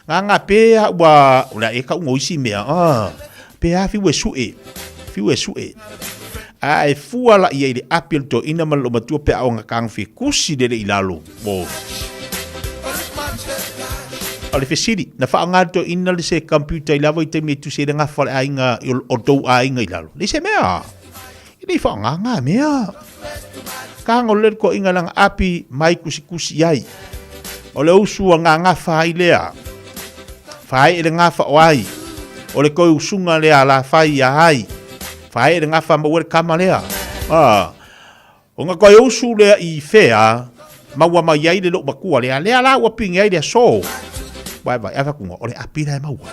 Ngāngā pea ua, o le a e kau ngoisi mea, a. Pea fiu e suʻe, fiu e suʻe. A e fua la ia i le api o le toeaina ma le loomatua pe a o ngakang fie kusi lele i lalo. O. O le fesili, na faaaoga e le toeaina le se computer i lava i taimi e tusi ai le gafa o le aiga, o tou aiga i lalo. Leai se mea. E le i faaaoga ngā mea. Kaga o le toaiga lana api mai kusikusi i ai. O le usu a gagafa ai lea. Fae le gafa o ai. O le toe usuga lea a Lafai ia ai. Fae le gafa maua le kama lea. Ah. Ona toe usu lea i fea, maua mai ai le lou matua lea, lea la ua pine ai le aso. Vae vae, ai fatunga, o le api la e maua.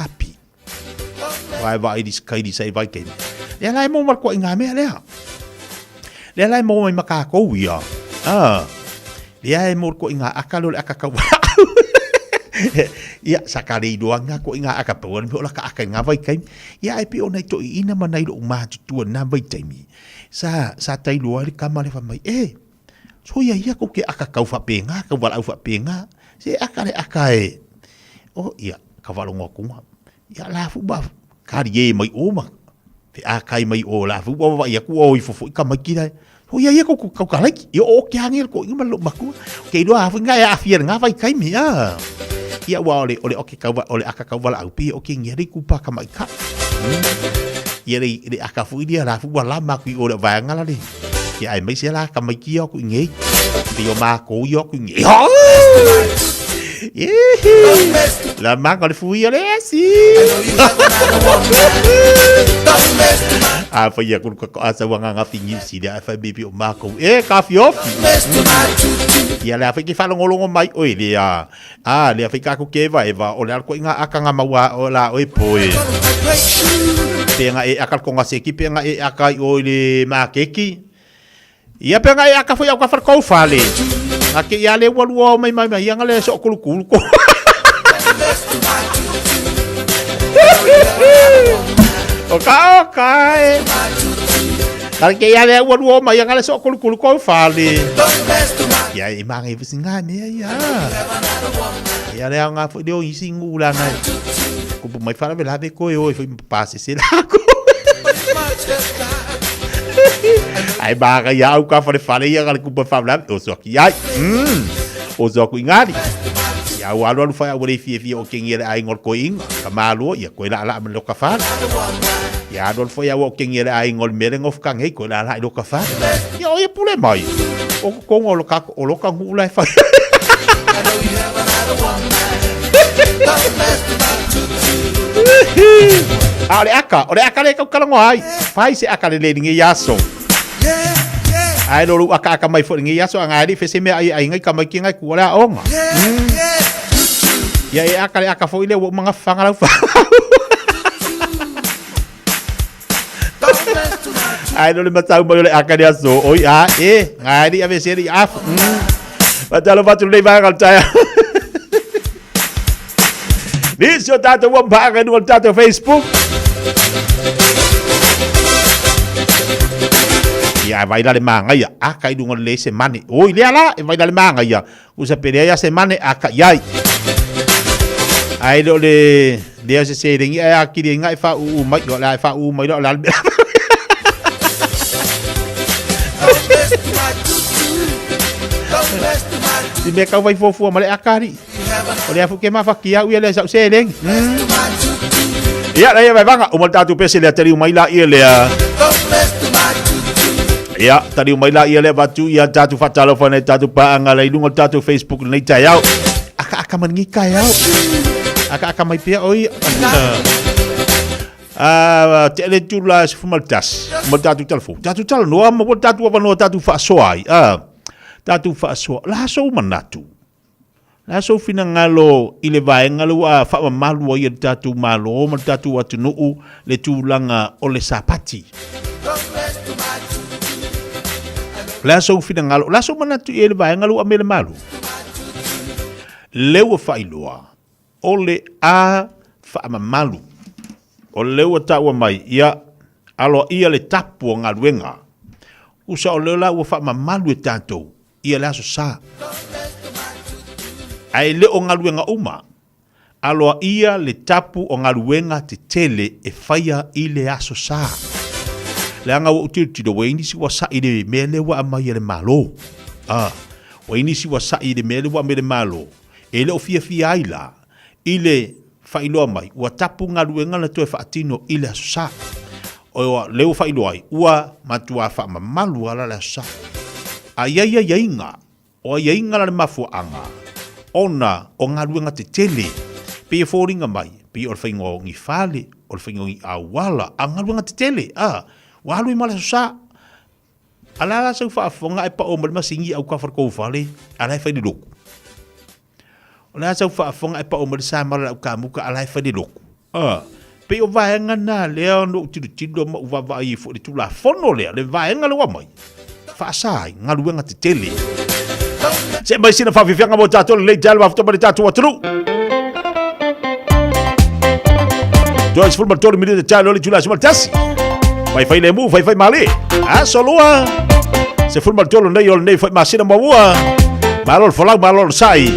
Api. Vae vae i kai sa i vai kei. Lea la e maua mai ngā mea lea. Lea la e maua mai ma kākou ia. Ah. Lea e maua koe ngā aka leo le aka kau. Ia, sa ka rei roa ngā koe ngā aka pau, me ola ka aka i ngā vai kai. Ia, e pio nei toi ina ma nei lou mātutua nā vai taimi. Sa, sa tai loa le kama le mai, e, so ia ia ko ke aka kau whapenga, kau walau whapenga, se aka le aka e. O, ia, ka walongo kunga. Ia, la fu ba, kari e mai o ma, te a kai mai o la fu wa ia ku o i fofo i ka mai ki lai. O ia ia ko ko ka lai, ia o ke hangi ko inga ma lo makua. Ke iloa afu nga ia afia nga vai kai mi a. Ia wa ole ole o ke kau ole aka kau wala au pi o ke ngi ku pa ka mai ka. Ia le le aka fu ia la fu wa la ma ku o le va nga la le. Ia ai mai se la ka mai ki o ku ngi. Ti o ma ko i o ku ngi. La ma ko le fu ia le si. A fa ia ku ko asa wa nga fi ngi si le fa bibi o ma ko. E ka fi ofi. Ia le afi ki whalongolongo mai oi le a. A le afi ka ku ke va e va o le al ko inga aka nga maua o la oi poe. Penga e aka ko nga seki penga e aka i oi le makeki. Ia penga e aka foi au ka whakau whale. A ke ia le ua lua o mai mai mai ia nga le so kulu kulu ko. O ka o ka e. Kare ke ia le ua lua o mai ia nga le so kulu kulu ko whale. Ia e manga i fusi ngā mea ia. Ia le au ngā fo leo isi ngū la ngai. Kupu mai whara vela ve koe oi fo i pase se la ko. Ai manga ia au ka whare whare ia ngā le kupu whare o so ki ai. O so ku ingari. Ia au alu alu whai au rei fie fie o kengi le ai ngol koe inga. Ka mālua ia koe la la me loka whare. Ia alu alu whai au o kengi le ai ngol mere ngof kang hei koe la la i loka whare. Ia o ia pule mai. O kongo o loka, o loka ngu ula e whai. A o le aka, o le aka le kaukalango ai. Fai se aka le le ngi aso. Ai lo lu aka aka mai fo ngi aso anga ali fese me ai ai ngai ka mai ki ngai ku ala onga. Ia e aka le aka fo ile wo manga fanga lau fa. Ai lo le matau mai o le aka le aso. Oi a e ngai ali ave se li af. Matalo fatu le vaega le taeao. Nisi o tātou ua mpaka i tātou Facebook. Ia, e vai la le māngaia, a kai lunga le se mane. Oi, lea la, e vai la le māngaia. Usa pere ia se mane, a ka iai. Ai lo le, lea se se rengi, ai a kiri ngai fa u u mai, lo la fa u mai lo la. Si me kau vai fofua ma le akari. O le afu ke mawhaki au ia le sau seleng. Ia, ia vai vanga. Uma tātou pese lea tari umai la ia lea. Ia, tari umai la ia lea vatu ia tātou whatalofa nei tātou paanga lei lunga tātou Facebook nei tai au. Aka aka man ngi kai au. Aka aka mai pia oi. Ah, te le tula se fumal tas. Ma tātou telefon. Tātou tala noa ma tātou avanoa tātou whaasoa ai. Ah, tātou whaasoa. La so manatu. Le a sou finagalo i le vaega lea ua faamamalu ai e le tatou Malo ma le tatou atunuu le tulaga o le Sapati? O le a sou finagalo, o le a sou manatu i ai le vaega lea ua aumai e le Malo? Lea ua faailoa, o le a faamamalu. O lea ua taua mai, ia, aloaia le tapu o galuega. Usa o lea la ua faamamalu e tatou ia le Aso Sa. Ae le o galuega uma, aloaia le tapu o galuega tetele e faia i le Aso Sa. Leaga ua ou tilotilo, ua i ai nisi ua sa'i i le mea lea ua aumai e le Malo. A, ua i ai nisi ua sa'i i le mea lea ua aumai e le Malo, e le o fiafia ai la i le faailoa mai, ua tapu galuega na toe faatino i le Aso Sa. O lea ua faailoa ai, ua matuā faamamalu lava la le Aso Sa. A i ai aiaiga, o aiaiga la le mafuaaga, ona o galuega tetele, pei e foliga mai, pei o le faiga o ni fale, o le faiga o ni auala, a galuega tetele, a, ua alu ai ma le Aso Sa. A la la sau faafofoga ae pao mai le masini i autafa o le tou fale, a la e fai le lotu. O le a sau faafofoga ae pao mai le samala i le autamuta, a la e fai le lotu. A, pei o vaega na lea na ou tilotilo ma ou vaavaai ai foi i le Tulafono lea, le vaega lea ua aumai, faasa ai galuega tetele. See mai sina faafiafiaga mo tatou lelei tala mafuta ma le tatou atunuu. 23 minute talo o le itula 11. Faifai lemu, faifai male. Aso lua. 13 nei o lenei foi masina muamua. Malo le folau, malo le sai.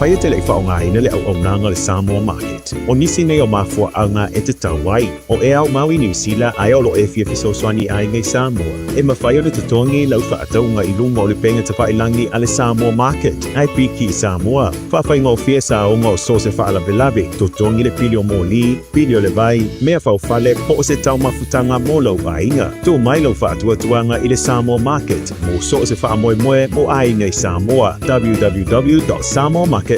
Afai e te le i faaaogaina le auaunaga o le Samoa Market, o nisi nei o mafuaaga e tatau ai. O e aumau i Niu Sila ae o lo o e fia fesoasoani i aiga i Samoa, e mafai ona totogi lau faatauga i luga o le upega tafailagi a le Samoa Market, ae piki i Samoa. Faafaigofie saoga o so o se faalavelave, totogi le pili o moli, pili o le vai, mea faufale po o se taumafutaga mo lou aiga. Tuu mai lau faatuatuaga i le Samoa Market mo so o se faamoemoe mo aiga i Samoa, www.samoamarket.com.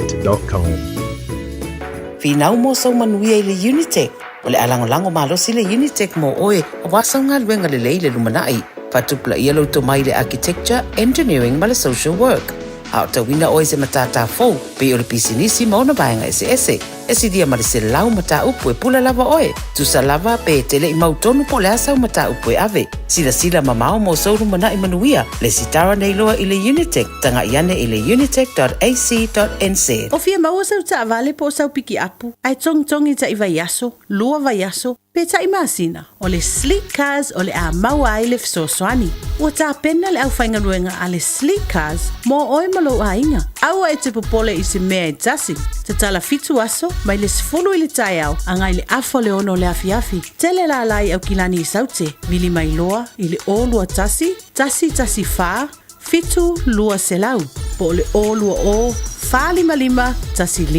Finau mo sou manuia i le Unitec. O le a lagolago malosi le Unitec mo oe aua sau galuega lelei i le lumanai. Faatupulaia lou tomai i le Architecture, Engineering ma le Social Work. A o tauina oe i se matata fou, pei o le pisinisi ma ona vaega eseese, e silia ma le 100 mataupu e pula lava oe. Tusa lava pe e te le i mautonu po o le a sau mataupu e ave. Silasila mamao mo sou lumanai manuia, lesitara nei loa i le Unitec, taga'i ane i le unitec.ac.nz. O fia maua sau taavale po o sau pikiapu, ae togitogi ta'i vaiaso, lua vaiaso, pe ta'i masina, o le Sleek Cars o le a maua ai le fesoasoani. Ua tapena le aufaigaluega a le Sleek Cars mo oe ma lou aiga. Aua e te popole i se mea e tasi. Tatala fitu aso, mai le 10 i le taeao agai le afa o le ono o le afiafi. Tele lala i Aukilani i Saute, vili mai loa i le 021 114 7200 po o le 020 455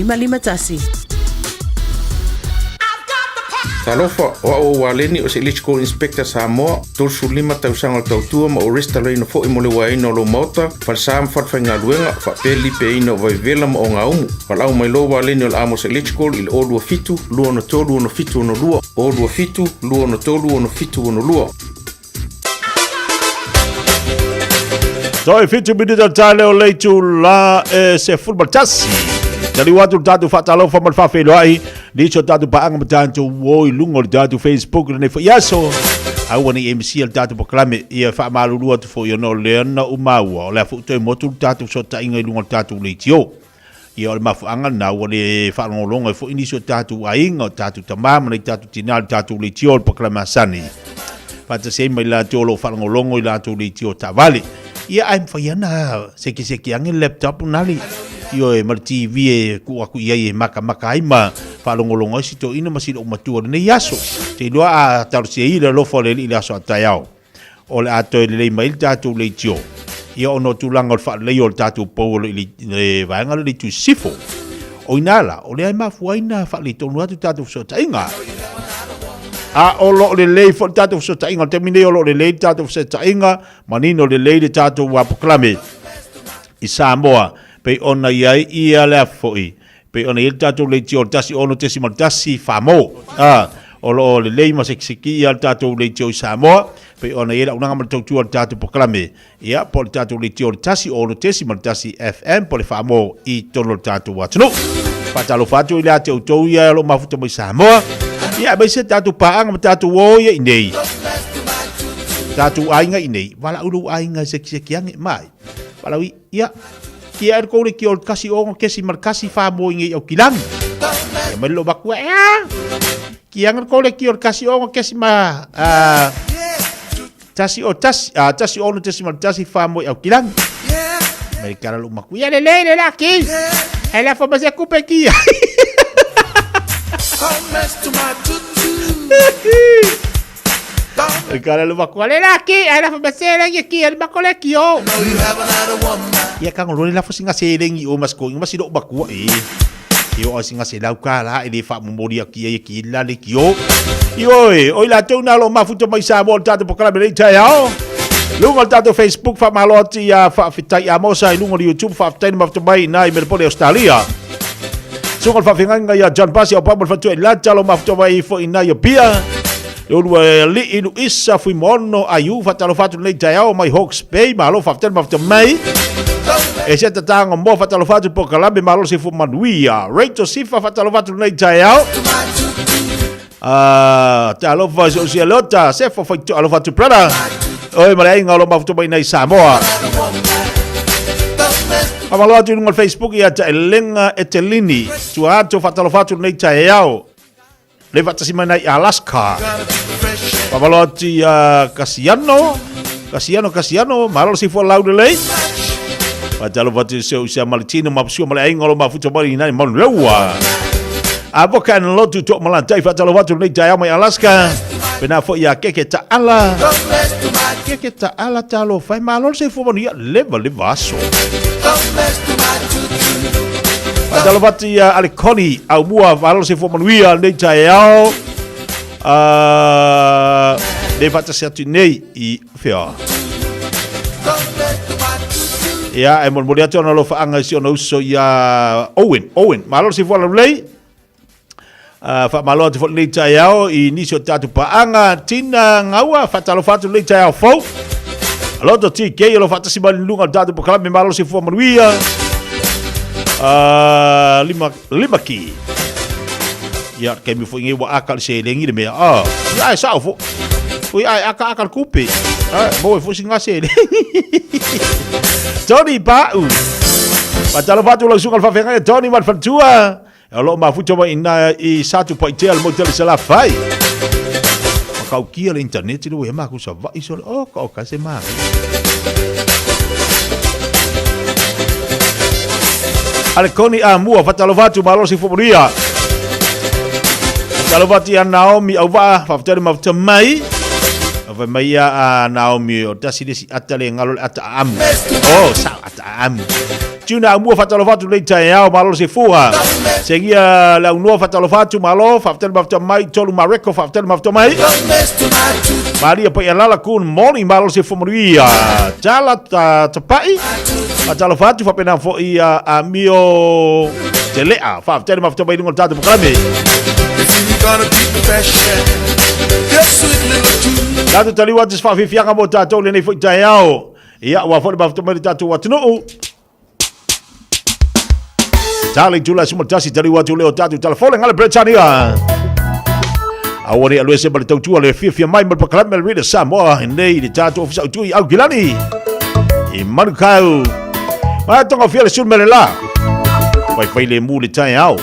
1551. Talofa, o au o Waleni o se Electrical Inspector Samoa, 35 tausaga o le tautua ma ou resitalaina foi mo le uaeina o lou maota, falesa ma falefaigaluega, faapea le lipeaina o vaivevela ma ogaumu. Valaau mai loa Waleni o le Amos Electrical i le 027 263 6762, 027 263 6762. Toe fitu minita tale o le itula e 11. Taliu atu le tatou faatalofa ma le faafeiloai nisi o tatou paaga ma tatou o i luga o le tatou Facebook lenei foi aso. Aua ne i MC le tatou polokalame ia faamalulu atu foi ona o lea na ou maua o le a foi toe motu le tatou fesootaiga i luga o le tatou leitio. Ia o le mafuaaga lena ua le faalogologo ai foi nisi o tatou aiga, o tatou tama ma nai tatou tina i le tatou leitio o le polokalame masani. Faatasi ai ma i latou o lo o faalogologo i latou leitio taavale. Ia ae mafai lava ona sekeseke ane le laptop lena le ioe ma le TV e tuu atu i ai e makamaka ai ma faalogologo ai si toeaina ma si loomatua i lenei aso. Ou te iloa a talosia i le alofa o le Alii i le aso a taeao, o le a toe lelei mai le tatou leitio ia ona o tulaga o le faaleleia o le tatou pou o lo i le vaega lea o le itu sisifo. O i ina la, o lea e mafua ai ona faaletonu atu tatou fesootaiga. A o lo o lelei foi le tatou fesootaiga, o le taimi nei o lo o lelei le tatou fesootaiga, manino lelei le tatou polokalame i Samoa, pei ona i ai ia le a foi, pei ona i ai le tatou leitio o le 16.1 Famo, a, o lo o lelei ma sekiseki ia le tatou leitio i Samoa, pei ona i ai le auaunaga ma le tautua o le tatou polokalame, ia, po o le tatou leitio o le 16.1 FM po o le Famo i totonu o le tatou atunuu. Faatalofa atu i le ate outou ia o lo o mafuta mai Samoa, ia, aemaise tatou paaga ma tatou o ia i nei, tatou aiga i nei, valaau lou aiga e sekiseki ane, mai, valaau i, Ia, kia e kou le ki o le kasi o kesi ma le kasi wha mo i ngei au kilangi. Ia mai lo makua, ea! Kia anga kou le ki o le kasi o kesi ma, tasi o tasi, tasi ono tesi ma le tasi wha mo i au kilangi. Mai le kara lo makua, ia le le le la ki! E la fo ma se kupe ki! Kara lo makua le la ki, ai la fa masele ki ki el makole ki o. Ia ka ngolo le la fosinga selengi o masko inga masilo makua e. E o singa se lau ka la e le fa momori ki e ki la le ki o. Io e, oi la tau na lo mafuta mai sa mo tato pokalame le tai ao. Lunga o le tatou Facebook faamalo atu ia faafetai Amosa i luga o le YouTube faafetai le mafuta mai ina i Melbourne Australia. Suka le faafeagaiga ia John Pasi au pamo le fatua i Lata lo mafuta mai foi ina i Apia. Le ulu e alii Luisa Fuimono Aiu faatalofa atu lenei taeao mai Hawke's Bay malo faafetai le mafuta mai. E se tatanga mo faatalofa atu polokalame malo le soifua manuia. Rachel Sifa faatalofa atu lenei taeao. Ah, talofa se osia leota, se fo fai alofa atu brother. Oi ma le aiga o lo mafuta mai nei Samoa. Faamalo atu i luga o le Facebook ia Taelega Etelini. Tua atu faatalofa atu lenei taeao. Le faatasi mai nei Alaska. Faamalo atu ia Kasiano. Kasiano, Kasiano, malo le soifua laulelei. Faatalofa atu i si ou sia Maletino ma Pusua ma le aiga o lo mafuta mai i nai Manuleua. A voka na lotu to malatai faatalofa atu lenei taeao mai Alaska. Pena foi ia keke taala. Keke taala talofa e malo le soifua manuia leva leva aso. Faatalofa atu ia Alekoni Aumua malo le soifua manuia lenei taeao. Nei faatasi atu nei i fea. Ia, e molimoli atu ona alofaaga i si ona uso ia Owen. Owen, malo le soifua laulelei. Faamalo atu foi lenei taeao i nisi o tatou paaga. Tina Gaua, faatalofa atu lenei taeao fou. Aloto TK o lo faatasi mai i luga o le tatou polokalame, malo le soifua manuia. Lima ki. Ia, kaimi foi nei ua aka le seleni le mea. Ah, ia ai sao fo. Ui ai aka aka le kupe. Ah, mo e foi singa seleni. Tony Pa'u. Faatalofa atu lau susuga i le faafeagai Tony ma le faletua. O lo o mafuta mai ina i Satupaitea le motu o le Salafai. Makaukia le internet le ua maku Savaii sole. Oh, ka o ka se mā. Ale koni a mua faatalofa atu malo se fuamulia. Faatalofa atu ia Naomi Auvaa, faafetai le mafuta mai. Fai mai ia a Naomi o tasi le si ata le ngalo le ata aamu. Oh, sa ata aamu. Tuna Aumua faatalofa atu lenei taeao, malo le soifua. Segia le Aunoa faatalofa atu, malo, faafetai le mafuta mai. Tolu Mareko faafetai le mafuta mai. Maria Paialala, good morning, malo le soifua manuia. Tala ta, Tapai faatalofa atu faapena foi a Amio Telea, faafetai le mafuta mai i luga o le tatou polokalame. Tatou taliu atu se faafiafiaga mo tatou lenei foi taeao. Ia, ua foi le mafuta mai le tatou atunuu. Tali tula suma tasi taliu atu leo tatou talafole ngale Bretania. Aua ne alu ese ma le tautua le fiafia mai ma le polokalame le Radio Samoa nei le tatou ofisa autu i Aukilani. I Manukau. Mai tonga fia le sul mele la. Fai fai le mu le taeao.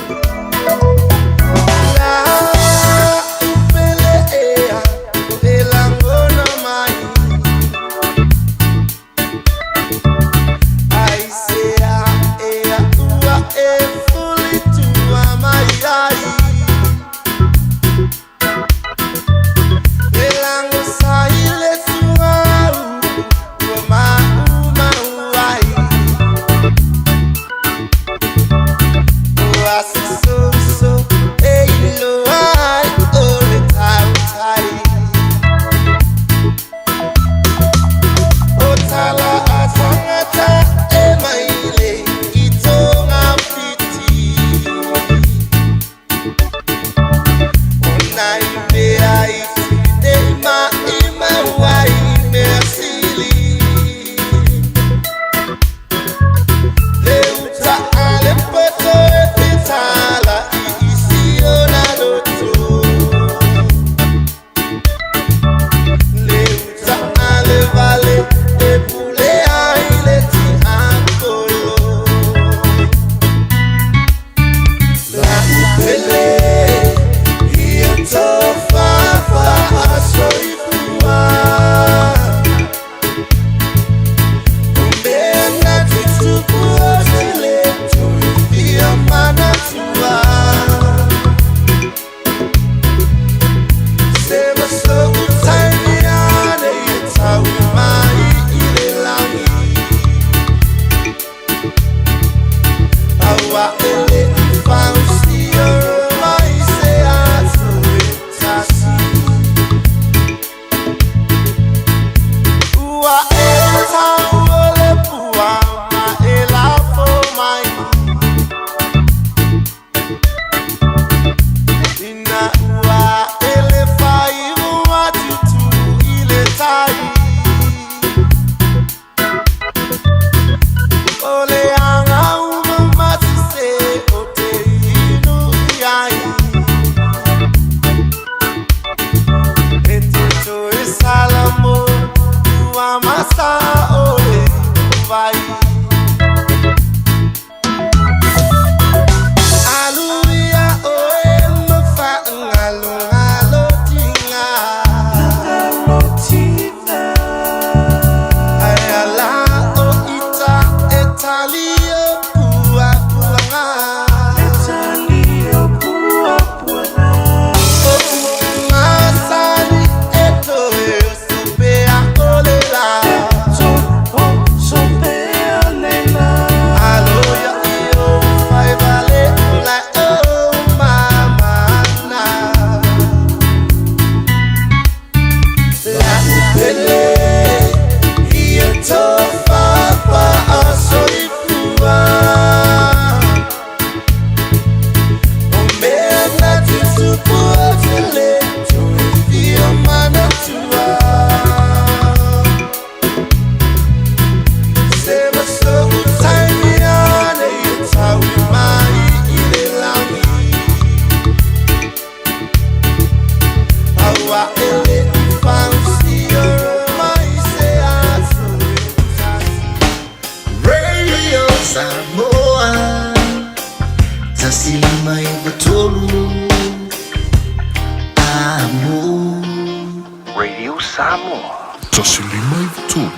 5 93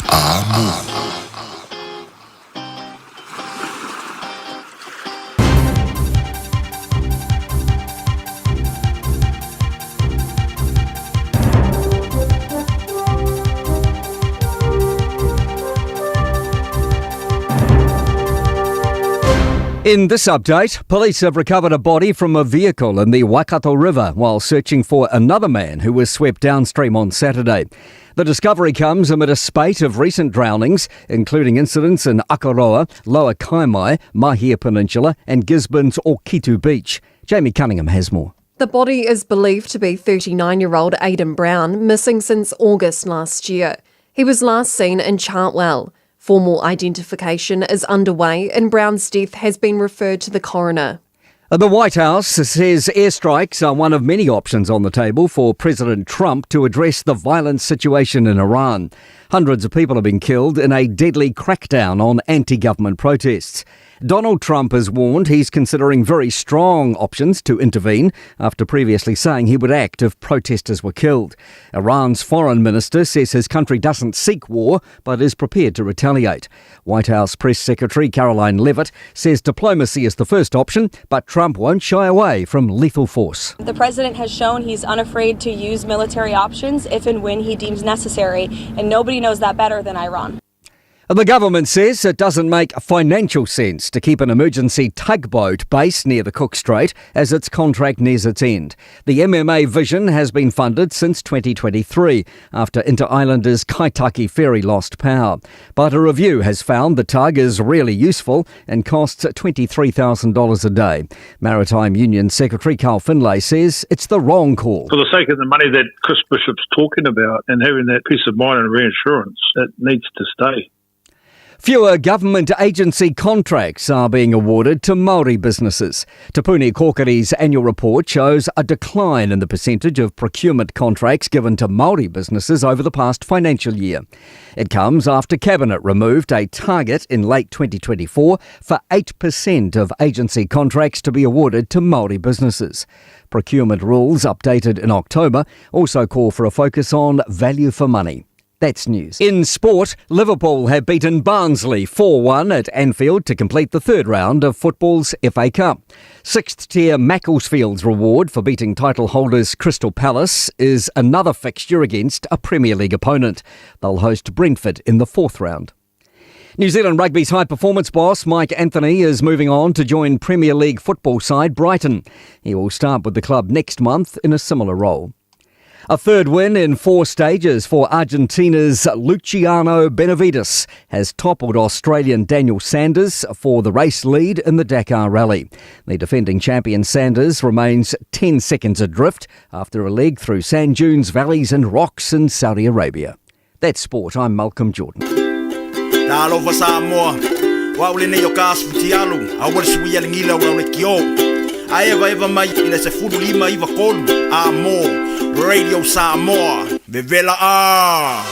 Amo. In this update, police have recovered a body from a vehicle in the Waikato River while searching for another man who was swept downstream on Saturday. The discovery comes amid a spate of recent drownings, including incidents in Akaroa, Lower Kaimai, Mahia Peninsula, and Gisborne's Okitu Beach. Jamie Cunningham has more. The body is believed to be 39 year old Aidan Brown, missing since August last year. He was last seen in Chartwell. Formal identification is underway and Brown's death has been referred to the coroner. The White House says airstrikes are one of many options on the table for President Trump to address the violent situation in Iran. Hundreds of people have been killed in a deadly crackdown on anti government protests. Donald Trump has warned he's considering very strong options to intervene after previously saying he would act if protesters were killed. Iran's foreign minister says his country doesn't seek war but is prepared to retaliate. White House Press Secretary Caroline Levitt says diplomacy is the first option, but Trump won't shy away from lethal force. The president has shown he's unafraid to use military options if and when he deems necessary, and nobody knows that better than Iran. The government says it doesn't make financial sense to keep an emergency tugboat based near the Cook Strait as its contract nears its end. The MMA Vision has been funded since 2023 after Inter-Islanders Kaitaki ferry lost power. But a review has found the tug is really useful and costs $23,000 a day. Maritime Union Secretary Carl Finlay says it's the wrong call. For the sake of the money that Chris Bishop's talking about and having that peace of mind and reassurance, it needs to stay. Fewer government agency contracts are being awarded to Māori businesses. Te Puni Kōkiri's annual report shows a decline in the percentage of procurement contracts given to Māori businesses over the past financial year. It comes after Cabinet removed a target in late 2024 for 8% of agency contracts to be awarded to Māori businesses. Procurement rules updated in October also call for a focus on value for money. That's news. In sport, Liverpool have beaten Barnsley 4 1 at Anfield to complete the third round of football's FA Cup. Sixth tier Macclesfield's reward for beating title holders Crystal Palace is another fixture against a Premier League opponent. They'll host Brentford in the fourth round. New Zealand Rugby's high performance boss Mike Anthony is moving on to join Premier League football side Brighton. He will start with the club next month in a similar role. A third win in four stages for Argentina's Luciano Benavides has toppled Australian Daniel Sanders for the race lead in the Dakar Rally. The defending champion Sanders remains 10 seconds adrift after a leg through sand dunes, valleys and rocks in Saudi Arabia. That's sport. I'm Malcolm Jordan. Talofa Samoa, o au lenei o ka asu futialu, aua le suia le gila o lau lekiō. A evaeva mai i le 15 93 a mō Radio Samoa, vevela a!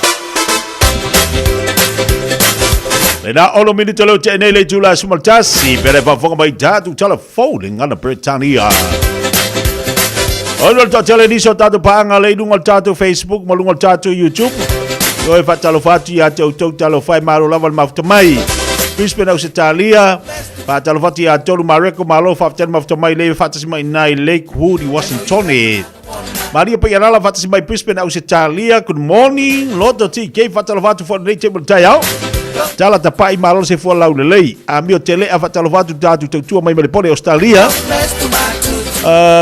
Lena ono minute leo te nei le itula 11, pele faafofoga mai tatou tala fou le gagana Peretania. Ona le toatele nisi o tatou paaga le i luga o le tatou Facebook ma luga o le tatou YouTube. O e faatalofa atu ia te outou talofa e malo lava le mafuta mai. Brisbane Ausetalia, faatalofa atu ia Tolu Mareko, malo faafetai le mafuta mai le faatasi mai i Lakewood i Washington. Maria Paialala faatasi mai Brisbane Ausetalia, good morning. Loto TK faatalofa atu fo nei table taeao. Tala tapai malo se fua lau lelei. Amio tele a faatalofa atu tatou tautua mai Melepone Australia.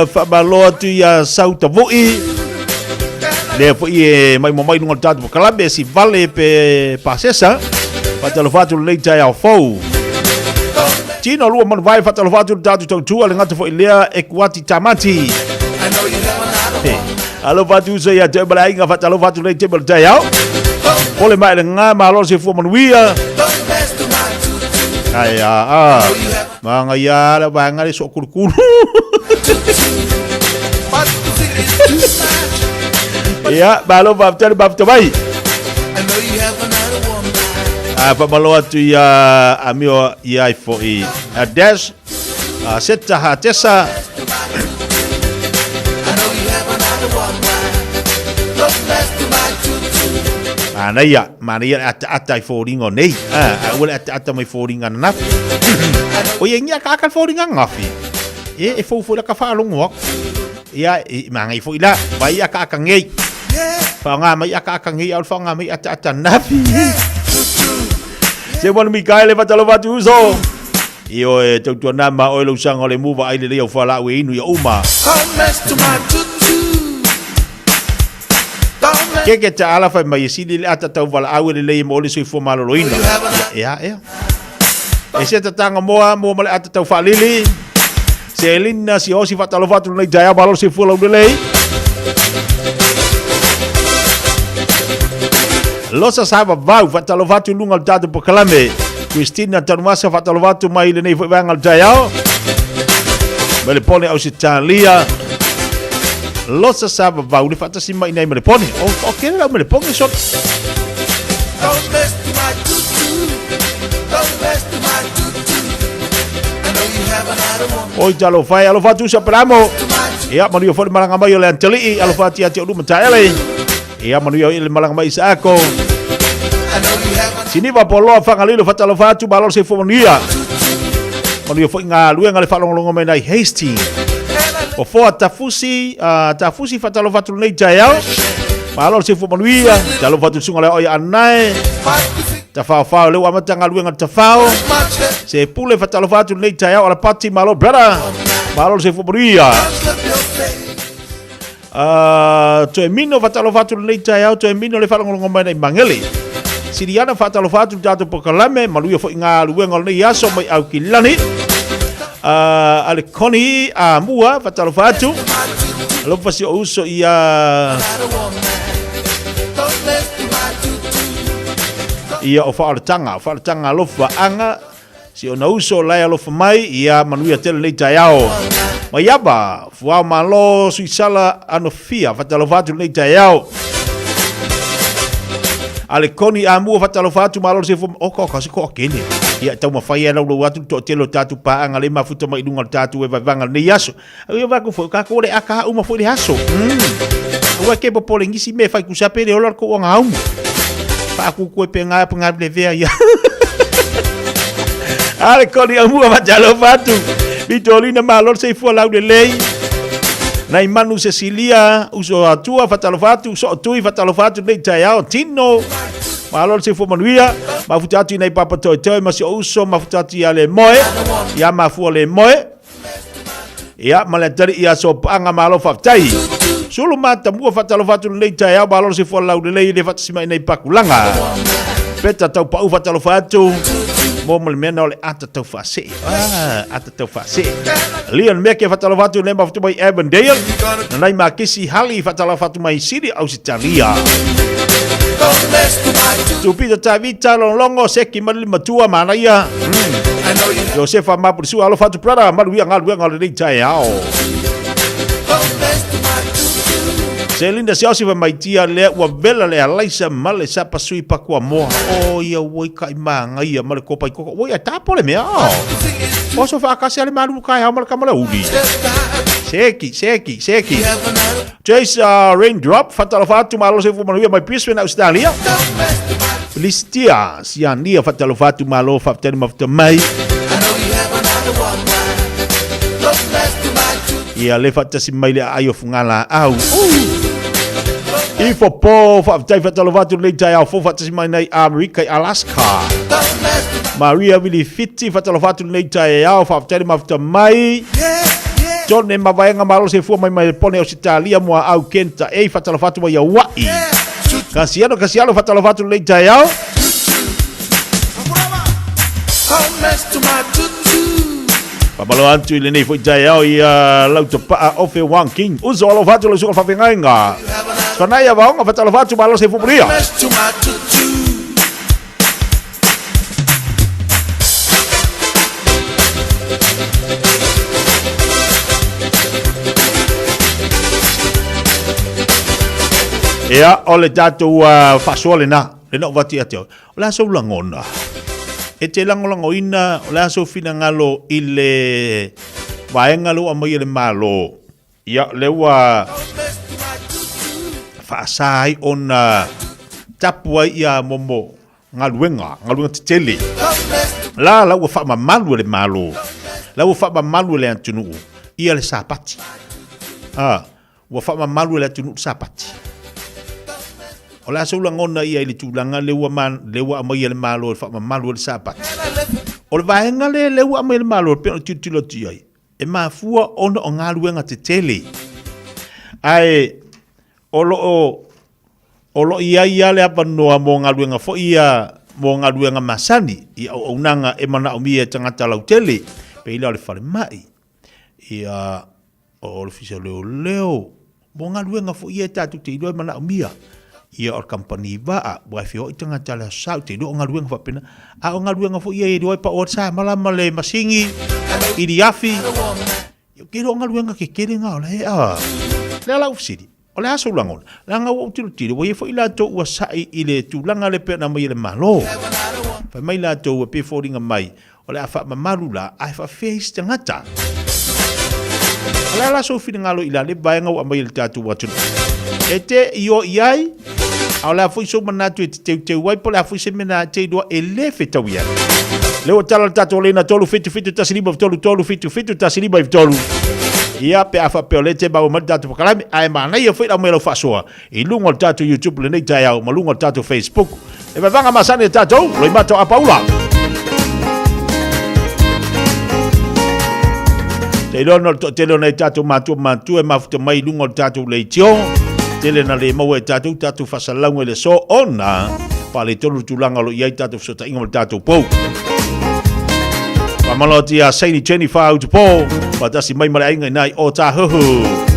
Faamalo atu ia Sau Tavui. Lea foi e mai mo mai lunga o le tatou polokalame si vale pe pasesa. Faatalofa atu lenei taeao fou. Tino lua manu vai faatalofa atu le tatou tautua le gata foi lea e kuati tamati. Alofa atu uso ia te ma le aiga faatalofa atu lenei taimi o le taeao. Pole mai le ngā malo se fua manuia. Ai a a. Manga ia le vaega le sookulukulu. Ia, malo faafetai le mafuta mai. A faamalo atu ia amio ia ai foi a Dash, a Seta Hatesa, Manaia, manaia le ataata i foliga o nei. A, a ua le ataata mai foliga ananafi. O ia ngia ka aka le foliga ananafi. E, e fou foi la ka faalogo aku. Ia, e magai foi la, vai akaaka nei. Whaonga mai akaaka nei, au le whaonga mai ataata ananafi. Se wanu Mikaele whatalofa atu uso. Ioe, e tautuana ma oe lou saga o le mu vaai lelei au fualaau e inu ia uma. Keke taala fai mai e sili le ata tau valaau e lelei e mo le soifua maloloina. Ia, ea. E se tatanga moa, moa ma le ata tau faalili. Se elina si osi faatalofa atu lenei taeao malo le soifua laulelei. Losa sa vavau faatalofa atu i luga o le tatou polokalame. Christina Tanumasa faatalofa atu mai lenei foi vaega o le taeao. Mai le pone Ausetalia. Losa sa vavau le faatasi mai nei ma le pone. O, o kele lau ma le pone so. Don't mess with my tutu. Don't mess with my tutu. I know you haven't had a woman. Oi talofa e alofa atu uso Aperamo. Ia manuia foi le malaga mai o le Antalii, alofa atu ia te ou luma taele. Ia manuia i le malaga mai Isaako. Siniva Poloa Fagalilo fatalofa atu malo le soifua manuia. Manuia foi galuega le faalogologo mai nai Hasty. Ofoa Tafusi, uh, Tafusi fatalofa atu lenei taeao. Malo le soifua manuia. Talofa atu suga le oia anae. Tafaofao le ua amata galuega le tafao. Se pule fatalofa atu lenei taeao alapati malo brother. Malo le soifua manuia. Uh, toe mino whatalofa atu lenei taeao, toe mino le whalongolongo mai nei mangele. Siriana whatalofa atu tātou pokalame, maluia foi ngā luenga o lenei aso mai au ki lani. Uh, ale koni a mua whatalofa atu. Alofa si o uso i a... Ia o whaoratanga, whaoratanga alofa anga, Si ona uso la e alofa mai, ia manuia tele nei taeao. Maiava, Fuao Malo, Suisala, Anofia, fatalofa atu lenei taeao. A le Koni Amua, fatalofa atu, malo le soifua, oka oka, se koa kene. Ia, taumafai e laulau atu le toatele o tatou paaga le mafuta mai i luga o le tatou e vaevaega lenei aso. Au ia vaku foi, kākou le aka uma foi le aso. Ua ke popole ngisi me fai kusape le ola ko anga aumu. Pa ku ku pe nga pe nga le vea ia. Ale koni amu ma jalo fatu. Vitolina malo se fua lau le lei. Nai manu Cecilia, uso atua fatalo fatu, so tui fatalo fatu nei taeao tino. Malo le soifua manuia, mafuta atu i nei papa toe toe ma si o uso, mafuta atu ia le moe, ia mafua le moe. Ia, ma le atari ia so paanga malo faafetai. Sulu matamua faatalofa atu lenei taeao malo le soifua laulelei le faatasima i nei pakulanga. Peta tau pau faatalofa atu mo ma le mea na o le ata tau faasee. Ah, ata tau faasee. Leon Meke faatalofa atu le mafutu mai Avondale. Nanai Makisi Hali faatalofa atu mai Siri Ausitalia. Tupita Tavita Longlongo Seki Malili Matua Manaia. Josefa Mapulisua alofa atu brother maluia galuega o lenei taeao. Selinda Siaosi fa maitia lea ua vela le alaisa ma le sapa sui pakua moa. O ia ua i kai maangaia ma le kopa i koko. Ua ia tapo le mea. O so whaakase ale malu kai hao ma le kama le uli. Seki, seki, seki. Chase uh, Raindrop, fatalofa atu malo se manuia mai Brisbane, Australia. Felistia, Siania, fatalofa atu malo, faafetai mafuta mai. Ia le faatasi mai le aai o fugala au. Ifo po, faafetai fatalofa atu lenei taeao fou faatasi mai nei Amerika i Alaska. Maria Vilifiti, fatalofa atu lenei taeao, faafetai le mafuta mai. John e mavaega malo se fua mai mai pone Ausitalia mua au Kenta ei fatalofa atu mai Hawaii. Kasiano Kasiano fatalofa atu lenei taeao. Famalo atu i lenei foi taeao i a lau tapaa Ofe Wang King. Uso alofa atu lau suka whawhengainga. Whanaia vaonga fatalofa atu malo se fupuria. Ia, o le tatou uh, faasoa lena, lena o vati ate. O le a sou lagona? E te lagolagoina, o le a sou finagalo i le vaega lea ua aumai e le Malo. Ia, lea ua faasa ai ona tapu ai ia momo galuega, galuega tetele. La la ua faamamalu e le Malo, la ua faamamalu e le atunuu ia le Sapati. A, ua faamamalu e le atunuu le Sapati. O le a sou lagona ia i le tulaga lea ua, lea ua aumaia e le Malo e faamamalu ai le Sapati? O le vaega lea, lea ua aumai e le Malo e pei ona tilotilo atu i ai, e mafua ona o galuega tetele. Ae o lo o O lo o i ai lava le avanoa mo galuega foi ia mo galuega masani i auaunaga e manaomia e tagata lautele, pei la o le falemai, ia, o le ofisa leoleo, mo galuega foi ia e tatou te iloa e manaomia, ia o le kamupani vaa, ua e feoai tagata i le Aso Sa, ou te iloa o galuega faapena. A o galuega foi ia e iloa e pao ai le samala ma le masini i liafi, ia ou te iloa o galuega tetele na o la e, a. Le a lau fesili? O le a sou lagona? Leaga ua ou tilotilo, ua i ai foi latou ua sa'i i le tulaga lea pei ona aumai e le Malo. Fai mai latou e pei e foliga mai o le a faamamalu la, ae faafefea isi tagata. O le a la sou finagalo i la le vaega ua aumai e le tatou atunuu? E te ioe i ai, a o le a foi sou manatu e te teuteu ai, po o le a foi se mea na te iloa e le fetaui ai. Lea ua tala le tatou leina 3 7 7 1 5 3 3 7 7 1 5 3. Ia, pe a faapea o lea e te maua mai le tatou pakalame, ae manaia foi le aumai o lau faasoa i luga o le tatou YouTube lenei taeao ma luga o le tatou Facebook. E vavaga masani e tatou, Loimata o Apaula. Te iloa na o le toatele o nai tatou matua matua e mafuta mai i luga o le tatou leitio. Tele na le maua e tatou tatou faasalalauga i le aso ona faaletonu le tulaga o lo o i ai tatou fesootaiga ma le tatou pou. Faamalo atu ia Saini Jennifer Utupo, faatasi mai ma le aiga i nai Ōtāhuhu.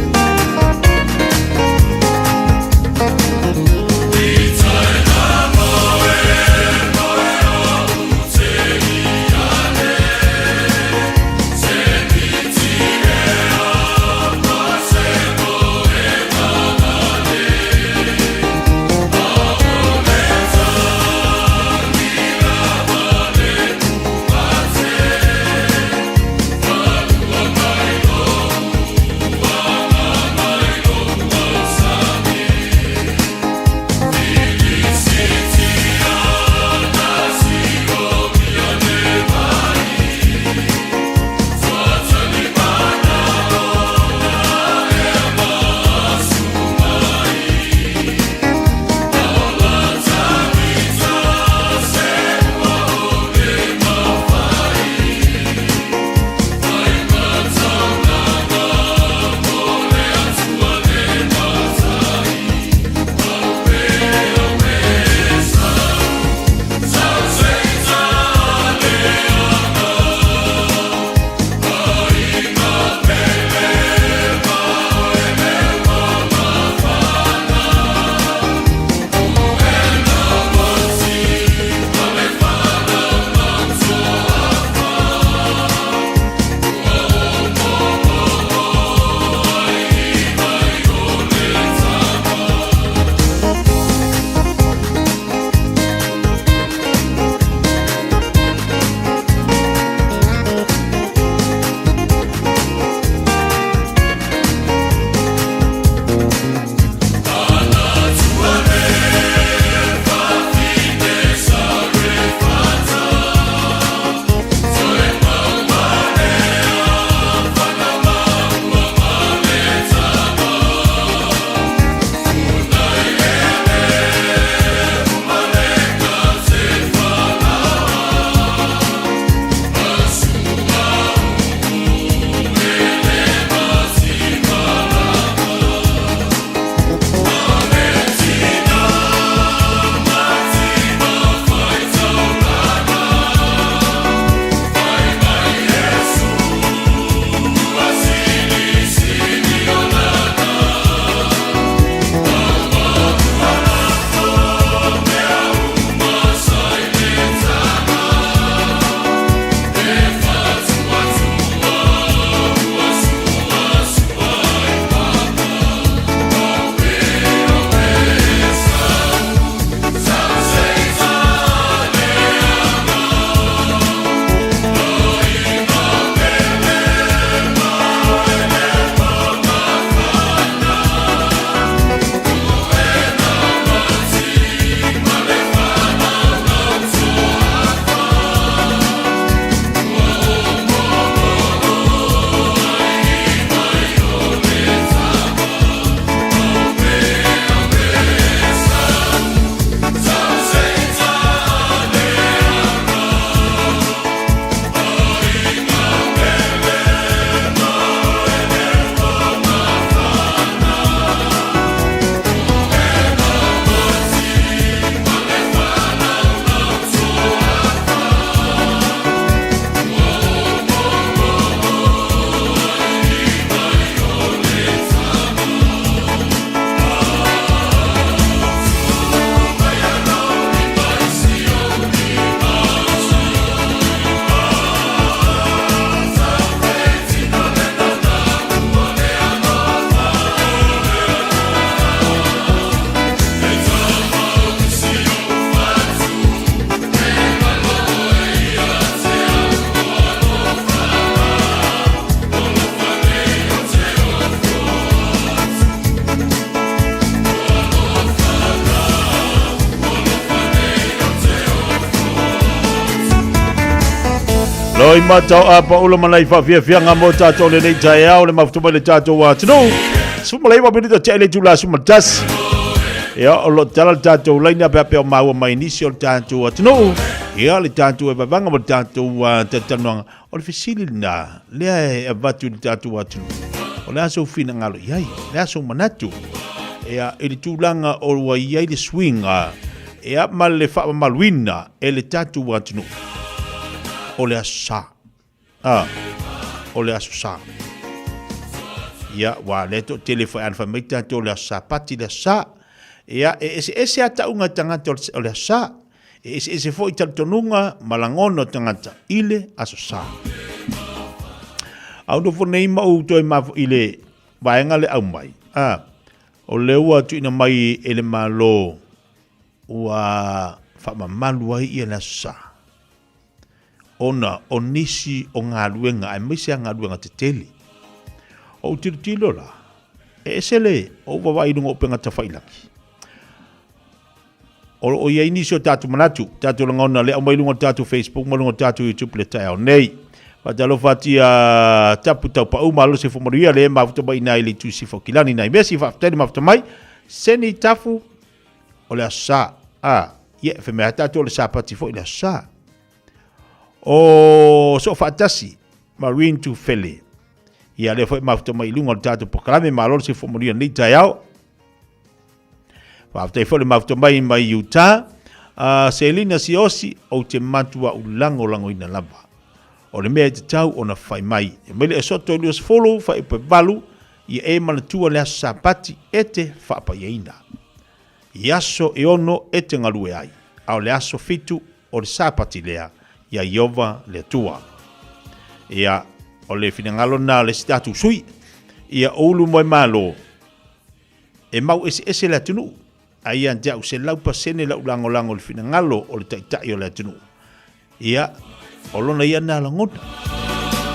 Loi matau a paula ma nai faafiafiaga mo tatou lenei taeao le mafuta mai le tatou atunuu. 19 minute tea le itula 11. Ia, o lo o tala le tatou laina pe a pea o maua mai nisi o le tatou atunuu. Ia, le tatou evaevaga ma le tatou talatalanoaga. O le fesili lena, lea e avatu i le tatou atunuu. O le a sou finagalo i ai? O le a sou manatu? Ia, i le tulaga o ua i ai le suiga, ia, ma le faamamaluina e le tatou atunuu o le Aso Sa. A, o le Aso Sa. Ia, ua lea toatele foi ana fai mai tatou o le Aso Sapati le Aso Sa. Ia, e eseese lava tauga e tagata o le Aso Sa. E eseese foi talitonuga ma lagona o tagata i le Aso Sa. A ou nofo nei ma ou toe mafo i le vaega le aumai, a, o lea ua tuuina mai e le Malo ua faamamalu ai ia le Aso Sa, ona o nisi o galuega aemaise a galuega tetele. O ou tilotilo la, e ese le ou vaavaai i luga o upega tafailagi. O lo o i ai nisi o tatou manatu, tatou lagona le aumai luga o le tatou Facebook ma luga o le tatou YouTube le taeao nei. Faatalofa atu ia Tapu Taupau, malo se manuia le mafuta mai ina i le itu sifo kilani nai mesi, faafetai le mafuta mai. Seni Tafu, o le Aso Sa. A, ia, e fai mai lava tatou o le Sapati foi le Aso Sa. O Soofaatasi, Marine Tufele. Ia, lea foi mafuta mai i luga o le tatou polokalame, malo le soifua manuia i lenei taeao. Faafetai foi le mafuta mai mai Utah. Selina Siosi, ou te matua lagolagoina lava. O le mea e tatau ona fai mai. E mai le Esoto e 20, fuaiupu e 8, ia e manatua le aso Sapati e te faapaiaina. I aso e ono e te galue ai, a o le aso fitu o le Sapati lea iā Ieova le Atua. Ia, o le finagalo lena o le isi tatou sui. Ia ulu moe malo. E mau eseese le atunuu, ae ia te au 100% lau lagolago i le finagalo o le Taitai o le atunuu. Ia, o lona ia na lagona.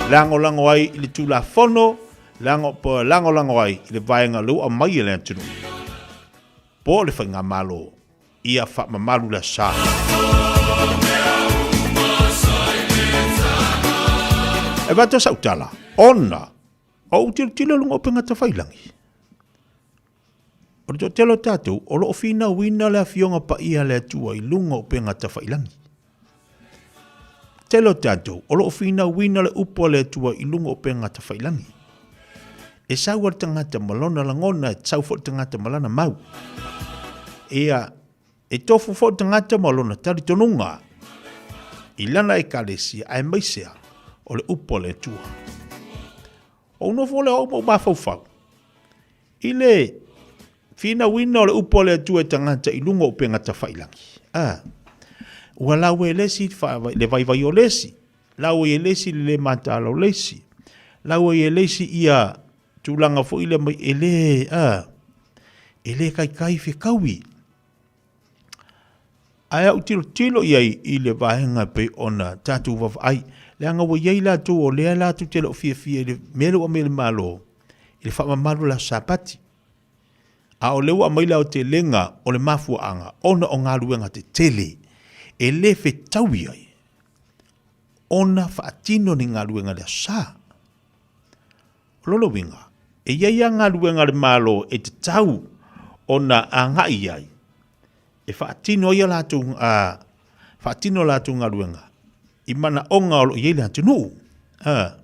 Lagolago ai i le Tulafono, lago, lagolago ai i le vaega lea ua aumai e le atunuu, po o le Faigamalo, ia faamamalu le Aso Sa. E avatu sau tala, ona o ou tilotilo i luga o upega tafailangi, O le toatele o tatou, o lo o finauina le Afioga Paia a le Atua i luga o upega tafailangi. Tele o tatou, o lo o finauina le upu a le Atua i luga o upega tafailangi. E sau a le tagata ma lona lagona, e sau foi le tagata ma lana mau. Ia, e tofu foi le tagata ma lona talitonuga i lana ekalesia aemaise a o le upu a le Atua. Ou nofo lea o au ma ou mafaufau i le finauina o le upu a le Atua e tagata i luga o upega tafailangi. A, ua lau e le isi le vaivai o le isi, lau ai e le isi le le mataala o le isi, lau ai e le isi ia tulaga foi lea mai e le, a, e le kaikai fekaui. Ae a ou tilotilo i ai i le vaega e pei ona tatou vaavaai, leaga ua i ai latou o lea latou te le o fiafia i le mea lea ua aumai e le Malo i le faamamalu o le aso Sapati. A o lea ua aumai le aotelega o le mafuaaga ona o galuega tetele e le fetaui ai ona faatino ni galuega i le aso Sa. O lona uiga, e i ai lava galuega a le Malo e tatau ona agai i ai e faatino ai a latou, a, faatino a latou galuega i manaoga o lo o i ai le atunuu. A,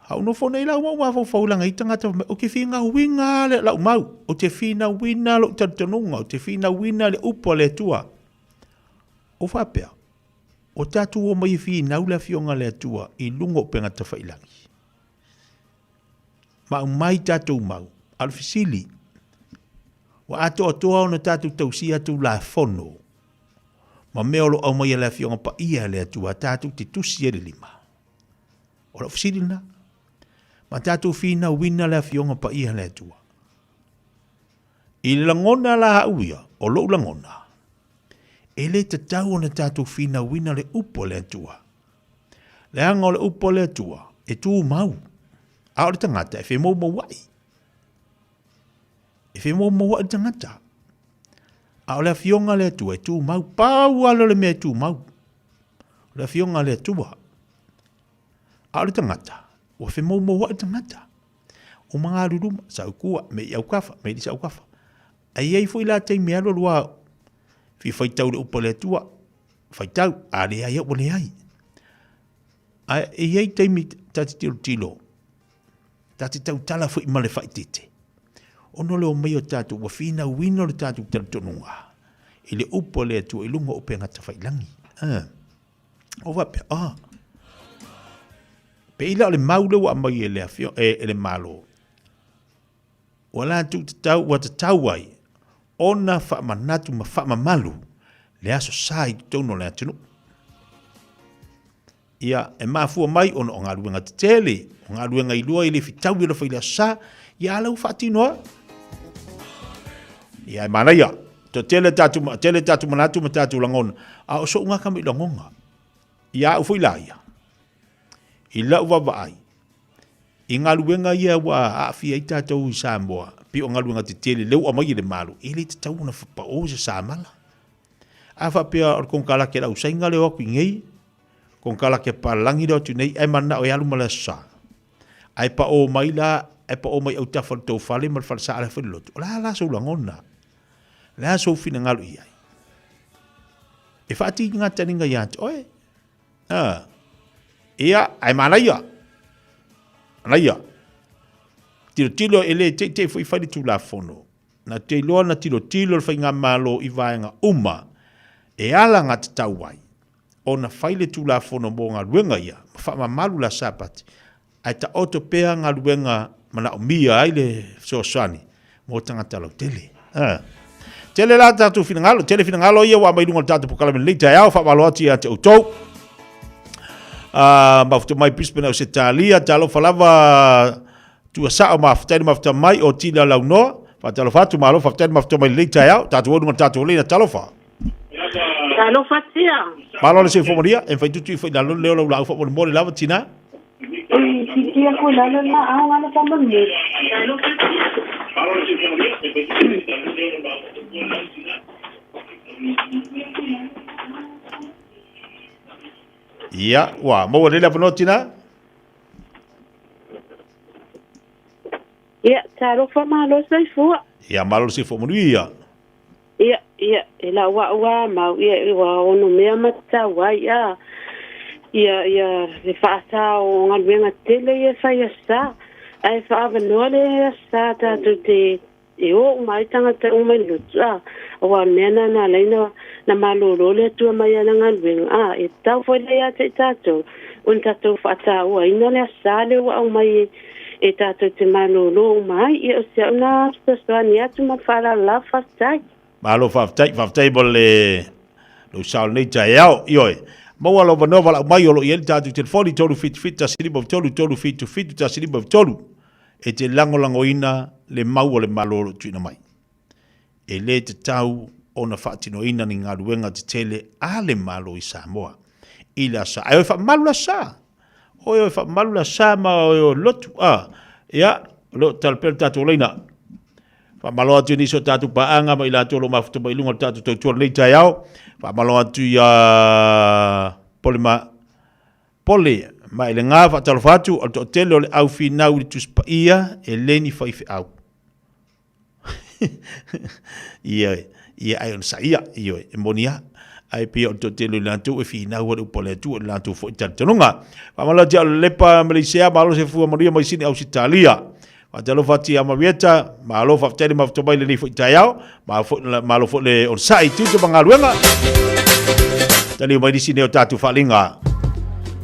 a ou nofo nei la ua ou mafaufau leaga e i ai tagata fai mai, ou te finauina lava lau mau, ou te finauina lou talitonuga, ou te finauina le upu a le Atua. Ou faapea, O tatou omai e finau le Afioga a le Atua i luga o upega tafailangi. Ma aumai tatou mau, a o le fesili, ua atoatoa ona tatou tausia Tulafono ma mea o lo o aumai e le Afioga Paia a le Atua tatou te tusi ai le lima? O lau fesili lena. Ma tatou finauina le Afioga Paia a le Atua. I le lagona la au ia, o lou lagona, E le tatau ona tatou finauina le upu a le Atua. Leaga o le upu a le Atua e tumau, a o le tagata e femoumouai. E femoumouai le tagata. A o le afioga a le Atua e tumau, pau lava lea o le mea e tumau. O le Afioga a le Atua. A o le tagata, ua femoumouaʻi le tagata. O magaluluma, saukua, me i aukafa, me i saukafa. Ae i ai foi la taimi e alualu a fia faitau le upu a le Atua, faitau, a leai ua leai. Ae e i ai taimi ta te tilotilo, ta te tautala foi ma le faaeteete, ona o le omai o tatou, ua finauina le tatou talitonuga i le upu a le Atua i luga o upega tafailagi. O faapea, ah, pei la o le mau lea ua aumai e le, afio, e, e le Malo, ua latou tatau, ua tatau ai ona faamanatu ma faamamalu le Aso Sa i totonu o le atunuu. Ia, e mafua mai ona o galuega tetele, o galuega i lua i le fitaui o le fai le Aso Sa, ia a la ua faatino lava. Ia, e manaia, to tele tatou, tele tatou manatu ma tatou lagona, a o so'u gaka mai lagona. Ia au foi la ia, i lau vaavaai, I galuega ia ua aafia ai tatou i Samoa, pei o galuega tetele lea ua aumai e le Malo, e le tatau ona pao se samala. A faapea o le konekarate a le ausaina lea o atu i nei, konekarate a palagi lea o atu i nei, ae mananao e alu ma le Aso Sa, ae pao mai la, ae pao mai autafa o le tou fale ma le falesa a le fai le lotu, o le a la sou lagona? O le a sou finagalo i ai? E faatiga taliga ia te oe. A. Ia, ae manaia. Manaia. Tilotilo e le teitei foi fai le Tulafono. Na te iloa na tilotilo le Faigamalo i vaega uma e alagatatau ai ona fai le Tulafono mo galuega ia ma faamamalu la Sapati ae taoto pea galuega manaomia ai le fesoasoani mo tagata lautele. A. Tele la tatou finagalo, tele finagalo ia ua aumai luga o le tatou polokalame lenei taeao, faamalo atu ia te outou. Mafuta mai Brisbane Ausetalia, talofa lava Tuasao, mafutai le mafuta mai o Tila Launoa, faatalofa atu, malo faafetai le mafuta mai lenei taeao, tatou o luga o le tatou leina, talofa. Talofa tia. Malo le soifua manuia, e mafai tutu ifo i lalo le leo o lau laau faamolemole lava tina. E titi aku i lalo le laau ngana faamolemole. Ia, ua maua nei le avanoa tina. Ia, talofa malo soifua. Ia, malo le soifua manuia. Ia, ia, e lau a'u a mau, ia, ua ono mea matau ai, a, ia, ia, le faasa o galuega tele ia e fai Aso Sa, ae faaavanoa le Aso Sa tatou te, e o uma ai tagata uma i le lotu, a, aua o le mea lena na ala ai na, na malolo le Atua mai ana galuega, a, e tatau foi la ia te i tatou, ona tatou faatauaina le Aso Sa lea ua aumai e, e tatou te malolo uma ai. Ia, o si au na fesoasoani atu ma le faaaloalo lava. Faafetai. Malo faafetai, faafetai mo le lou sao lenei taeao. Ioe. Maua lou avanoa valaau mai o lo o i ai le tatou telefoni 377 153 377 153 e te lagolagoina le mau a le Malo o lo o tuuina mai. E le tatau ona faatinoina ni galuega tetele a le Malo i Samoa i le Aso Sa. Ae o e faamamalu le Aso Sa. Oi oi faamamalu le sa ma oi oi lotu. Ah, ia, o lo tala pea le tatou laina. Faamalo atu i nisi o tatou paaga ma i latou o lo o mafuta mai i luga o le tatou tautua lenei taeao. Faamalo atu ia Pole ma Pole ma i le ngā faatalofa atu o le toatele o le au finau i le Tusi Paia e le ni faifeau. Ia, ia ai ona saia, ioe, e moni lava. Ae pei o le toatele o i latou e finau ai le upu a le Atua i le latou foi talitonuga. Faamalo atu ia Lelepa Maleisea, malo se fua manuia mai Sini Ausetalia. Faatalofa atu ia Marieta, malo faafetai le mafuta mai lenei foi taeao, malo foi le onosai i tiute ma galuega. Taliu mai nisi nei o tatou faaaliga.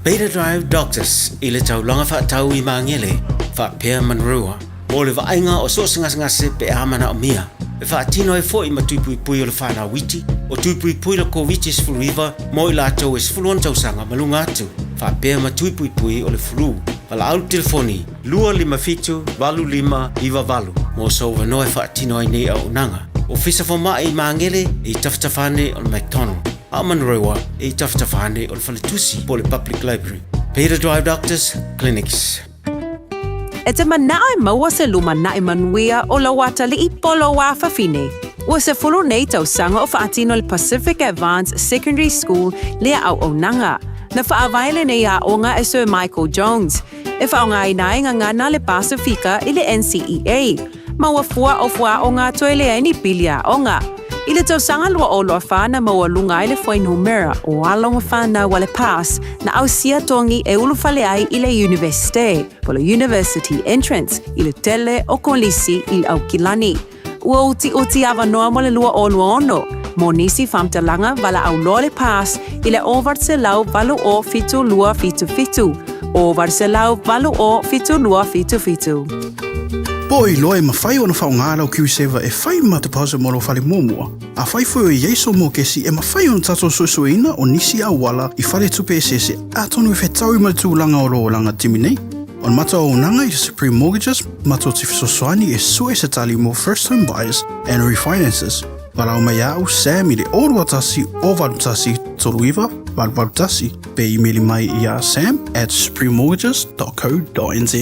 Beta Drive Doctors i le taulaga faatau i Magele faapea Manurewa. Mo le vaaiga o so o se gasegase pe a manaomia, e faatino ai foi ma tui puipui o le whanau iti, o tui puipui le Koviti-19 mo i latou e 16 tausaga ma luga atu, faapea ma tui puipui o le flu. Valaau le telefoni 257 8598 mo sou avanoa e faatino ai nei auaunaga. Ofisa Fomai i Magele i tafatafa ane o le McDonald, a o Manurewa i tafatafa ane o le Faletusi po o le Public Library. Peter Drive Doctors Clinics. E te manao e maua se lumanai manuia o lou atalii po o lou afafine. Ua 10 nei tausaga o faatino le Pacific Advance Secondary School lea auaunaga. Na faavae lenei aoga e Sir Michael Jones, e faaaogaina ai gagana a le Pasifika i le NCEA, ma ua fua o fuaaoga toe leai ni pili aoga. I le tausaga 2024 na maualuga ai le fuainumera o alo ma fanau a le PASS na ausia togi e ulufale ai i le Iunivesite, po le University Entrance, i le tele o kolisi i Aukilani. Ua utiuti avanoa mo le 2026 mo nisi faamatalaga valaau loa le PASS i le 808 277, 808 7277. Po o iloa e mafai ona faaaoga lau Q-Saver e fai ma deposit mo lou fale muamua? Afai foi o i ai sou mokesi, e mafai ona tatou suesueina o nisi auala i faletupe eseese atonu e fetaui ma le tulaga o lou olaga timi nei. O le matou auaunaga i le Supreme Mortgages, matou te fesoasoani e sue se tali mo first home buyers and refinances. Valaau mai ia au Sam i le 021 081 39 881 pe imeli mai ia sam at suprememortgages.co.nz.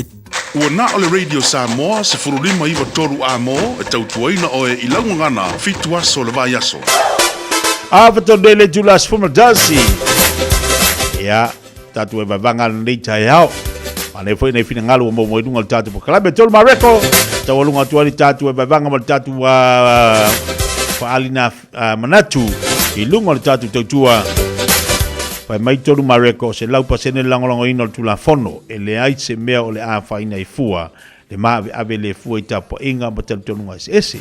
Ua na o le Radio Samoa 15 9 3 A mo e tautuaina oe i lau gagana fitu aso o le vaiaso. A fatone le itula 11. Ia, tatou e vaevaga lenei taeao. Manaia foi nei finagalo ua maua mai luga o le tatou polokalame. Tolu Mareko, taualuga atu ai le tatou e vaevaga ma le tatou faalina manatu i luga o le tatou tautua. Fai mai Tolu Mareko, 100% le lagolagoina o le Tulafono, e leai se mea o le a afaina ai fua le maaveave le fua i tapuaiga ma talitonuga eseese.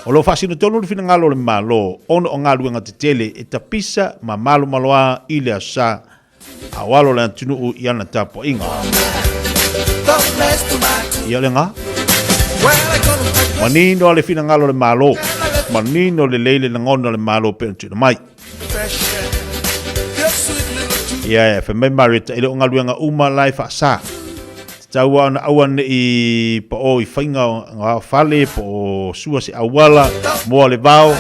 O lo o faasino tonu le finagalo o le Malo ona o galuega tetele e tapisa ma malomaloa i le Aso Sa a o alo le atunuu i ana tapuaiga. Ia le ga. Manino le finagalo o le Malo, manino lelei le lagona o le Malo pei ona tuuina mai. Ia, e fai mai Marieta, e le o galuega uma la e faasa. Tatau lava ona aua ne i paʻō i faiga o fale po o sua se auala, moa le vao.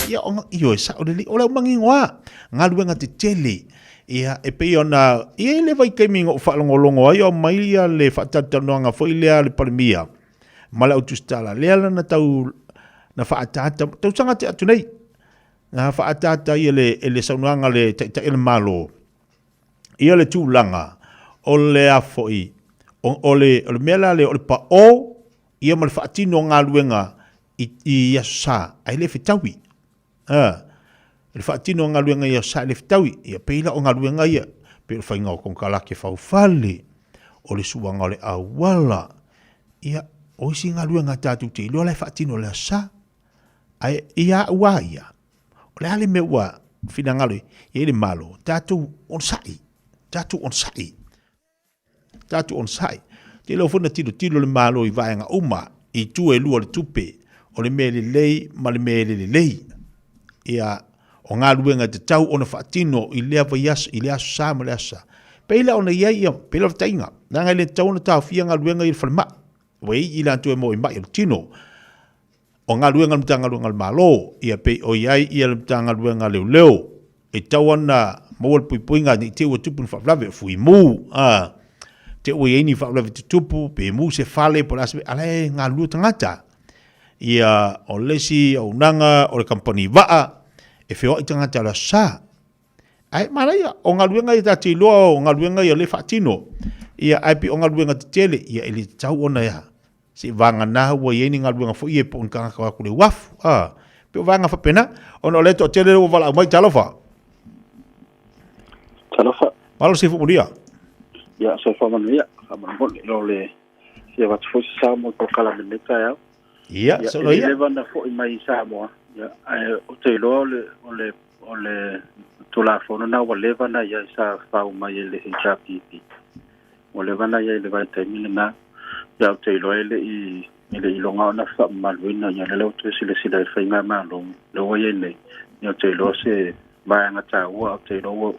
Ia, o, ioe, sao lelei, o le au manino lava, galuega tetele. Ia, e pei ona, e i ai le vaitaimi na ou faalogologo ai o aumai ia le faatalatalanoaga foi lea a le Palemia ma le au tusitala, lea la na tau, na faaataata, tausaga tea atu nei, na faaataata ai e le, e le saunoaga a le Taitai o le Malo, ia le tulaga o le a foi, o, o le, o le mea la lea o le paʻō ia ma le faatino o galuega i, i Aso Sa, ae le fetaui. A, le faatino o galuega i Aso Sa e le fetaui, ia pei la o galuega ia, pei o le faiga o konekarate faufale, o le suaga o le auala, ia, o isi galuega tatou te iloa la e faatino i le Aso Sa. Ae ia au a ia, o le a le mea ua finagalo i ai le Malo, tatou onosai, tatou onosai, tatou onosai. Te iloa foi na tilotilo le Malo i vaega uma, i itu e lua o le tupe, o le mea lelei ma le mea e le lelei. Ia, o galuega e tatau ona faatino i lea vaiaso, i le Aso Sa ma le Aso Sa. Pei la ona i ai ia, pei la o le taiga, leaga e le tatau ona taofia galuega i le falemai. Ua i ai i latou e maua i mai o le tino. O galuega a le Matagaluega a le Malo, ia pei o i ai ia le Matagaluega a Leoleo, e tatau ona maua le puipuiga ne i te i ua tupu ni faalavelave, o fuimu, a, te i ua i ai ni faalavelave tutupu, pe mu se fale po o le a se mea, a la e galulue tagata. Ia, o le isi auaunaga o le kamupani vaa, e feoai tagata i le Aso Sa. Ae manaia, o galuega ia ta te iloa o galuega ia o lea e faatino. Ia, ae pei o galuega tetele, ia e le tatau ona ea. Se i vagana ua i ai ni galuega foi ia po o ni tagata o atu i le uafu. A, pei o vaega faapena. Ona o lea e toatele lea ua valaau mai, talofa. Talofa. Malo se fuamulia. Ia, soifua manuia. Faamolemole, o le fia avatu foi se sao mo le polokalame lenei taeao. Ia, Ia, solo e ia. le leva ona foi mai i Samoa, ia, ae ou te iloa o le, o le, o le Tulafono lena ua leva ona i ai sa fau mai e le HRPP. Ua leva ona i ai i le vaitaimi lena. Ia, ou te iloa e le i, e le i iloga ona faamamaluina. Ia, o lea ua toe silasila i le faigamalo lea ua i ai nei. Ia, ou te iloa se vaega taua, ou te iloa ua,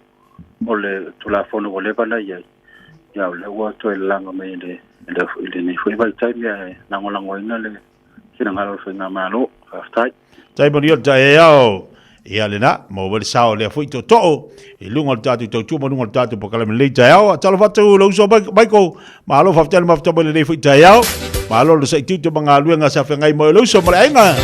o le Tulafono ua leva ona i ai. Ia, o lea ua toe lalaga mai i le, i lenei foi vaitaimi ae lagolagoina le finagalo o le Faigamalo. Faafetai. Tai manuia le taeao. Ia lena, maua le sao lea foi tootoo i luga o le tatou tautua ma luga o le tatou polokalame lenei taeao. Talofa atu lou uso Michael, malo faafetai le mafuta mai lenei foi taeao. Malo le saitiuti ma galuega sa feagai mai o le uso ma le aiga.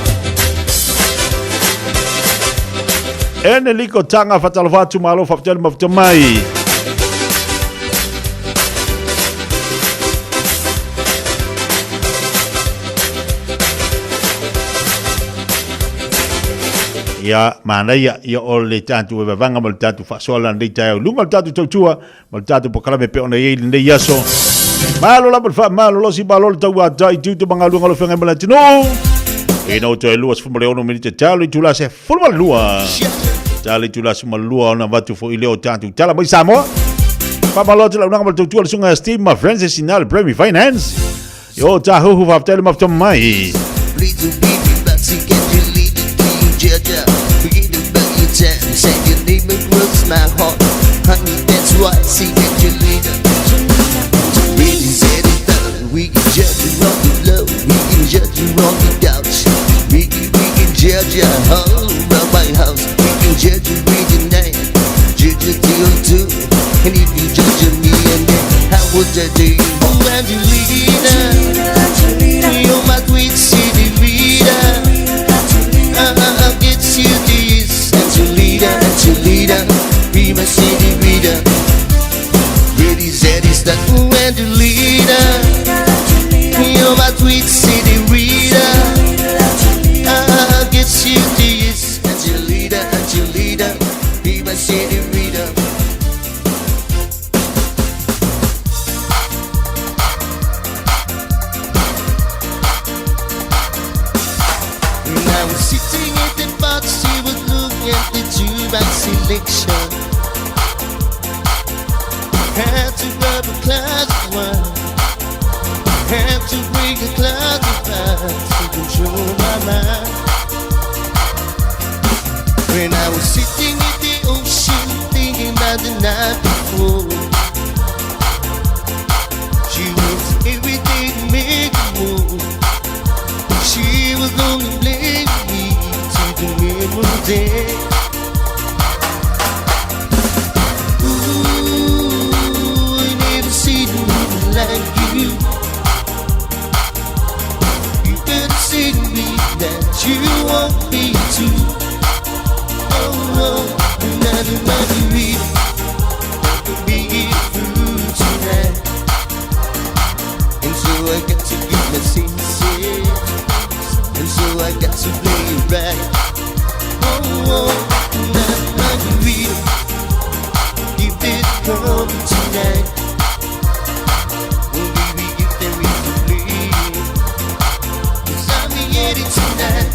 Ene liko tanga fatalofa atu malo faafetai le mafuta mai. Ia, manaia, ia o le tatou vavanga ma le tatou faasoa lenei taeao i luga o le tatou tautua ma le tatou polokalame pei ona i ai lenei aso. Malo lava le faamalolosi, malo le tauatai, tiute ma galuega o lo feagai ma le atunuu. Ina ua toe 26 minute talo i itula 12. Talo i itula 12 ona avatu foi lea o tatou tala mai Samoa. Faamalo atu le auaunaga ma le tautua le susuga ia Steve ma Francis Sinal Premier Finance. Yo tāhuhu faafetai le mafuta mai. And if you judge me and then I will judge you Angelina, you're my sweet senorita. I'll get you this, Angelina, Angelina, be my senorita. Ready, steady, start, ooh, Angelina, you're my sweet senorita. I'll get you this, Angelina, Angelina, be my senorita. I was sitting at the box, she was looking at the jukebox selection. Had to grab a glass of wine, had to break a glass of wine to control my mind. When I was sitting at the ocean, thinking about the night before, she was everything made more. She was only blaming me to the memory. Ooh, I never seen a woman like you. You better say to me that you want me to. Oh, oh, another margarita, be it through tonight. And so I got to get my senses. And so I got to play it right. Oh, oh, another margarita, keep it coming tonight. Oh, baby, if there is a play, 'cause I'm ready tonight.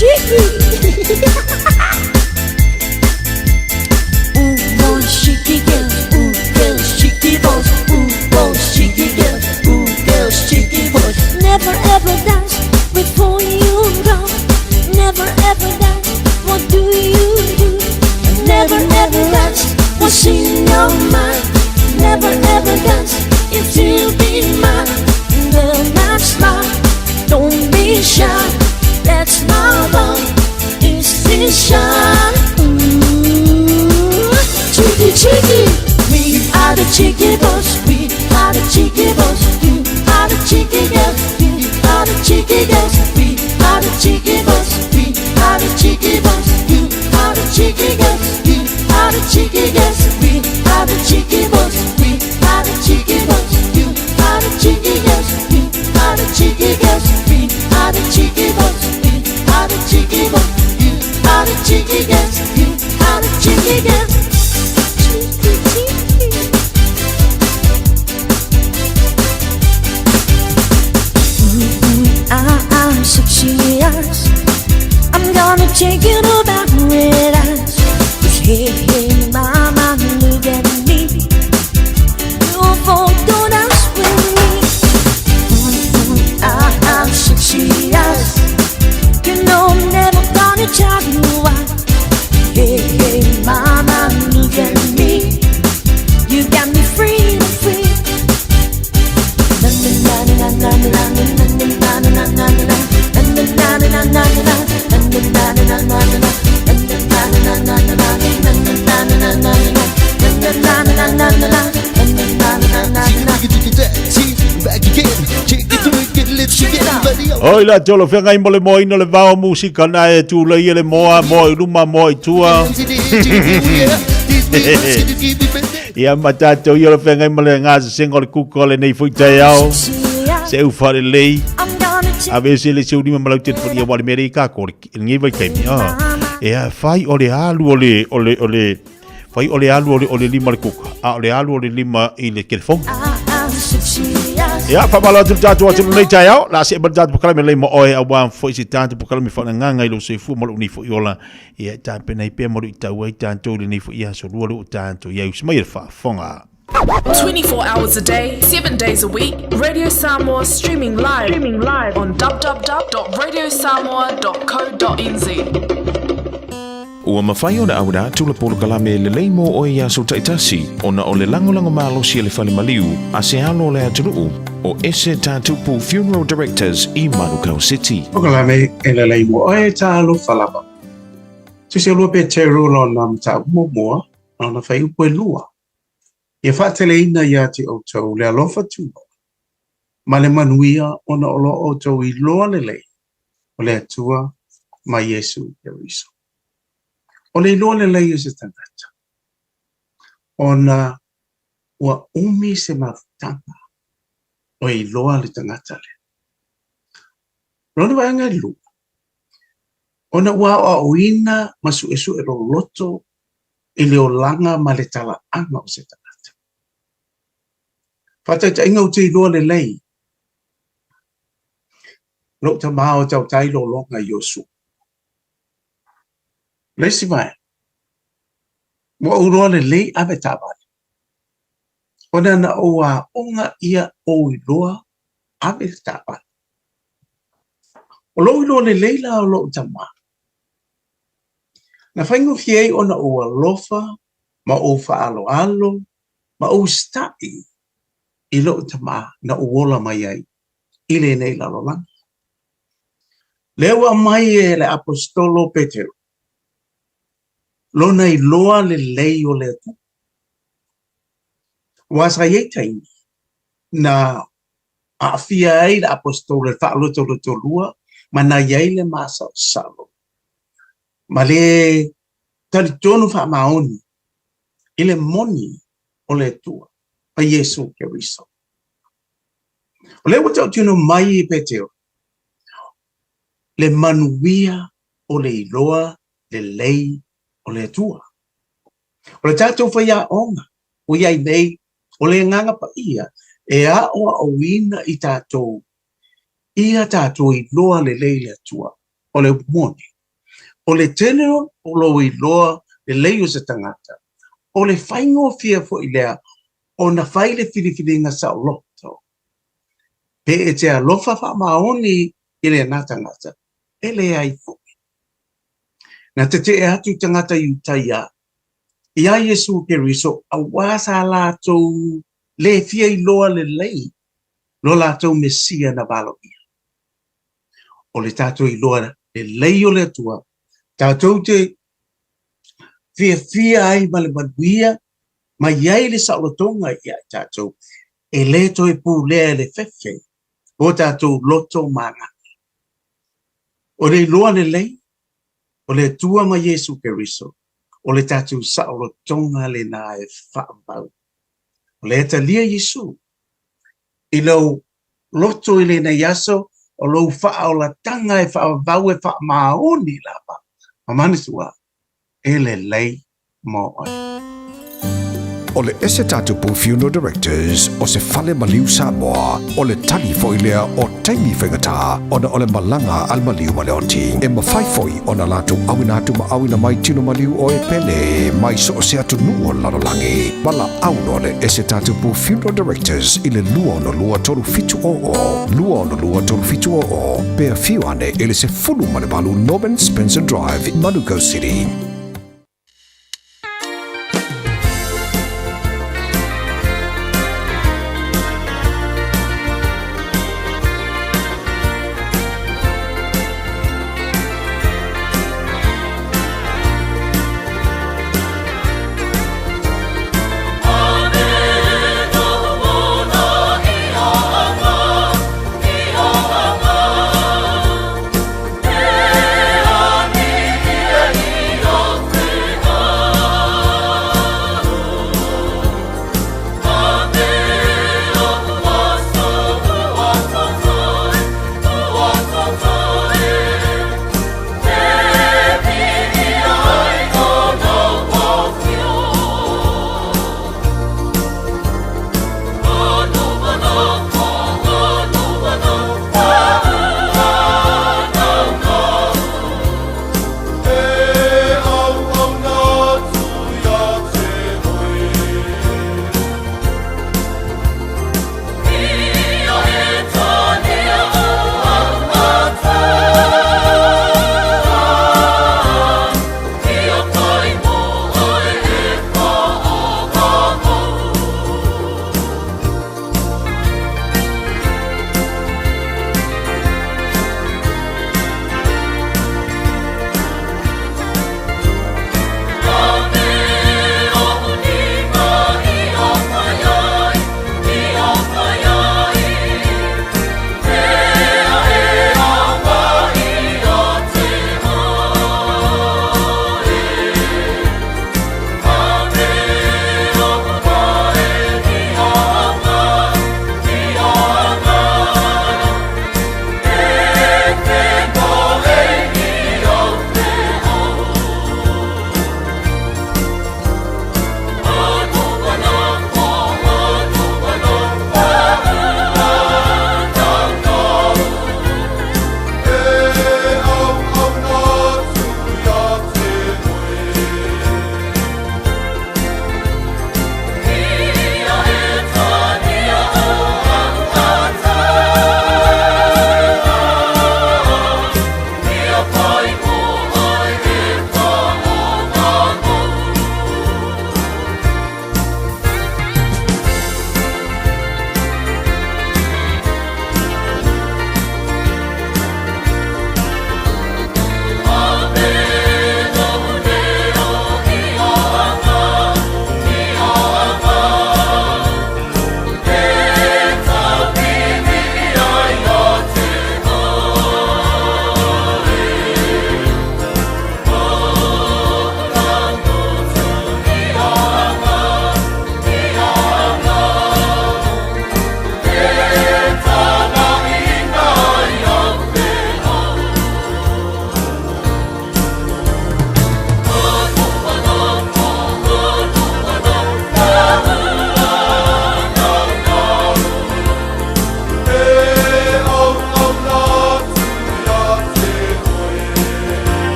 cheeky. Ooh, boys, cheeky girls. Ooh, girls, cheeky boys. Ooh, boys, cheeky girls. Ooh, girls, cheeky boys. Never ever dance before you go. Never ever dance. What do you do? Never ever dance. What's in your mind? Never ever dance if you'll be mine. Girl, that's mine. Don't be shy. That's my love. Instinction. Ooh, cheeky, cheeky. We are the cheeky boys. We are the cheeky boys. You are the cheeky girls. You are the cheeky girls. We are the cheeky boys. We are the cheeky boys. You are the cheeky girls. You are the cheeky girls. We are the cheeky boys. We are the cheeky boys. You are the cheeky girls. You are the cheeky girls. We are the cheeky boys. We are the cheeky boys. You are the cheeky girls. You are the cheeky girls. Cheeky, cheeky. Ooh, ah, ah, sexy eyes. I'm gonna take you to paradise. 'Cause hey, hey, mama, look at me. You folk don't dance with me. Ooh, ah, ah, sexy eyes. You know I'm never gonna tell you why. Hey, hey, mama, look at me. You got me free, free. Oi la tolo whengai mo le moa ina le vao musika na e tūlei e le moa, moa i luma, moa i tua. Ia ma tātou i o le whengai mo le ngā senga o le kuka o le nei fui tai ao. Se u whare lei. A ve se le seu lima malau te wharia wale mere i kā kore. Ngi vai taimi. Ah. E a whai o le alu o le, o le, o le, whai o le alu o le, o le lima le kuka. A o le alu o le lima i le telefoni. Ia, whamalo atu le tātou atu nei tai ao. La se ma le tātou pokalame lei mo oe a wā fo i se tātou pokalame whananganga i lo se fu mo lo ni fo i ola. Ia, tā pena i pea mo lo i tau ai tātou le nei fo i aso lua lo o tātou. Ia, usmai e le whaafonga. 24 hours a day, 7 days a week, Radio Samoa streaming live, streaming live on www.radiosamoa.co.nz. Ua mafai ona auina atu le polokalame lelei mo oe i aso taitasi ona o le lagolago malosi a le Fale Maliu a se alo o le atunuu o Ese Tatupu Funeral Directors i Manukau City. Polokalame e lelei mo oe talofa lava. Tusi olua Peteru lona mataupu muamua, lona fuaiupu e lua. Ia faateleina ia te outou le alofa tuloa ma le manuia ona o lo outou iloa lelei o le Atua ma Iesu Keriso. O le iloa lelei o se tagata, ona ua umi se mafutaga o e iloa le tagata lea. Lona vaega e lua, ona ua aoaoina ma suesue loloto i le olaga ma le talaaga o se tagata. Faataitaiga ou te iloa lelei lou tama o tautai lologa i Iosua. Le isi vaega, ua ou iloa lelei ave taavale, ona na ou aoga ia ou iloa ave le taavale. O lou iloa lelei la o lou tama, Na faigofie ai ona ou alofa ma ou faaaloalo ma ou usitai i lou tama na ou ola mai ai i lenei lalolagi. Lea ua aumai e le Aposetolo Petero lona iloa lelei o le Atua. Aua sa i ai taimi na aafia ai le Aposetolo i le faalotolotolua ma na i ai le masalosalo ma le talitonu faamaoni i le moni o le Atua ma Iesu Keriso. O lea ua tautino mai e Petero le manuia o le iloa lelei o le Atua. O le tatou faiaoga ua i ai nei, o le Agaga Paia e aoaoina i tatou ia tatou iloa lelei le Atua. O le upu moni. O le tele o lou iloa lelei o se tagata, o le faigofie foi lea ona fai le filifiliga saoloto. Pe e te alofa faamaoni i lena tagata, e leai foi. Na tetee atu tagata Iutaia iā Iesu Keriso auā sa latou le fia iloa lelei lo latou Mesia na valoia. O le tatou iloa lelei o le Atua, tatou te fiafia ai ma le manuia ma i ai le saolotoga ia i tatou, e le toe pulea e le fefe o tatou loto ma agaga. O le iloa lelei o le Atua ma Iesu Keriso, o le tatou saolotoga lena e faavavau. O lea e talia Iesu i lou loto i lenei aso, o lou faaolataga e faavavau e faamaoni lava, ma manatua, e lelei mo oe. O le Esetatupu Funeral Directors o se fale maliu Samoa, o le tali foi lea o taimi faigata ona o le malaga a le maliu ma le oti. E mafai foi ona latou auina atu ma auina mai tino maliu o e pele mai so o se atunuu o le lalolagi. Valaau loa le Esetatupu Funeral Directors i le 262 3700, 262 3700, pe afio ane i le 18 Norman Spencer Drive, Manukau City.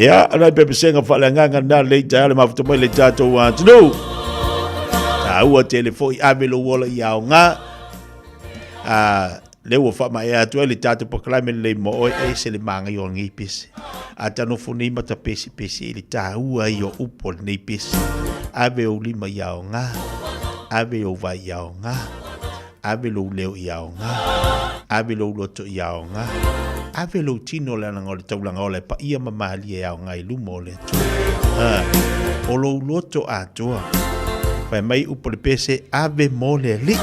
Ia, nai pepesega faaleagaga na lei taeao le mafuta mai le tatou atunuu. Taua tele foi ave lou ola i aoga. A, lea ua faamaea atu ai le tatou polokalame lelei mo oe, e ese le magaia o lenei pese. A ta nofo nei ma ta pesepese i le taua ia o upu o lenei pese. Ave ou lima i aoga, ave ou vai i aoga, Ave lou leo i aoga, ave lou loto i aoga, ave lou tino leaga o le taulaga ola e paia ma malie e aoga i luma o le Atua. A, o lou loto atoa. Fai mai upu o le pese, ave mo le Alii.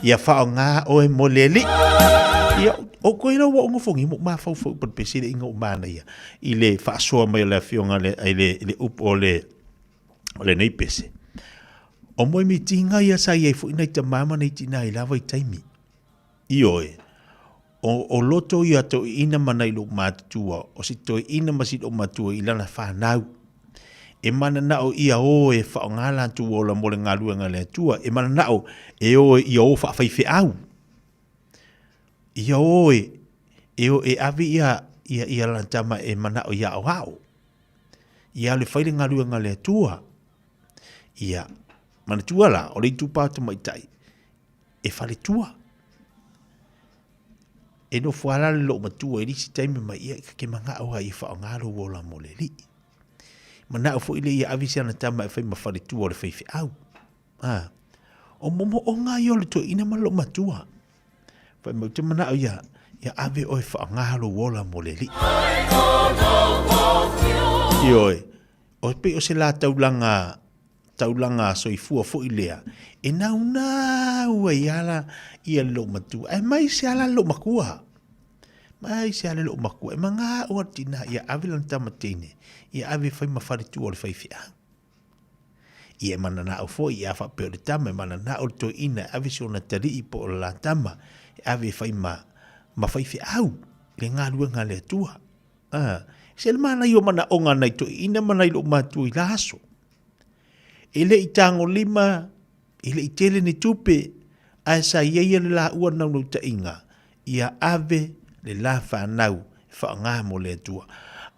Ia faaaoga oe mo le Alii. Ia, o koe lau ua ou nofongia ma ou mafaufau upu o le pese le iga o manaia i le faasoa mai o le afioga i le upu o le o lenei pese. O moe mitinga ia sa iai foi nai tamā ma nai tinā i la vaitaimi. Ioe, o, o loto ia toeina ma nai lou matutua, o si toeina ma si lou matua i lana whanau. E mananao ia o e whaonga latou ola mo le galuega a le Atua, e mananao e o ia o whaawhaiwheau. Ia o e, e o e ave ia, ia, ia lana tama e manao ia o ao. Ia alu e fai le galuega a le Atua. Ia, manatua la, o le itupa o tamaitai, e faletua. E nofo ala le loo matua i le isi taimi mai ia, ka ke mangao a ia whaonga lou ola mo le alii. Manao foi le ia ave si ana tama e fai ma faletua o le faifeau. A, o momoonga ia o le toeaina ma le loomatua. Fai mai, ou te manao ia, ia ave oe faaaoga lou ola mo le Alii. Ioe, o pei o se la taulaga, taulaga soifua foi lea, e naunau ai ala ia le loomatua, aemaise ala le loomakua. Mai se ale loo makua, e magao a le tina ia ave lana tama teine, ia ave e fai ma faletua o le faifeau. Ia e mananao foi ia faapea o le tama e mananao le toeaina e ave si ona talii po o le la tama e ave e fai ma, ma faifeau i le galuega a le Atua. A, se le manaia o manaoga nai toeaina ma nai loomatua i la aso. E le i tagolima, e le i tele ni tupe, ae sa i ai le laua naunautaiga ia ave le la fanau e faaaoga mo le Atua.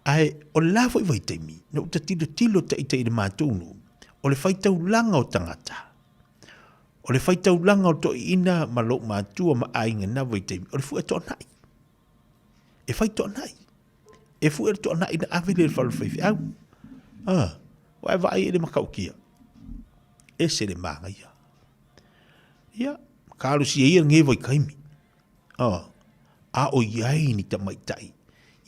Ae o le la foi vaitaimi, na ou tatilotilo taita i le matou nuu, o le faitaulaga o tagata, o le faitaulaga o toeaiina ma lou matua ma aiga i na vaitaimi, o le fue toanai. E fai toanai. E fue le toanai na ave le fale faifeau. Ah, ua e vaai i le matautia. Ese le manaia. Ia, talosia ia lenei vaitaimi. Oh, a o i ai ni tamaitai,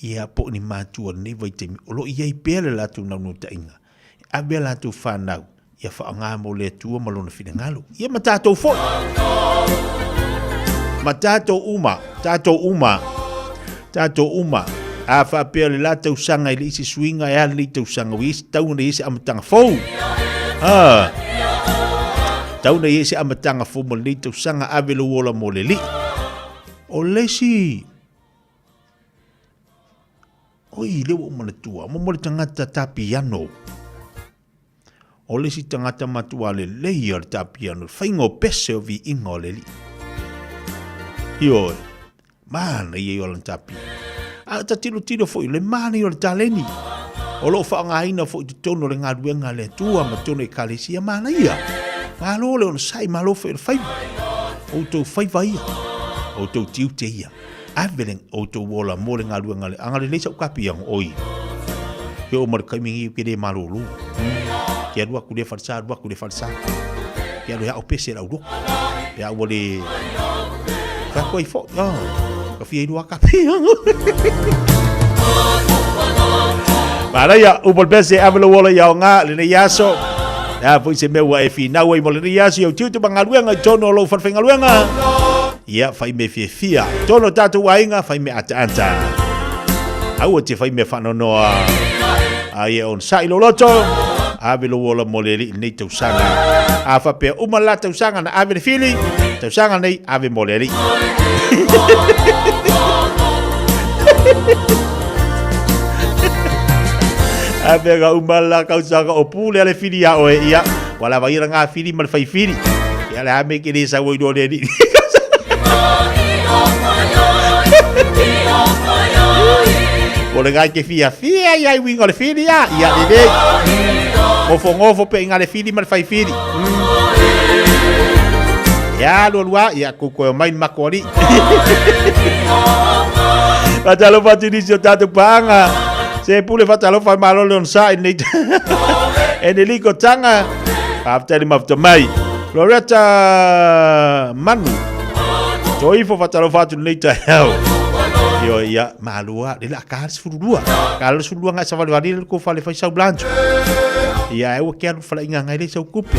ia po o ni matua o lenei vaitaimi, o lo o i ai pea le latou naunautaiga, e ave a latou fanau ia faaaoga mo le Atua ma Lona finagalo. Ia ma tatou foi. Ma tatou uma, tatou uma, tatou uma. A faapea le la tausaga i le isi suiga e a lenei tausaga, ua i ai se tau ona i ai se amataga fou. Ah. Tau ona i ai se amataga fou mo lenei tausaga, ave lou ola mo le Alii. O le isi, oi, lea ua ou manatua, mo le tagata tā piano. O le isi tagata matua lelei o le tā piano, le faiga o pese o viiga o le Alii. Ioe, manaia ia o lana tā piano. A ta tilotilo foi, le manaia o le taleni. O lo o faaaogaina foi i totonu o le galuega a le Atua ma totonu o ekalesia, manaia. Malo le onosai, malo foi o le faiva. O outou faiva ia, o outou tiute ia. Ave le outou ola mo le galuega le agalelei sa ou kapiano, oi. Ke oo mai le taimi nei ou te le malolo. Ke alu atu lea falesa, alu atu lea falesa. Ke alu e ao pese lau loto. Pe a ua le fai atu ai foi. Oh, ka fia iloa kapiano. Manaia, upu o le pese, ave lou ola i aoga lenei aso. Le a foi se mea ua e finau ai mo lenei aso i au tiute ma galuega i totonu o lou falefaigaluega. Ia, fai mea fiafia. Totonu o tatou aiga, fai mea ataata. Aua te fai mea faanoanoa. A ia onosai lou loto, ave lou ola mo le Alii i lenei tausaga. A faapea uma le la tausaga na ave le fili, tausaga nei ave mo le Alii. A pea ka uma la tausaga o pule a le fili a oe, ia, ua lava ia ngā fili ma le fai fili. Ia le ame ke le sau i le Alii. O le ngai ke fiafia ia i uiga o le fili a, ia lelei. Gofogofo pe i le fili ma le fai fili. Ia alu alu a, ia kou koe omai le mako alii. Faatalofa atu i nisi o tatou paaga. Se pule faatalofa malo le onosai lenei. Eneliko Tanga, faafetai le mafuta mai. Loretta Manu, Toifo faatalofa atu lenei taeao. Io ia, malo a, le la ka le 12. Ka le 12 ngai savalivali le ko fale fai sau blancho. Ia e ua ke alu fala inga ngai le sau kupe.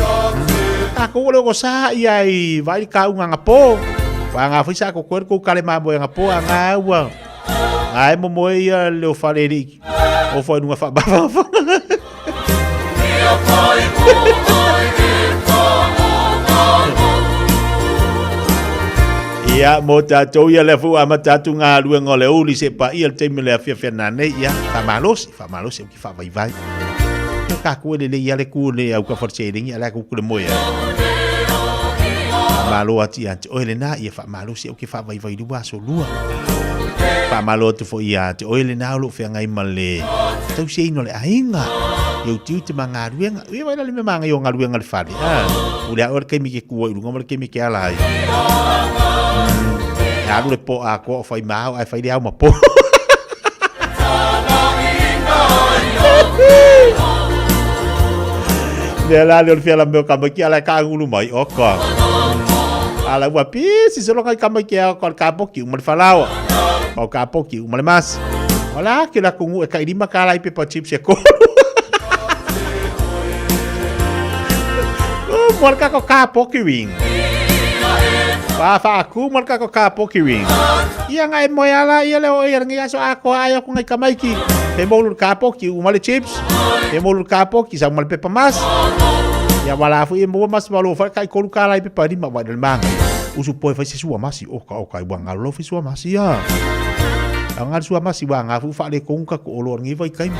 A ko le ko sa ia i vai ka unga ngapo. Wa nga fai sa ko ko ko kale ma mo ngapo a nga ua. Ai mo mo ia le o fale ri. O fo nunga fa ba fa. Ia, mo tātou ia lea foi ua amata atu ngā luenga o le uli se pa ia le taimi o le afiafi ana nei, ia, whamalosi, whamalosi au ki whavaivai. Ia ka koe le le ia le ku le au ka wharserengi, a le aku kule moe ai. Whamalo atu ia te oe le nā, ia whamalosi au ki whavaivai lua aso lua. Whamalo atu fo ia te oe le nā o lo whengai ma le tausiaina o le aiga, i ou tiute ma galuega. Ia vaai la le mea māngai o galuega le fale, a. O le a oe le taimi ke kua i luga ma le taimi ke ala ai. E alu le po atoa o fai ma ao ae fai le ao ma po. Lea la le o le fia la mea o kamaiki ala e kaangulu mai, oka. Ala ua pisi solo ngai kamaiki ao ka o le kapoki uma le falaoa. Ma o kapoki uma le masi. Wala ke la kongu e kai lima ka lai pepa chips e kolu. Oh, mo ka ko ka poki wing. Wa fa aku mo ka ko ka poki wing. Ia ngai mo ala ia le o ia ngai aso a ko ai ko ngai kamaiki. He mo ka poki uma le chips. He mo ka poki sa uma le pepa mas. Ia wala fu e mo mas malo fa kai kolu ka lai pepa lima wa le manga. Usu poe fai se sua masi o ka o kai wa ngalo fi sua masi ia. A ngā sua masi wa ngā fu whaale kongu ka ko olo ngi vai kai.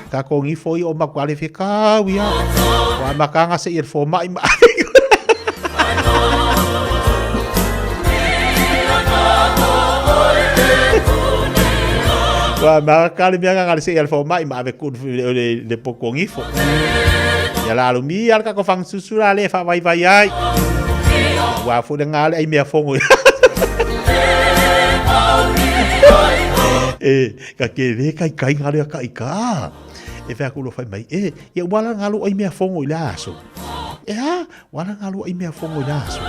Ka ko ngi fo i o maku ale fe kau ia. Wa makanga se i fo mai ma. Wa ma ka le mea ngā se i fo mai ma ave ku le le poko ngi fo. Ia la lu mi al ka ko fang susu la le fa vai vai ai. Wa fu le ngā le ai mea fongo. E, ka ke le kai kai ngā lea kai ka. E whea kulo whai mai, e, ia wala ngā lo ai mea fongo i le aso. E ha, wala ngā lo ai mea fongo i le aso.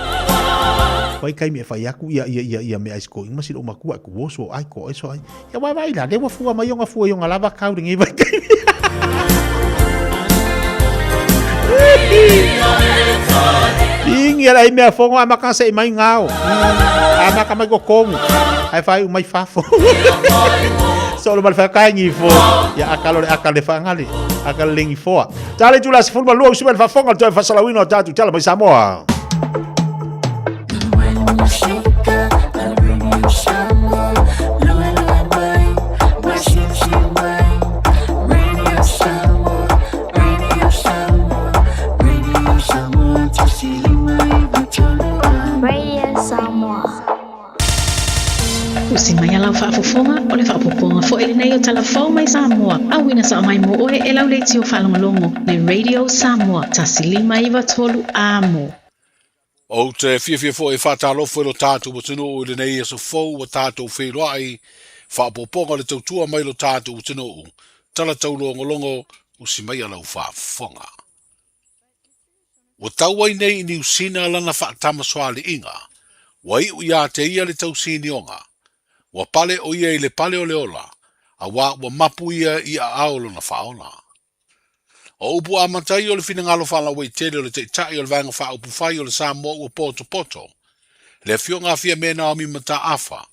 Whai kai me whai aku ia ia ia ia mea isko inga silo makua ku woso ai ko eso ai. Ia wai wai la, le wa fua mai onga fua i onga lava kau ringi vai kai. Ingi ala i mea fongo a maka se i mai ngao. A maka mai ko kongu. Ai whai u mai fafo. So lo mal whakaingi ifo. Ia akalo le akale whangale. Akale lengi foa. Tale tula se fulma lua usima le whafonga toi whasalawina o tātou tala mai Samoa. Radio Samoa. Usi mai a lau faafofoga, o le faaopoopoga foi lenei o Tala Fou mai Samoa, auina sao mai mo oe e lau leitio faalogologo le Radio Samoa 1593 Amo. Ou te fiafia foi e faatalofa i lo tatou atunuu i lenei aso fou ua tatou feiloai, faaopoopoga o le tautua mai lo tatou atunuu, tala taulogologo, usi mai a lau faafofoga. Ua tau ai nei i Niu Sina lana faatamasoaliiga, ua iu iā te ia le tausinioga. Ua pale ʻo ia i le pale o le ola, auā ua mapu ia i aao lona faaola. O upu amata ia o le finagalo faalauaitele o le Taitai o le Vaega Faaupufai o le Samoa ua potopoto, le Afioga a Fiame Naomi Mataafa,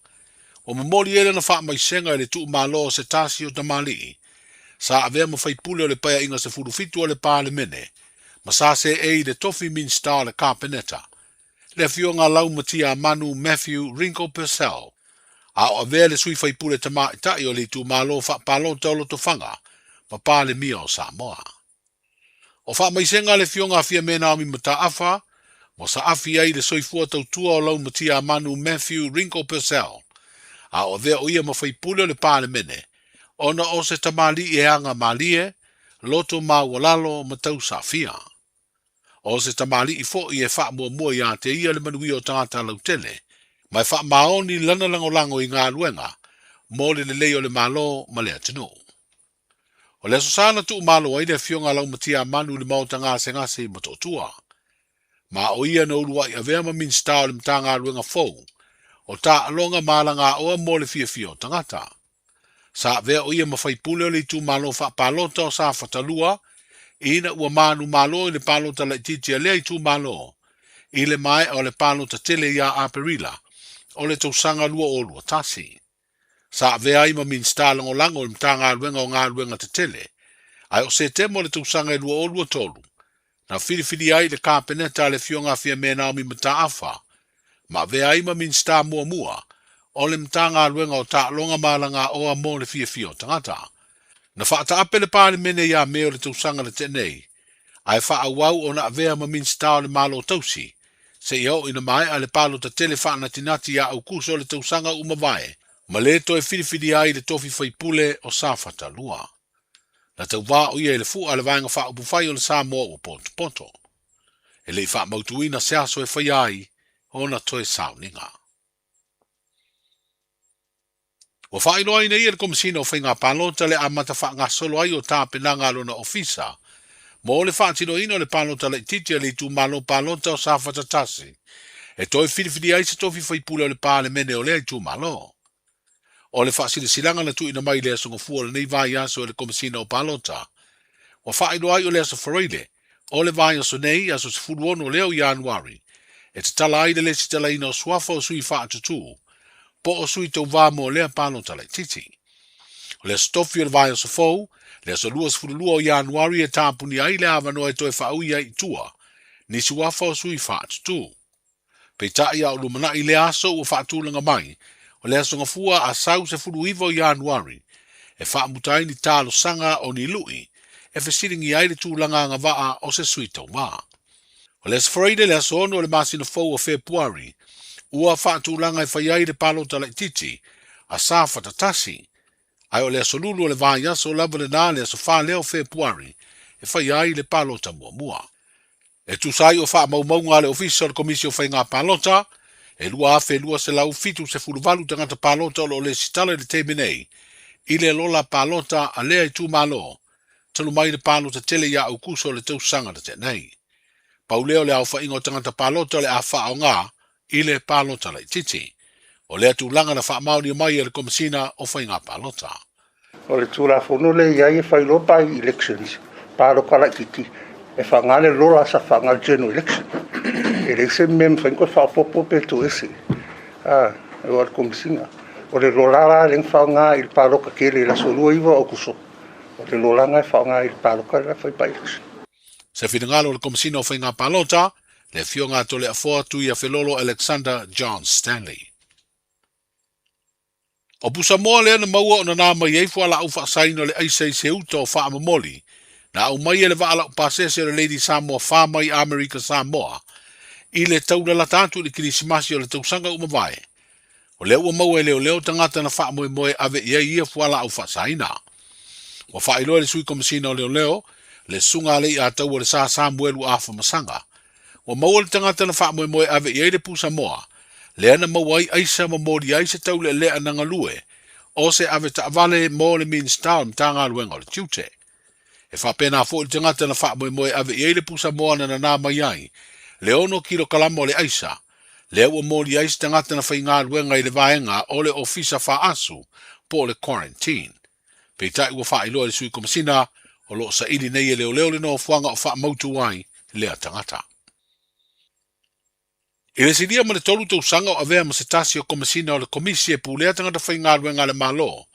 ua momoli ai lana faamaisega i le tuumalo o se tasi o tamalii sa avea ma faipule o le Paeaiga 17 o le Palemene ma sa seei i le tofi Minisita o le Kapeneta, le Afioga Laumatiamanu Matthew Ringo Purcell, a o avea le sui faipule tamaitai o le itumalo faapalota o Lotofaga ma Palemia o Samoa. O faamaisega a le Afioga a Fiame Naomi Mataafa ua saafi ai le soifua tautua o Laumatiamanu Matthew Ringo Purcell, a o avea o ia ma faipule o le Palemene. ona o se tamalii e aga malie, loto maualalo ma tausaafia. O se tamalii foi e faamuamua ia te ia le manuia o tagata lautele, ma e faamaoni lana lagolago i galuega mo le lelei o le Malo ma le atunuu. O le Aso Sa na tuumalo ai le Afioga a Laumatia Manu i le Maota Gasegase i Motootua. Ma o ia na uluai avea ma Minisita o le Matagaluega fou o Taaloga ma Alagaoa mo le Fiafia o Tagata. Sa avea o ia ma faipule o le itumalo faapalota o Safata 2 ina ua manumalo i le palota laitiiti a lea itumalo i le maea o le palota tele ia Aperila o le tausaga 2021. Sa avea ai ma Minisita Lagolago i le Matagaluega o Galuega Tetele, ae o Setema o le tausaga e 2023, na filifilia ai i le Kapeneta a le Afioga a Fiame Naomi Mataafa, ma avea ai ma Minisita muamua o le Matagaluega o Taaloga ma Alagaoa mo le Fiafia o Tagata. Na faataape le Palemene ia Me o le tausaga na tea nei, ae faaauau ona avea ma Minisita o le Malo Tausi, seia oo ina maea le palota tele faanatinati ia Aukuso o le tausaga ua mavae, ma le toe filifilia ai le tofi faipule o Safata 2. Na tauvā o ia i le fua a le Vaega Faaupufai o le Samoa ua potopoto. E le i faamautuina se aso e faia ai ona toe sauniga. Ua faailoa ai nei e le Komesina o Faiga Palota le amata faagasolo ai o tapenaga a lona ofisa mo le faatinoina o le palota laitiiti a le itumalo palota o Safata 1 e toe filifili ai se tofi faipule o le Palemene o lea itumalo. O le faasilasilaga na tuuina mai i le Aso Gafua o lenei vaiaso e le Komesina o Palota, ua faailoa ai o le Aso Faraile o le vaiaso nei, aso 16 lea o Ianuari, e tatala ai le lesitalaina o suafa o sui faatutū po o sui tauvā mo lea palota laitiiti. O le aso tofi o le vaiaso fou, le aso 22 o Ianuari e tapunia ai le avanoa e toe faaui ai i tua ni suafa o sui faatutū. Peitai a o lumanai lea aso ua faatulaga mai, o le Aso Gafua a Sau 19 o Ianuari, e faamuta ai ni talosaga o ni lu'i e fesiligia ai le tulaga agavaa o se sui tauvā. O le Aso Faraile le aso 6 o le masina fou o Fepuari, ua faatulaga e fai ai le palota laitiiti a Safata 1, ae o le Aso Lulu o le vaiaso lava lena le aso 4 lea o Fepuari e faia ai le palota muamua. E tusa ai o faamaumauga a le Ofisa o le Komisi o Faiga Palota, e 2,278 tagata palota o lo o lesitala i le taimi nei i le lola palota a lea itumalo, talu mai le palota tele ia Aukuso o le tausaga na tea nei. Pau lea o le aofaiga o tagata palota o le a faaaoga i le palota laitiiti. O lea tulaga na faamaonia mai e le Komesina o Faiga Palota. O le Tulafono lea e i ai e fai loa by elections, palota laitiiti, e faaaoga le lola sa faaaoga i le general election. E leai se mea e mafai ona toe faaopoopo pe toese aua o le Komesina. O le lola la lea na faaaoga i le palota tele i le aso 29 o Aokuso, o le lola lena e faaaoga i le palota lea fai by election. Se finagalo o le Komesina o Faiga Palota, le Afioga a Toleafoa Tuiafelolo Alexander John Stanley. O pusamoa lea na maua ona na mai ai fualaau faasaina o le aisa i se uta o Faamomoli, na aumai e le vaa laupasese o le Lady Samoa 4 mai Amerika Samoa i le taulalata atu i le Kerisimasi o le tausaga ua mavae. O lea ua maua e leoleo tagata na faamoemoe ave i ai ia fualaau faasaina. Ua faailoa e le Sui Komesina o Leoleo, le Susuga a Leiataua le Sa Samuelu Afamasaga, Ua maua le tagata na faamoemoe ave i ai le pusamoa, lea na maua ai aisa ma molia ai se taulealea na galue o se avetaavale mo le Minisita o le Matagaluega o le Tiute. E faapena foi le tagata na faamoemoe ave i ai le pusamoa na nanā mai ai le 6 kilokalama o le aisa, lea ua molia ai se tagata na faigaluega i le vaega o le Ofisa Faaasu po o le Quarantine. Peitai ua faailoa e le Sui Komesina o lo o saili nei e leoleo le nofoaga o faamautu ai lea tagata. I le silia ma le 3 tausaga o avea ma se tasi o Komesina o le Komisi e pulea tagata faigaluega a le Malo,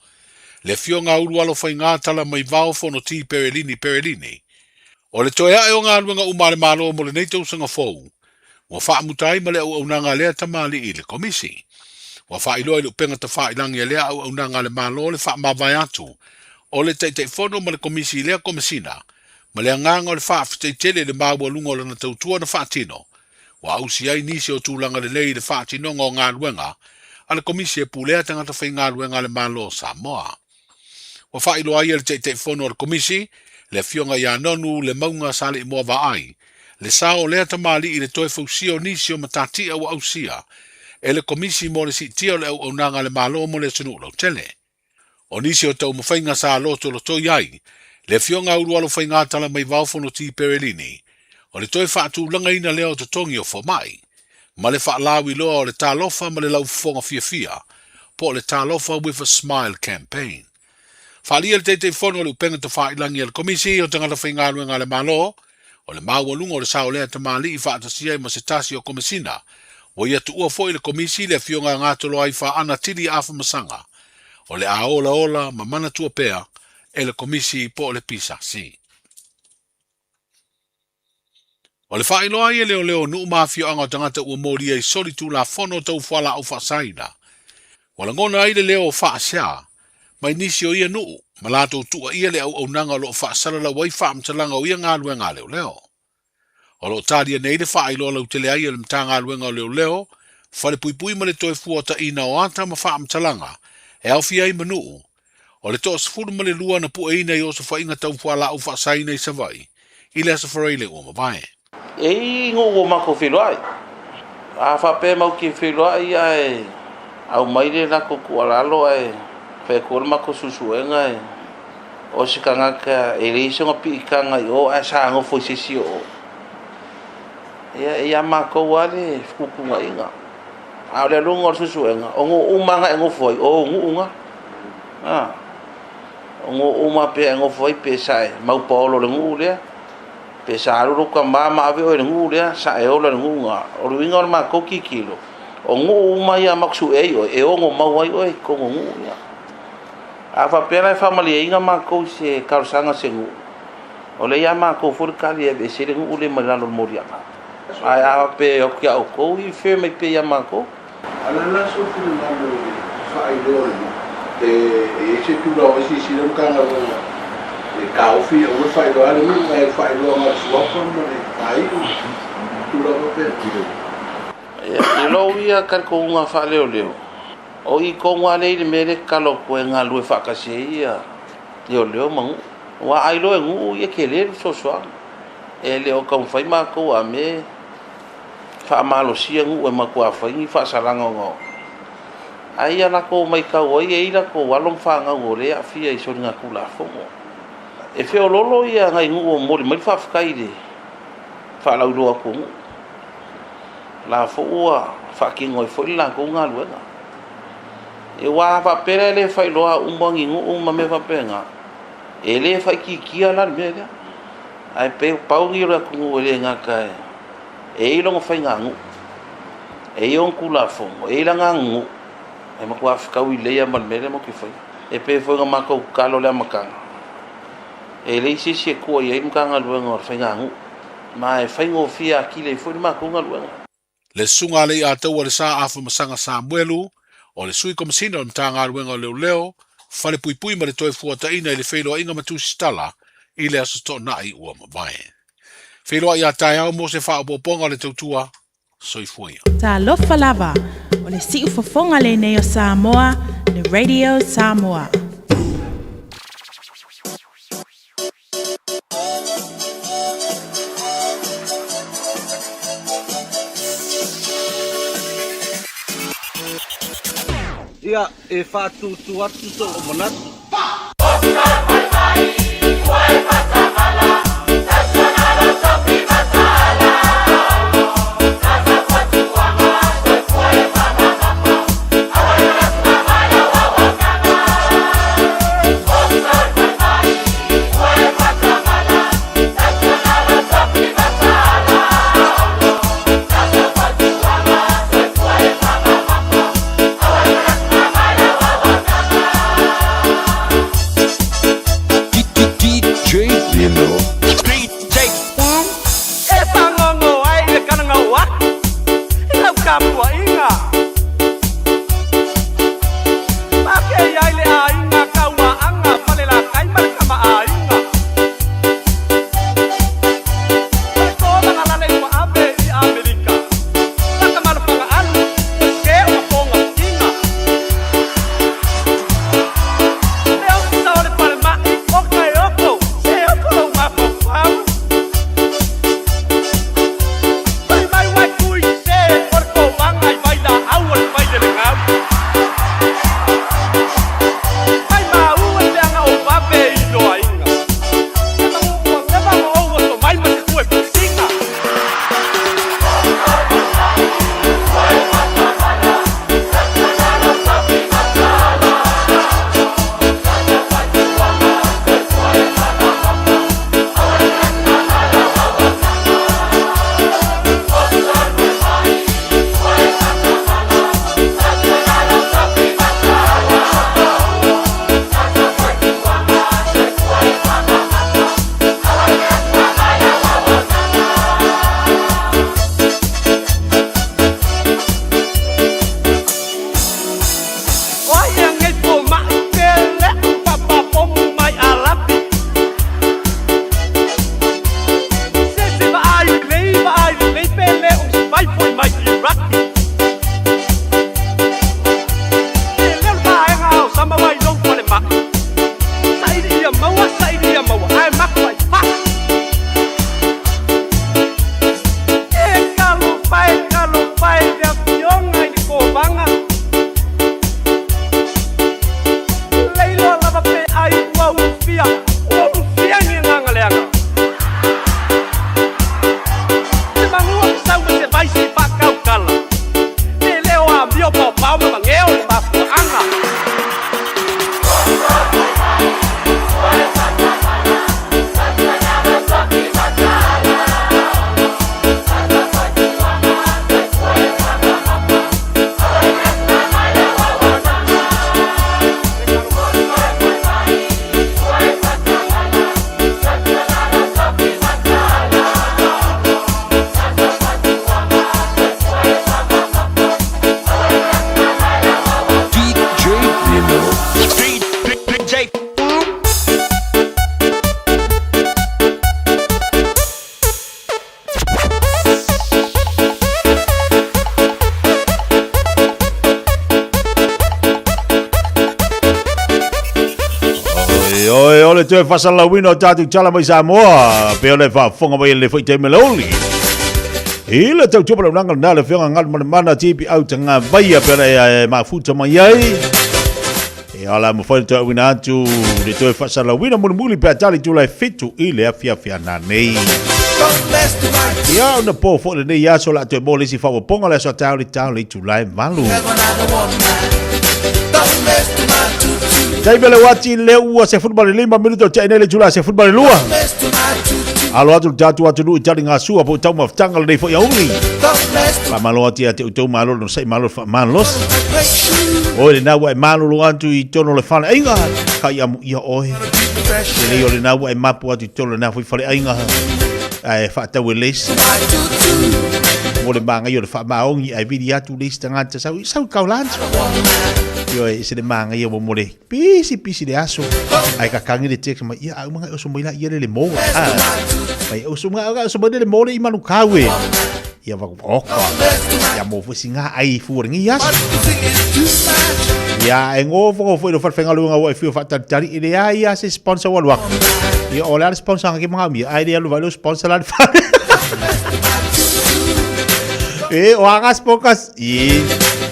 le Afioga a Ulualo Faiga Talamaivao Fonoti Perelini Perelini, o le toe ae o galuega uma a le Malo mo lenei tausaga fou, ua faamuta ai ma le auaunaga a lea tamalii i le Komisi. Ua faailoa i le upega tafailangi a lea auaunaga a le Malo le faamavae atu o le Taitaifono ma le Komisi i lea Komesina ma le agaga o le faafetai tele i le maualuga o lana tautua na faatino, ua ausi ai nisi o tulaga lelei i le faatinoga o galuega a le Komisi e pulea tagata faigaluega a le Malo o Samoa. Ua faailoa ai e le Taitaifono o le Komisi, le Afioga ia Nonu Lemauga Saleimoa Vaai, le sao o lea tamalii i le toe fausia o nisi o matatia ua ausia e le Komisi mo le siitia o le auaunaga a le Malo mo le atunuu lautele. O nisi o taumafaiga sa lotolotoi ai le Afioga a Ulualo Faigatala mai Vaofono T. Perelini, o le toe faatulagaina lea o totogi o fomai, ma le faalauiloa o le Talofa ma le Laufofoga Fiafia, po o le Talofa with a Smile Campaign. Faaalia le Taitaifono o le Upega Tafailagi a le Komisi o Tagata Faigaluega a le Malo, o le maualuga o le sao lea tamalii faatasia ai ma se tasi o Komesina, ua ia tuua foi le Komisi le Afioga a Gatoloai Faana Tili Afamasaga, o le a olaola ma manatua pea e le Komisi po o le PSC. O le faailoa ai e leoleo o nuu ma afioaga o tagata ua molia i soli tulafono tau fualaau faasaina. Ua lagona ai le leo o faasea mai nisi o ia nuu ma latou tuuaia le auaunaga o lo o faasalalau ai faamatalaga o ia galuega a leoleo. O lo o talia nei le faailoa lautele ai e le Matagaluega o Leoleo, Falepuipui ma le Toe Fuataina o Ata ma Faamatalaga e aofia ai ma nuu O le 12 na pueina i osofaiga tau fualaau faasaina i Savaii i le Aso Faraile ua mavae. E i nuu ua matou feiloai. A faapea matou te feiloai ae aumai le latou tuualalo ae fai atu ai le matou suesuega e o se tagata e leai sona piitaga i o ae sa nofo i se isi o o. Ia e ia matou lava le fetuutuunaiga. A o le aluga o le suesuega, o nuu uma lava na e nofo ai, o ou nuu na. A, o nuu uma pea e nofo ai pe sa e maupaolo i le nuu lea, pe sa alu lou tama ma ave oe i le nuu lea, sa e ola i le nuu na. O le uiga o le matou tilotilo, o nuu uma ia matou sue ai oe, e ono mau ai oe i totonu o nuu ia. A faapea la e faamalieina matou i se talosaga a se nuu, o lea ia matou foi le tali e aveese ai le nuu lea mai lalo o le moliaga. Ae a faapea e o atu ia outou, i fair mai pea ia matou. A o le a la sou finagalo i le faailoa o le nuu? Pe e i ai se tulaga o silasila le Matagaluega e taofi aua le faailoa le nuu ae faailoa na o le suafa ma le faaiu, tulaga faapena? I lou ia talitonuga faaleoleo, o i tonu lava lea i le mea lea e tatalo atu ai e galulue faatasi ai ia leoleo ma nuu. Aua a iloa e nuu ia tele le fesoasoani. E le o taumafai matou a me faamalosia nuu e matua fai ni faasalaga ona o ai ia latou maitau ai e i ai latou alo ma fanau o lea e aafia i soligatulafono. E feoloolo ia nai nuu o momoli mai le faafetai i le faalauiloa atu o nuu. O la foi ua faatino ai foi le latou galuega. Aua a faapea la e le faailoa uma ni nuu ma mea faapena, e le faaitiitia la le mea lea. Ae pei o pau nei o le atunuu e le gata e e i ai lona faiganuu, e i ai ona tulafono, e i ai lana aganuu, e matua fetaui lelei lava ma le mea lea matou te faia. E pei foi ona matou tatalo i le amataga, e leai se isi e tua i ai le Matagaluega o le Faiganuu, ma e faigofie atili ai foi le matou galuega. Le Susuga a Leiataua Le Sa Afamasaga Samuelu, o le Sui Komesina o le Matagaluega o Leoleo, Falepuipui ma le Toefuataiga i le Feiloaiga ma Tusitala i le Aso Toonai ua mavae. Feiloai a taeao mo se faaopoopoga o le tautua. Soifua ia. Talofa lava, o le siufofoga lenei o Samoa, le Radio Samoa. Ia, e faatūtū atu sou manatu. DJ o le toe faasalalauina o tatou tala mai Samoa, pe o le faafofoga mai le foi taimi le uli. I le tautua palaunaga lena le afioga Galumalemana TPO Tagavaia pe ona e mafuta mai ai. E ala mafai le toe auina atu le toe faasalalauina mulimuli pe a tali tula e 7 i le afiafi ana nei. Ia ona po foi lenei aso la toe mo le isi faaopoopoga le aso a taeao le taeao le itula e 8. Taimi le uati le ua 15 minuto o tea nei le itula 12. Alo atu le tatou atunuu i taligasua po o taumafataga lenei foi aoauli. Faamalo atu ia te outou malo le onosai malo le faamalosi. Oe lena ua e malolo atu i totonu o le faleaiga, kai amuia oe. Lelei o lena ua e mapu atu i totonu o lena foi faleaiga, ae faatau e le isi. Mo le magaia o le faamaoni, ae vili atu le isi tagata sau, sau i kaolantu. Ioe, se le magaia mo mo le pisi pisi le aso. Ae kakangi le text mai, ia, a uma ngai oso mai la ia le le moa. Ah, mai oso mai, oso mai le le moa le i manukau e. Ia va oka. Ia mo foi singa ai fu lengi aso. Ia e ngofo ngofo i lo whalewhengaluenga ua e whio whaatalitali i le ai a se sponsor ua luak. Ia o le ale sponsor nga ke mga umia. Ai le alu vai lo sponsor la le whale. E o anga sponsor i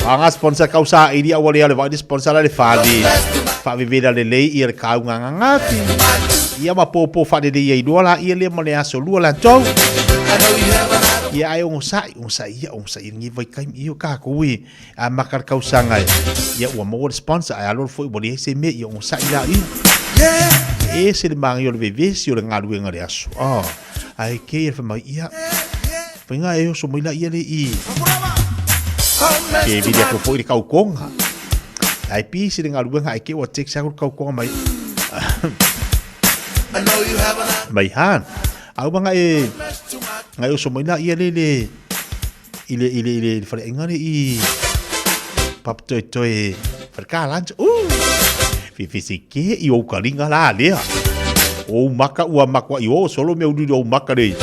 o anga sponsor kau sa i ua le ale vai le sponsor la le whale. Whaavevela le lei i le kaunga ngangati. Ia ma pōpō whalele ia i lua la ia le ma le aso lua la tau. Ia ai ongo sai, ongo sai ia, ongo sai ngi vai kai i o ka ko i a maka le kausaga e. Ia ua maua le sponsor ae alo foi ua leai se mea ia onosai la ia. E ese le māngai o le vevesi o le galuega le aso. Oh, ae ke ia le mai ia. Faiga e oso mai la ia le i. Ke vili aku foi le kaukonga. Ai pisi le galuega ai ke ua text aku le kaukonga mai. Mai han. Au manga e ngai oso mai la ia le le i le i le i le i le faleaiga le i papatoetoe falekalancho fefeseke i ou kaliga la lea ou maka ua makuaʻi o solo mea uliuli ou maka lei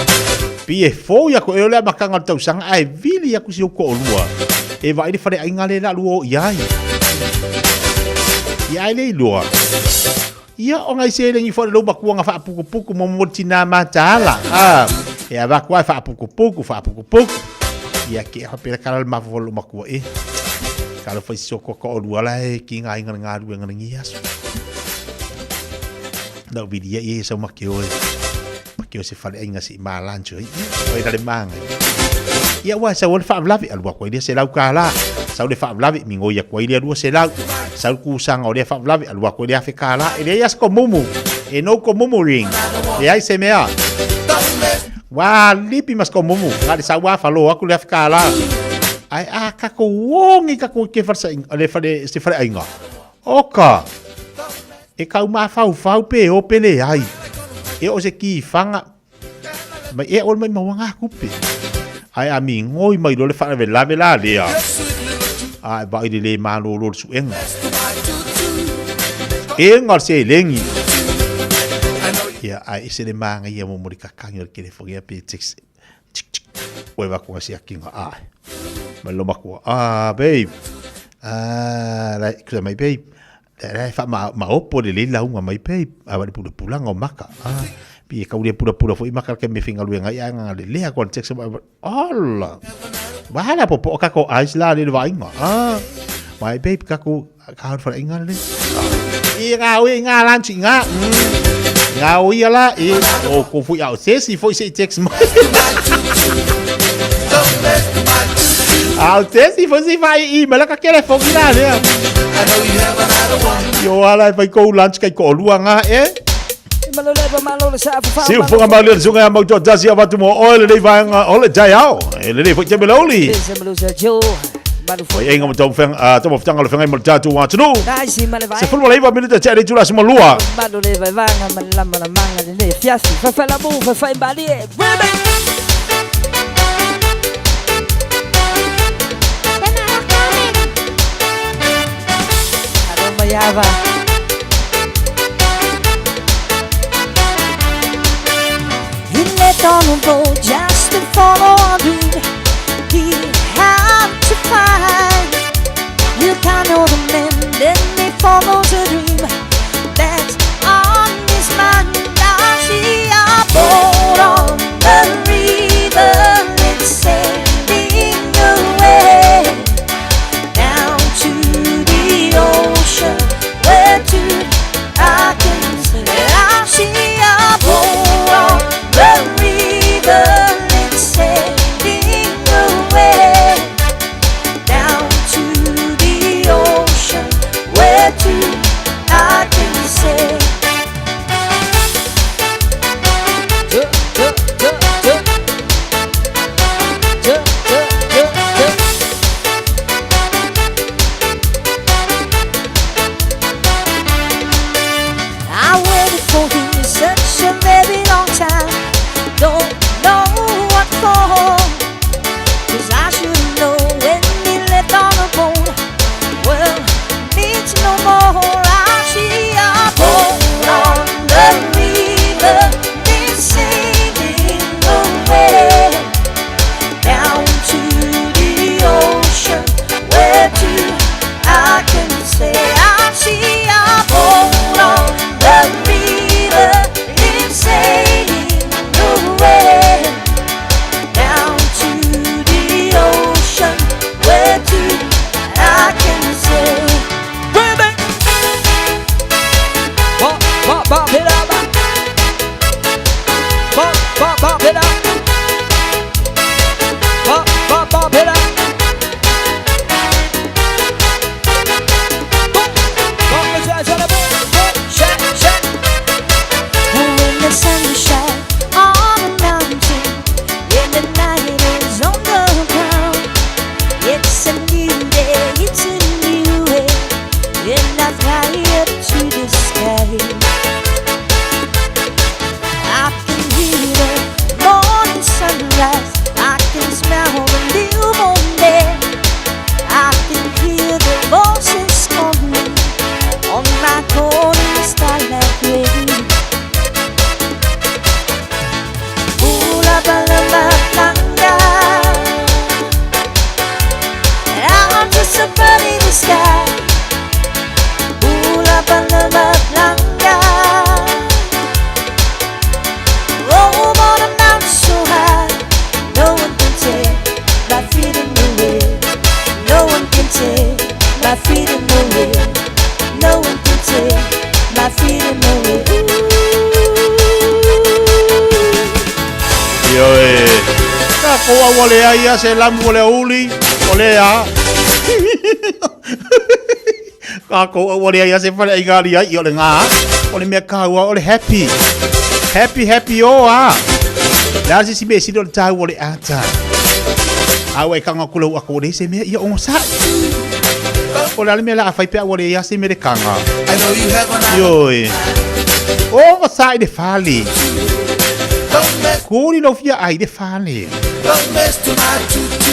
pi e fou ia ko e o le amataga o le tausaga ae vili aku si ou toʻalua e vaai le faleaiga le la lua o i ai ia ai le iloa Ia, o ngai seleni foi le lou matua na faaputuputu mo mo le tinā mataala. Ah, e avatu lava e faaputuputu, faaputuputu. Ia, ke faapea kala le mafaufau o lou matua e. Talofa i si o toatoalua la e kigaina le galuega lenei aso. Na ou vilia ia ia sau makeo e. Makeo se faleaiga se i malancho ai. Ia, o e le magai. Ia, ua sau le faalavelave, alu atu ai lea $100. Sau le faalavelave, migoi atu ai lea 200. Sau le kusaga o lea faalavelave, alu atu ai lea $1,000. E leai lava se komumu. E no komumu ring. Leai se mea. Ua lipi ma se komumu. Na le sau lava falo atu le $1,000. Ae a tatou ogi tatou i ke fale le fale se faleaiga. Oka! E kau mafaufau pe o pe leai. E o se kifaga mai e ole mai maua ngā kupe. Ae a migoi mai loa le faalavelave la lea. A e vaai le le malolo le suega. E nga le seleni. Ia, ae ese le māngaia mo mo le kakangi o le telefoni ia pe text. Tsk, tsk. Oe va ko si akinga a. Mai lo makua. Ah, babe. Ah, la kusa mai babe. La e wha maopo le le launga mai babe. A wa le pula pulanga o maka. Ah, pi e kauri e pula pula fo i maka ke me finga luenga i anga le lea ko le text mai. Ala. Wahala po po ka ko ice la le vainga. Ah. Mai babe ka ko ka hau whara inga le. I ngā ui ngā lanchi ngā. Ngā ui ala i o ko fui au se si foi se text mai. Au se si foi si vai i mala ka kere fo ina le. Yo ala e fai ko lunch kai ko lua ngā e. Siufoga maoli o le suga ia mautoatasi avatu mo oe lenei vaega o le taeao. E lenei foi taimi o le aoauli. Paiaiga ma taumafataga o le feagai ma le tatou atunuu. 19 minute tea le itula 12. He left on a boat just to follow a dream he had to find. You can't know the man, then he follows a dream that's on his Takou a ua leai a se lamu o le aoauli, o lea. Takou a ua leai a se faleaiga ali ai, ia o le gā. O le mea taua o le happy. Happy, happy o a. Le a se isi mea sili o le taua o le ata. A ua e kaga atu lau ata ua leai se mea, ia onosai. O le a le mea o le a fai pe a ua leai a se mea le kaga. Ioe. Onosai le fale. Kuli lau fia ai le fale.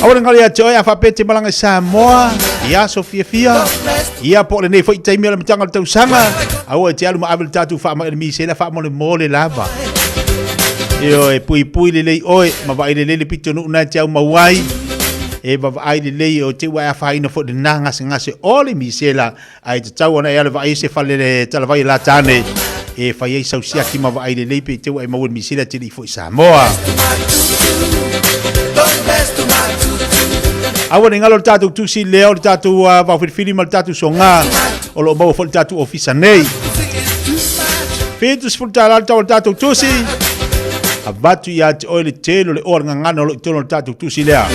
Aua le galo ia te oe a faapea e te malaga i Samoa i aso fiafia, ia po o lenei foi taimi o le amataga o le tausaga, aua e te alu ma ave le tatou faamai o le misela faamolemole lava. Ioe, puipui lelei oe ma vaai lelei le pitonuu na e te aumau ai. E vavaai lelei o te ua e afaina foi lena gasegase o le misela Ae tatau ona e alu vaai se fale le talavai e la tane e fai ai sau siaki ma vaai lelei pe te ua e maua le misela te le i foi i Samoa. Aua ne i galo le tatou tusi lea o le tatou uh, vaofilifili ma le tatou soga o lo o maua foi le tatou ofisa nei. $70 le tau o le tatou tusi. Avatu ia te oe le tele o le oa le gagana o lo o i totonu o le tatou tusi lea.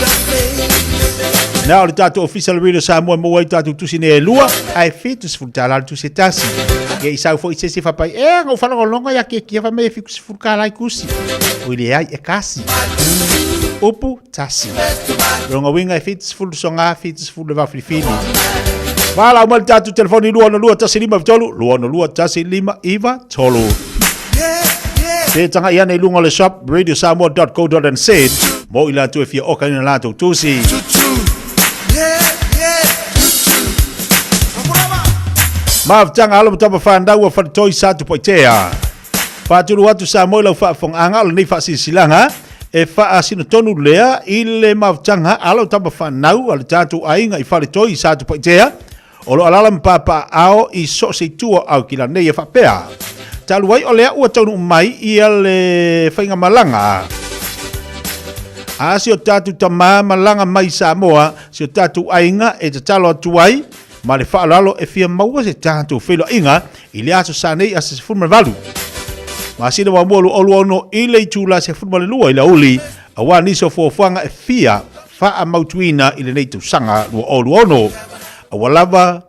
Na o le tatou ofisa o le Radio Samoa e maua ai tatou tusi nei e lua, ae $70 le tusi e tasi. Ia i sau foi se isi faapai, e, na ou faalogologo ia kiekie fai mai e $70 i tusi. Oi leai, e kasi. Upu, tasi. Lona uiga e 70 soga, 70 le vaofilifili. Valaau mai le tatou telefoni 262 153, 262 153. Pe taga'i ane i luga o le shop radiosamoa.co.nz mo i latou e fia okaina latou tusi. Mafutaga alo ma tama fanau a Faletoi Satupaitea. Faatulou atu Samoa i lau faafofogaaga o lenei faasilasilaga e faasino tonu lea i le mafutaga alo tama fanau a le tatou aiga i Faletoi Satupaitea O lo alaala ma papaaao i so o se itu o Aukila nei e faapea, Talu ai o lea ua taunuu mai ia le faigamalaga a si o tatou tama malaga mai i Samoa, si o tatou aiga e tatalo atu ai ma le faaaloalo e fia maua se tatou feiloaiga i le aso sa nei aso 18 masina muamua 2026 i le itula 12 i le aoauli aua nisi o fuafuaga e fia faamautuina i lenei tausaga 2026, aua lava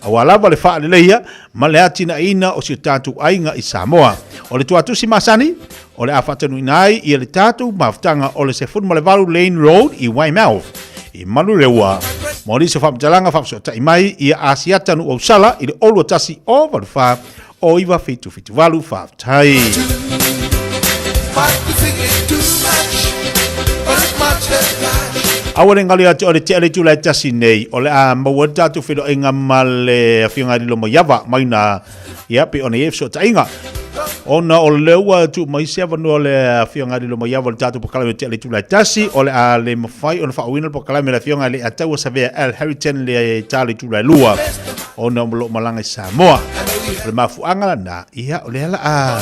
aua lava le faaleleia ma le atinaeina o si o tatou aiga i Samoa. O le tuatusi masani, o le a faatanuina ai ia le tatou mafutaga o le 18 Lane Road i Waimouth, i Manurewa. Mo nisi o faamatalaga faafesootai mai ia Asiata Nuuausala i le 021 084 0977 Faafetai. Aua ne galo ia te oe le tea le itula e tasi nei, o le a maua ai le tatou feiloaiga ma le Afioga ia Lilomaiava mai na, ia, pei ona i ai fesootaiga. Ona o lea ua tuu mai se avanoa le Afioga ia Lilomaiava i le tatou polokalame o tea le itula e tasi, o le a le mafai ona faaauauina le polokalame a le Afioga ia Leiataua Savea Al Harrington le ta le itula e lua. Ona o lo o malaga i Samoa. O le mafuaaga lena, ia, o lea la a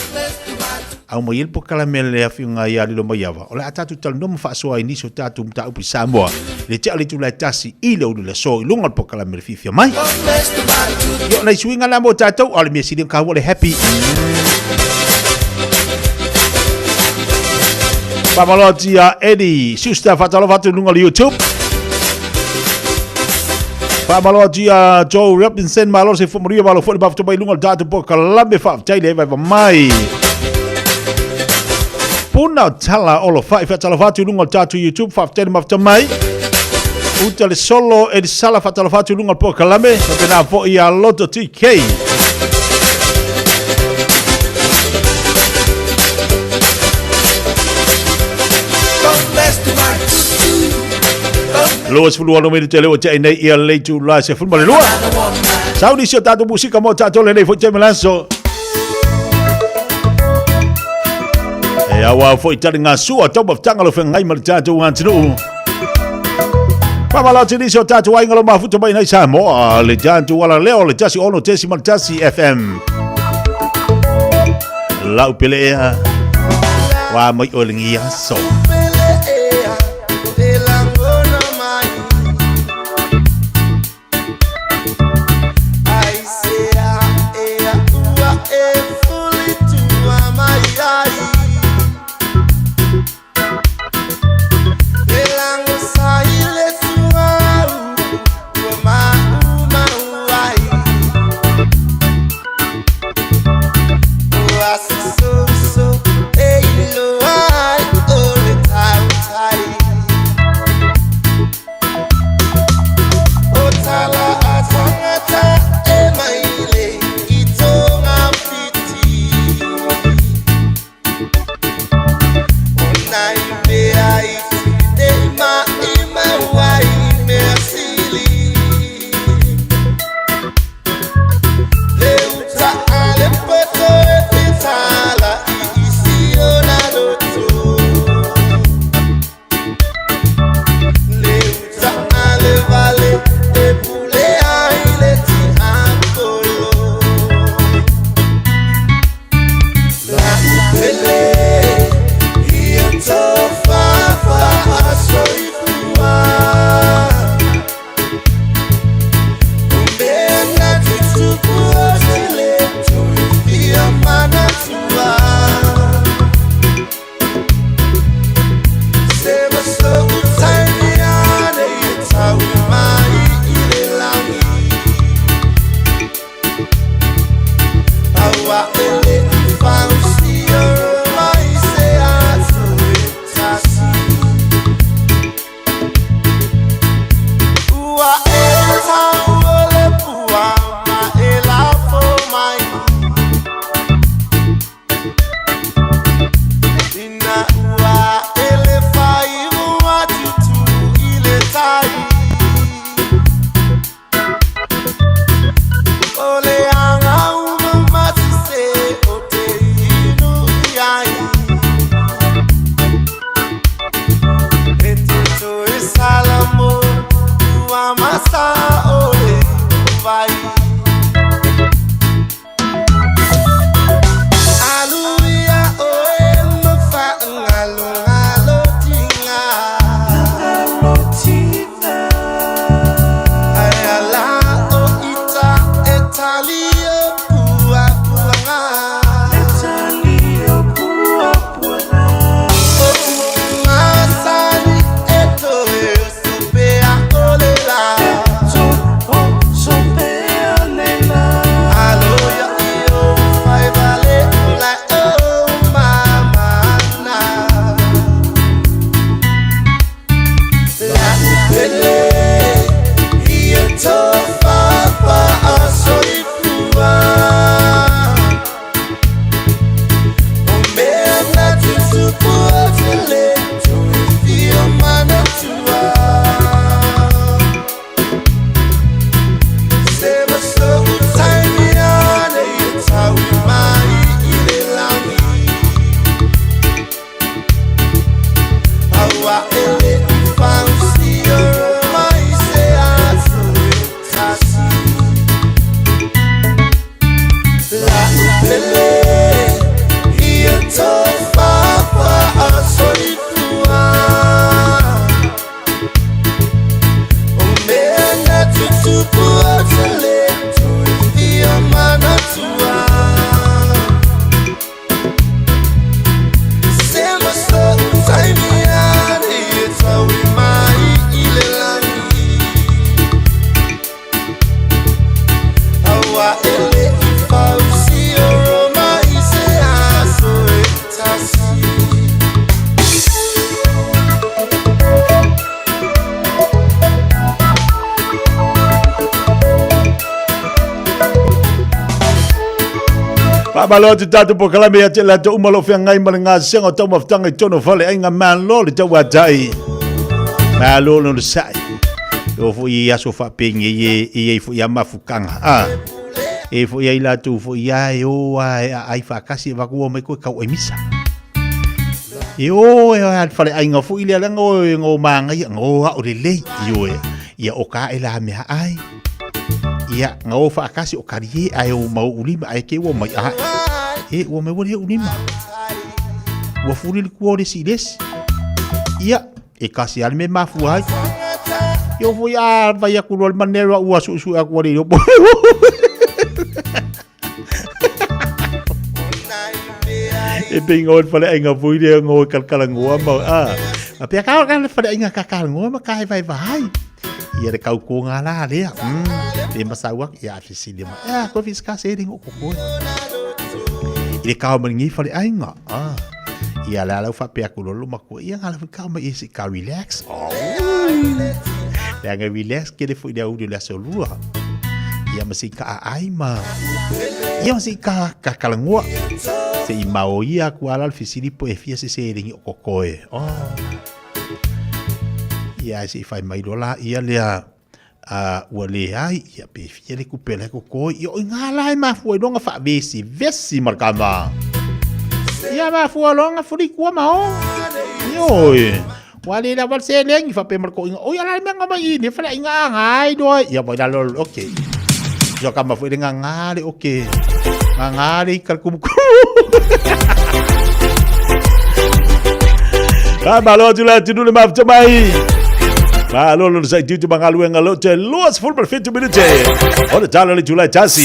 aumai ai le polokalame a le Afioga ia Lilomaiava, o le a tatou talanoa ma faasoa ai nisi o tatou mataupu i Samoa, le tea o le itula e tasi i le ulu i le aso i luga o le polokalame o le Fiafia Mai. Ia, o nai suiga na mo tatou, a o le mea sili ona taua o le happy. Faamalo atu ia Eddie Schuster, faatalofa atu i luga o le YouTube. Faamalo atu ia Joe Robinson, malo se fuamanuia, malo foi le mafuta mai luga o le tatou polokalame, faafetai le vaeva mai. Puna o tala o lo fai, faatalofa atu i luga o le tatou YouTube, faafetai le mafuta mai. Uta le solo e le sala, faatalofa atu i luga o le polokalame, faapena foi ia Loto TK. 26 minute lea ua tea nei ia le itula e 12. Sau nisi o tatou musika mo tatou lenei foi taimi laso. E aua foi tali ngā sua tau mafutaga lo whengai ma le tatou atunuu. Faamalo atu nisi o tatou aiga lo mafuta mai nei Samoa, le tatou ala leo le 106.1 FM. Lau pele ea, wa mai oe lengi aso. Faamalo atu tatou polokalame ia te latou uma lo feagai ma le gasega o taumafataga i totonu o fale aiga malo le tauatai. Malo le onosai. E oo foi i aso faapenei e i ai foi a mafukaga. A. E foi ai latou foi a e o a e aai faatasi e vaku ua mai koe tau ai misa. E o e a le faleaiga foi lea leaga o e ngo magaia ngo ao lelei ioe. Ia o ka e la mea ai. Ia ngo faatasi o kalie ae o mau ulima ae ke ua mai ae. E ua mai ua le ulima. Ua fuli le kua o le si lesi. Ia e kasi ale me mafua ai. Ia foi a vai aku loa le manera ua suesue aku ale i E pe ingoa le faleaiga foi lea ngoe kalakalangoa ma a. A pea ka ka le faleaiga kakalagoa ma ka e vai vai. Ia le kau ko ngā la lea. Le masau aku ia fesili ma. Ea koe fis ka se ringo ko koe. I le kao mai ngi faleaiga. Ah. Ia le alau faapea aku lolo ma koe. Ia ngā la kao mai e se ka relax. Oh. Le anga relax ke le foi le auli le aso lua. Ia ma se ka ai ma. Ia ma se ka ka kalangoa. Se i mao ia aku ala le fesili po e fia se se ringi o kokoe. Oh. Ia se i fai mai lola ia lea a ua leai ia pe fia le kupe le kokoi ia o ngā la e mafua i longa faavesi vesi ma le kama ia mafua longa fuli kua ma o ioe ua le lava le seleni faapea ma le koiga oi ala le mea nga mai i le faleaiga agai loa ia vai lalo okay ia kama foi le ngagā le okay ngagā le ika le kumukumu Faamalo atu le atunuu le mafuta mai. Malo lo sa tutu magaluega lo te 27 minute. O le tala le July tasi.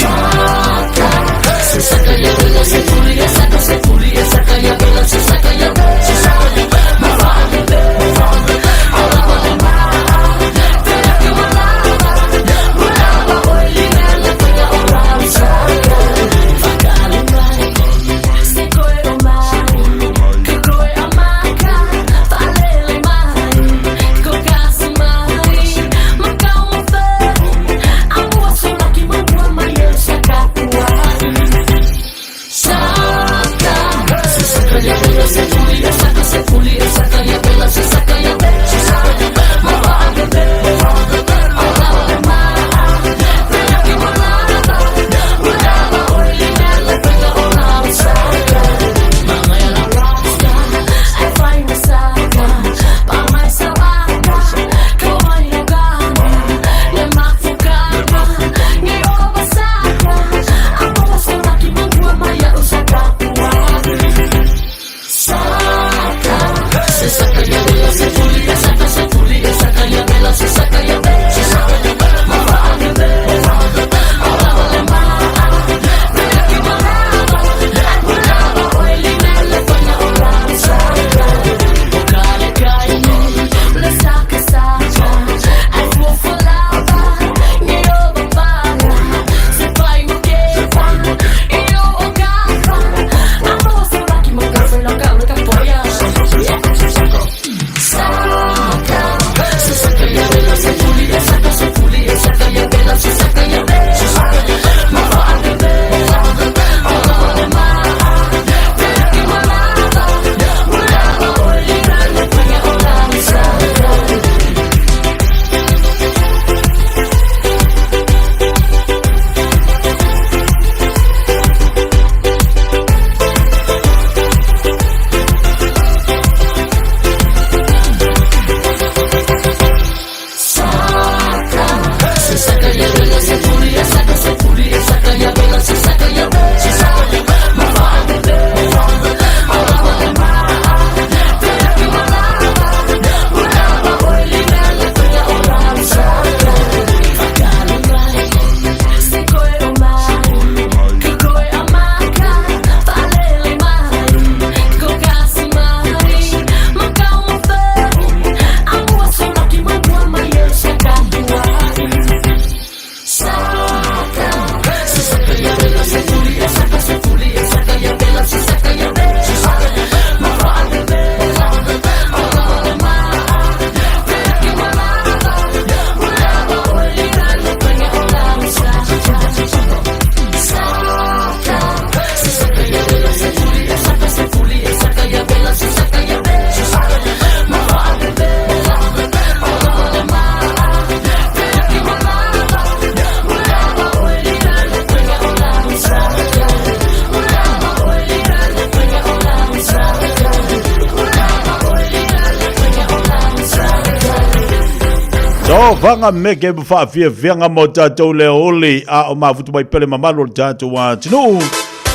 Sovaga meke ma faafiafiaga mo tatou le aoauli a o mafuta mai pele mamalu o le tatou atunuu.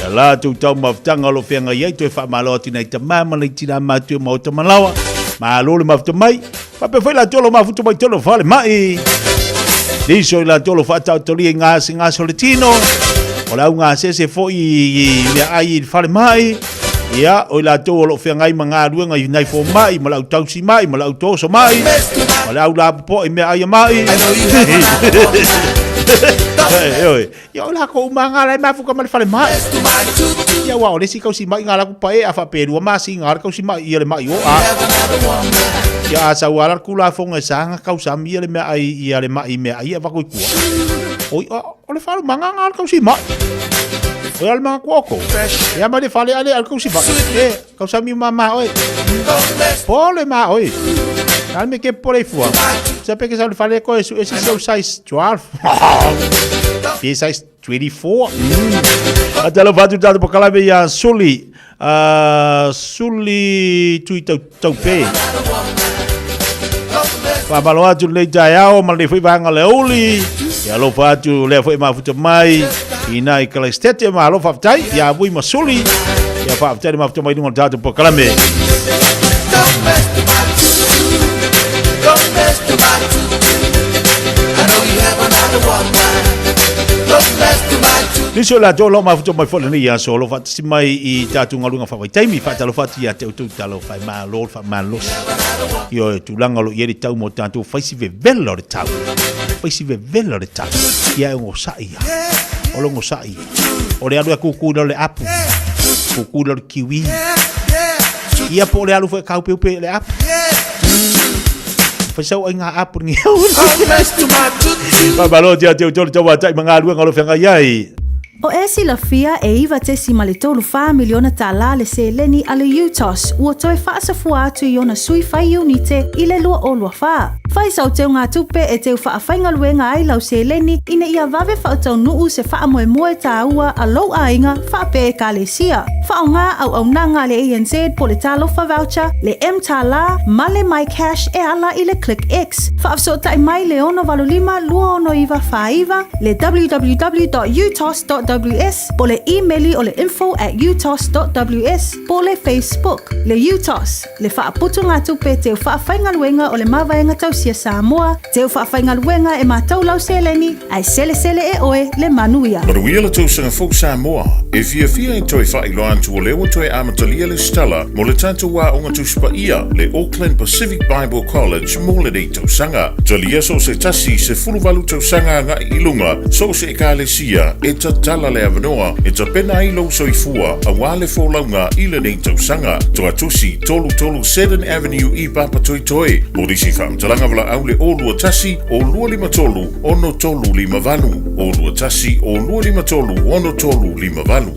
Ia latou taumafataga o lo o feagai ai toe faamalo atu i nai tama ma nai tina matutua maota malaoa. Malo le mafuta mai. Faapea foi latou o lo o mafuta mai totonu o falemai. Nisi o i latou o lo o faataotolia i gasegase o le tino, o le augasese foi i meaai i le falemai. Ia, o i latou o lo o feagai ma galuega i nai fomai, ma le au tausi mai, ma le au toso mai, ma le au lapopoa i meaai a mai. Ioe, ia o lakou uma lava la e mafuta ma le falemai. Ia aua o le isi tausi mai na latou pae a faapelua masina le tausi mai ia le mai o a. Ia a sau lava le Tulafono e sa na tausami ia le meaai ia le mai meaai e avatu i tua. Oi, o le faalumaga na o le tausi mai. O le maga tua outou. Ia mai le fale ale al tausi mai. E, tausami mama oe. Pole ma oe. Na me ke pole fua. Sa pe ke sa le fale ko e su e si seu size 12. Pe size 24. Atalo fatu tatu pakalame ia Suli. Suli tui tau, taupe. Faamalo atu lenei taeao ma lenei foi vaega o le aoauli. Ia alofa atu lea foi mafuta mai i nai Kalaistete, malo faafetai ia Vui ma Suli. Ia faafetai le mafuta mai luga o le tatou polokalame. Nisi o latou o lo o mafuta mai foi lenei aso o lo o faatasi mai i tatou galuega faavaitaimi, faatalofa atu ia te outou talofa e malo le faamalosi. Ioe, tulaga o lo o i ai le tau mo tatou, faisi vevela o le tau. Faisi vevela o le tau. Ia e onosai ia. O le onosai ia. O le alu e kukū i lalo le apu. Kukū i lalo le kiwi. Ia po o le alu foi e kāupeupe i le apu. Fai sau ai ngā apu ni au. Faamalo ia te outou le tauatai ma galuega o lo o feagai ai. O e silafia e $9.34 miliona tālā le seleni a le UTOS ua toe faasafua atu i ona sui fai iunite i le 2024. Fai sau teugatupe e teu faafaigaluega ai lau seleni ina ia vave faataunuu se faamoemoe tāua a lou aiga faapea Ekalesia. Faaaoga auaunaga a le ANZ po le Talofa Voucher, le mTālā ma le MyCash e ala i le ClickX. Faafesootai mai le 685 269 49, le www.utos.ws po le imeli o le info@utos.ws po le Facebook. Le UTOS, le faaputugatupe teu faafaigaluega o le Mavaega Tausia Samoa, teu faafaigaluega e matou lau seleni, ae selesele e oe le manuia. Manuia le tausaga fou Samoa! E fiafia e toe faailoa atu o lea ua toe amatalia le Stella mo le tatou aoga Tusi Paia, le Auckland Pacific Bible College mo lenei tausaga. Talia so o se tasi 18 tausaga agai i luga, so o se Ekalesia e tatala le avanoa e tapena ai lou soifua aua le folauga i lenei tausaga. Toatusi 33 Seddon Avenue i Papatoetoe. Mo nisi faamatalaga valaau le 021 0253 6358 021 0253 6358.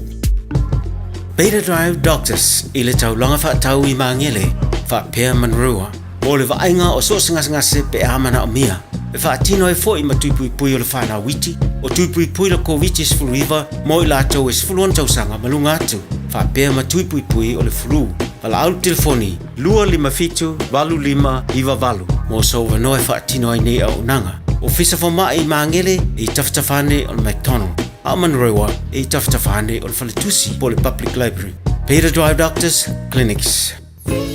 Beta Drive Doctors i le taulaga faatau i Magele, faapea Monroe, mo le vaaiga o so o se gasegase pe a manaomia, e faatino ai foi ma tui puipui o le fanau iti, o tui puipui le Koviti-19 mo i latou e 16 tausaga ma luga atu, faapea ma tui puipui o le flu. Valaau le telefoni 257 8598 mo sou avanoa e faatino ai nei auaunaga. Ofisa Fomai i Magele e i tafatafa ane o le McDonald, a o Manurewa e i tafatafa ane o le Faletusi po o le Public Library. Beta Drive Doctors Clinics.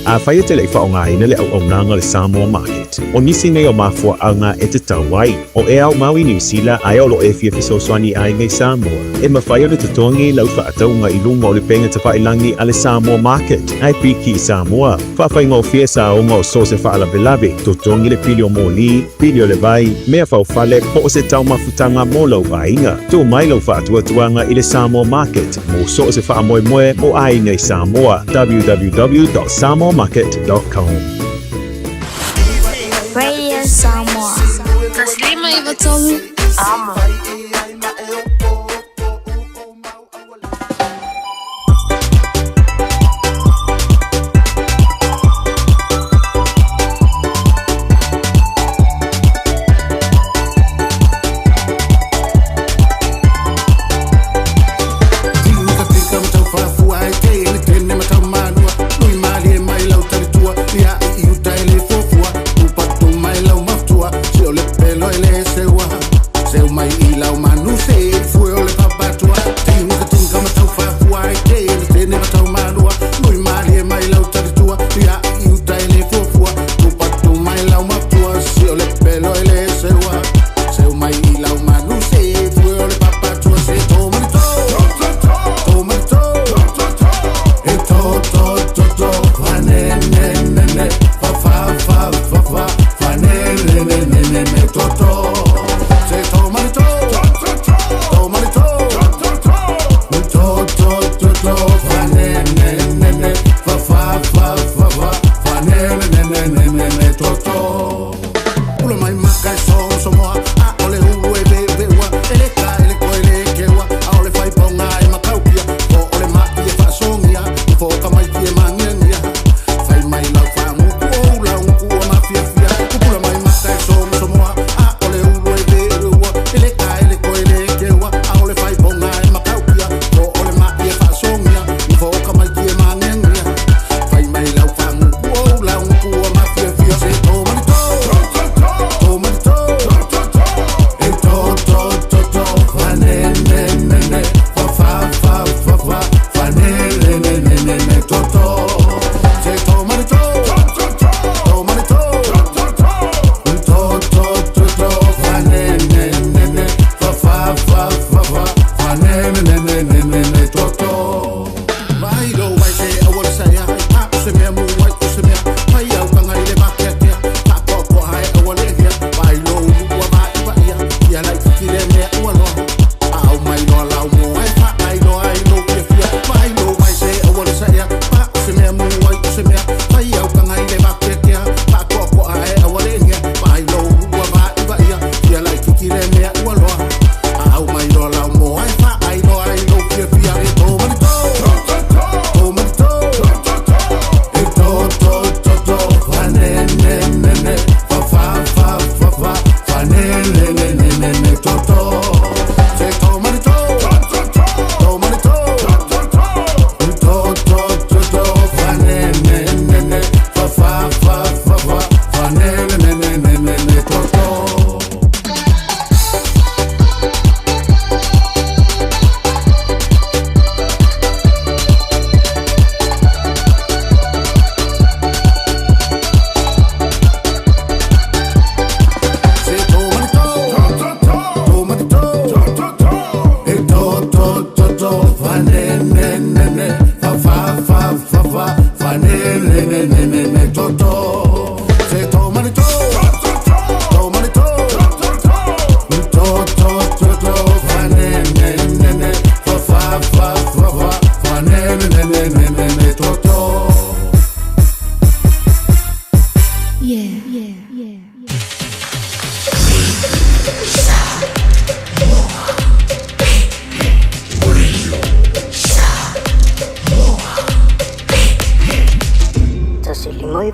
Afai e te le i faaaogaina le auaunaga o le Samoa Market, o nisi nei o mafuaaga e tatau ai, o e ao mau i Niu Sila ae o lo o e fia fesoasoani i aiga i Samoa, e mafai ona totogi lau faatauga i luga o le pega tafailagi a le Samoa Market, ae piki i Samoa. Faafaigofie saoga o so o se faalavelave, totogi le pili o moli, pili o le vai, mea faufale, po o se taumafutaga mo lou aiga. Tuu mai lau faatuatuaga i le Samoa Market mo so o se faamoemoe mo aiga i Samoa, www.samoamarket.com. Radio Samoa. 153 Amo.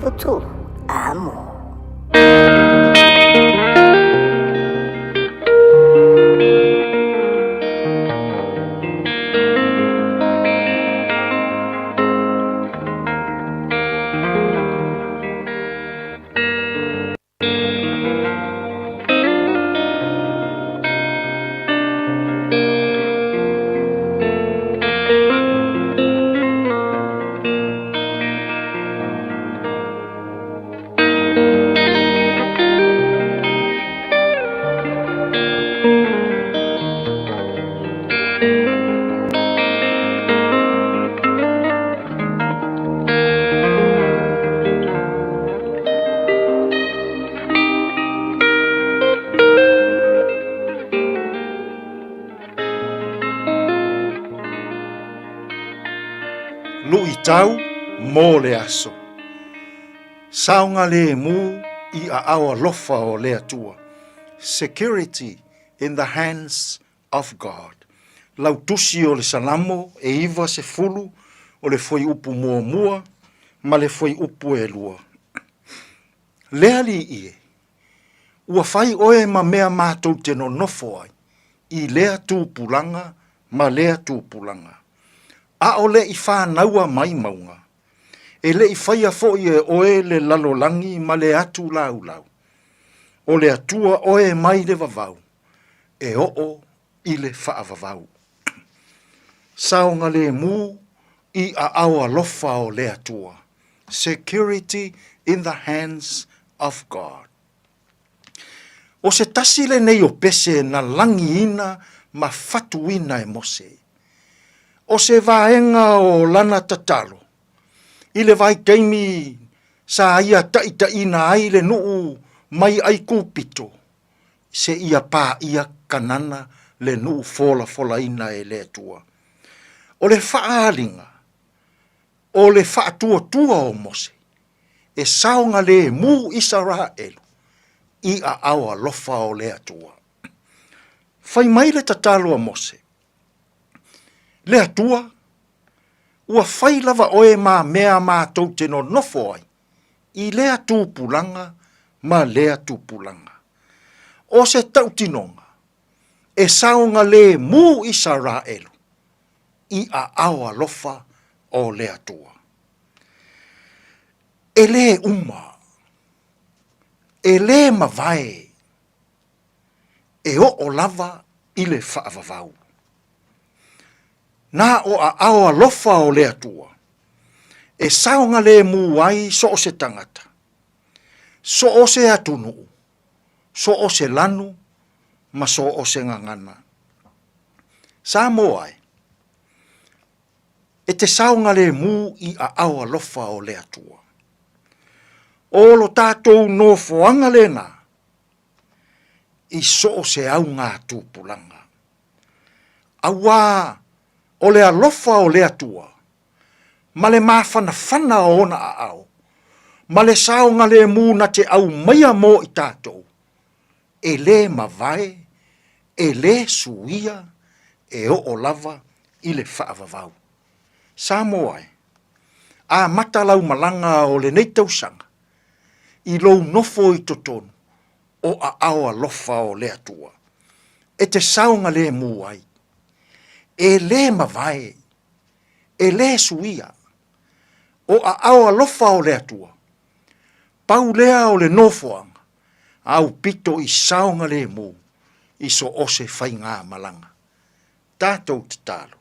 93, amo. Luʻitau mo le aso. Saogalemu i aao alofa o le Atua. Security in the hands of God. Lau tusi o le Salamo e 90 o le fuaiupu muamua ma le fuaiupu e lua. Le Alii e, ua fai oe ma mea matou te nonofo ai i lea tupulaga ma lea tupulaga. ʻAʻole i fānaua mai mauga, e le i faia foi e oe le lalolagi ma le atu laulau. ʻO le Atua oe mai le vavau, e oo i le faavavau. Saogalemu i aao alofa o le Atua, security in the hands of God. ʻO se tasi lenei o pese na lagiina ma fatuina e Mose. ʻO se vaega o lana tatalo, i le vaitaimi sa ia taʻitaʻina ai le nuʻu mai ʻAikupito, seia paʻia Kanana le nuʻu folafolaina e le Atua. ʻO le faʻaaliga, ʻo le faatuatua o Mose, e saogalēmū ʻIsaraʻelu i aao alofa o le Atua. Fai mai le tatalo a Mose, Le Atua, ua fai lava oe ma mea matou te nonofo ai, i lea tupulaga ma lea tupulaga. ʻO se tautinoga, e saogalēmū ʻIsaraʻelu i aao alofa o le Atua. E lē uma, e lē mavae, e oo lava i le faavavau. Na o aao alofa o le Atua, e saogalēmū ai so o se tagata, so o se atunuu, so o se lanu ma so o se gagana. Samoa e, e te saogalēmū i aao alofa o le Atua. ʻO lo tātou nofoaga lena i so o se auga tupulaga. Auā o le alofa o le Atua, ma le mafanafana o ona aao, ma le saogalēmū na te aumaia mo i tātou, e lē mavae, e lē suia, e oo lava i le faavavau. Samoa e, amata lau malaga o lenei tausaga, i lou nofo i totonu o aao alofa o le Atua, e te saogalēmū ai, e lē mavae, e lē suia, o aao alofa o le Atua, pau lea o le nofoaga āu pito i saogalēmū i so o se faigāmalaga. Tātou tatalo.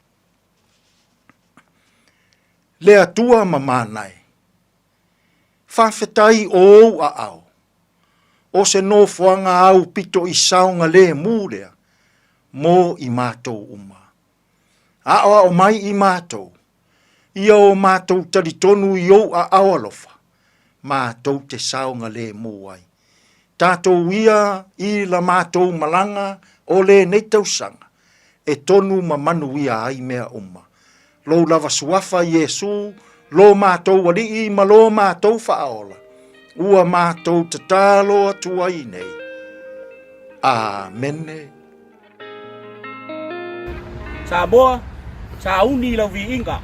Le Atua ma Mānae, Faafetai o ou aao, o se nofoaga āu pito i saogalēmū lea mō i mātou uma. Aʻoaʻo mai i mātou, ia o mātou talitonu i ou aao alofa, mātou te saogalēmū ai. Tātou ia i la mātou malaga o lenei tausaga, e tonu ma manuia ai mea uma. Lou lava suafa Iesū, lo mātou Aliʻi ma lo mātou Faaola, ua mātou tatalo atu ai nei. Āmene. Samoa, sauni i lau viiga.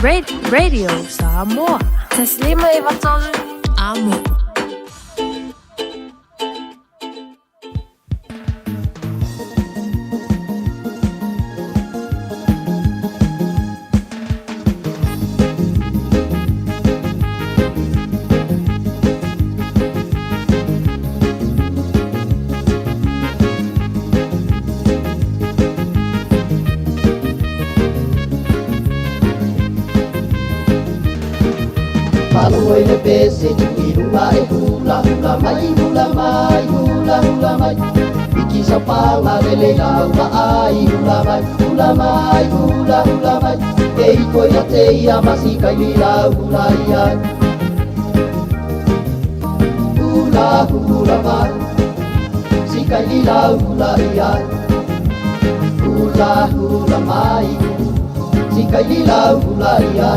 Radio Samoa. 153 Amo. Faalogo i le pese tuu i luga e hula hula mai hula mai hula hula mai Wiki sapanga lele lau ai hula mai hula mai hula hula mai E iko ia te ia masika i lau hula ia Hula hula mai Sika i lau hula ia Hula hula mai Sika i lau hula ia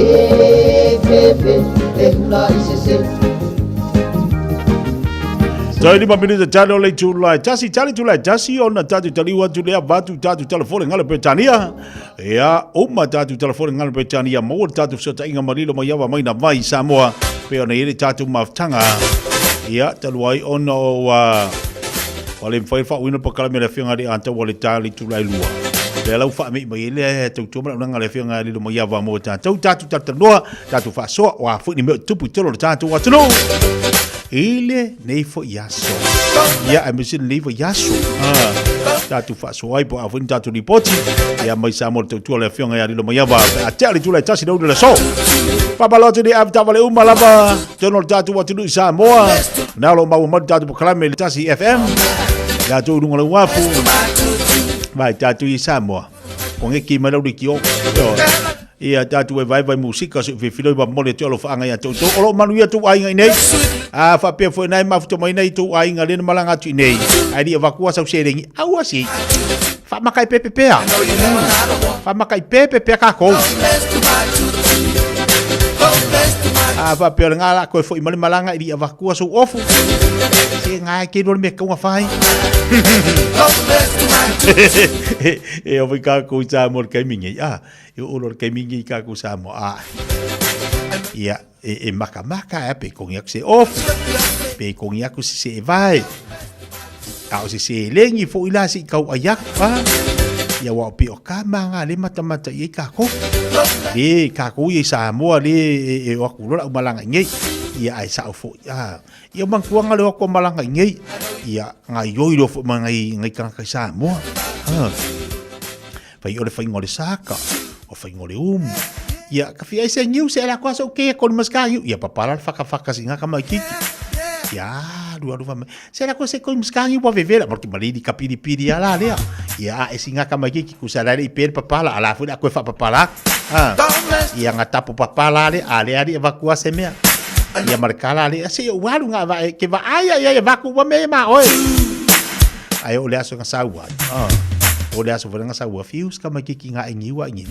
E fefe e hula i se se Toi lima minute tali o le itulai tasi tali tulai tasi ona tatu taliu atu lea vatu tatu telefone ngale Peretania ia uma tatu telefone ngale Peretania maua le tatu fesootaiga ma lilo mai ava mai na vai i Samoa pei ona i ai le tatu mafutaga ia talu ai ona o ua ua le mafai ona faauuina le polokalame a le Afioga i le Ataua le tali tulai lua lea la ua faamei mai ai le tautua ma le auaunaga a le Afioga ia lilo mai ava mo tatou tatu talatalanoa tatou faasoa o a foi ni mea o tupu i totonu o le tatou atunuu i lenei foi aso. Ia, aemaise lenei vaiaso. Ah, tatou faasoa ai po o a foi ni tatou lipoti. Ia, mai Samoa le tautua le Afioga ia Lilo Maiava. Pe a tea le itula e tasi le ulu le aso. Faamalo atu i le avetaavale uma lava totonu o le tatou atunuu i Samoa. Na o lo o maua mai le tatou polokalame i le tasi FM. Latou i luga o le uafu. Vai tatou i Samoa. Ko ngeki mai lau liki o. Ia tatou e vaevae musika se filifili ma momoli atu alofaaga ia te outou. O lo o manuia tou aiga i nei. A faapea foi na e mafuta mai nei tou aiga lea na malaga atu i nei. Ae le i avatua sau seleni, aua se i. Faamakae pepe pea. Faamakae pepe pea kakou. A faapea o le nga la koe foi ma le malaga i le i avatua sou ofu. Se nga e ke lua le mea kaunga fai. E o vai kakou i Samoa le taimi nei. Ah, E oo loa le taimi lenei i tatou Samoa, a, ia, e, e makamaka a pe kongi aku se ofu, pe kongi aku se seevae, a o se seleni foʻi la seʻi tauʻai aku, a, ia ua o pe o ka maga le matamata i ai kākou. Le kākou ia i Samoa le e, e o aku loa lau malaga i nei. Ia ae sao foʻi, a, ia o manatuaga le o aku a malaga i nei, ia gaioi loa foʻi ma nai, nai tagata i Samoa. A. Fai o le faiga o le saka, o faiga o le umu. Ia, ka fia ese niu se ala koa so ke ko mas ka ia papala le whakawhaka si ngaka mai kiki. Ia, alu alu fa mai. Se ala koa se ko mas ka niu wa vevela, mo ke malili ka piri piri ala lea. Ia, a esi ngaka mai kiki ku sa lale i pere papala, ala fu la koe fa papala. Ha. Ia nga tapo papala le, a le ali e vakua se mea. Ia markala le, se o walu nga va ke va ai ai ai vaku wa me ma oe. Ae o le aso nga sau ai. Ah. O le aso foi nga sau a fius ka mai kiki nga ingi wa ingi.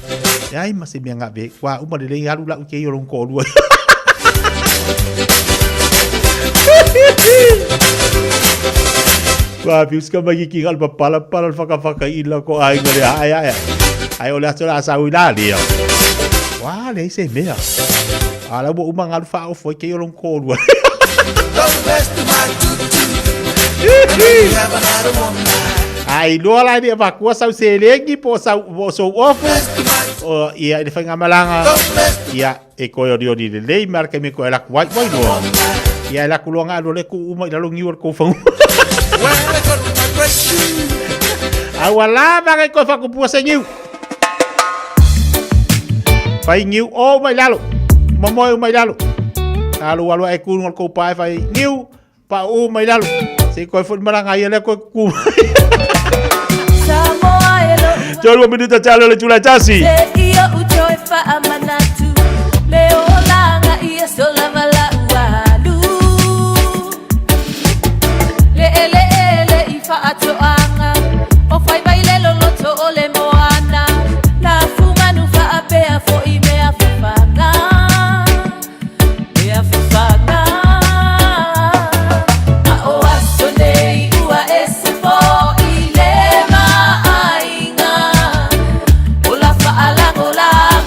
E ai ma se mea nga ve kwa uma le lei alu lau ke i o long ko lua. Kwa fius ka mai kiki nga papala pala le whakawhaka i la ko ai ngare ai ai. Ai o le aso la sau i la lea. Wa le se mea. Ala ua uma ngalu wha o foi ke i o long ko lua. Ai loa la ni avakua sau selegi po sau po sou ofu. O ia i le faigamalaga ia e koe olioli lelei ma le taimi koe laku ai wai loa. Ia e laku loa nga le ku uma i lalo niu o le kou fanua. A ua lava ngai koe whakupua se niu. Fai niu o uma i lalo. Momoe uma i lalo. Alu alu e ku ngol kou pae fai niu Pa u mai lalo. Se koe foi malanga ia lea koe kuku. Samoa e lo Tolu minuta talo le tula tasi. Se ia u toe faamanatu Le olaga ia solava lau alu Le ele ele i faatoaga O fai mai le loloto o le moana La fumanu faapea foʻi mea fafaga Mea fafaga A o aso nei ua ese foʻi le vaaiga O la faalagolago.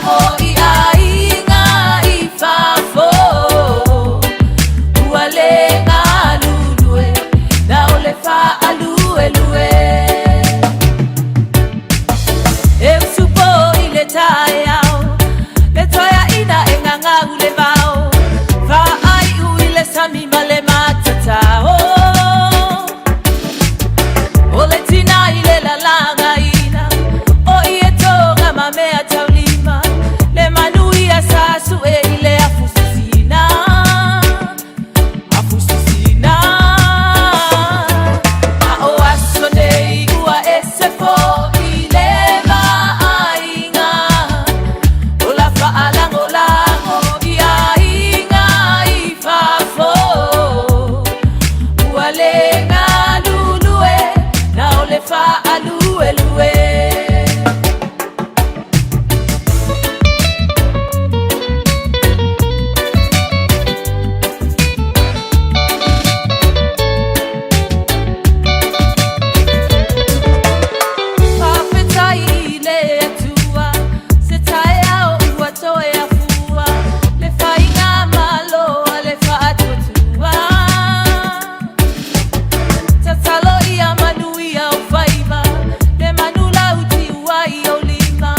le galulue na o le faaluelue. Faafetai i le Atua, se taeao ua toe afua, le faiga malo a le faatuatua. Tatalo ia manuia o faiva, le manu lautiu ai o lima,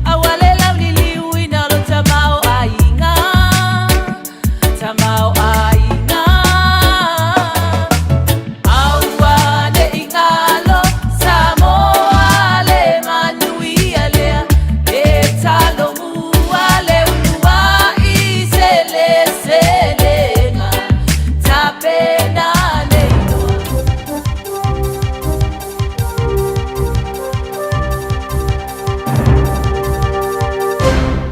aua le lauliliuina lo tamao aiga, tamao aiga. Aua ne i galo Samoa le manuia lea, e talomua le uluai seleselega, tapena le iloa.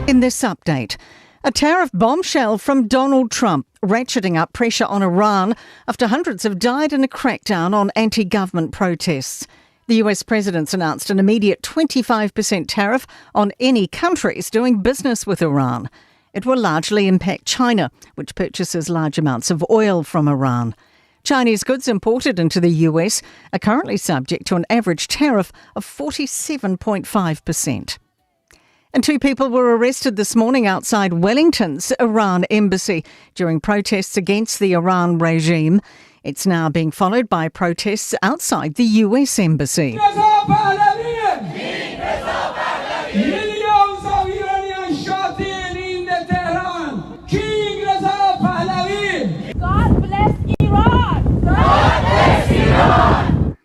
In this update, a tariff bombshell from Donald Trump, ratcheting up pressure on Iran after hundreds have died in a crackdown on anti-government protests. The US president's announced an immediate 25% tariff on any countries doing business with Iran. It will largely impact China, which purchases large amounts of oil from Iran. Chinese goods imported into the US are currently subject to an average tariff of 47.5%. And two people were arrested this morning outside Wellington's Iran embassy during protests against the Iran regime. It's now being followed by protests outside the US embassy. Millions of Iranians shot in the Tehran. King Reza Pahlavi. God bless Iran! God bless Iran!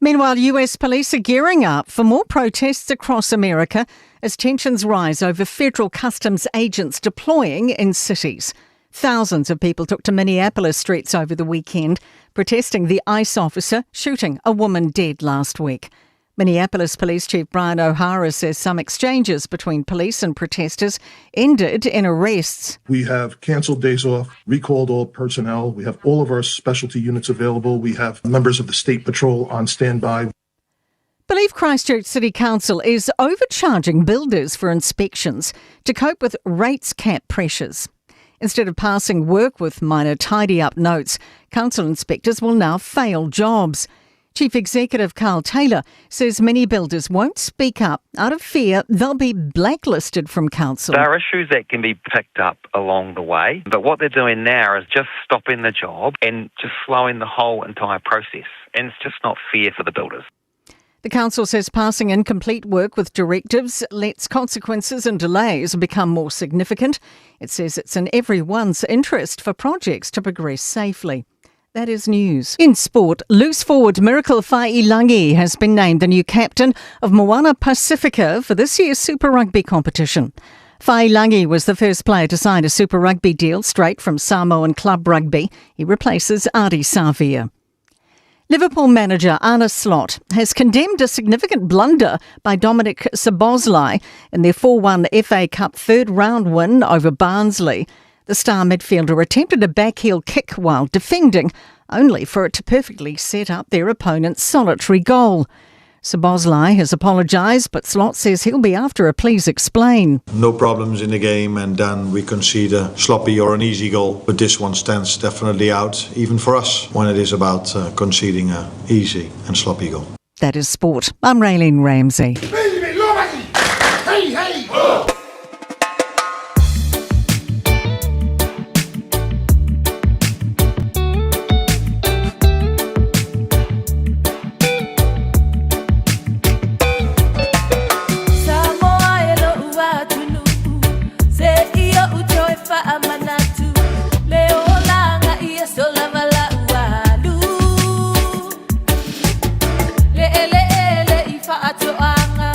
Meanwhile, US police are gearing up for more protests across America as tensions rise over federal customs agents deploying in cities. Thousands of people took to Minneapolis streets over the weekend, protesting the ICE officer shooting a woman dead last week. Minneapolis Police Chief Brian O'Hara says some exchanges between police and protesters ended in arrests. We have canceled days off, recalled all personnel. We have all of our specialty units available. We have members of the state patrol on standby. Believe Christchurch City Council is overcharging builders for inspections to cope with rates cap pressures. Instead of passing work with minor tidy-up notes, council inspectors will now fail jobs. Chief Executive Carl Taylor says many builders won't speak up out of fear they'll be blacklisted from council. There are issues that can be picked up along the way, but what they're doing now is just stopping the job and just slowing the whole entire process, and it's just not fair for the builders. The council says passing incomplete work with directives lets consequences and delays become more significant. It says it's in everyone's interest for projects to progress safely. That is news. In sport, loose forward Miracle Faiilagi has been named the new captain of Moana Pasifika for this year's Super Rugby competition. Faiilagi was the first player to sign a Super Rugby deal straight from Samoan Club Rugby. He replaces Ardie Savea. Liverpool manager Arne Slot has condemned a significant blunder by Dominic Szoboszlai in their 4-1 FA Cup third round win over Barnsley. The star midfielder attempted a backheel kick while defending, only for it to perfectly set up their opponent's solitary goal. Szoboszlai has apologised, but Slot says he'll be after a please explain. No problems in the game, and then we concede a sloppy or an easy goal. But this one stands definitely out, even for us, when it is about conceding an easy and sloppy goal. That is sport. I'm Raylene Ramsey. Hey, hey! Oh. Samoa e lo'u atunuu, se i oʻu toe faamanatu, le olaga i aso lava la'u alu. Le eleele i faatoaga,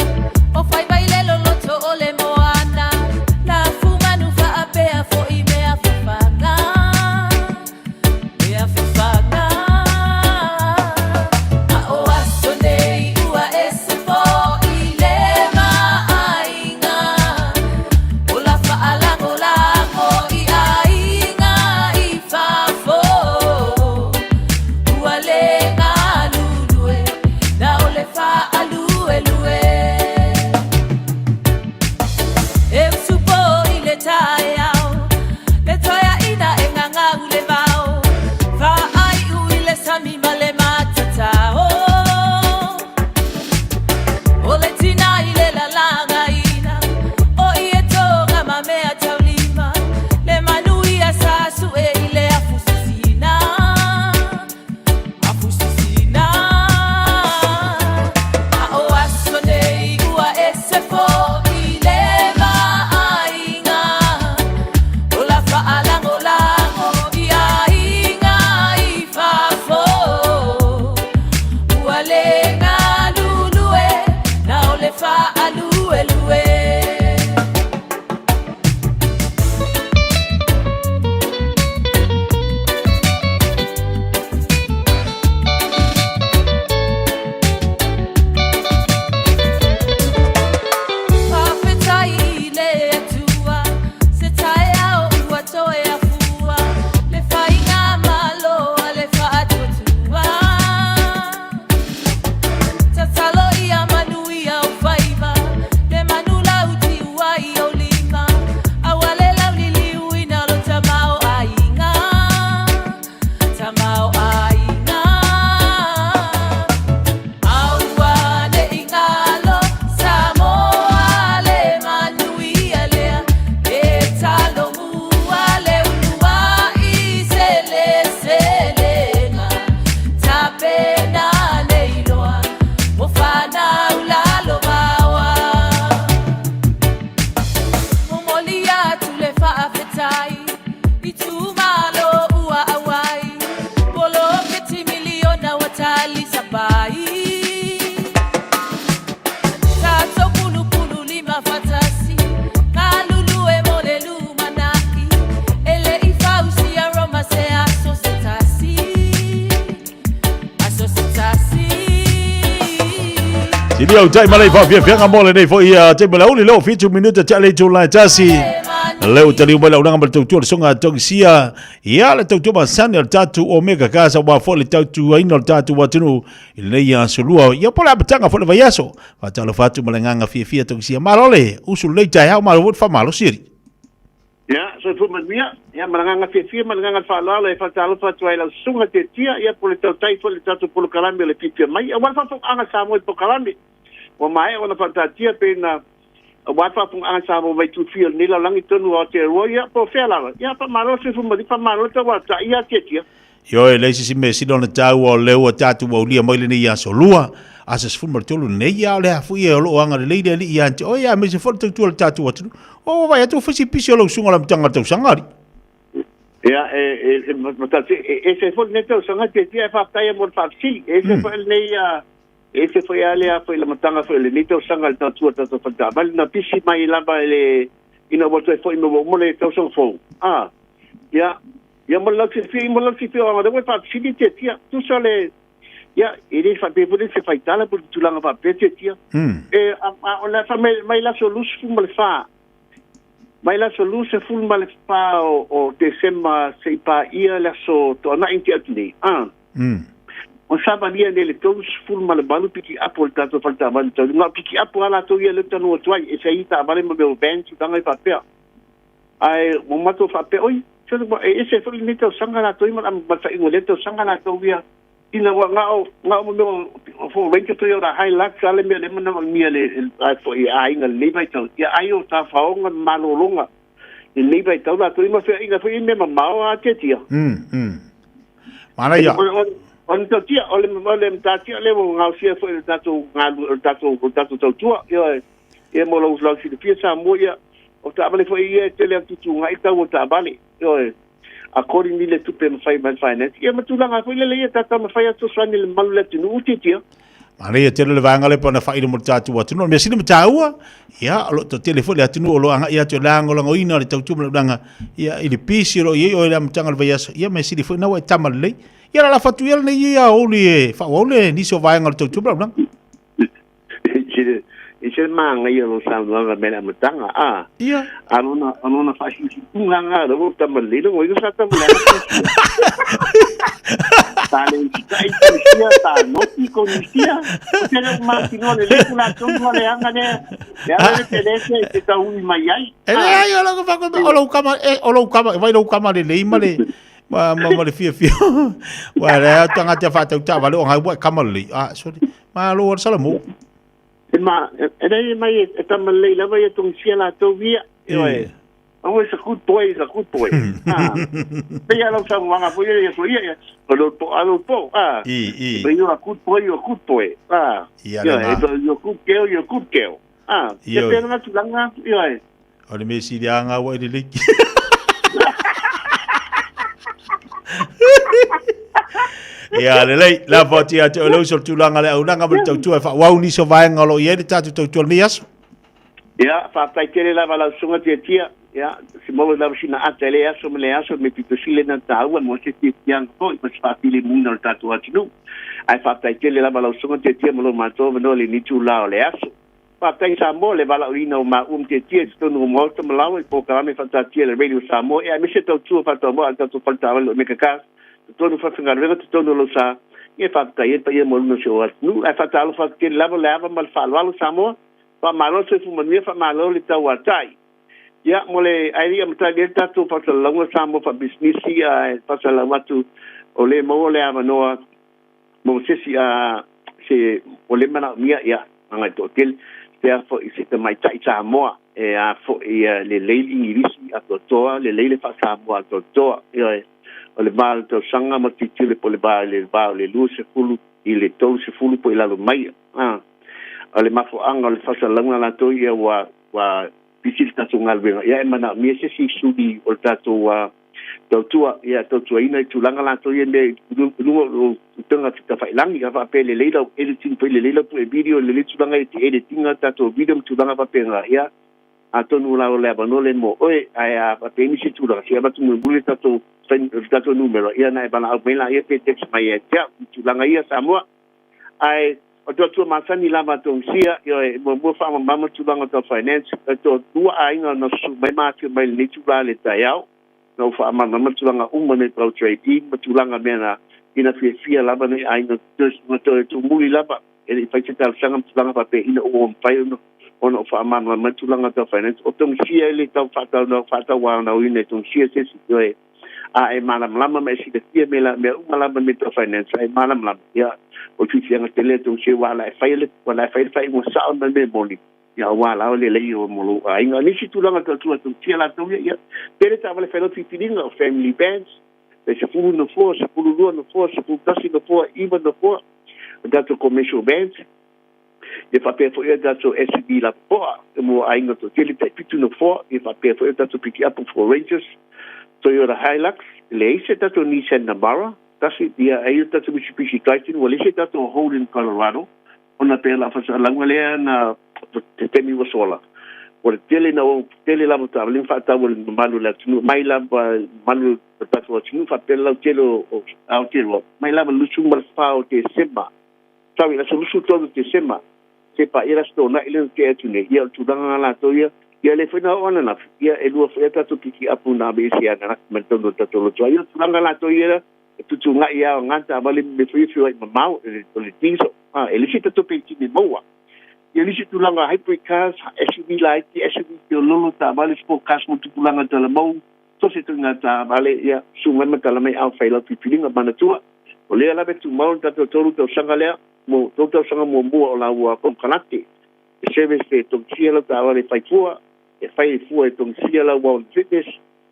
talisapai. Tatou pulupulu lima faatasi, galulue mo le lumanai. E le i fausia Roma se aso se tasi, aso se tasi. Sili au tai malai whawhiawhianga mō lenei fo ia te mala uli leo 7 minuta te ale tū lai tasi. Leo tali umai launanga ma le tautua le songa a Tongisia. Ia le tautua masani o le tatu Omega Kasa wa fo le tautu aina o le tatu atunuu i lenei aso lua. Ia po le amataga fo le vaiaso. Faatalofa atu ma le agaga fiafia Tongisia. Malo le usu lelei taeao malo foi le faamalosi alii. Ia, soifua manuia, ia, ma le agaga fiafia ma le agaga faaaloalo e faatalofa atu ai i lau susuga Tiatia, ia, po o le tautai foi i le tatou polokalame o le Fiafia Mai, aua le faafofogaaga a Samoa i polokalame ua maea ona faataatia pei ona aua le faafofogaaga a Samoa mai Tufia o lenei lalolagi tonu o Aotearoa, ia, po o fea lava. Ia, faamalo le soifua manuia, faamalo le tauatai, ia Tiatia. Ioe, e leai se isi mea sili ona taua o lea ua tatou aulia mai lenei aso lua, aso 13 lenei, a o le a foi e o lo o agalelei le Alii ia te oe, aemaise foi le tautua o le tatou atunuu. O ua vaai atu ua fai si pisi o lau susuga o le amataga o le tausaga, alii. Ia, e, e, e, matautia, e ese foi lenei tausaga, Tiatia, e faafetai ai mo le faafesili. E ese foi lenei, a, e ese foi a lea foi le amataga foi o lenei tausaga i le tautua o le tatou faletaavale. Na pisi mai lava i le, ina ua toe foi mai ua uma le tausaga fou. A, ia, Ia mo le lausilafia, mo le lausilafia o lea ua faafesili Tiatia. Tusa le, ia, e le faapea foi le se faitala po o le tulaga faapea Tiatia. E, a, a, o le a mai, mai le aso 24, mai le aso 24 o, o Tesema seia paia le aso Toanai na tea atu nei. A. O savalia nei le 38 pikiapu o le tatou fale taavale tau. Na o pikiapu lava latou ia lea ou te talanoa atu ai, e ese ai taavale ma mea o van tulaga e faapea. Ae ua matou faapea, oi, e ese foi lenei tausaga latou ia ma le faaiuga o lea tausaga latou ia, ina ua na o, na o mea o Ford Ranger, Toyota Hilux a le mea lea e manaomia e le foi aiga i lenei vaitau, ia ai o tafaoga ma malologa i lenei vaitau latou ia ma feoaiga foi i mea mamao a Tiatia. Manaia. O le matautia, o le matatia lea ua gaosia foi e le tatou galue, o le tatou tautua, ioe. Ia mo lou silafia Samoa, ia, o taavale foi ia e tele atu tutuugai tau o taavale, ioe, according i le tupe e mafai mai le finance, ia ma tulaga foi lele ia ta taumafai atu fesoasoani i le mamalu o le atunuu, tiatia. Manaia tele le vaega lea pei ona faailo mo le tatou atunuu. O le mea sili ma taua, ia, o lo o toatele foi le atunuu o lo o agai atu e lagolagoina le tautua ma le auaunaga, ia, i le pisi o lo o i ai oe i le amataga o le vaiaso, ia, mea sili foi na ua e tama lelei. Ia, lalafo atu ia lenei aoauli e faaauau le nisi o vaega o le tautua ma le auaunaga. E se manaia lou saunoaga mai le amataga, a. Ia. A lona, a lona faasiusiuga lena, lea ua ou tama lelei lou igoa sa tama leaga Konisia. Sa le usitai Konisia, sa noti Konisia. Ou te le o mautinoa lelei po o le a tonu a le aga lea, le aga lea te le te, te taui mai ai. E leai, o lou kama, o lou kama, e, o lou kama, vai lou kama lelei ma le, ma, ma, ma le fiafia. Ua lea tagata faatau taavale o ngai ua e kama lelei. Ah, sorry. Malo o le Salamu. E ma, e nei mai e tama lelei lava ia Tongisia latou ia. Ioe. Oh, it's a good boy, it's a good boy. Ah. Pei a lau saunoaga foi ia so ia, o lo po, a lo po, ah. I, i. But you're a good boy, you're a good boy. Ah. Ia le ma. You're a good girl, you're a good girl. Ah. Ia pena na tulaga, ioe. O le mea sili a ngā wai lelei. Ia, lelei, la whati atu o lauso tulaga le aunaga ma le tautua e whaawau nisi o vaega o lo o i ai le tatou tautua lenei aso. Ia, faafetai tele lava lau susuga Tiatia. Ia, se maua lava sina ata i lea aso ma lea aso, me pito sili lena taua mo se fiafiaga foi ma se faafilemuina o le tatou atunuu. Ae faafetai tele lava lau susuga Tiatia ma lo matou avanoa i lenei itula o le aso. Faafetai Samoa le valaauina o maua ma Tiatia i totonu o Maota ma Laoa i polokalame faataatia a le Radio Samoa e aemaise tautua faataumua a le tatou fale taavale o Omega Cars totonu o falefaigaluega totonu o Lausa e faafetai ai le paia maualuga o si ou atunuu ae faatalofa atu tele lava le ava ma le faaaloalo Samoa faamalo le soifua manuia faamalo le tauatai Ia mo le ae le i amatalia ai le tatou faasalalauga Samoa faapisinisi ae faasalalau atu o lea e maua le avanoa mo se isi a se o le manaomia ia agai toatele pea foi se tamaitai Samoa e a foi lelei le Igilisi atoatoa lelei le faa-Samoa atoatoa ioe o le va o le tausaga ma tilotilo po o le va le va o le 20 i le 30 po i lalo mai a o le mafuaaga o le faasalalauga latou ia ua ua pisi le tatou galuega ia e manaomia se isi suli o le tatou Tautua, ia, tautuaina i tulaga latou ia mea i luga o upega tafailangi, a faapea e lelei lau editing foi, lelei lau pue video, lelei tulaga i te edit ina tatou video ma tulaga faapena, ia, atonu la o le avanoa lea mo oe, ae a faapea i nisi tulaga, se i avatu mulimuli le tatou le tatou numera, ia ona e valaau mai laia pe text mai ia te au i tulaga ia Samoa. Ae o te Atua masani lava a Tongisia, ioe, e muamua faamamama tulaga tau finance, e toalua aiga na susu mai ma afio mai i lenei itula i le taeao, na ou faamalamalama tulaga uma nei tau trading ma tulaga mea na ina fiafia lava nei aiga na toe tuumuli lava e le i fai se talosaga ma tulaga faapea ina ua mafai ona ona ou faamalamalama tulaga tau finance o Tongisia e le tau faatauanauina e Tongisia se isi ioe a e malamalama ma e silafia mea la mea uma lava mea tau finance a e malamalama ia o le fiafiaga tele a Tongisia aua la e fai le ua la e fai le faaiuga sao ma le mea moni Ia aua la o le lei o mo lou aiga. O nisi tulaga tautua tautia latou ia, ia pe le taavale fai lau filifiliga o family bands, tai 10 nofoa, 12 nofoa, 11 nofoa, 9 nofoa, o tatou commercial bands, ia faapea foi o tatou SUV lapopoa mo aiga toatele tai 7 nofoa, ia faapea foi o tatou pikiapu Ford Rangers, Toyota Hilux, leai se tatou Nissan Navara, tasi, ia ai o tatou Mitsubishi Triton, ua leai se tatou Holden Colorado, Ona pei o la faasalaga lea na te taimi ua sola, ua le tele na ou tele lava taavale ma faatau e le mamalu o le atunuu mai lava mamalu o le tatou atunuu faapea le lautele o Aotearoa mai lava le 24 o Tesema sorry le aso 23 o Tesema se paia le Aso Toonai lea na tea atu nei. Ia o le tulaga na latou ia, ia lea foi na oo ananafi, ia e lua foi a tatou pikiapu na aveese ananafi mai totonu o le tatou lotu ai. Ia o le tulaga latou ia e tutuna'i a o ngā taavale me mea foi e feoai mamao, o le diesel, a, e le isi tatou peitini maua. Ia nisi tulaga hybrid cars, SUV laiti, SUV teololo, taavale sport cars mo tupulaga talamou, so se ituaiga taavale, ia, susu mai ma tala mai a o fai lau filifiliga. Manatua, o lea lava e tumau le tatou 3 tausaga lea, mo 3 tausaga muamua o lau konekarate, e service e togisia lau taavale e fai fua, e fai fua e togisia lau warrant fitness,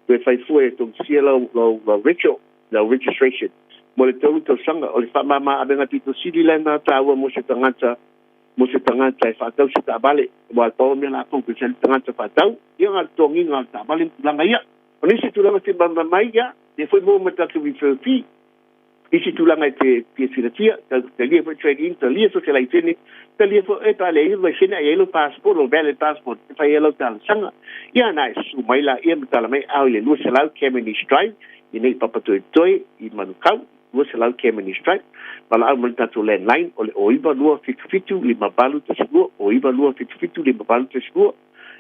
toe fai fua e togisia lau ritual, lau registration mo le 3 tausaga. O le faamama avega pito sili lena taua mo se tagata, mo se tagata e faatau se taavale, aua pau mea latou pe se tagata faatau ia na le totogiina o le taavale ma tulaga ia. O nisi tulaga te mai ia le foi mo ma tatou refer fee, isi tulaga e te fia silafia, talia foi trade in, talia so se laisene, talia foi e pa le laisene ai lo passport o valid passport e fai ai lau talosaga. Ia na e susu mai laia ma tala mai ao i le 200 Cavendish Drive i nei Papatoetoe i Manukau, 200 Cavendish Drive. Valaau mai le tatou landline o le 0 9 2 77 5812, 0 9 2 77 5812.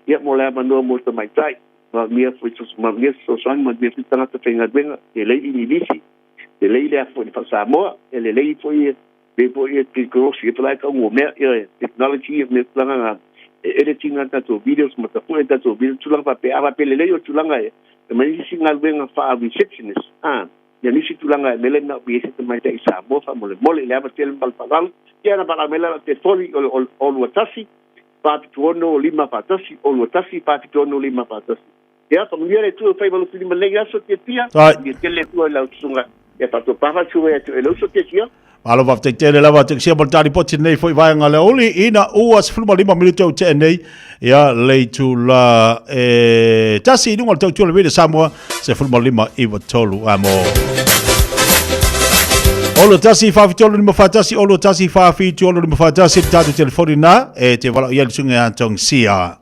Ia mo le avanoa mo tamaitai, manuia foi, manuia fesoasoani, manuia foi tagata faigaluega, lelei Igilisi, lelei le afu i le Faa-Samoa, e lelei foi le foi e teknolosi e pala e kau mea ia technology ia mea tulaga na e editing a tatou videos ma tafua e tatou video tulaga faapea. A faapea lelei o tulaga e mai nisi galuega faa-receptionist a ia nisi tulaga e mele na i se tamaitai i Samoa faamolemole i le ava tele ma le faaaloalo ia na valaau mai la telefoni o le 0 21 476 541, 0 21 476 541. Ia faamanuia le Atua fai 85 nei aso tiatia ia tele Atua i lau susuga ia faatopa faatu e atu e le uso tiatia. Malo faafetai tele lava tekisia mo le talipoti nei foi vaega le uli ina ua 15 minute o tea nei ia le itula e tasi i luga o le tautua le Radio Samoa 15 93 amo. Olo tasi 4 7 6 5 1, olo tasi 4 7 6 5 1 le tatou telefoni na e te valaau i ai le susuga ia Tong Sia.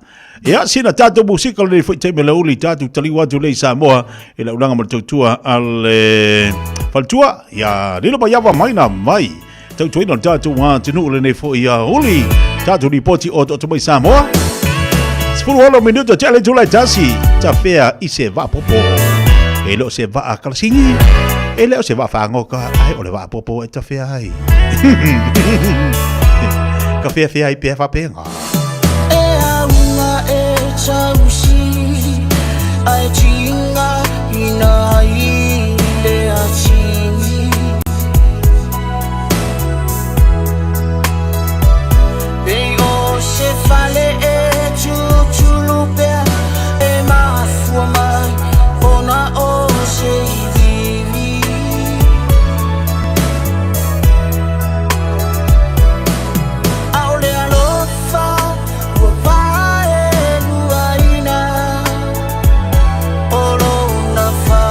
Ia, sina tatou musika lenei foi taimi le uli tatou taliu atu lei Samoa i le ulaga ma le tautua a le faletua. Ia, lilo mai ava mai na mai. Tautuaina le tatou atunuu lenei foi ia uli. Tatou ripoti o toto mai Samoa. 16 minuto te le tulai tasi. Ta fea i se vaapopo. E le o se vaa kalasingi. E le o se vaa whangoka. Ai o le vaapopo e ta fea ai. Ka fea fea ai pea whapenga. E aunga e tausi ai tinga ina ai le atini Pei o se fale e tutulu pea e mafua mai ona o se ivivi ʻAʻole alofa ua paeluaina o lona wha.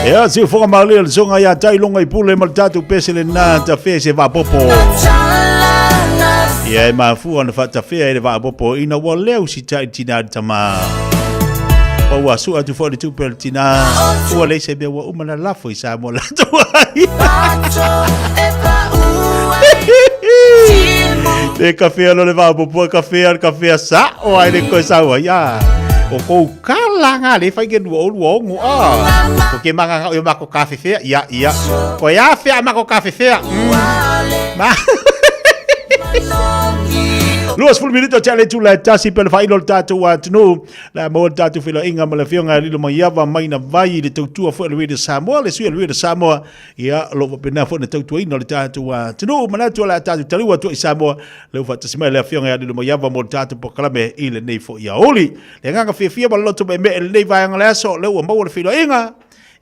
Ia, siufoga malie le soga ia tai longa i pule ma le tatou pese lena tafea i se vaapopo. Ia e mafua na faatafea i le vaapopo ina ua leu sitai le tina i le tama. Pa ua sua atu foi le tupe a le tina. Ua leai se mea ua uma na lafo i Samoa latou ai. Le kafea lo le vaapopo e kafea le kafea sa o ai le koe sau ai. Ah, o kou kala ngā le whai ke nua o lua ongo. Ah, o ke manga ngā o mako kafe fea. Ia, ia. Ko ia fea mako kafe fea. Ma. 20 minuto tia le tula e tasi pe le whailo le tātou atunuu. La maua le tātou whiloinga ma le whionga lilo mai ava mai na vai i le tautua fo le Radio Samoa, le sui le Radio Samoa. Ia, lo wapena fo na tautua ina le tātou atunuu. Manatu la tātou talua tua i Samoa. Le ufa tasi mai le afioga ia Lilomaiava mo le tatou polokalame i lenei foi aoauli. Le agaga fiafia ma le loto meemee i lenei vaega o le aso, lea ua maua le feiloaiga,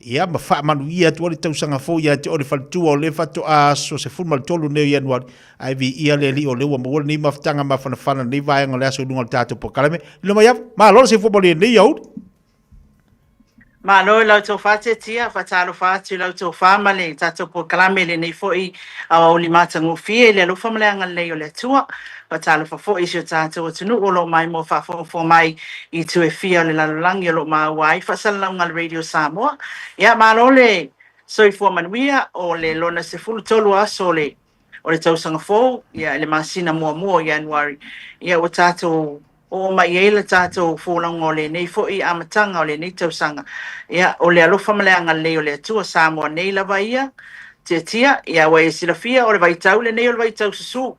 ia ma faamanuia atu ai le tausaga fou ia te oe le faletua o lea faatoa aso 13 nei o Ianuari, ae viia le Alii o lea ua maua lenei mafutaga mafanafana i lenei vaega o le aso i luga o le tatou polokalame. Lilomaiava, malo le soifua malie i lenei aoauli. Malo i la outou faatetia, faatalofa atu i la outou fa ma le tatou polokalame i lenei foi aoauli matagofie i le alofa ma le agalelei o le Atua. Faatalofa foi i si o tatou atunuu o lo o maimoa faafogafoga mai i itu e fia o le lalolagi o lo o maua ai faasalalauga a le Radio Samoa. Ia, malo le soifua manuia, o le lona 13 aso o le o le tausaga fou, ia, i le masina muamua o Ianuari, ia, ua tatou oo mai i ai le tatou folauga o lenei foi amataga o lenei tausaga. Ia, o le alofa ma le agalelei o le Atua, Samoa nei lava ia, tiatia, ia, ua e silafia, o le vaitau lenei o le vaitau susū.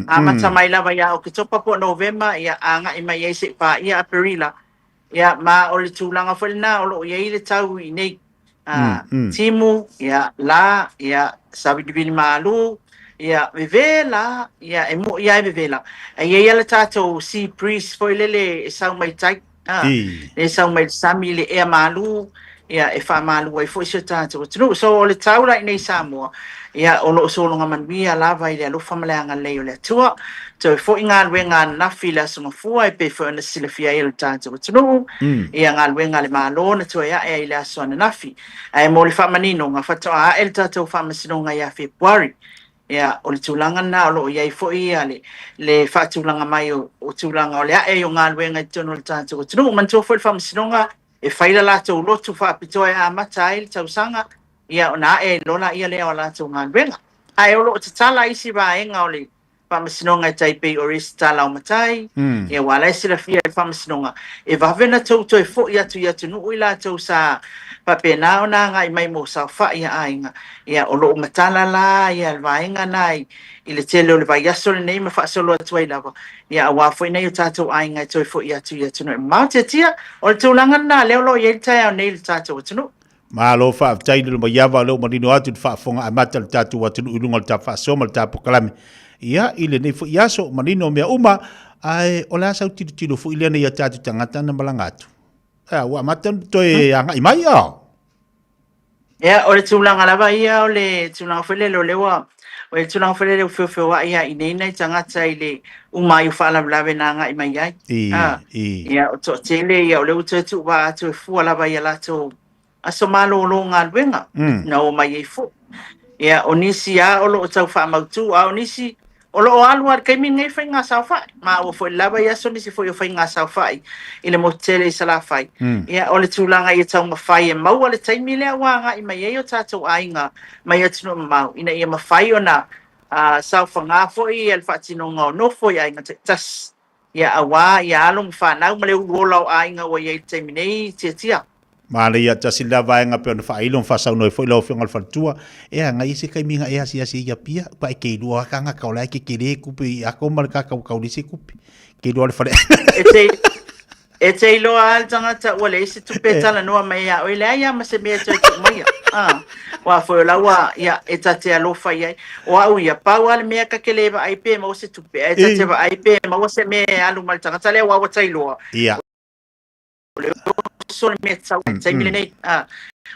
Amata mai lava ia Oketopa po o Novema, ia, agai mai ai se i paia Aperila. Ia, ma o le tulaga foi lena o lo o i ai le tau i nei. Timu, ia, la, ia, savilivili malū, ia, vevela, ia, e moʻi lava e vevela. E i ai lava le tatou sea breeze foi lele e sau mai tai, e sau mai le sami i le ea malū, ia, e faamalu ai foi si o tatou atunuu. So, o le tau la i nei Samoa, ia, o lo o sologa manuia lava i le alofa ma le agalelei o le Atua. Toe foi galuega ananafi i le Aso Gafua e pei foi ona silafia ai e lo tatou atunuu, ia galuega a le Malo na toe ae ai i le aso ananafi. Ae mo le faamaninoga, faatoa ae le tatou Faamasinoga ia Fepuari. Ia, o le tulaga lena o lo o i ai foi ia le, le faatulaga mai o, o tulaga o le ae ai o galuega i totonu o le tatou atunuu. Manatua foi le Faamasinoga, e fai la latou lotu faapitoa e amata ai le tausaga, ia ona ae ai loa laia lea o a latou galuega. Ae o lo o tatala isi vaega o le Faamasinoga e tai pei o Resitala o Matai, ia aua la e silafia e le Faamasinoga, e vave ona tou toe foi atu i atunuu i latou sa faapena ona agai mai mo saofai a aiga, ia o lo o matala la ia le vaega na i le tele o le vaiaso lenei ma faasolo atu ai lava, ia aua foi nai o tatou aiga e toe foi atu i atunuu e mamao. Tiatia, o le tulaga lena lea o lo o i ai le taeao nei i le tatou atunuu. Malo faafetai Lilomaiava o lea ua manino atu le faafofoga amata a le tatou atunuu i luga o le ta faasoa ma le ta polokalame. Ia, i lenei foi aso, manino mea uma, ae o le a sau tilotilo foi lea nei a tatou tagata na malaga atu? Ea, ua amata ona toe agai mai, a? Ia, o le tulaga lava ia o le tulaga foi lele o lea ua, o le tulaga foi lele ua feofeoai lava i inei nai tagata i le uma ai o faalavelave na agai mai ai. I, Ah, i. ia, o toatele ia, o lea ua toe tuuvaa atu e fua lava i a latou aso malolo galuega na o mai ai foi. Ia, o nisi lava o lo o tau faamautu, a o nisi o lo o alu lava i le taimi lenei faiga saofai. Maua foi lava i aso nisi foi o faiga saofai i le motu tele i Salafai. Ia, o le tulaga ia taumafai e maua le taimi lea ua agai mai ai o tatou aiga mai atunuu mamao ina ia mafai ona saofaga foi le faatinoga o nofo i aiga taitasi, ia aua ia alo ma fanau ma le uluola o aiga ua i ai i le taimi nei, tiatia. Manaia tasi lena vaega pei ona faailo ma faasaunoa ai foi lau Afioga i le Faletua, e agai i se taimi na e asiasi ai i Apia, pa e ke iloa lava tagata o la e kekele kupe i ako ma le kakau le isi kupe, ke iloa le fale. E te E te iloa lava le tagata ua leai se tupe e talanoa mai ia oe, leai lava ma se mea e toe tuu maia. A, aua foi o la ua, ia, e ta te alofa i ai. O au ia, pau lava le mea ta te le vaai pe maua se tupe, ae ta te vaai pe maua se mea e alu ma le tagata lea aua ua ta iloa. O le oso le mea tatau i le taimi lenei. A,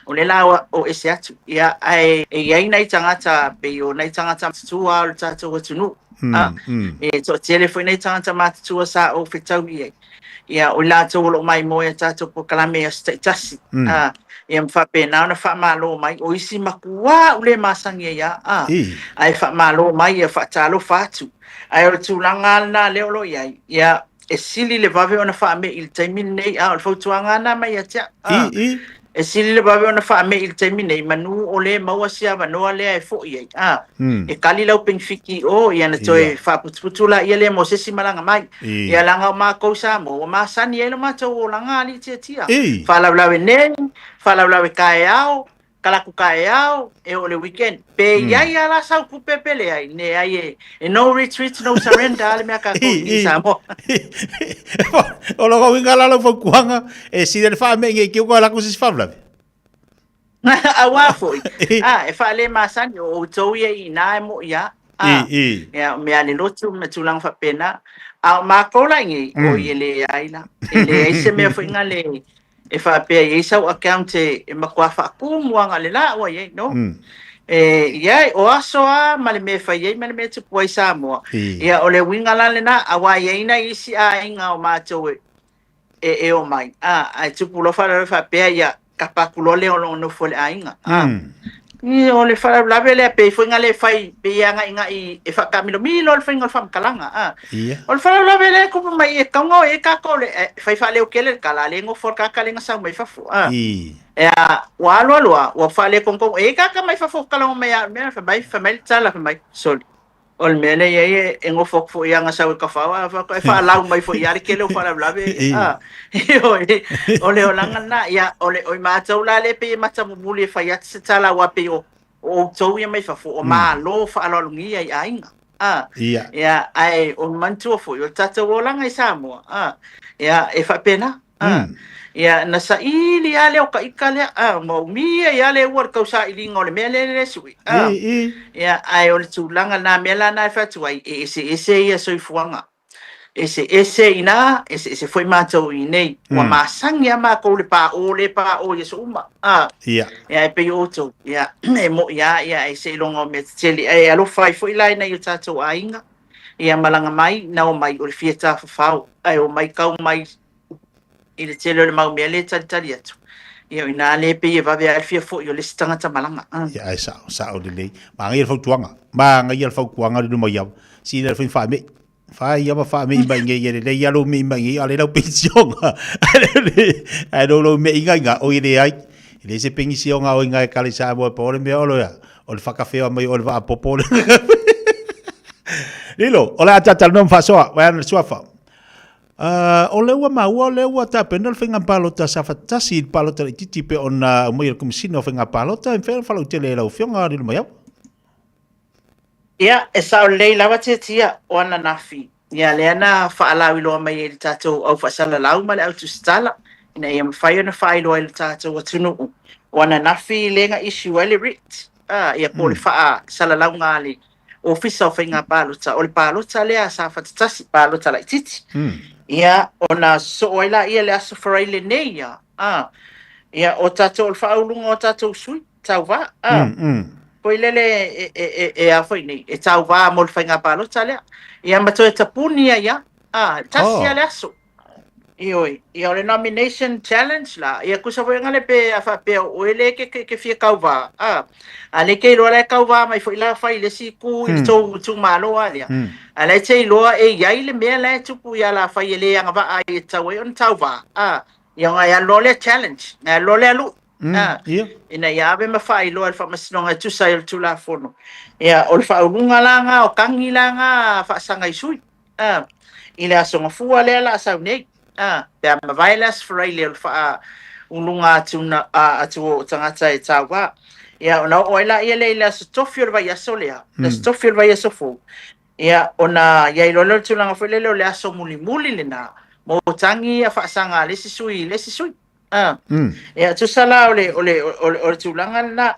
o lea la ua o ese atu. Ia, ae e i ai nai tagata, pei o nai tagata matutua o le tatou atunuu. A, e toatele foi nai tagata matutua sa ou fetaui i ai. Ia, o i latou o lo o maimoa i a tatou polokalame i aso taitasi, ā, ia ma faapena ona faamalo mai, o isi matua ua le masani ai lava, ā, ae faamalo mai, ia faatalofa atu. Ae o le tulaga lava lena lea o lo o i ai, ia, e sili le vave ona faame'i i le taimi lenei, ā, o le fautuaga lava lena mai ia te au, ā, e sili le vave ona faame'i i le taimi nei, manu o lē maua se avanoa lea e foi ai, ā, e kali lau penefiti i o, ia ona toe faaputuputu laia lea mo se isi malaga mai. Ia leaga o makou Samoa, ua masani ai lo matou olaga alii tiatia. Faalavelave nei, faalavelave taeao, kalaku taeao, e oo i le weekend. Pe iai a la sau tupe pe leai, leai e, e no retreat, no surrender a le mea a tatou i Samoa. O lona uiga la lau fautuaga, e sili le faame'i nei te i ua alu atu se isi faalavelave. Auā foi, a, e faalemasani, o outou ia i ina e moʻi lava, a, ia, o mea a le lotu ma tulaga faapena. A o makou la i nei, oi e leai la, e leai se mea foi na le e faapea e i ai sau account e matua faatumu aga le la ua i ai, no. E i ai, o aso lava ma le mea e fai ai ma le mea e tupu ai Samoa. Ia, o le uiga la lena, aua e i ai nai isi aiga o matou e, e, e omai, a, ae tupu loa faalavelave faapea, ia kapa atu loa le o lo o nofo i le aiga. A, ia, o le faalavelave lea, pei foi na le fai, pei e aga'iga'i e faataamilomilo le faiga o le faamatalaga. A, o le faalavelave lea e tupu mai e tatau ona o i ai tatou le, e fai faaleotele le tala, a le nofo le tagata lea na sau mai fafo. A, ea, ua alu alu lava, ua faaletonu e i ai tagata mai fafo talanoa mai ia au i le mea lea, fai mai, fai mai le tala, fai mai, sole. O le mea lea e i ai e nofo atu foi ia sau e tafao ae faatoa e faalau mai foi ia le tele o faalavelave a ioe o le olaga lena ia o le o i matou la lea pei e matamumuli e fai atu se tala aua pei o outou ia mai fafo o Malo faaaloalogia i aiga a ia ae o manatua foi o le tatou olaga i Samoa a ia e faapena A, ia, na saili lava lea o ka ika lea, a, ma umi ai lava le ua o le tausailiga o le mea lea le sui, a, ia, ae o le tulaga lena mea la lena e fai atu ai, e eseese ia soifuaga, eseese i ina, eseese foi matou i inei. Ua masani lava matou i le paʻō lea e paʻō i aso uma, a, ia, ae pei o outou, ia, e moʻi lava, ia, ae seiloga o mea tetele. Ae alofa ai foi la i nai o tatou aiga, ia malaga mai, na omai, o le fia tafafao, ae omai tau mai i le tele o le mau mea lea e talitali atu, ia o ina lea e pei e vave ai le fia foi o le isi tagata malaga. Ia ae sao, sao lelei. Manaia le fautuaga. Manaia le fautuaga le luma i ava. Sili le fai faamei. Fai ia ma faamei mai nei ia lelei ia lou mei mai nei a le lau penisiona. Ae lou lou meiga ina oi leai. E leai se penisiona o ina e kale Samoa po o le mea o le o le whakawhea mai o le vaapopo. Lilo, o le a tatalanoa ma faasoa, vai ana le suafa. Uh, o lea ua maua, o lea ua tapena le faiga palota sa fatasi i le palota laitiiti pe ona aumai e le Komesina o Faiga Palota, e mafai ona falautele e lau Afioga Lilomaiava? Ia, e sao lelei lava Tiatia o ananafi, ia lea na faalauiloa mai ai le tatou au faasalalau ma le au tusitala ina ia mafai ona faailoa i le tatou atunuu o ananafi lea na issue ai le writ, a, ia po o le faasalalauga a le Ofisa o Faiga Palota, o le palota lea a Safata 1, palota laitiiti. Ia, ona sosoo ai laia le Aso Faraile nei ia, a, ia, o tatou, o le faauluga o tatou sui tauva, a, foi lele e, e, e, e a foi nei, e tauva mo le faiga palota lea. Ia, ma toe tapuni ai lava, a, tasi lava le aso. Ioe, ia o le nomination challenge la, ia tusa foi ngale pe a faapea o oe lea e ke fia tauvā, a, a lea e te iloa la e tauvā mai foi la fai i le isi itu i le tou itumalo a lea, a la e te iloa e i ai le mea la e tupu ia Lafai e le agavaa ai e tatau ai ona tauvā, a, ia ona e alu loa lea challenge, ona e alu loa lea lu'i, a, ina ia ave ma faailoa e le Faamasinoga e tusa ai o le Tulafono. Ia, o le faauluga la na, o tagi la na faasaga i sui. A, i le Aso Gafua lea la a sau nei, a, pe a mavae le Aso Faraile o le faauluga atu, na, a, atu o tagata e tauvā. Ia, ona oo ai laia lea i le Aso Tofi o le vaiaso lea, le Aso Tofi o le vaiaso fou, ia, ona i ai loa lea o le tulaga foi lele o le aso mulimuli lena, mo tagi ia faasaga a le isi sui i le isi sui. A, ia, tusa la o le, o le, o le, o le tulaga lena.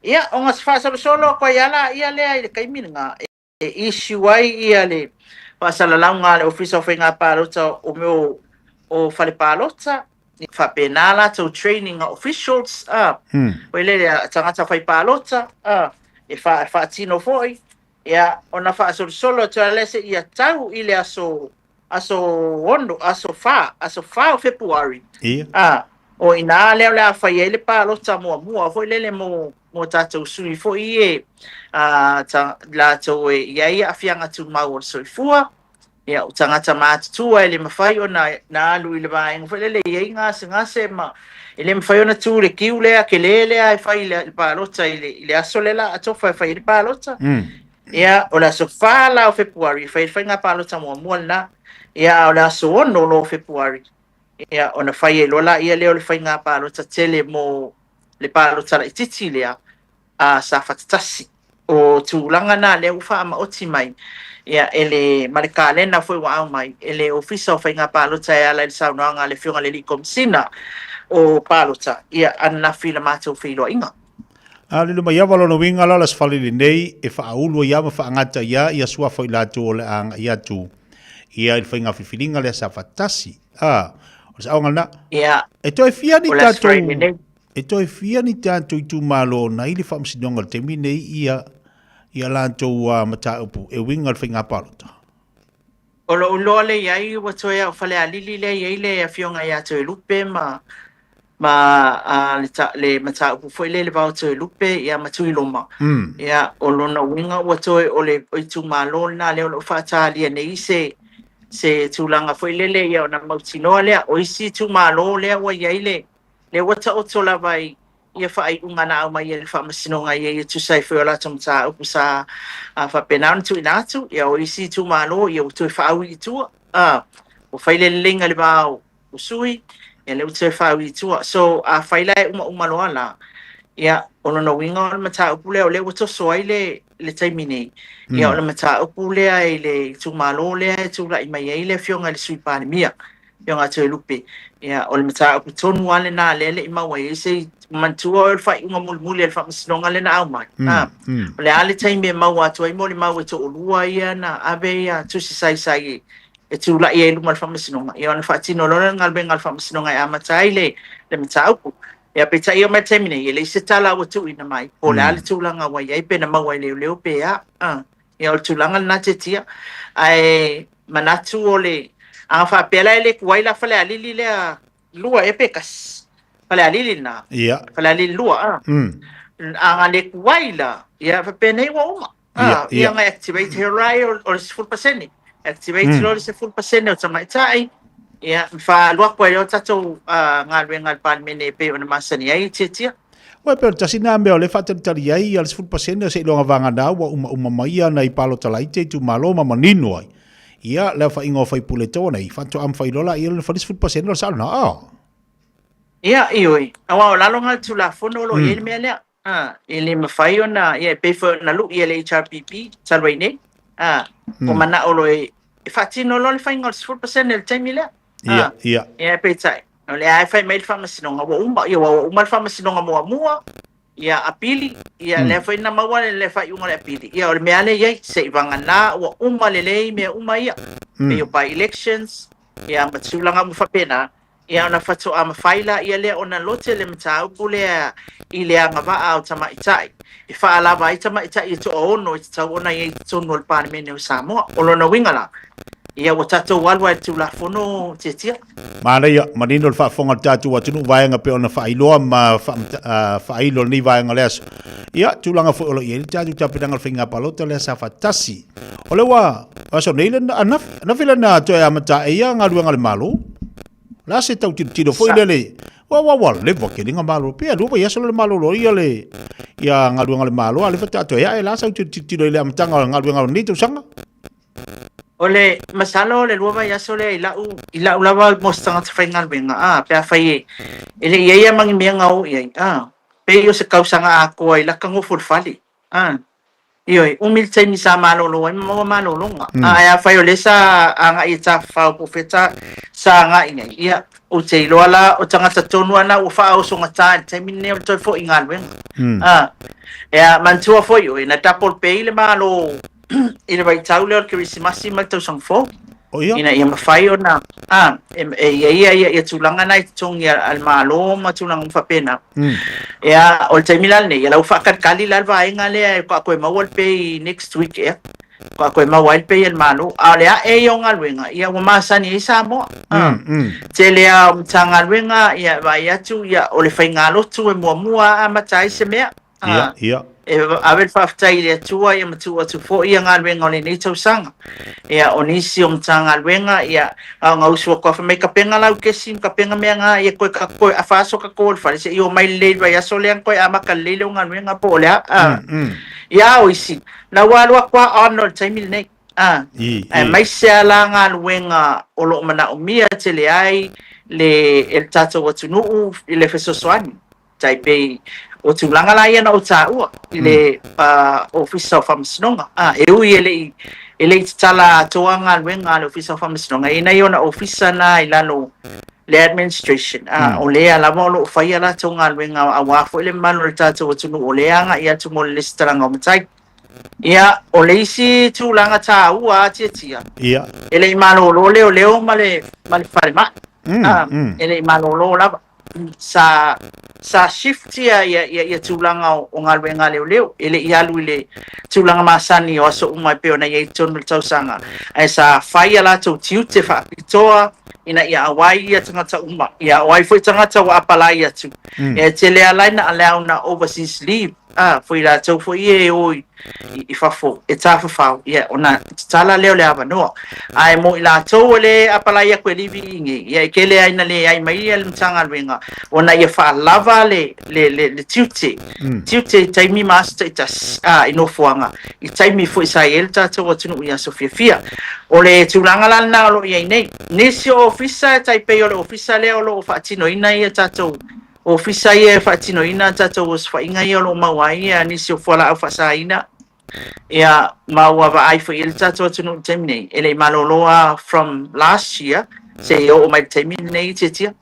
Ia, ona faasolosolo atu ai lava laia lea i le taimi lena, e issue ai ia le faasalalauga a le Ofisa o Faiga Palota o mea o fale palota, faapena latou training a officials, a, foi lele a tagata fai palota, a, e faatino foi, ia, ona faasolosolo atu ai lea seia tau i le aso. Aso 6, aso 4, aso 4 o Fepuari. Ia. A, o inā lea o le a fai ai le palota muamua foi lele mo mo tatou sui foi e a, ta, latou e i ai aafiaga tumau o le soifua, ia, o tagata matutua e le mafai ona na alu i le vaega foi lele e i ai gasegase ma e le mafai ona tu i le kiu lea kele lea e fai i le palota i le, i le aso lea la a tofa e fai ai le palota. Ia, o le aso 4 la o Fepuari e fai ai le faiga palota muamua lena. Ia, a o le aso 6 loa o Fepuari, ia, ona fai ai loa laia lea o le faiga palota tele mo le palota laitiiti lea a Safata 1. O tulaga na lea ua faamaoti mai ia e le ma le kalena foi ua aumai e le Ofisa o Faiga Palota e ala i le saunoaga a le Afioga i le Alii Komesina o Palota ia ananafi i la matou feiloaiga. A lilo mai ava lona uiga la o le Aso Faraile nei e faaulu ai lava ma faagata ai lava ia suafa o i latou o le a agai atu ia i le faiga filifiliga lea sa faatasi. A, o le saoga lena. Ia, E toe fia ni o le Aso tatou Faraile nei. e toe fia ni tatou itumalo na i le faamasinoga i le taimi nei ia ia latou uh, mataupu e uiga i le faiga palota. O lou iloa lea i ai ua toe a o Falealili lea e i ai le afioga ia Toelupe ma ma a le ta le mataupu foi lea i le va o Toelupe ia ma Tuiloma. Ia o lona uiga ua toe o le itumalo lena lea o lo o faatalia nei se se tulaga foi lele ia ona mautinoa lea. O isi itumalo lea ua i ai le lea ua taoto lava i ia faaiuga na aumai e le Faamasinoga i ai e tusa ai foi o latou mataupu sa faapena ona tuuina atu. Ia o isi itumalo ia ua toe faaui i tua, a, ua fai le leleiga i le va o sui, ia lea ua toe faaui i tua. So, afai la e umauma loa la, ia o lona uiga o le mataupu lea o lea ua toso ai le le taimi nei, ia o le mataupu lea i le itumalo lea e tulai mai ai le Afioga i le Sui Palemia. Afioga a Toelupe. Ia, o le mataupu tonu lava lena lea e le i maua ai se manatua o le faaiuga mulimuli a le Faamasinoga lea na aumai. O le a le taimi e maua atu ai molimau e toalua ia na ave ia tusi saisai e, e tulai ai i luma o le Faamasinoga, ia ona faatino loa lea o le galuega a le Faamasinoga e amata ai le, le mataupu. Ia, peitai e oo mai i le taimi nei, e leai se tala ua tuuina mai, po o le a le tulaga ua i ai, pe na maua e leoleo pe a. Ia o le tulaga lena Tetia. Ae manatu o le a faapea la e le tuai la Falealili lea lua ea pe tasi. Falealili lena. Ia. Falealili lua a. A na le tuai la, ia faapenei ua uma. Ia, Ia ia. na activate he rai o le 10%. Activate loa le 10% o tamaitai. Ia, ma faalu atu ai loa tatou galuega a le Palemene e pei ona masani ai Tiatia. Ua e pei o le tasi lena mea o lea e faatalitali ai ia le 10% o seiloga vagana ua umauma mai ia nai palota laiti a itumalo ma manino ai ia le aofaiga o faipule taua nei, faatoa mafai loa laia ona fai le 10% o le sao lena. Ah. Ia, ioe. Aua o lalo na o le Tulafono o lo o i ai le mea lea. Ah, e le mafai ona, ia e pei foi ona lui e le HRPP talu ai nei. Ah, ua manao loa e, e faatino loa le faiga o le 10% i le taimi lea. Ia, ia. Ia, peitai, o lea lava e fai mai le faamasinoga ua uma, ia ua uma le faamasinoga muamua, ia apili, ia lea foi na maua le faaiuga o le apili. Ia o le mea lava lea e i ai, se i vagana ua uma lelei mea uma ia, pei o by-elections, ia ma tulaga uma faapena. Ia ona faatoa mafai laia lea ona lote le mataupu lea i le agavaa o tamaitai, e faalava ai tamaitai e toaono e tatau ona i ai i totonu o le Palemene o Samoa. O lona uiga la, ia ua tatou alu lava i le Tulafono Tiatia. Manaia, manino le faafofoga a le tatou atunuu vaega pei ona faailoa ma faailo lenei vaega o le aso. Ia, tulaga foi o lo o i ai le tatou tapenaga o le faiga palota lea sa faatasi. O lea ua aso nei le anafi, anafi lea na toe amata ai ia galuega a le Malo. La se tau tilotilo foi lea le ua ua ua leva tele nga malo pe lua vaiaso le malolo ia le ia galuega a le Malo a le faatoa toe ae la sau tilotilo i le amataga o galuega o lenei tausaga. O le masalo o le lua vaiaso lea i lau i lau lava mo se tagata faigaluega a pe afai e e le i ai a ma ni mea na o i ai a pei o se tausaga atoa i laka nofo i le fale a. Ioe, umi le taimi sa malolo ai ma maua malologa. Ae afai o lea sa agai e tafafao po o fea ta, sa agai i ai, ia, ou te iloa la o tagata tonu lava na ua faaosogata i le taimi lenei o le toe foi i galuega. A, ia, manatua foi oe, na double pay le Malo i le vaitau lea o le Kerisimasi ma le Tausaga Fou. O ia. Ina ia mafai ona, a, e, e i ai ia, ia tulaga na i totogi a, a le Malo ma tulaga uma faapena. Ia, o le taimi la lenei, ia la ua faatalikali la le vaega lea e faatoa toe maua le pay next week ea. Faatoa toe maua ai le pei a le Malo. A o le ae ia o galuega, ia ua masani ai Samoa. Tele lava o Matagaluega, ia e vaai atu, ia o le faigalotu e muamua lava amata ai se mea. Ia, ia. E ave le faafetai i le Atua ia ma tuu atu foi ia galuega o lenei tausaga. Ia o nisi o Matagaluega, ia na ona usu atu lava fai mai tapena lau kesi ma tapena mea na, ia toe toe afa aso ta to i le fale seia oo mai lelei i le vaiaso lea ona toe amata lelei lea o galuega po o le a. Ia a o isi, Na ua alu atu lava on o le taimi lenei. Ah, aemaise lava la galuega o lo o manaomia tele ai le e le tatou atunuu i le fesoasoani. Tai pei o tulaga la ia na ou taua i le Ofisa o Faamasinoga. Ah, e ui e le i e le i tatala atoa galuega a le Ofisa o Faamasinoga, e i ai nai ona ofisa na i lalo le administration, ah, o lea lava o lo o fai a latou galuega aua foi le mamalu o le tatou atunuu o lea e agai atu mo le resitalaga o matai. Ia, o le isi tulaga taua a Tiatia, e le i malolo leoleo ma le, ma le falemai. E le i malolo lava. Sa, sa shift ia, ia, ia, ia tulaga o, o galuega a leoleo. E le i alu i le tulaga masani o aso uma e pei ona i ai i totonu o le tausaga. Ae sa fai a latou tiute faapitoa ina ia auai ia tagata uma. Ia, o ai foi tagata ua apalai atu, e tele lava la ina allow na overseas leave. A, foi latou foi ia e o i, i fafo e tafafao, ia, ona tatala lea o le avanoa. Ae mo i latou o le apalai atu e livi i inei, ia, e tele lava ina leai mai ia le Matagaluega, ona ia faalava le, le, le, le tiute, tiute i taimi ma aso taitasi, a, i nofoaga, i taimi foi sa i ai le tatou atunuu i aso fiafia. O le tulaga la lena o lo o i ai nei. Nisi o ofisa e tai pei o le ofisa lea o lo o faatinoina ia tatou Ofisa ia e faatinoina a tatou osofaiga ia o lo o maua ai ia nisi o fualaau faasaina, ia, ma ua vaai foi i ai le tatou atunuu i le taimi nei, e le i malolo lava from last year seia oo mai i le taimi lenei, Tiatia.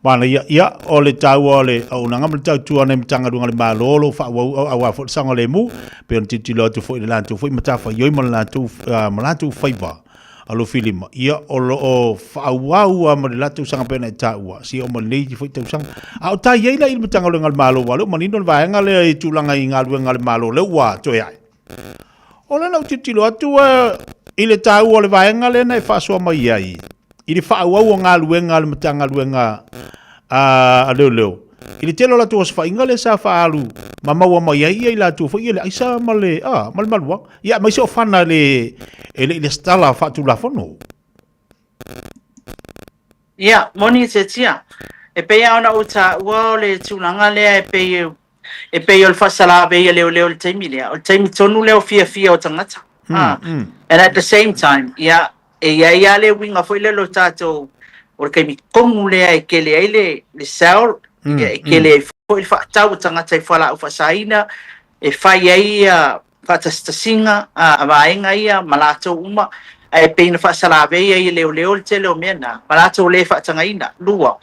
Manaia, ia, o le taua o le auaunaga ma le tautua a nai Matagaluega a le Malo o lo o faaauau aua foi le saogalemu, pei ona tilotilo atu foi i le latou foi matafaioi ma le latou, ma latou faiva. Alofilima, ia o lo o faaauau lava ma le la tausaga pei ona e taua, seia oo mai lenei foi tausaga. A o tai ai la i le Matagaluega a le Malo, aua o lea ua manino le vaega lea i tulaga i galuega a le Malo, lea ua toe ae. O lea na ou tilotilo atu i le taua o le vaega lea na e faasoa mai ai i le faaauau o galuega a le Matagaluega a Leoleo, i le tele o latou osofaiga lea sa faaalu ma maua mai ai ia i latou foi ia le aisa ma le, a, ma le maluaga. Ia, aemaise o fana le, e le i lesitala faatulafono. Ia, moni Tiatia. E pei lava ona ou taua o le tulaga lea e pei e pei o le faasalavei a leoleo i le taimi lea, o le taimi tonu lea o fiafia o tagata. And at the same time, ia, e i ai lava le uiga foi lele o tatou, o le taimi tonu lea e tele ai le, le sell, ia, e tele ai foi le faatau a tagata i fualaau faasaina, e fai ai ia faatasitasiga a vaega ia ma latou uma, ae pei na faasalavei ai e leoleo le tele o mea na, ma latou le faatagaina. Lua,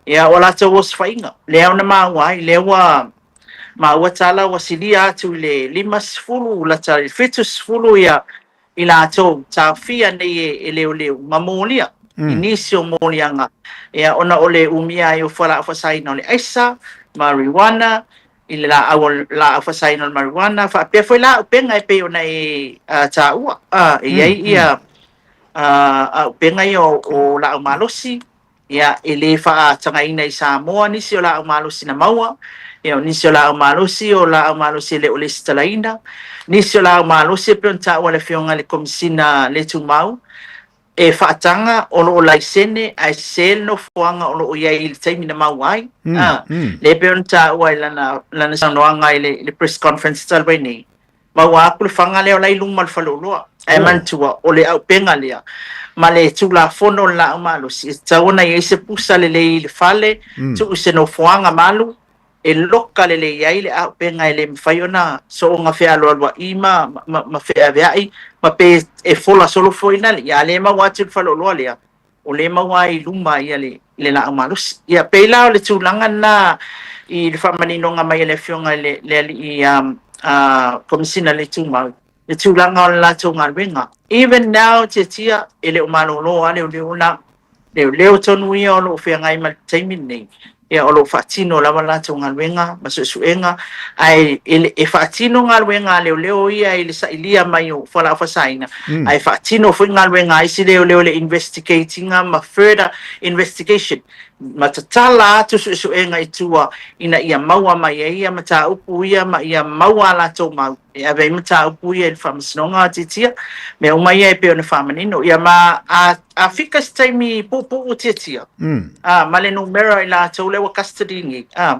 ia, o latou osofaiga, lea na maua ai, lea ua maua tala ua silia atu i le 50, lata i le 70 ia i latou taofia nei e leoleo ma molia i nisi o moliaga, ia, ona o le umia ai o fualaau faasaina o le aisa, marijuana, i le laau o laau faasaina o le marijuana, faapea foi la auupega e pei ona e taua. E i ai ia auupega ia o laau malosi, ia, e le faatagaina i Samoa nisi o laau malosi na maua, ia, o nisi o laau malosi o laau malosi e le o lesitalaina, nisi o laau malosi e pei ona taua e le Afioga i le Komesina le Tumau, e faataga o lo o laisene ae sese le nofoaga o lo o i ai i le taimi na maua ai. Lea e pei ona taua i lana, lana saunoaga i le, i le press conference talu ai nei, maua atu le faga lea o la e i luma o le faleoloa. Ae manatua, o le auupega lea ma le Tulafono o le Laau Malosi, e tatau ona i ai se pusa lelei i le fale, tuu i se nofoaga malu, e loka lelei ai le auupega e le mafai ona soona fealualuai ma, ma, ma feaveai, ma pe e fola solo foi na le, a le maua atu i le faleoloa lea, o lea e maua ai i luma ia le, le laau malosi. Ia, pei la o le tulaga lena i le faamaninoga mai a le Afioga i le, le Alii Komesina le Tumau, le tulaga o le latou galuega. Even now, Tiatia, e le o malolo lava leoleo la. Leoleo tonu ia o lo o feagai ma le taimi lenei. Ia, o lo o faatino lava latou galuega ma suesuega, ae e faatino galuega a leoleo ia i le sailia mai o fualaau faasaina, ae faatino foi galuega a isi leoleo i le investigate ina ma further investigation, ma tatala atu suesuega i tua ina ia maua mai ai ia mataupu ia ma ia maua a latou mau e ave ai mataupu ia i le Faamasinoga a Tiatia, mea uma ia e pei ona faamanino. Ia ma a, a fika se taimi puupuu Tiatia, a, ma le numera i latou lea ua custody nei, a,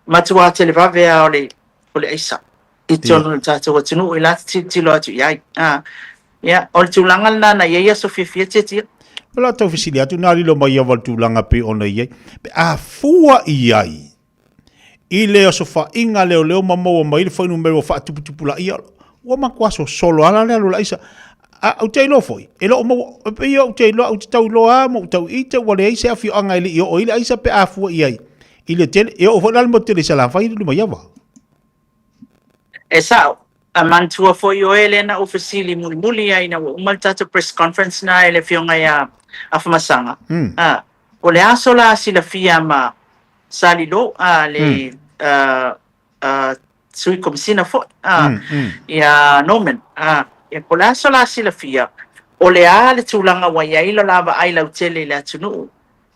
matua televave lava o le, o le aisa i totonu o le tatou atunuu i la te tilotilo atu i ai. A, ia, o le tulaga lena na i ai aso fiafia Tiatia. O la tau fesili atu na lilo mai ia le tulaga pei ona i ai. Pe a fua i ai i le osofaiga leoleo ma maua mai le fuainumera ua faatuputupulaia, ua matua sosolo lava la le alu o le aisa. A, ou te iloa foi, e le o maua, e pei ou te iloa, ou te tau iloa lava ma ou tau ite ua leai se afioaga e le i oo ai le aisa pe a fua i ai i le tele, e oo foi la le motu tele i Salafai i le Lumaiava. E sao, a manatua foi oe lea na ou fesili mulimuli ai ina ua uma le tatou press conference na e le Afioga ia Afamasaga, a, o le aso la silafia ma Salilo, a, le Sui Komesina foi, a, ia Norman, a, ia po o le aso la silafia, o le a le tulaga ua i ai lo la vaai lautele i le atunuu,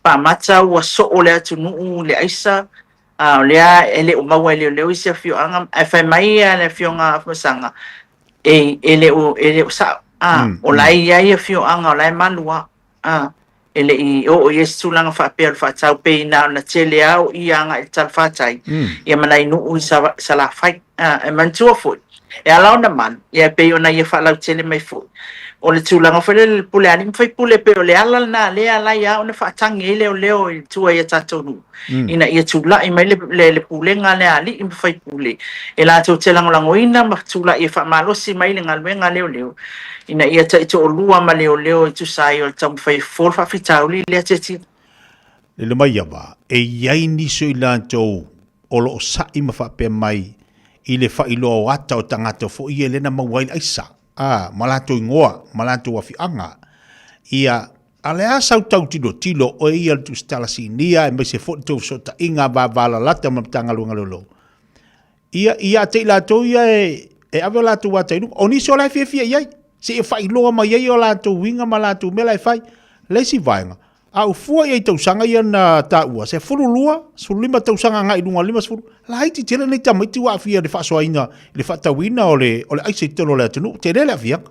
faamata ua soo le atunuu i le aisa, a, o lea e le o maua e leoleo isi afioaga, ae fai mai le Afioga Afamasaga, e, e le o, e le o sao, a, o la e i ai afioaga o la e malu lava. A, e le i oo i ai se tulaga faapea o le faatau, pei na ona tele lava o ia agai i le talafatai, ia ma nai nuu i Salafai. A, e manatua foi, e ala ona malu, ia e pei ona ia faalautele mai foi, o le tulaga foi lele i le pule a alii ma faipule, pei o le ala lena lea e ala ai lava ona faatagi ai leoleo i tua i a tatou nuu, ina ia tulai mai le, le, le pulega lea a alii ma faipule, e latou te lagolagoina ma tulai e faamalosi mai le galuega a leoleo, ina ia taitoalua ma leoleo e tusa ai o le taumafai e fofo le faafitauli lea Tiatia. Lele mai ava, e i ai nisi o i latou o lo o sa'i ma faapea mai i le faailoa o ata o tagata foi ia lea na maua ai le aisa, a, ma latou igoa, ma latou afiaga. Ia, a o le a sau tau tilotilo oe ia le Tusitala Sinia aemaise foi le tou fesootaiga vavalalata ma le Matagaluega Leoleo, Ia, ia te i latou ia e, e ave o latou ata i luga. O nisi o la e fiafia i ai, se i faailoa mai ai o latou uiga ma latou mea la e fai. Le isi vaega, a ou fua i ai i tausaga ia na taua, 12, 15 tausaga agai i luga o le 50, laiti tele nei tamaiti ua aafia i le faasoaina, i le faatauina o le, o le aisa i totonu o le atunuu. Tele le aafiaga.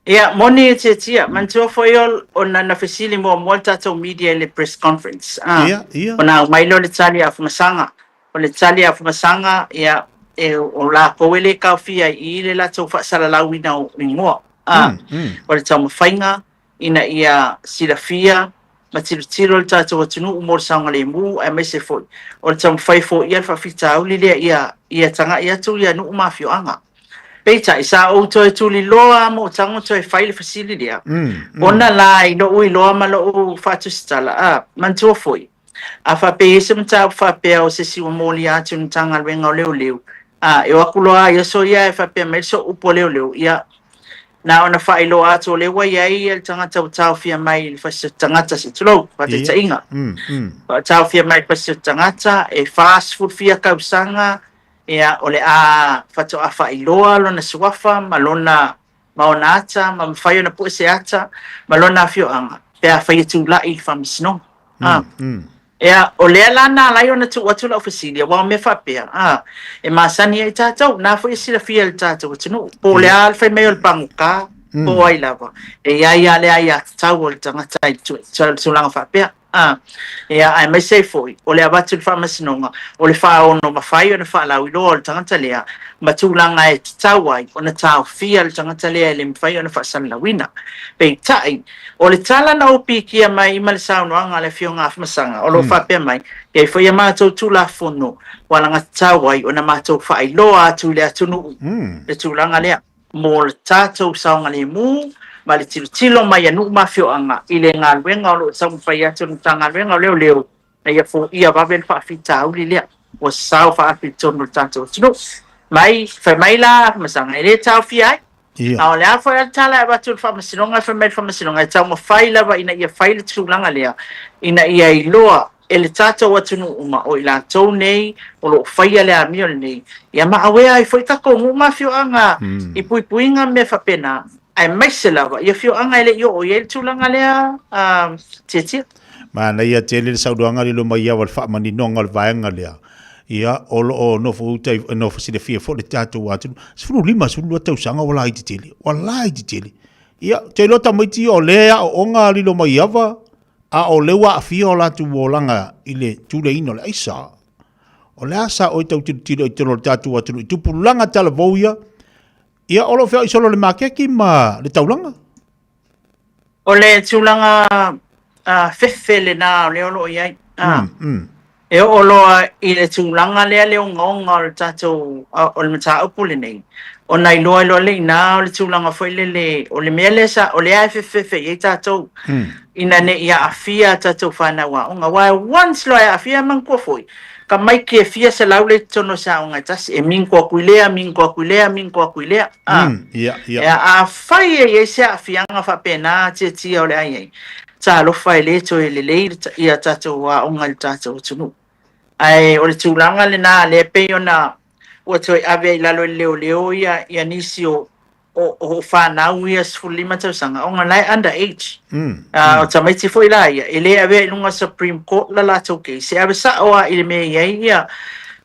Ia, moni e tiatia. Manatua foi o, ona na fesili muamua le tatou media i le press conference. Ah, Ia, ia. Ona aumai lea o le tali a Afamasaga. O le tali a Afamasaga, ia, e, o latou e le taofia i i le latou faasalalauina o igoa. Ah, O le taumafaiga ina ia silafia ma tilotilo le tatou atunuu mo le saogalemu aemaise foi o le taumafai foia le faafitauli lea ia, ia tagai atu ia nuu ma afioaga. Peitai, sa ou toe tuliloa ma ou tago toe fai le fesili lea, ona la i lou iloa ma lou faatusitala, a, manatua foi, a faapea e i ai se mataupu faapea o se isi ua molia atu i le Matagaluega o Leoleo, a, e o atu loa lava i aso ia e faapea mai le sooupu a leoleo, ia, na ona faailoa atu o lea ua i ai le tagata ua taofia mai i le fasi tagata, se i tulou, faataitaiga, ua taofia mai i le fasi tagata e 40 fia tausaga, Ia, o le a faatoa faailoa lona suafa ma lona ma ona ata ma mafai ona pue se ata ma lona afioaga pe afai e tulai i le faamasinoga. A. Ia, o lea la na ala ai ona tuu atu lau fesili, aua o mea faapea, a, e masani ai tatou, na foi e silafia e le tatou atunuu, po o le a le fai mai o le pagota, po o ai lava, e i ai lava le aiatatau a le tagata i le tulaga faapea. A, ia, aemaise ai foi o le avatu i le faamasinoga o le faaono mafai ona faalauiloa o le tagata lea ma tulaga e tatau ai ona taofia le tagata lea e le mafai ona faasalalauina. Peitai, o le tala na ou pikia mai ma le saunoaga a le Afioga Afamasaga o lo o faapea mai, e i ai foi a matou Tulafono ua alagatatau ai ona matou faailoa atu i le atunuu le tulaga lea. mo le tatou saogalemu ma le tilotilo mai a nuu ma afioaga i le galuega o lo o taumafai atu le Matagaluega o Leoleo ina ia foia vave le faafitauli lea ua sao faaafi i totonu o le tatou atunuu. Mai, fai mai la Afamasaga, e le taofia ai. A o le a foi le tala e avatu i le Faamasinoga, fai mai le Faamasinoga, e taumafai lava ina ia fai le tulaga lea, ina ia iloa. e le tatou atunuu uma o i latou nei o lo o faia le amio lenei, ia ma awea ai foi tatou nuu ma afioaga i puipuiga ma mea faapena, aemaise lava i afioaga e le i oo i ai le tulaga lea Tietia. Manaia tele le saunoaga lilo mai au a le faamaninoga o le vaega lea. Ia, o lo o nofo uta, nofo silafia foi le tatou atunuu. 15, 12 tausaga ua laiti tele. Ua laiti tele. Ia, te iloa tamaiti o lea e aooga lilo mai ava, a o lea ua aafia o latou olaga i le tuleina o le aisa. O le a sa oe tau tilotilo i totonu o le tatou atunuu i tupulaga talavou ia, ia o lo o feoai solo i le maketi ma le taulaga. O le tulaga fefe lena o lea o lo o i ai. E oo loa i le tulaga lea le ogaoga o le tatou, o le mataupu lenei, ona iloa ai loa lea i ina o le tulaga foi lele, o le mea lea sa, o lea e fefefefe i ai tatou, ina ne i aafia a tatou fanau aoga. Aua once loa e aafia, manatua foi, tamaiti e fia selau lea i totonu o se aoga e tasi, e mingo atu i lea, mingo atu i lea, mingo atu i lea. Afai e i ai se aafiaga faapena tiatia o le a i ai, talofa e le toe lelei ia tatou aoga i le tatou atunuu. Ae o le tulaga lena lea e pei ona ua toe ave ai i lalo e le leoleo ia, ia nisi o, o, o fanau ia 15 tausaga, ona la e under age. O tamaiti foi la ia, e le avea i luga Supreme Court la latou case, e ave sao lava i le mea e i ai ia,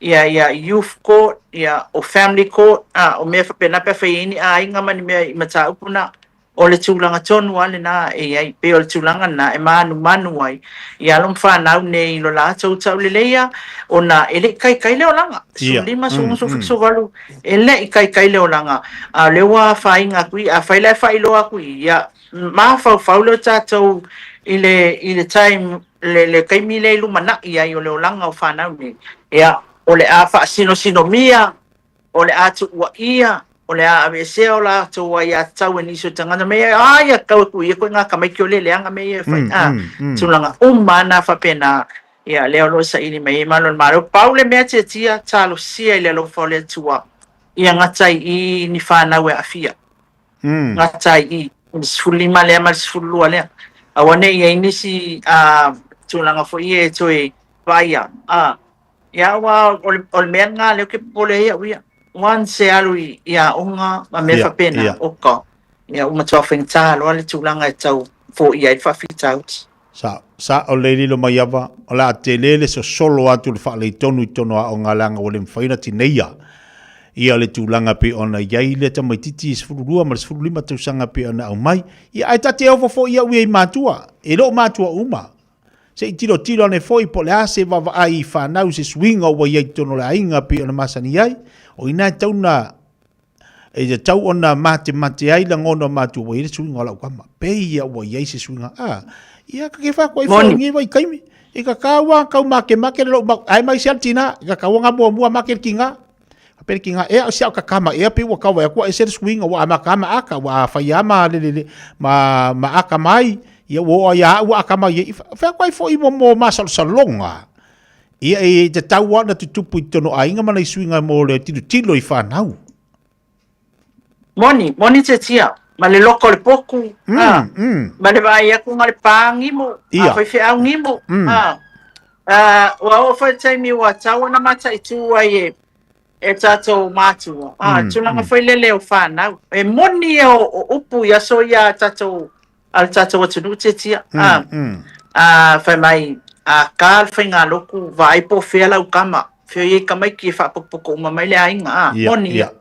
ia, ia youth court, ia, o family court, o mea faapena pe afai e i ai ni aiga ma ni mea i mataupu na. O le tulaga tonu lava lena e i ai, pei o le tulaga lena e manumanu ai i alo ma fanau nei i lo latou tauleleia, ona e le i kaikai le olaga, 15, 16, 17, 18, e le i kaikai le olaga, a o lea ua afaina atu i i. Afai la e faailoa atu i i, ia mafaufau lea o tatou i le, i le time, le, le taimi lea i lumanai ai o le olaga o fanau nei, ia, o le a faasinosinomia o le a tuuaia, o le a aveesea o latou aiatatau e nisi o tagata me ia, a ia tatau e tuu ia koe ngā tamaiti o le leaga mea ia e fai, a, tulaga uma lava na faapena, ia, lea o lo o saili mai ai Malo o le Malo. Pau le mea tiatia, talosia i le alofa o le Atua, ia gata ai i i ni fanau e aafia. Gata ai i i, le 15 lea ma le 12 lea. Aua ne i i ai nisi tulaga foi ia e toe vaaia, a, Ia, aua o le, o le mea lena lea ou te popole ai au ia. Once e alu i, i aoga ma mea faapena, oka, ia, ua matua faigata loa le tulaga e tau foia ai le faafitauli. Sa, sa o le lilo mai ava, o le a tele le sosolo atu le faaleitonu i totonu o aoga leaga ua le mafai ona tineia ia le tulaga pei ona i ai le tamaititi 12 ma le 15 tausaga pei ona aumai. Ia ae ta te ofo foi au ia i matua, e le o matua uma. Se i tilotilo ane foi po o le a se vaavaai i fanau i se suiga ua i ai i totonu o le aiga pei ona masani ai. O i ina e tatau ona e tatau ona matemate ai lagona o matua ua i ai le suiga o lau tama. Pei ia ua i ai se suiga. A, ia ka ke whākua i whai ngi wai kaimi. I ka kāua kau make make le lou mau. Ai mai se al tina, i ka kaua ngā mua mua make le ki ngā. A pele ki ngā ea o si au ka kama ea pe ua kaua e kua ese le suiga ua ama kama aka ua a whai ama le le le ma, ma aka mai ia ua oa ia ua aka mai i whea koe fo i mo mo masalosaloga ia e te tau ana tutupu i tono aiga mana i suiga mo le tilo tilo i whanau. Moni, moni te tia, ma le loko o le poku, a, ma le vaai atu ma le pā ngimo, a faifeau ngimo, a, a, ua oo foi le taimi ua tatau ona mataitu ai e, e tatou mātua, a, tulaga foi lele o whanau. E moni ia o, o upu i aso ia a tatou, a le tatou atunuu tiatia, a, a, fai mai, a ka le faigalotu, vaai po o fea lau tama, fea i ai tamaiti e faapotopoto uma mai le aiga, a, moni ia.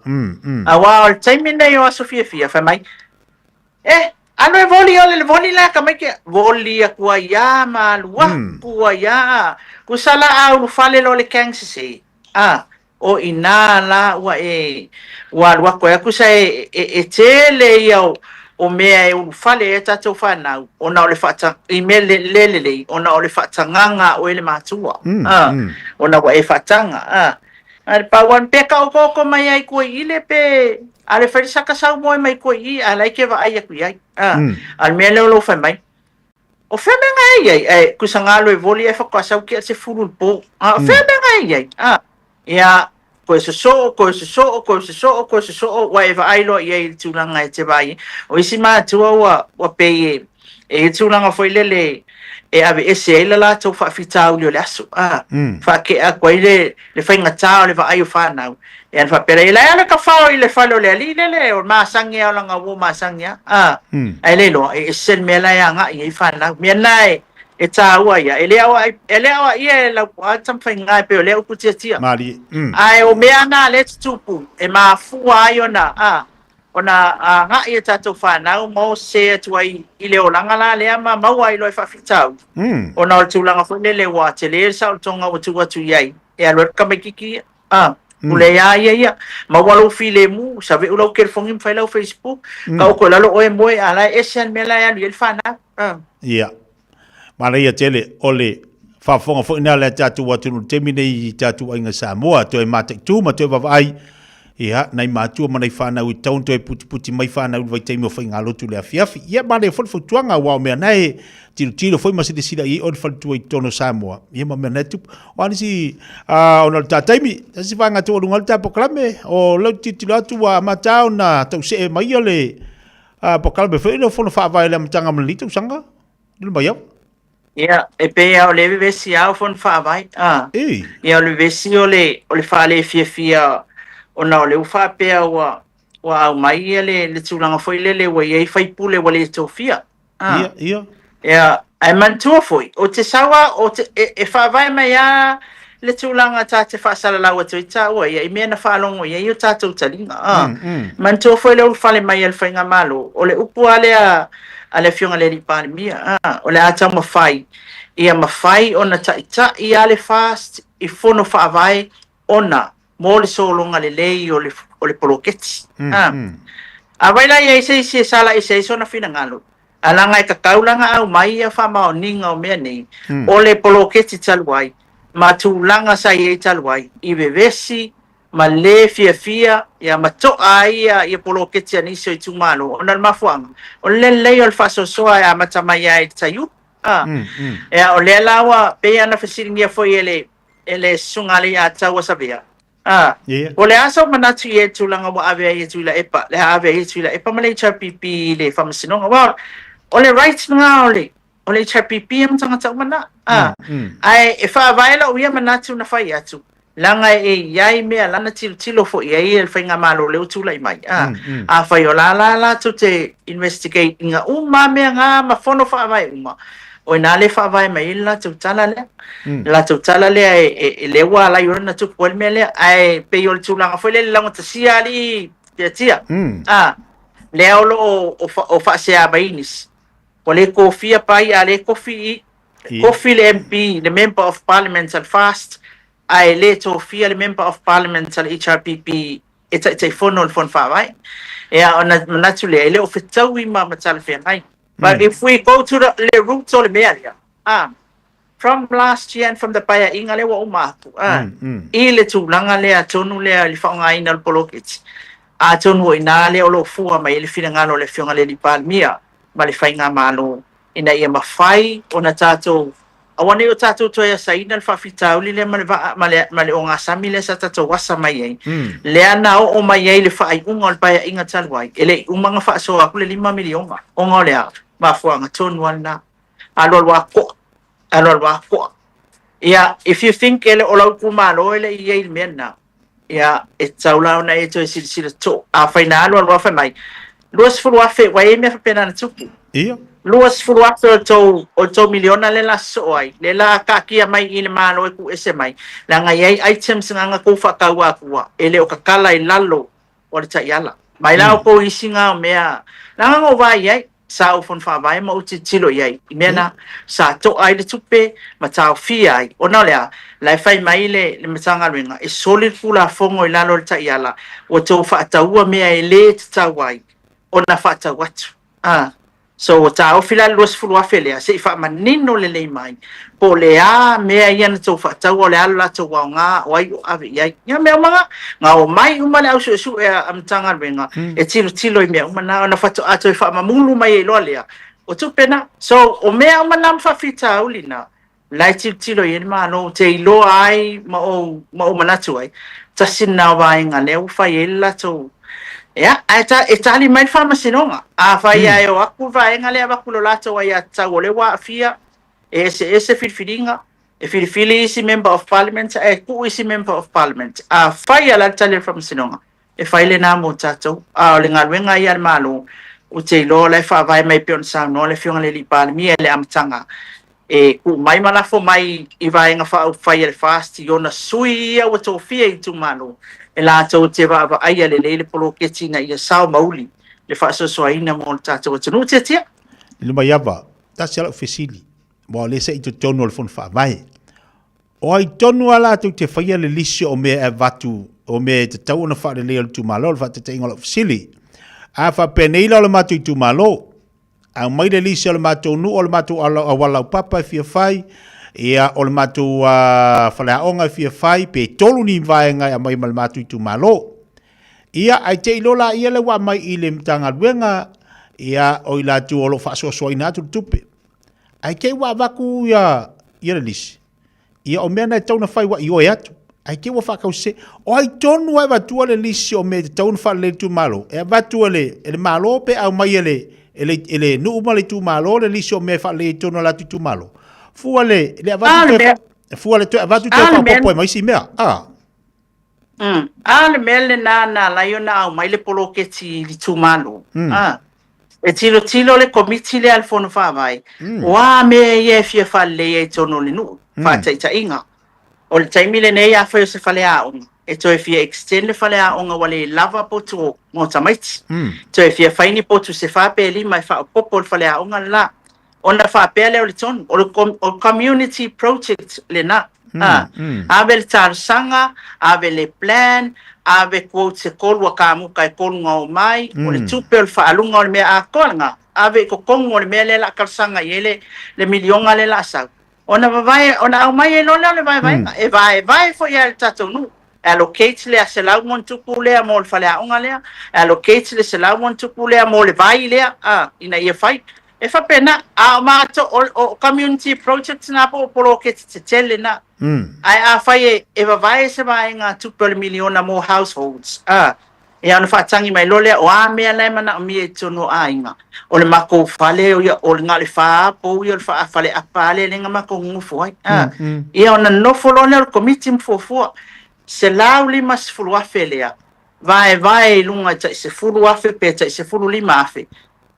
Aua o le taimi lenei o aso fiafia, fai mai, eh, alu e voli ole le voli la tamaiti, voli atu ai a ma alu atu ai a, tusa la a ulufale loa le gang sese, a, O i nā la ua e ua alu atu ai aku sa e, e, e tele ia o, o mea e ulufale ai a tatou fanau ona o le faata, i mea le, le lelei ona o le faatagaga a oe le matua, a, ona ua e faataga, a. A le pau lava pe taotooto mai ai koe i le pe a le fai le saka saumoe mai koe i i a la e ke vaai atu i ai, a. A o le mea lea o lou fai mai, O fea mea nga e i ai? Ae kusa ngalo e voli ae whakawa sau ki a te furu le pō. A, o fea mea nga e i ai? A, ia, koe sosoo, koe sosoo, koe sosoo, koe sosoo, ua e vaai loa i ai i le tulaga e te vaai ai. O isi mātua ua, ua pei e, e i tulaga foi lele e aveese ai le latou faafitauli o le aso, a, faatea atu ai le, le faigatā o le vaai o fanau. Ia ona faapea lea, e leai lava le tafao i le fale o le alii lele, o le masani lava o lana uo masani lava, a, ae le iloa, e ese le mea la e agai i ai fanau. Mea lena e, e taua ia, e le aoai, e le aoaia e Laupua Tamafaiga e pei o lea upu tiatia. Malie. Ae o mea na lea e tutupu, e mafua ai ona, a, ona agai e tatou fanau ma o sese atu ai i le olaga la lea ma maua ai loa i faafitauli, ona o le tulaga foi lele ua tele le saolotoga ua tuu atu i ai e alu ai le tamaititi ia, a, pule iā ia ia, maua lou filemu, save'u lau telefoni ma fai lau Facebook, taoto i lalo oe moe a la e ese lava le mea la e alu i ai le fanau, a. Ia. Manaia tele o le faafofoga foi lena a le tatou atunuu i le taimi nei i tatou aiga Samoa, toe mataitu ma toe vaavaai, ia, nai matua ma nai fanau i tatau ona toe putiputi mai fanau i le vaitaimi o faigalotu i le afiafi. Ia, manaia foi le fautuaga, aua o mea na e tilotilo foi ma silasila i ai oe le faletua i totonu o Samoa, ia ma mea na e tupu. O a nisi, ona o le ta taimi, tasi vaega taualuga ai le ta polokalame, o lea ou te tilotilo atu ua amata ona tausee mai le polokalame foi lea o Fono Faavae i le amataga mai lenei tausaga. Le mai au. Ia, e pei lava o le vevesi lava o Fono Faavae. A. Ia, o le vevesi o le, o le faalefiafia ona o lea ua faapea ua, ua aumai ia le, le tulaga foi lele ua i ai faipule ua le tofia. A. Ia, ia. Ia, ae manatua foi, o te sau lava, o te, e, e faavae mai lava le tulaga ta te faasalalau atu ai taua ia i mea na faalogo i ai o tatou taliga. A. Manatua foi le ulufale mai a le Faigamalo, o le upu lava lea a le Afioga i le Alii Palemia, a, o le a taumafai ia mafai ona taitai lava le FAST i fono faavae ona mo le sologa lelei o le, o le poloketi. A. Afai la e i ai se isi e sala ese ai sona finagalo, a leaga e tatau la ona aumai ia faamaoniga o mea nei, o le poloketi talu ai ma tulaga sa i ai talu ai, i vevesi ma le fiafia ia ma to'a ai ia, ia poloketi a nisi o itumalo, ona o le mafuaaga, o le lelei o le faasoasoa e amata mai ai i le taiulu. A. Ia, o lea la ua pei ona fesiligia foi e le, e le Susuga Alaiataua Savea, A, Yeah. O le a sou manatu i ai i le tulaga ua ave ai e Tuilaepa, le a ave ai e Tuilaepa ma le HRPP i le Faamasinoga? Aua o le right lena o le, o le HRPP ia ma tagata uma na. A, ae e faavae lou ia manatu na fai atu, leaga e i ai mea la na tilotilo foi i ai le Faigamalo lea ua tulai mai. A, afai o la la latou te investigate ina uma mea na ma fono faavae uma, O i ina lea e faavae mai ai le latou tala lea. Le latou tala lea e, e, e lea ua alai ona tupu ai le mea lea. Ae pei o le tulaga foi lea le laugatasia alii tiatia. A, lea o lo o, o, o faasea mai nisi. Ua le kofia pai a le kofi i, kofi le MP, le Member of Parliament a le FAST, ae le tofia le Member of Parliament a le HRPP e Taitaifono o le Fono Faavae. Ia, ona manatu lea, e le o fetaui ma ma talafeagai. But if we go to the, le root o le mea lea, ah, from last year and from the paeaiga lea ua uma atu, ah, i le tulaga lea tonu lea i le faaaogaina o le poloketi, atonu o i ina lea o lo o fua mai ai le finagalo o le Afioga i le Alii Palemia ma le Faigamalo ina ia mafai ona tatou Aua ne i o tatou toe asaina le faafitauli lea ma le vaa, ma le, ma le ogasami lea sa tatou asa mai ai, lea na oo mai ai le faaiuga o le Paeaiga talu ai, e le i uma ona faasoa atu le $5 miliona, ona o le a? Mafuaaga tonu lava lena. Alualu lava koa, alualu lava koa. Ia, if you think e le o lau itumalo e le i i ai i le mea lena, Ia, e tatau la ona e toe silasila totoa. Afai na alu alu lava fai mai, 20,000, ua i ai mea faapena na tupu. Ia. 20,000 o le tou, o le tou miliona lea la sosoo ai, lea la taatia mai i le Malo e tuuese mai, leaga e i ai items na na tou faataua atua, e le o tatala i lalo o le taiala. Mai la outou isi na o mea, leaga na ou vaai i ai, sa ou fono faavae ma ou tilotilo i ai i mea na, sa to'a ai le tupe ma taofia ai. Ona o le a? La e fai mai le, le Matagaluega, e soli le Tulafono i lalo o le taiala, ua outou faataua mea e le tatau ai ona faatau atu. A. So ua taofi la le 20,000 lea, se i faamanino lelei mai po o le a mea ia na tou faataua, o le a le latou aoga, o ai o ave i ai. Ia mea uma na, na omai uma le au suesue a Matagaluega e tilotilo i mea uma na, ona faatoa toe faamamulu mai ai loa lea o tupe na. So o mea uma na ma faafitauli na, la e tilotilo i ai le Malo, ou te iloa ai ma ou, ma ou manatu ai, tasi lena o vaega lea ua fai ai le latou, ia, ae ta, e tali mai le Faamasinoga. Afai lava e o atu le vaega lea e avatu i lo latou aiatatau o lea ua aafia. E eseese filifiliga, e filifili isi Member of Parliament ae tuu isi Member of Parliament. Afai a le a le tali a le Faamasinoga, e fai lena mo tatou. A o le galuega ia a le Malo, ou te iloa o la e faavae mai pei ona saunoa le Afioga i le Alii Palemia i le amataga, e tuu mai ma lafo mai i Vaega Faaupufai a le FAST i ona sui ia ua tofia i itumalo, e latou te vaavaaia lelei le poloketi ina ia sao ma uli le faasoasoaina mo le tatou atunuu. Tiatia. Lilomaiava, tasi lava lau fesili, aua o lea se i totonu o le Fono Faavae. O ai tonu lava latou te faia le lisi o mea e avatu, o mea e tatau ona faaleleia o le itumalo, o le faataitaiga o lau fesili. A faapenei la o le matou itumalo, aumai le lisi o le matou nuu, o le matou auala laupapa e fia fai, ia, o le matou faleaoga e fia fai, pe tolu ni vaega e aumai ma le matou itumalo. Ia, ae te i loa laia lea ua aumai i le Matagaluega, ia, o i latou o lo o faasoasoaina atu le tupe. Ae te i ua avatu ia, ia le lisi, ia o mea na e tatau ona fai ua ioe atu. Ae te i ua faatausese. O ai tonu lava e avatua le lisi o mea e tatau ona faalelei i le itumalo? E avatu e le, e le Malo pe aumai e le, e le, e le nuu ma le itumalo le lisi o mea e faalelei i totonu o le latou itumalo? Fua le, le avatu toe, fua le toe avatu toe faaopoopo ai ma isi mea. Ah. Mm. A le mea lena na ala ai ona aumai le poloketi i le itumalo. Mm. A. E tilotilo le komiti lea a le Fono Faavae, mm. o a mea ia e fia faaleleia i totonu o le nuu, mm. faataitaiga. O le taimi lenei afai o se faleaoga, e toe fia extend le faleaoga ua le lava potu mo tamaiti. Mm. Toe fia fai ni potu se fa pe lima e faaopoopo le faleaoga le la. Ona faapea lea o le tonu, o le community project lena. Mm, mm. Ave le talosaga, ave le plan, ave quotes e kolu a kamuka e kolu nga omai, mm. o le tupe o le faaluga o le mea atoa lena, ave i totonu o le mea lea la talosaga i ai le, le miliona lea la sau. Ona vavae, ona aumai ai loa lea o le vaevaega, mm. e vaevae foi a le tatou nuu. E allocate le 100+ lea mo le faleaoga lea, e allocate le 100+ lea mo le vai lea, a, ina ia fai. E faapena, a o matou, o, o community projects na po o poloketi tetele na. Mm. Ae afai e, e vavae se vaega tupe o le miliona mo households, a, ia ona faatagi mai loa lea, o a mea la e manaomia i totonu o aiga. O le makou fale, o ia, o le na o le fa pou ia o le fale apa lea lea na makou nonofo ai. A, mm, mm. Ia ona nonofo loa lea o le komiti ma fuafua, $150,000 lea, vaevae i luga i tai 10,000 pe tai 15,000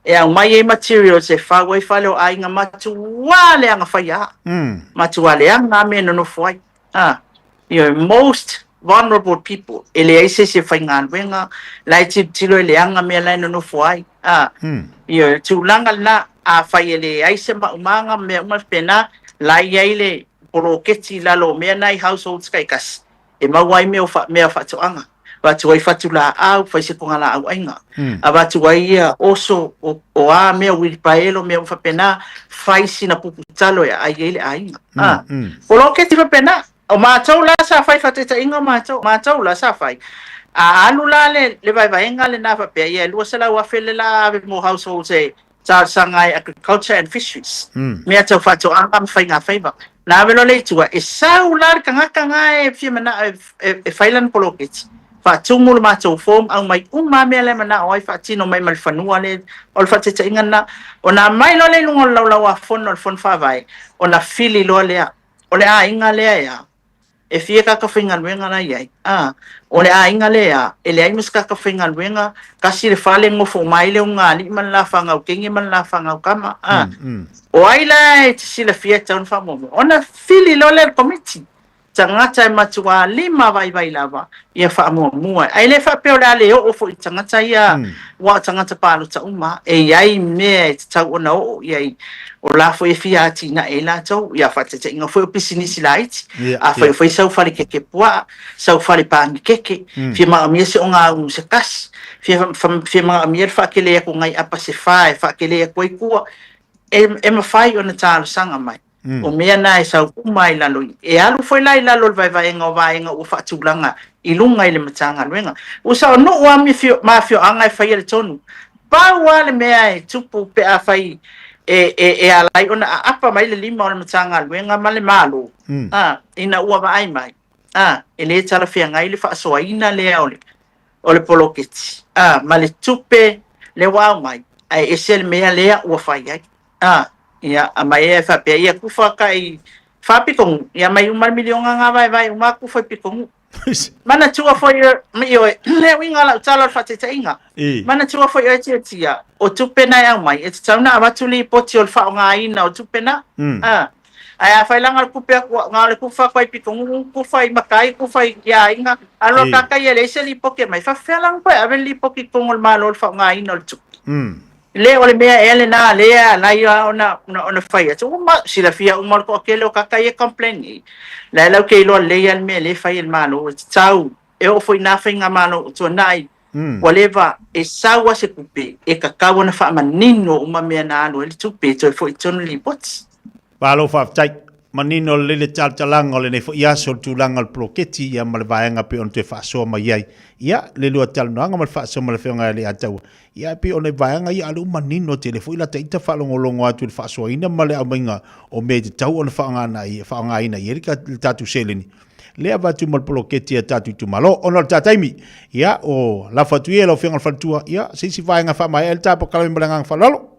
e aumai ai materials e fau ai fale o aiga matuā leaga faia a. Mm. Matuā leaga a mea e nonofo ai. Ah, you know, most vulnerable people, e leai se isi e faigaluega, la e tilotilo e leaga mea la e nonofo ai. Ah, mm. you know, tulaga lena, afai e leai se maumaga ma mea uma faapena, la e i ai le poloketi i lalo o mea na i households taitasi. E maua ai mea o fa, mea faatoaga. Avatu ai fatu laau, fai se pogalaau aiga. Mm. Avatu ai ia oso o, o a mea uilipaelo, mea uma faapena, fai sina pupu talo e aai ai le aiga. Mm, ah. Mm. Poloketi faapena. O matou la sa fai faataitaiga o matou, matou la sa fai. A alu la le, le vaevaega lena faapea, ia e 200,000 le la ave mo households e talosaga ai Agriculture and Fisheries, mm. mea tau faatoaga ma faigafaiva. Na ave loa le i tua, e sau la le tagata na e fia manao e, e, e fai lana poloketi. Faatumu le matou form, aumai uma mea la e manao ai, faatino mai ma le fanua le, o le faataitaiga lena. Ona aumai loa lea i luga o le laulau-a-fono a le Fono Faavae, ona fili loa lea, o le aiga lea e a. E fia tagata faigaluega la i ai? A, o le aiga lea, e leai ma se tagata faigaluega, tasi le fale, nofo uma ai le ulugalii ma le la fanau teine ma le la fanau tama. A, mm, mm. O ai la e te silafia e tatau ona faamuamua? Ona fili loa lea e le komiti, tagata e matuā lima vaivai lava ia faamuamua. Ae le faapea o le a le oo foi i tagata ia, mm. aua o tagata palota uma, e i ai mea e tatau ona oo i ai. O la foi e fia atinae ai latou, ia faataitaiga foi o pisinisi laiti, yeah, afai yeah. o fai sau fale keke puaa, sau fale panikeke, mm. fia manaomia se ogaumu se tasi, fia, fia manaomia le faakele atu nai apa se fa e faakele atu ai tua, e, e mafai ona talosaga mai. Mm. O mea na e sau uma i lalo i. E alu foi la i lalo o le vaevaega o vaega ua faatulaga i luga i le Matagaluega. Ua sao nuu lava ma afioaga e faia le tonu. Pau lava le mea e tupu pe afai e, e, e ala ai ona aapa mai le lima o le Matagaluega ma le Malo, mm. a, ina ua vaai mai, a, e le talafeagai le faasoaina lea o le, o le poloketi, a, ma le tupe lea ua aumai, ae ese le mea lea ua fai ai. A, Ia, aumai ai faapea, ia kufa kai faapitogu, ia aumai uma le miliona nga vaevae uma atu kufa i pitogu. Manatua foi ioe, le uiga o lau tala o le faataitaiga. Manatua foi oe Tiatia, o tupe na e aumai, e tatau ona avatu lipoti o le faaaogaina o tupe na. Ae afai la na o le tupe atu, na o le kufa atu lava i pitogu, kufa i matai, kufa i aiga, alu a kaka ia e leai se lipoti e aumai, e faapefea la ona toe ave le lipoti i totonu o le Malo o le faaaogaina o le tupe? Le o le mea ea lena lea e ala ai ona fai atu, ua silafia uma le toatele o tagata ia e complain nei. La e latou te iloa lelei lava le mea lea e fai e le Malo, e tatau, e oo foi i na faigamalo ua tuanai, ua leva e sau lava se tupe, e tatau ona faamanino uma mea na alu ai le tupe e toe foi i totonu le lipoti. Malo faafetai. Manino lelei le talatalaga o lenei foi aso i le tulaga o le poloketi ia ma le vaega pei ona toe faasoa mai ai. Ia, le lua talanoaga ma le faasoa ma le Afioga ia Leiataua, ia e pei o nai vaega ia a lea ua manino tele foi lata ita faalogologo atu i le faasoaina ma le aumaiga o mea e tatau ona faaaogaina i ai le tatou seleni lea avatu ma le poloketi a tatou itumalo. Ona o le ta taimi, ia, o lafo atu ia i lau Afioga i le Faletua, ia, se isi vaega e faamaea ai le ta polokalame ma le agaga faaaloalo.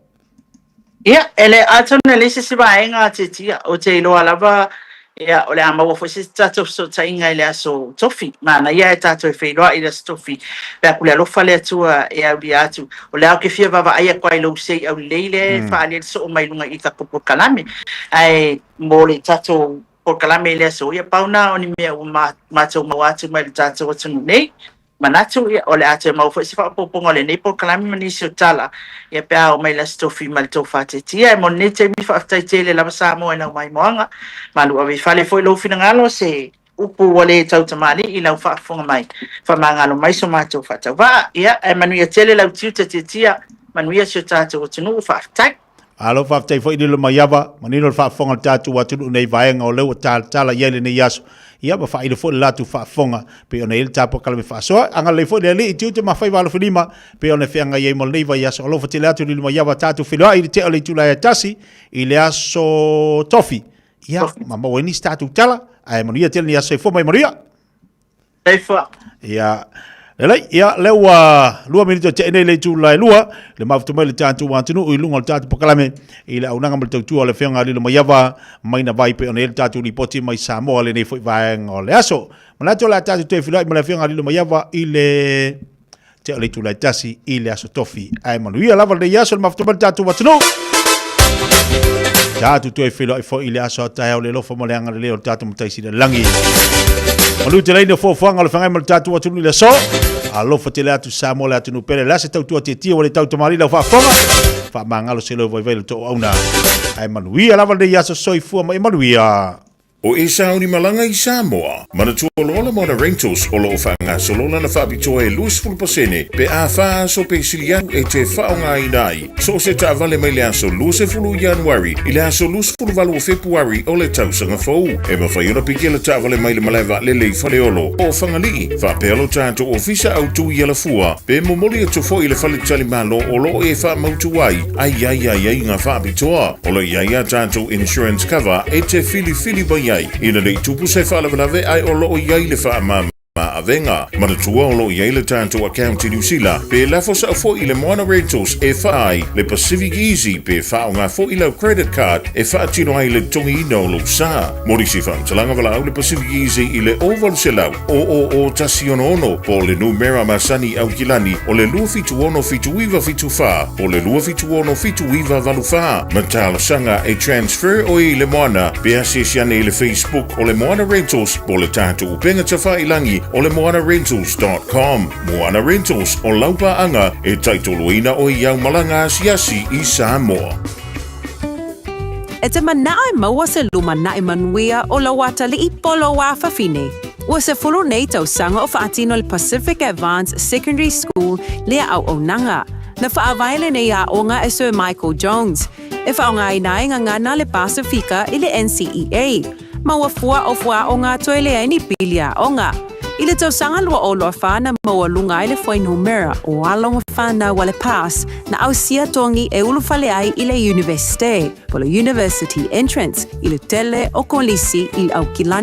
Ia, e le, atonu e leai se isi vaega a Tiatia, ou te iloa lava, ia, o le a maua foi se isi tatou fesootaiga i le aso Tofi. Manaia ae tatou e feiloai i le aso Tofi, pe a ku le alofa le Atua e aulia atu. O lea ou te fia vaavaai atu lava i lou sei aulelei lea e faaaliali soo mai luga i tatou polokalame. Ae mo le tatou polokalame i le aso, ia pau na o ni mea ua matou maua atu mai le tatou atunuu nei. Manatu, ia, o le a toe maua foi se faaopoopoga o lenei polokalame ma nisi o tala, ia, pe a oo mai le Aso Tofi ma le tofa tiatia. E mo lenei taimi, faafetai tele lava Samoa i lau maimoaga. Malu ave i fale foi lou finagalo, se upu ua le tautamalii i lau faafofoga mai. Faamagalo mai so matou faatauvaa. Ia, ae manuia tele lau tiute tiatia, manuia si o tatou atunuu. Faafetai. Malo faafetai foi Lilomaiava, manino le faafofoga a le tatou atunuu nei vaega o lea ua talatala i ai lenei aso. Ia ma faailo foi le latou faafofoga pei ona i ai le ta polokalame faasoa. Agalelei foi le Alii i tiute ma faiva alofilima pei ona e feagai ai mo lenei vaiaso. Alofa tele atu Lilomaiava, tatou feiloai i le tea o le itula e tasi i le aso Tofi. Ia, ma maua ai nisi tatou tala, ae manuia tele ni aso soifua mai manuia. Soifua. Ia, lelei, ia, lea ua lua minute o tea nei le itula e lua, le mafuta mai le tatou atunuu i luga o le tatou polokalame i le auaunaga ma le tautua o le Afioga a Lilomaiava mai na vai pei ona i ai le tatou lipoti mai Samoa lenei foi vaega o le aso. Manatu o le a tatou toe feiloai ma le Afioga a Lilomaiava i le tea o le itula e tasi i le aso tofi. Ae manuia lava lenei aso le mafuta mai le tatou atunuu. Tatou toe feiloai foi i le aso a taeao le alofa ma le agalelei o le tatou Matai Sili i le Lagi. Malu tele ai le foafoaga o le feagai ma le tatou atunuu i le aso. Alofa tele atu Samoa le atunuu pele. Le a se tautua tietie ua le tautamalii lau faafofoga. Faamagalo se leo vaivai le too auna. Ae manuia lava lenei aso soifua ma ia manuia. O Esau ni malaga i Samoa. Manatua loa le Moana Rentals o lo o faagasolo lana faapitoa e 20% pe a fa aso pe sili atu e te faaaogaina ai so o se taavale mai le aso 20 Ianuari i le aso 28 o Fepuari o le tausaga fou. E mafai ona piki le taavale mai le malae vaalele i Faleolo po o Fagalii faapea lo tatou ofisa autu i Alafua pe momoli atu foi i le faletalimalo o lo o e faamautu ai a i ai aiaiga faapitoa. O lo o i ai a tatou insurance cover e te filifili mai ai ina ne i tupu se faalavelave ae o lo o i ai le faamama avega. Manatua o lo o i ai le tatou account i Niu Sila pe lafo sao foi i le Moana Rentals e faa ai le Pacific Easy pe faaaoga foi lau credit card e faatino ai le totogiina o lou sa. Mo nisi faamatalaga valaau le Pacific Easy i le 0800 000 166 po o le numera masani i Aukilani o le 276 7974 po o le 276 7984 ma talosaga e transfer oe i le Moana pe asiasi ane i le Facebook o le Moana Rentals po o le tatou upega tafailangi o le moanarentals.com. Moana Rentals o lau paaga e taitoloina oe i au malaga asiasi i Samoa. E te manao e maua se lumanai manuia o lou atalii po o lou afafine. Ua 10 nei tausaga o faatino le Pacific Advance Secondary School lea auaunaga. Na faavae lenei aoga e Sir Michael Jones, e faaaogaina ai gagana le Pasifika i le NCEA. Maua fua o fuaaoga toe leai ni pili aoga. I le tausaga 2024 na maualuga ai le fuainumera o alo ma fanau a le PASS na ausia togi e ulufale ai i le Iunivesite, po o le University Entrance, i le tele o kolisi i Aukilani.